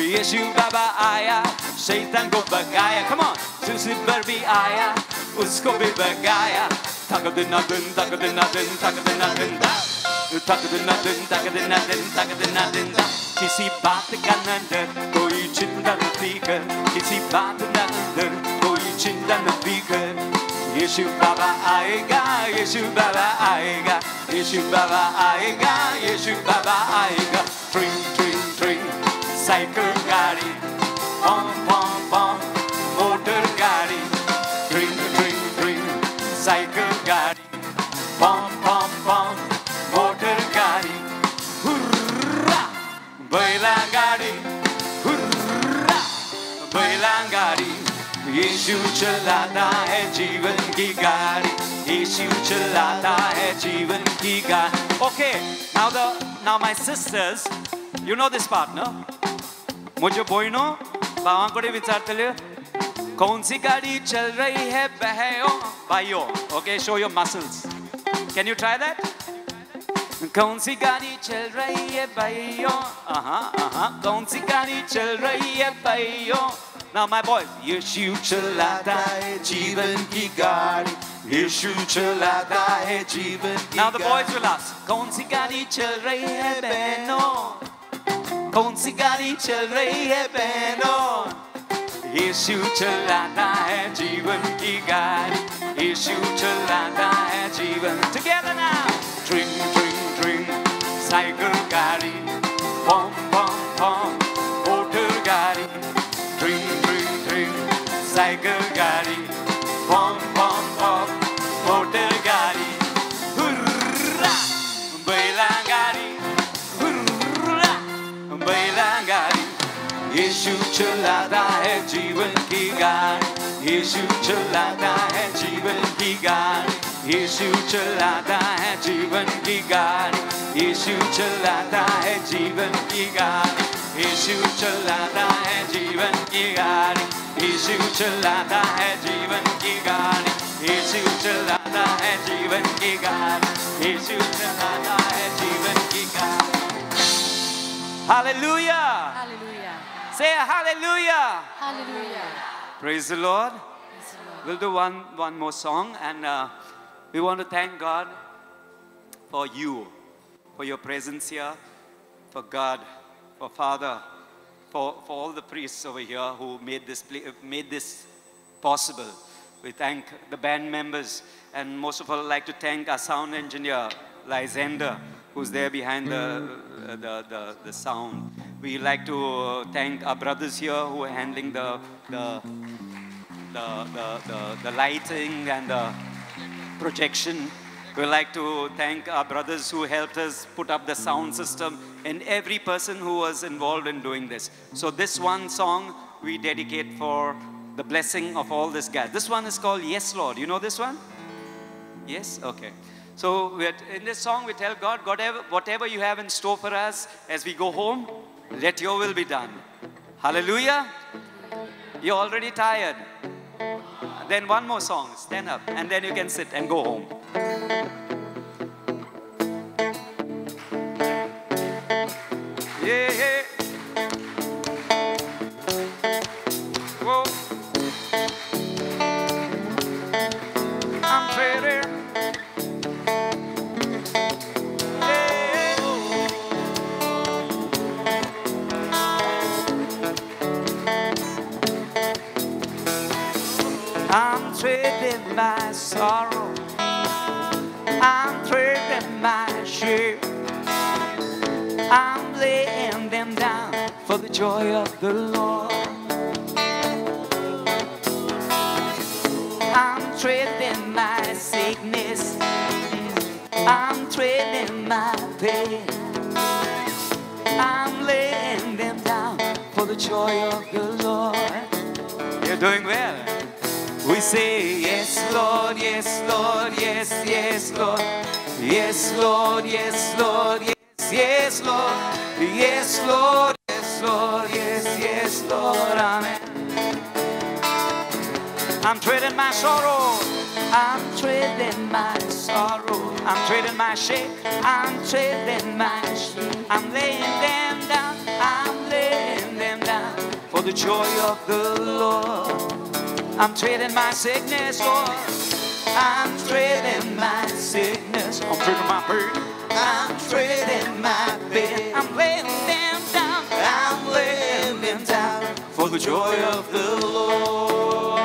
यीशु बाबा आया, शैतान को भगाया, कम ऑन, लूसीफर भी आया, उसको भी भगाया। तक दिन दिन तक दिन दिन तक दिन दिन दा, तक दिन दिन तक दिन दिन तक दिन दिन दा। किसी बात का न डर, कोई चिंता न फिक्र, किसी बात का न डर, कोई चिंता न फिक्र। यीशु बाबा आएगा, यीशु बाबा आएगा, यीशु बाबा आएगा, यीशु बाबा आएगा। ट्रिंग ट्रिंग ट्रिंग, साइकिल गाड़ी, पम पम पम, मोटर गाड़ी, ट्रिंग ट्रिंग ट्रिंग, साइकिल गाड़ी, पम पम पम, मोटर गाड़ी, हुर्रा, बैला गाड़ी, हुर्रा, बैला गाड़ी, यीशु चलाता है जीवन की गाड़ी, यीशु चलाता है जीवन की गाड़ी। Okay, now my sisters, you know this part, no? मुझे बोइनो भावां कडेन विचारतल्यो, कौन सी गाड़ी चल रही है बहनों भाइयों? Okay, show your muscles. Can you try that? कौन सी गाड़ी चल रही है भाइयों? कौन सी गाड़ी चल रही है भाइयों? Now my boys, यीशु चलाता है जीवन की गाड़ी, यीशु चलाता है जीवन की। Now the boys will ask, कौन सी गाड़ी चल रही है बहनों? कौन सी गाड़ी चल रही है बहनों? यीशु चलाता है जीवन की गाड़ी, यीशु चलाता है जीवन। Together now. ट्रिंग ट्रिंग ट्रिंग, साइकिल गाड़ी, पम पम पम, मोटर गाड़ी, ट्रिंग ट्रिंग ट्रिंग, साइकिल गाड़ी, पम पम पम, मोटर गाड़ी, हुर्रा, बैला गाड़ी, हुर्रा, बैला गाड़ी, यीशु चलाता है जीवन की गाड़ी, यीशु चलाता है जीवन की गाड़ी, यीशु चलाता है जीवन की गाड़ी, यीशु चलाता है जीवन की गाड़ी, यीशु चलाता है जीवन की गाड़ी, यीशु चलाता है जीवन की गाड़ी, यीशु चलाता है जीवन की गाड़ी, यीशु चलाता है जीवन की गाड़ी। Hallelujah. Hallelujah. Say hallelujah. Hallelujah. Praise the Lord. Praise the Lord. We'll do one more song, and we want to thank God for you, for your presence here, for God, for Father, for all the priests over here who made this possible. We thank the band members, and most of all, I'd like to thank our sound engineer, Lysander, who's there behind the sound. We like to thank our brothers here who are handling the lighting and the projection. We'd like to thank our brothers who helped us put up the sound system. and every person who was involved in doing this. So this one song we dedicate for the blessing of all this guys. This one is called Yes, Lord. You know this one? Yes? Okay. So in this song we tell God, God, whatever you have in store for us as we go home, let your will be done. Hallelujah. You're already tired. Then one more song, stand up, and then you can sit and go home. Yeah, yeah. Whoa. I'm trading. Yeah. I'm trading my sorrow. I'm trading my shame. I'm laying them down for the joy of the Lord. I'm trading my sickness. I'm trading my pain. I'm laying them down for the joy of the Lord. You're doing well. We say, yes, Lord, yes, Lord, yes, yes, Lord. Yes, Lord, yes, Lord, yes. Yes, Lord, yes, Lord, yes, Lord, yes, yes, Lord, amen. I'm trading my sorrow, I'm trading my sorrow, I'm trading my shame, I'm trading my shame. I'm laying them down, I'm laying them down for the joy of the Lord. I'm trading my sickness, Lord. I'm trading my sickness, I'm trading my pain. I'm trading my pain. I'm laying them down. I'm laying them down for the joy of the Lord.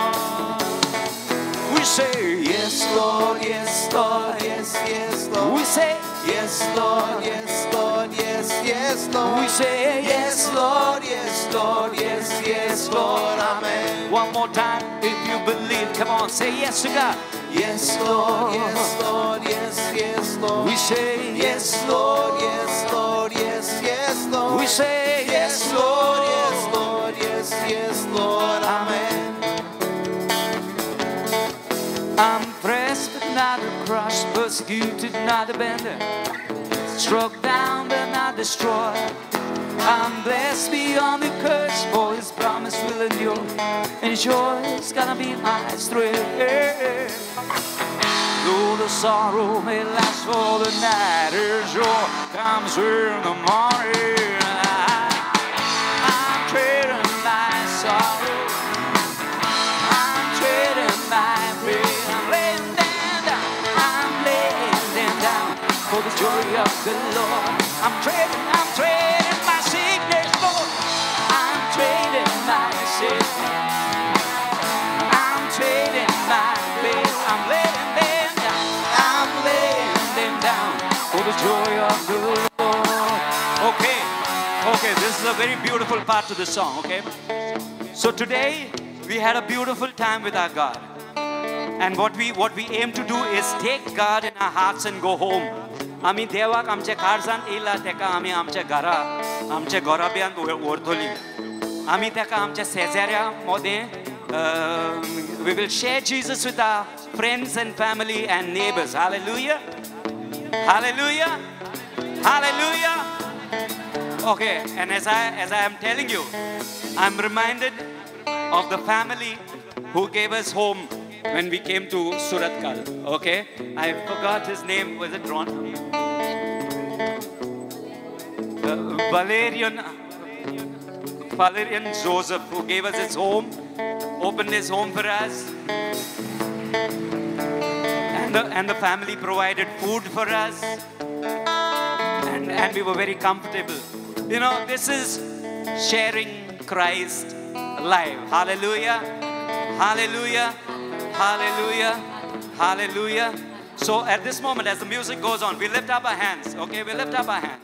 We say, yes, Lord, yes, Lord, yes, yes, Lord. We say, yes, Lord, yes, Lord, yes, yes, Lord. We say, yes, Lord, yes, Lord, yes, yes, Lord. Amen. One more time, if you believe, come on, say yes to God. Yes, Lord, yes, Lord, yes, yes, Lord. We say, yes, Lord, yes, Lord, yes, yes, Lord. We say, yes, Lord, yes, Lord, yes, yes, Lord. Amen. I'm pressed but not crushed, persecuted, not abandoned, struck down but not destroyed. I'm blessed beyond the curse, for His promise will endure, and His joy is gonna be my strength. Though the sorrow may last for the night, His joy comes in the morning. I'm trading my sorrow, I'm trading my pain. I'm laying them down, I'm laying them down for the joy of the Lord. I'm trading my sickness, Lord. I'm trading my sickness. I'm trading my pain. I'm laying them down. I'm laying them down for the joy of the Lord. Okay, okay, this is a very beautiful part to the song, okay? So today, we had a beautiful time with our God. And what we aim to do is take God in our hearts and go home. आमी देवाक आमच्या काळजांत येयला तेका आमी आमच्या घरा आमच्या घराब्यांत व्हरतली. आमी तेका आमच्या शेजाऱ्या मोदें we will share Jesus with our friends and family and neighbors. Hallelujah. Hallelujah. Hallelujah. Okay, and as I am telling you, I'm reminded of the family who gave us home when we came to Surathkal. Okay, I forgot his name. Was it Ron? Valerian Joseph, who gave us his home, opened his home for us, and the family provided food for us, and we were very comfortable. You know, this is sharing Christ alive. Hallelujah, hallelujah, hallelujah, hallelujah. So at this moment, as the music goes on, we lift up our hands. Okay, we lift up our hands.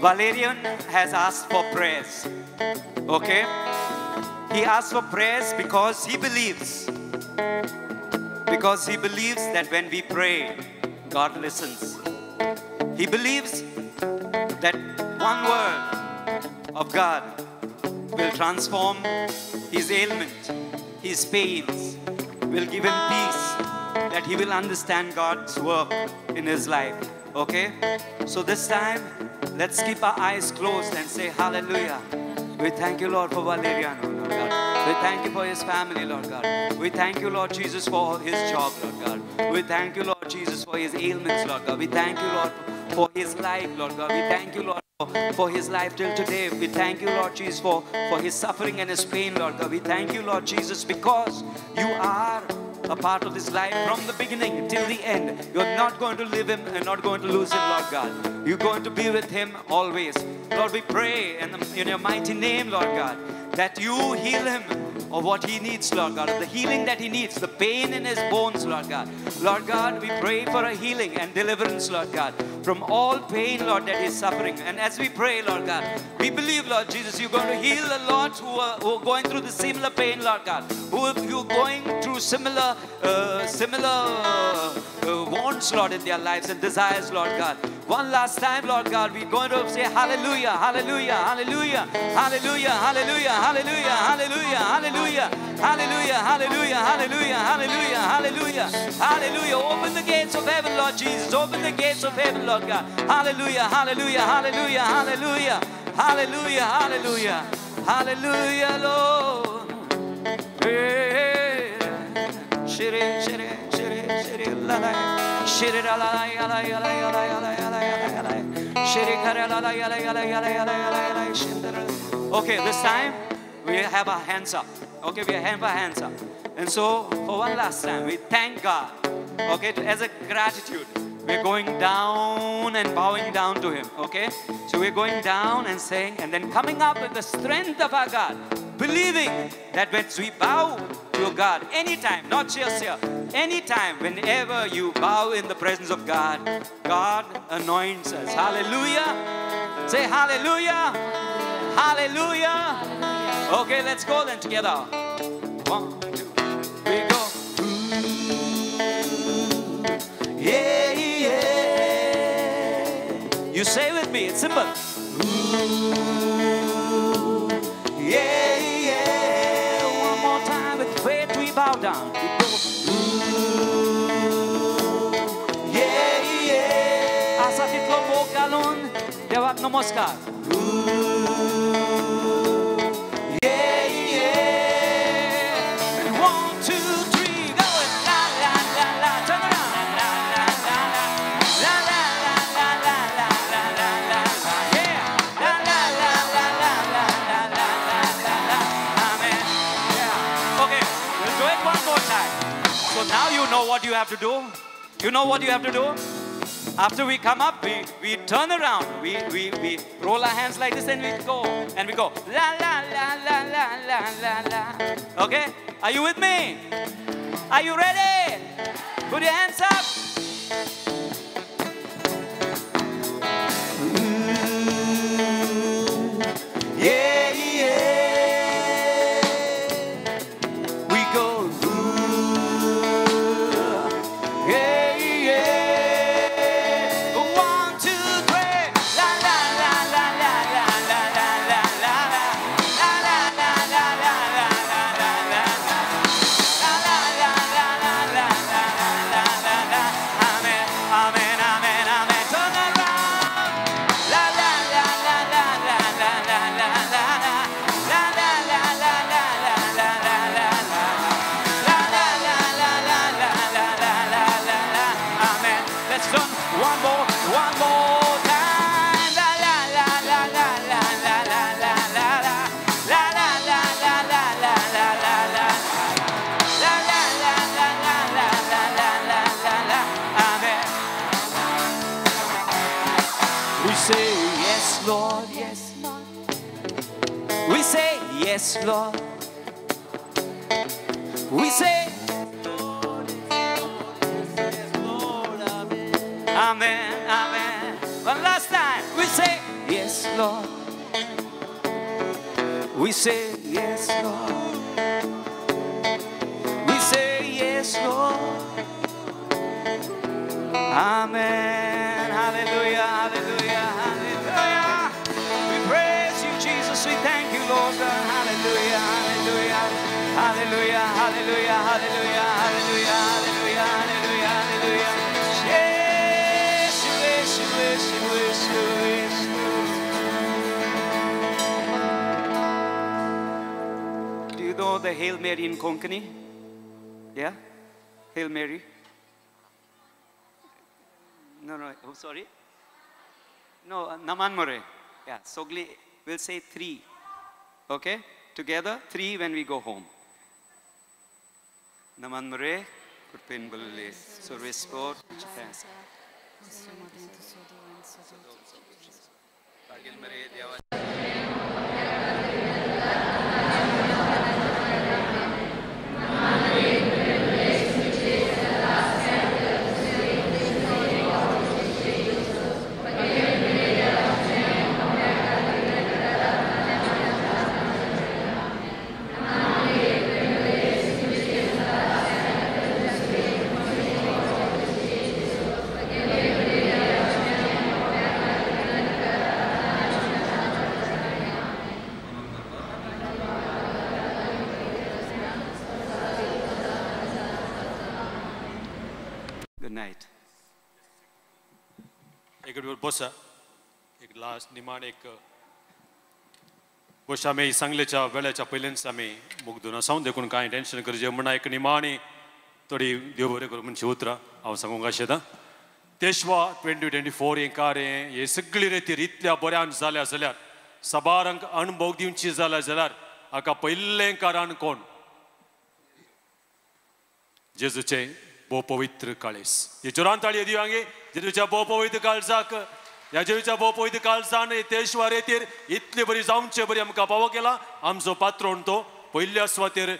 Valerian has asked for prayers. Okay? He asked for prayers because he believes. Because he believes that when we pray, God listens. He believes that one word of God will transform his ailment, his pains, will give him peace, that he will understand God's work in his life. Okay? So this time, let's keep our eyes closed and say hallelujah. We thank you, Lord, for Valeriano, Lord God. We thank you for his family, Lord God. We thank you, Lord Jesus, for his job, Lord God. We thank you, Lord Jesus, for his ailments, Lord God. We thank you, Lord, for his life, Lord God. We thank you, Lord, for his life till today. We thank you, Lord Jesus, for his suffering and his pain, Lord God. We thank you, Lord Jesus, because you are a part of his life from the beginning till the end. You're not going to leave him and not going to lose him, Lord God. You're going to be with him always. Lord, we pray in your mighty name, Lord God, that you heal him of what he needs, Lord God, of the healing that he needs, the pain in his bones, Lord God. Lord God, we pray for a healing and deliverance, Lord God, from all pain, Lord, that he's suffering. And as we pray, Lord God, we believe, Lord Jesus, you're going to heal the Lord who are going through the similar pain, Lord God, who are going through similar wants, Lord, in their lives and desires, Lord God. One last time, Lord God, we're going to say hallelujah, hallelujah, hallelujah, hallelujah, hallelujah, hallelujah, hallelujah, hallelujah, hallelujah, hallelujah, hallelujah, hallelujah, hallelujah, hallelujah. Open the gates of heaven, Lord Jesus. Open the gates of heaven, Lord God. Hallelujah, hallelujah, hallelujah, hallelujah, hallelujah, hallelujah, hallelujah, Lord. Shiri, shiri, shiri, shiri, la la. Shiri la la la la la la la la la la la. Shiri kara la la la la la la la la la. Okay, this time we have our hands up. Okay, we have our hands up. And so for one last time, we thank God. Okay, as a gratitude, we're going down and bowing down to Him. Okay, so we're going down and saying, and then coming up with the strength of our God, believing that when we bow to God, anytime, not just here, anytime, whenever you bow in the presence of God, God anoints us. Hallelujah. Say hallelujah. Hallelujah. Hallelujah. Okay, let's go then together. 1, 2, 3, go. Ooh, yeah, yeah. You say with me, it's simple. Ooh, yeah, yeah. One more time, with faith we bow down. We go. Ooh, yeah, yeah. Asa titlo mo galon, dewak namaskar. Ooh, yeah, yeah. And 1, 2, 3, go. La, la, la, la. Turn around. La, la, la, la. La, la, la, la, la, la, la, la, la, la. Yeah. La, la, la, la, la, la, la, la, la, la, la. Amen. Yeah. Okay, we'll do it one more time. So now you know what you have to do. You know what you have to do? After we come up, we turn around. We roll our hands like this and we go. And we go, la, la, la, la, la, la, la, la. Okay? Are you with me? Are you ready? Put your hands up. Ooh, yeah, yeah. We go, ooh, yeah, yeah. 1, 2, 3. La, la, la, la, la, la, la, la, la, la, la. La, la, la, la, la, la, la, la, la, la. La, la, la, la, la, la, la, la, la, la. Amen, amen, amen, amen. Turn around. La, la, la, la, la, la, la, la, la, la, la. La, la, la, la, la, la, la, la, la, la. La, la, la, la, la, la, la, la, la, la, la. Amen. Let's turn one more time. La, la, la, la, la, la, la, la, la, la, la. La, la, la, la, la, la, la, la, la. La, la, la, la, la, la, la, la, la, la, la. Amen. We say yes, Lord, yes, Lord. We say yes, Lord. We say amen, amen. One last time. We say yes, Lord. We say yes, Lord. We say yes, Lord. Amen. Hallelujah, hallelujah, hallelujah. Hallelujah, hallelujah, hallelujah, hallelujah, hallelujah, hallelujah, hallelujah, hallelujah, hallelujah. Yeshu, Yeshu, Yeshu, Yeshu, Yeshu. Do you know the Hail Mary in Konkani? Yeah? Hail Mary. No, no, oh, sorry. No, Naman More. Yeah, Sogli will say 3. Okay? Together, 3 when we go home. Naman More, Kurpin Bulli, Service for बसा एक last निमाण एक गोश आमी सांगलेच्या वेळाच्या पयलींच आमी मुग्दून आसा देखून कांय टेन्शन करचें म्हणा एक निमाणी थोडी देव बरें करूं म्हणची उतरां हांव सांगूंक आशेतां. तेशवा 2024 हें कार्य हे सगळी रेतीर इतल्या बऱ्यान जाल्या जाल्यार साबारांक अणभव दिवची जाल्या जाल्यार हाका पयलें कारण कोण? जेजूचें भोव पवित्र काळीस. हे जोरान ताळयो दिवंगे जेजूच्या भोव पवित्र काळजाक. ह्या जेजूच्या भोव पवित्र काळजान तेशवा रेतीर इतले बरी जावचे बरी आमकां पावो केला. आमचो पात्रोण तो पयल्या सुवातेर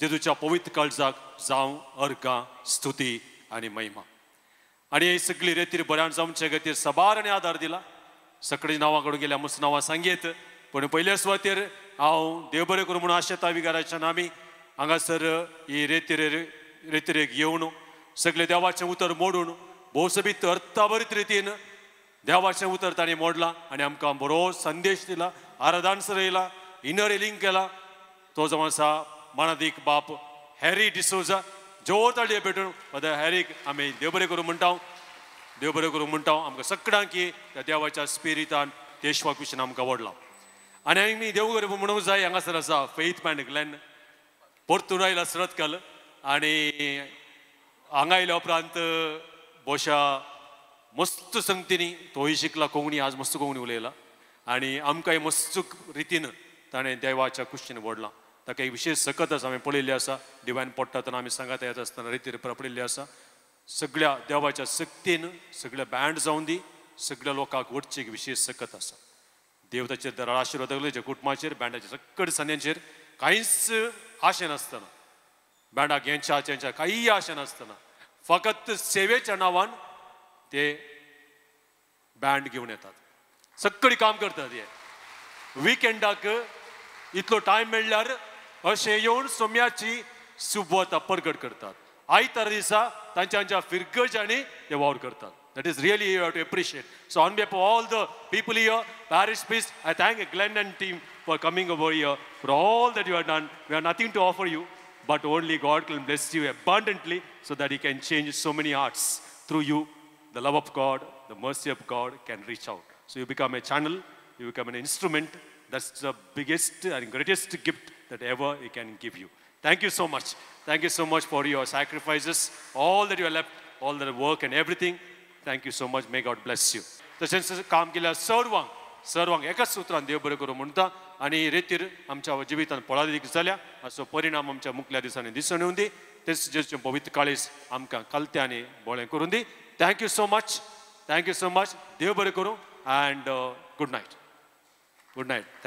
जेजूच्या पवित्र काळजाक जावं अर्घां स्तुती आनी महिमा. आनी ही सगळी रेतीर बऱ्यान जावचे खातीर साबार आनी आदार दिला. सगळीं नांवां कडून गेल्या मुस नांवां सांगयत पूण पयल्या सुवातेर हांव देव बरें करूं म्हणून आशेता विगाराच्यान आमी हांगासर ही रेतिरेक येवन सगळे देवाचें उतर मोडून भोवसबीत अर्थाभरीत रितीन देवाचें उतर ताणें मोडलां आनी आमकां बरो संदेश दिला. आराधन येयला, इनर हिलिंग केला. तो जावन आसा मानादीक बाप हॅरी डिसोजा. जोर ताळये भेटून फादर हॅरीक आमी देव बरें करूं म्हणटा, देव बरें करूं म्हणटा. आमकां सगळ्यांकी त्या देवाच्या स्पिरितान तेशवाक विशीं आमकां व्हडला. आनी आमी देव बरें म्हणूंक जाय. हांगासर आसा फेथ मॅन ग्लॅन परतून आयला सुरतकल आनी हांगा आयल्या उपरांत बोशा मस्त संगतींनी तोय शिकला कोंकणी. आज मस्त कोंकणी उलयला आनी आमकांय मस्त रितीन ताणें देवाच्या कुशीन व्हडलां. ताका एक विशेश सकत आसा, आमी पळयल्ली आसा. डिवायन पडटा तेन्ना आमी सांगात येता आसतना रितीर पळयल्ली आसा. सगळ्या देवाच्या सक्तीन सगळ्या बँड जावन दी सगळ्या लोकांक वटची एक विशेश सकत आसा. देव ताचेर दराळ आशिर्वाद लागले कुटुंबाचेर, बँडाचेर, सगळे सांद्यांचेर. कांयच आशे नासतना बँडाक हेंच्या तेंच्या कांय आशा नासतना फकत सेवेच्या नांवान ते बँड घेवन येतात. सगळी काम करतात. हे विकेंडाक इतलो टायम मेळ्ळ्यार अशें येवन सोम्याची सुबवता परगट करतात. आयतार दिसा तांच्या तांच्या फिरगजांनी ते वावर करतात. That is really you have to appreciate. So on behalf of all the people here, parish priest, I thank Glenn and team for coming over here, for all that you have done. We have nothing to offer you, but only God can bless you abundantly so that He can change so many hearts. Through you, the love of God, the mercy of God can reach out. So you become a channel, you become an instrument. That's the biggest and greatest gift that ever He can give you. Thank you so much. Thank you so much for your sacrifices, all that you have left, all the work and everything. Thank you so much. May God bless you. तशेंच काम केल्या सर्वांक सर्वांक एकाच सुत्रान देव बरें करूं म्हणटा आनी रेतीर आमच्या जिवितान पळादीक जाल्या असो परिणाम आमच्या मुखल्या दिसांनी दिसून येवं दी. तेच जेजूचें पवित्र काळीज आमकां कलतें आनी बोळें करूं दी. Thank you so much. Thank you so much. देव बरें करूं and good night. Good night. Thank